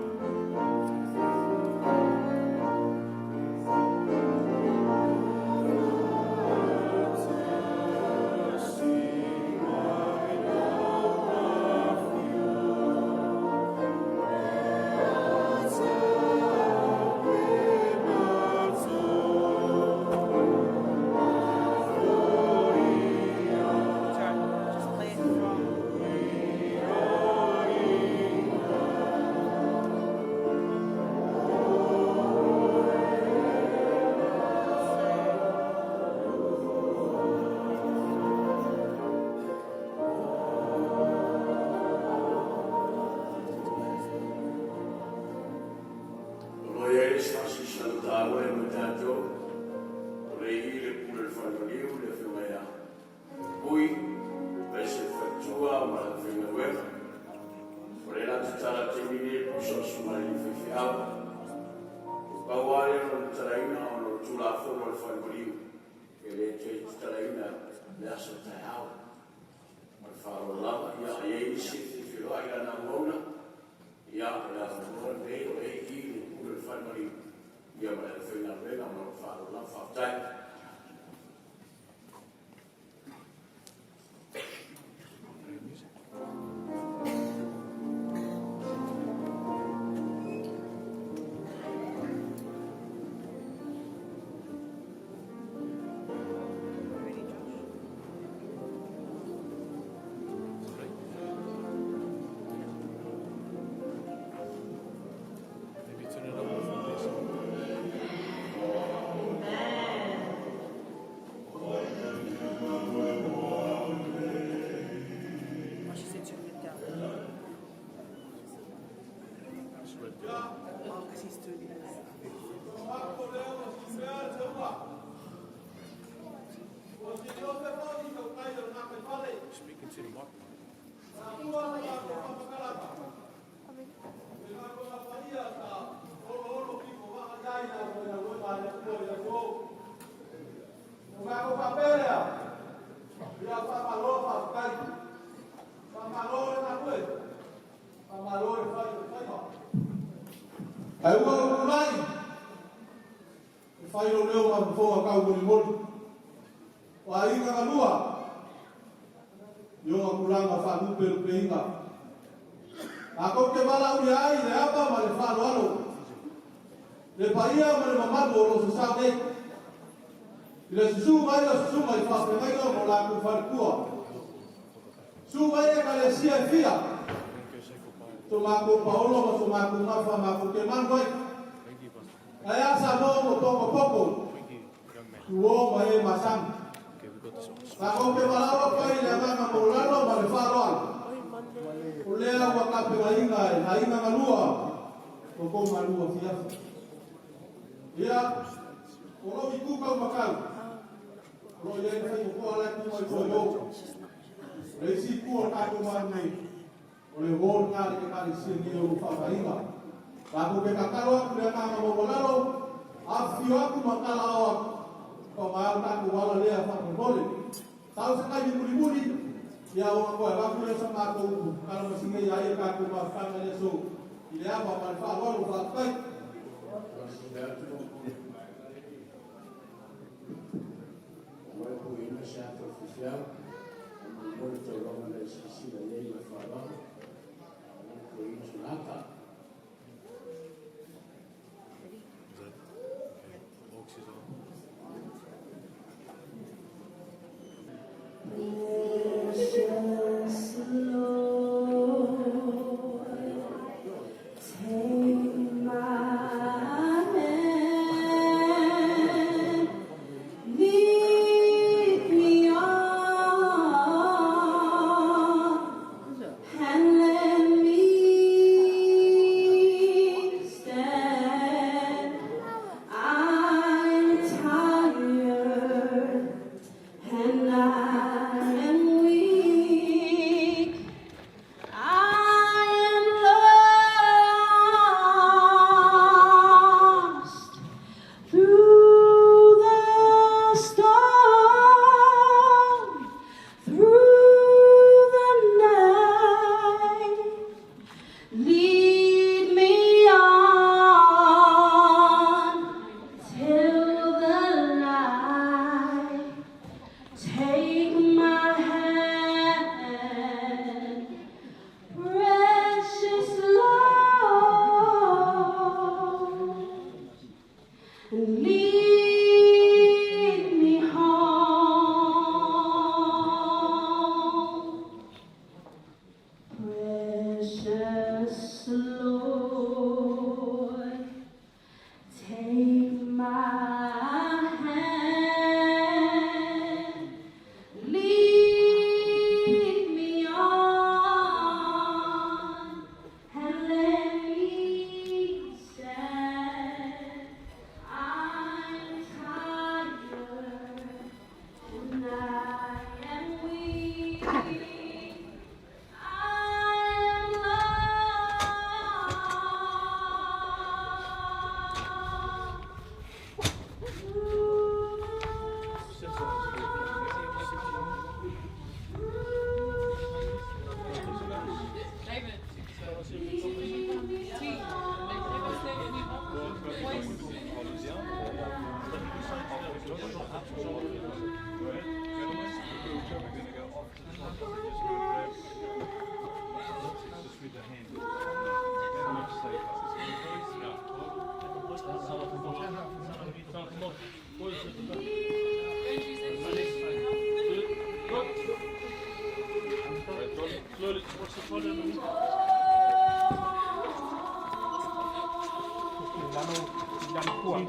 le isi faasilasilaga taua lea mo tatou, o le i le pule o le falemaliu, le Afioga ia Pui, aemaise le faletua ma le aufaigaluega. O lea la tatala taimi nei le pusa o Susuga i le Faifeau. E pau lava lea o lona tatalaina ona o le Tulafono a le Falemaliu e le toe tatalaina le aso taeao. Ma le faaaloalo lava, ia a i ai nisi e fia feiloai i lana auauna, ia o le avanoa lenei o lea e i i le pule o le Falemaliu ia ma le aufaigaluega ma lou faaaloalo lava. Faafetai. Ae ua ou tulai e fai lou leo ma fofoga taumolimoli. O aiga galua i ona tulaga faalupelupeina. Tatou te valaaulia ai i le ava ma le faaaloalo, le paia ma le mamalu o lo o sasao nei, i le susu mai o susuga i faafeagaiga ma o latou faletua, susu mai Ekalesia e fia, so matou paolo ma so matou gafa matou te malu ai. Ae a Samoa ua togo poto, tuo ma e masani. Tatou te valaau atu ai i le agaga maualalo ma le faaaloalo, o lea ua tapenaina e aiga galua lo tou malu afiafi. Ia, o lou itu taumatau, o lo o i ai le faitotoa la e tu mai foi i o. O le isi itu o le tatou malu nei, O le uo lena a le Ekalesia nei o lo o faavaina. Tatou te tatalo atu i le agaga maualalo, afifio atu ma talaao atu, faaaoga lo tatou ala lea faamolemole. Sau se taimi mulimuli, ia ona toe avatu lea o sa matou upu tala masina ia ai a tatou mafutaga i le aso i le ava ma le faaaloalo. Faafetai. Ua e puiina se ata o le faifeau, e molimoli taulaga na e silasila i ai ma le faaaloalo, ua e puiina sona ata. Precious Lord, take my hand, lead me on, and let me lalo i lalo tua.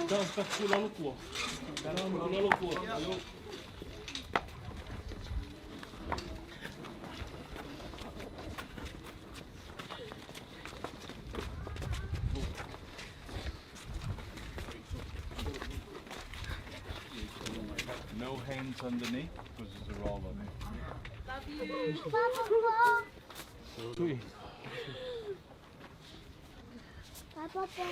Ta ta lalo tua. Lalo tua. No hands underneath because there's a roller. Love you. Tui. Bye, Papa.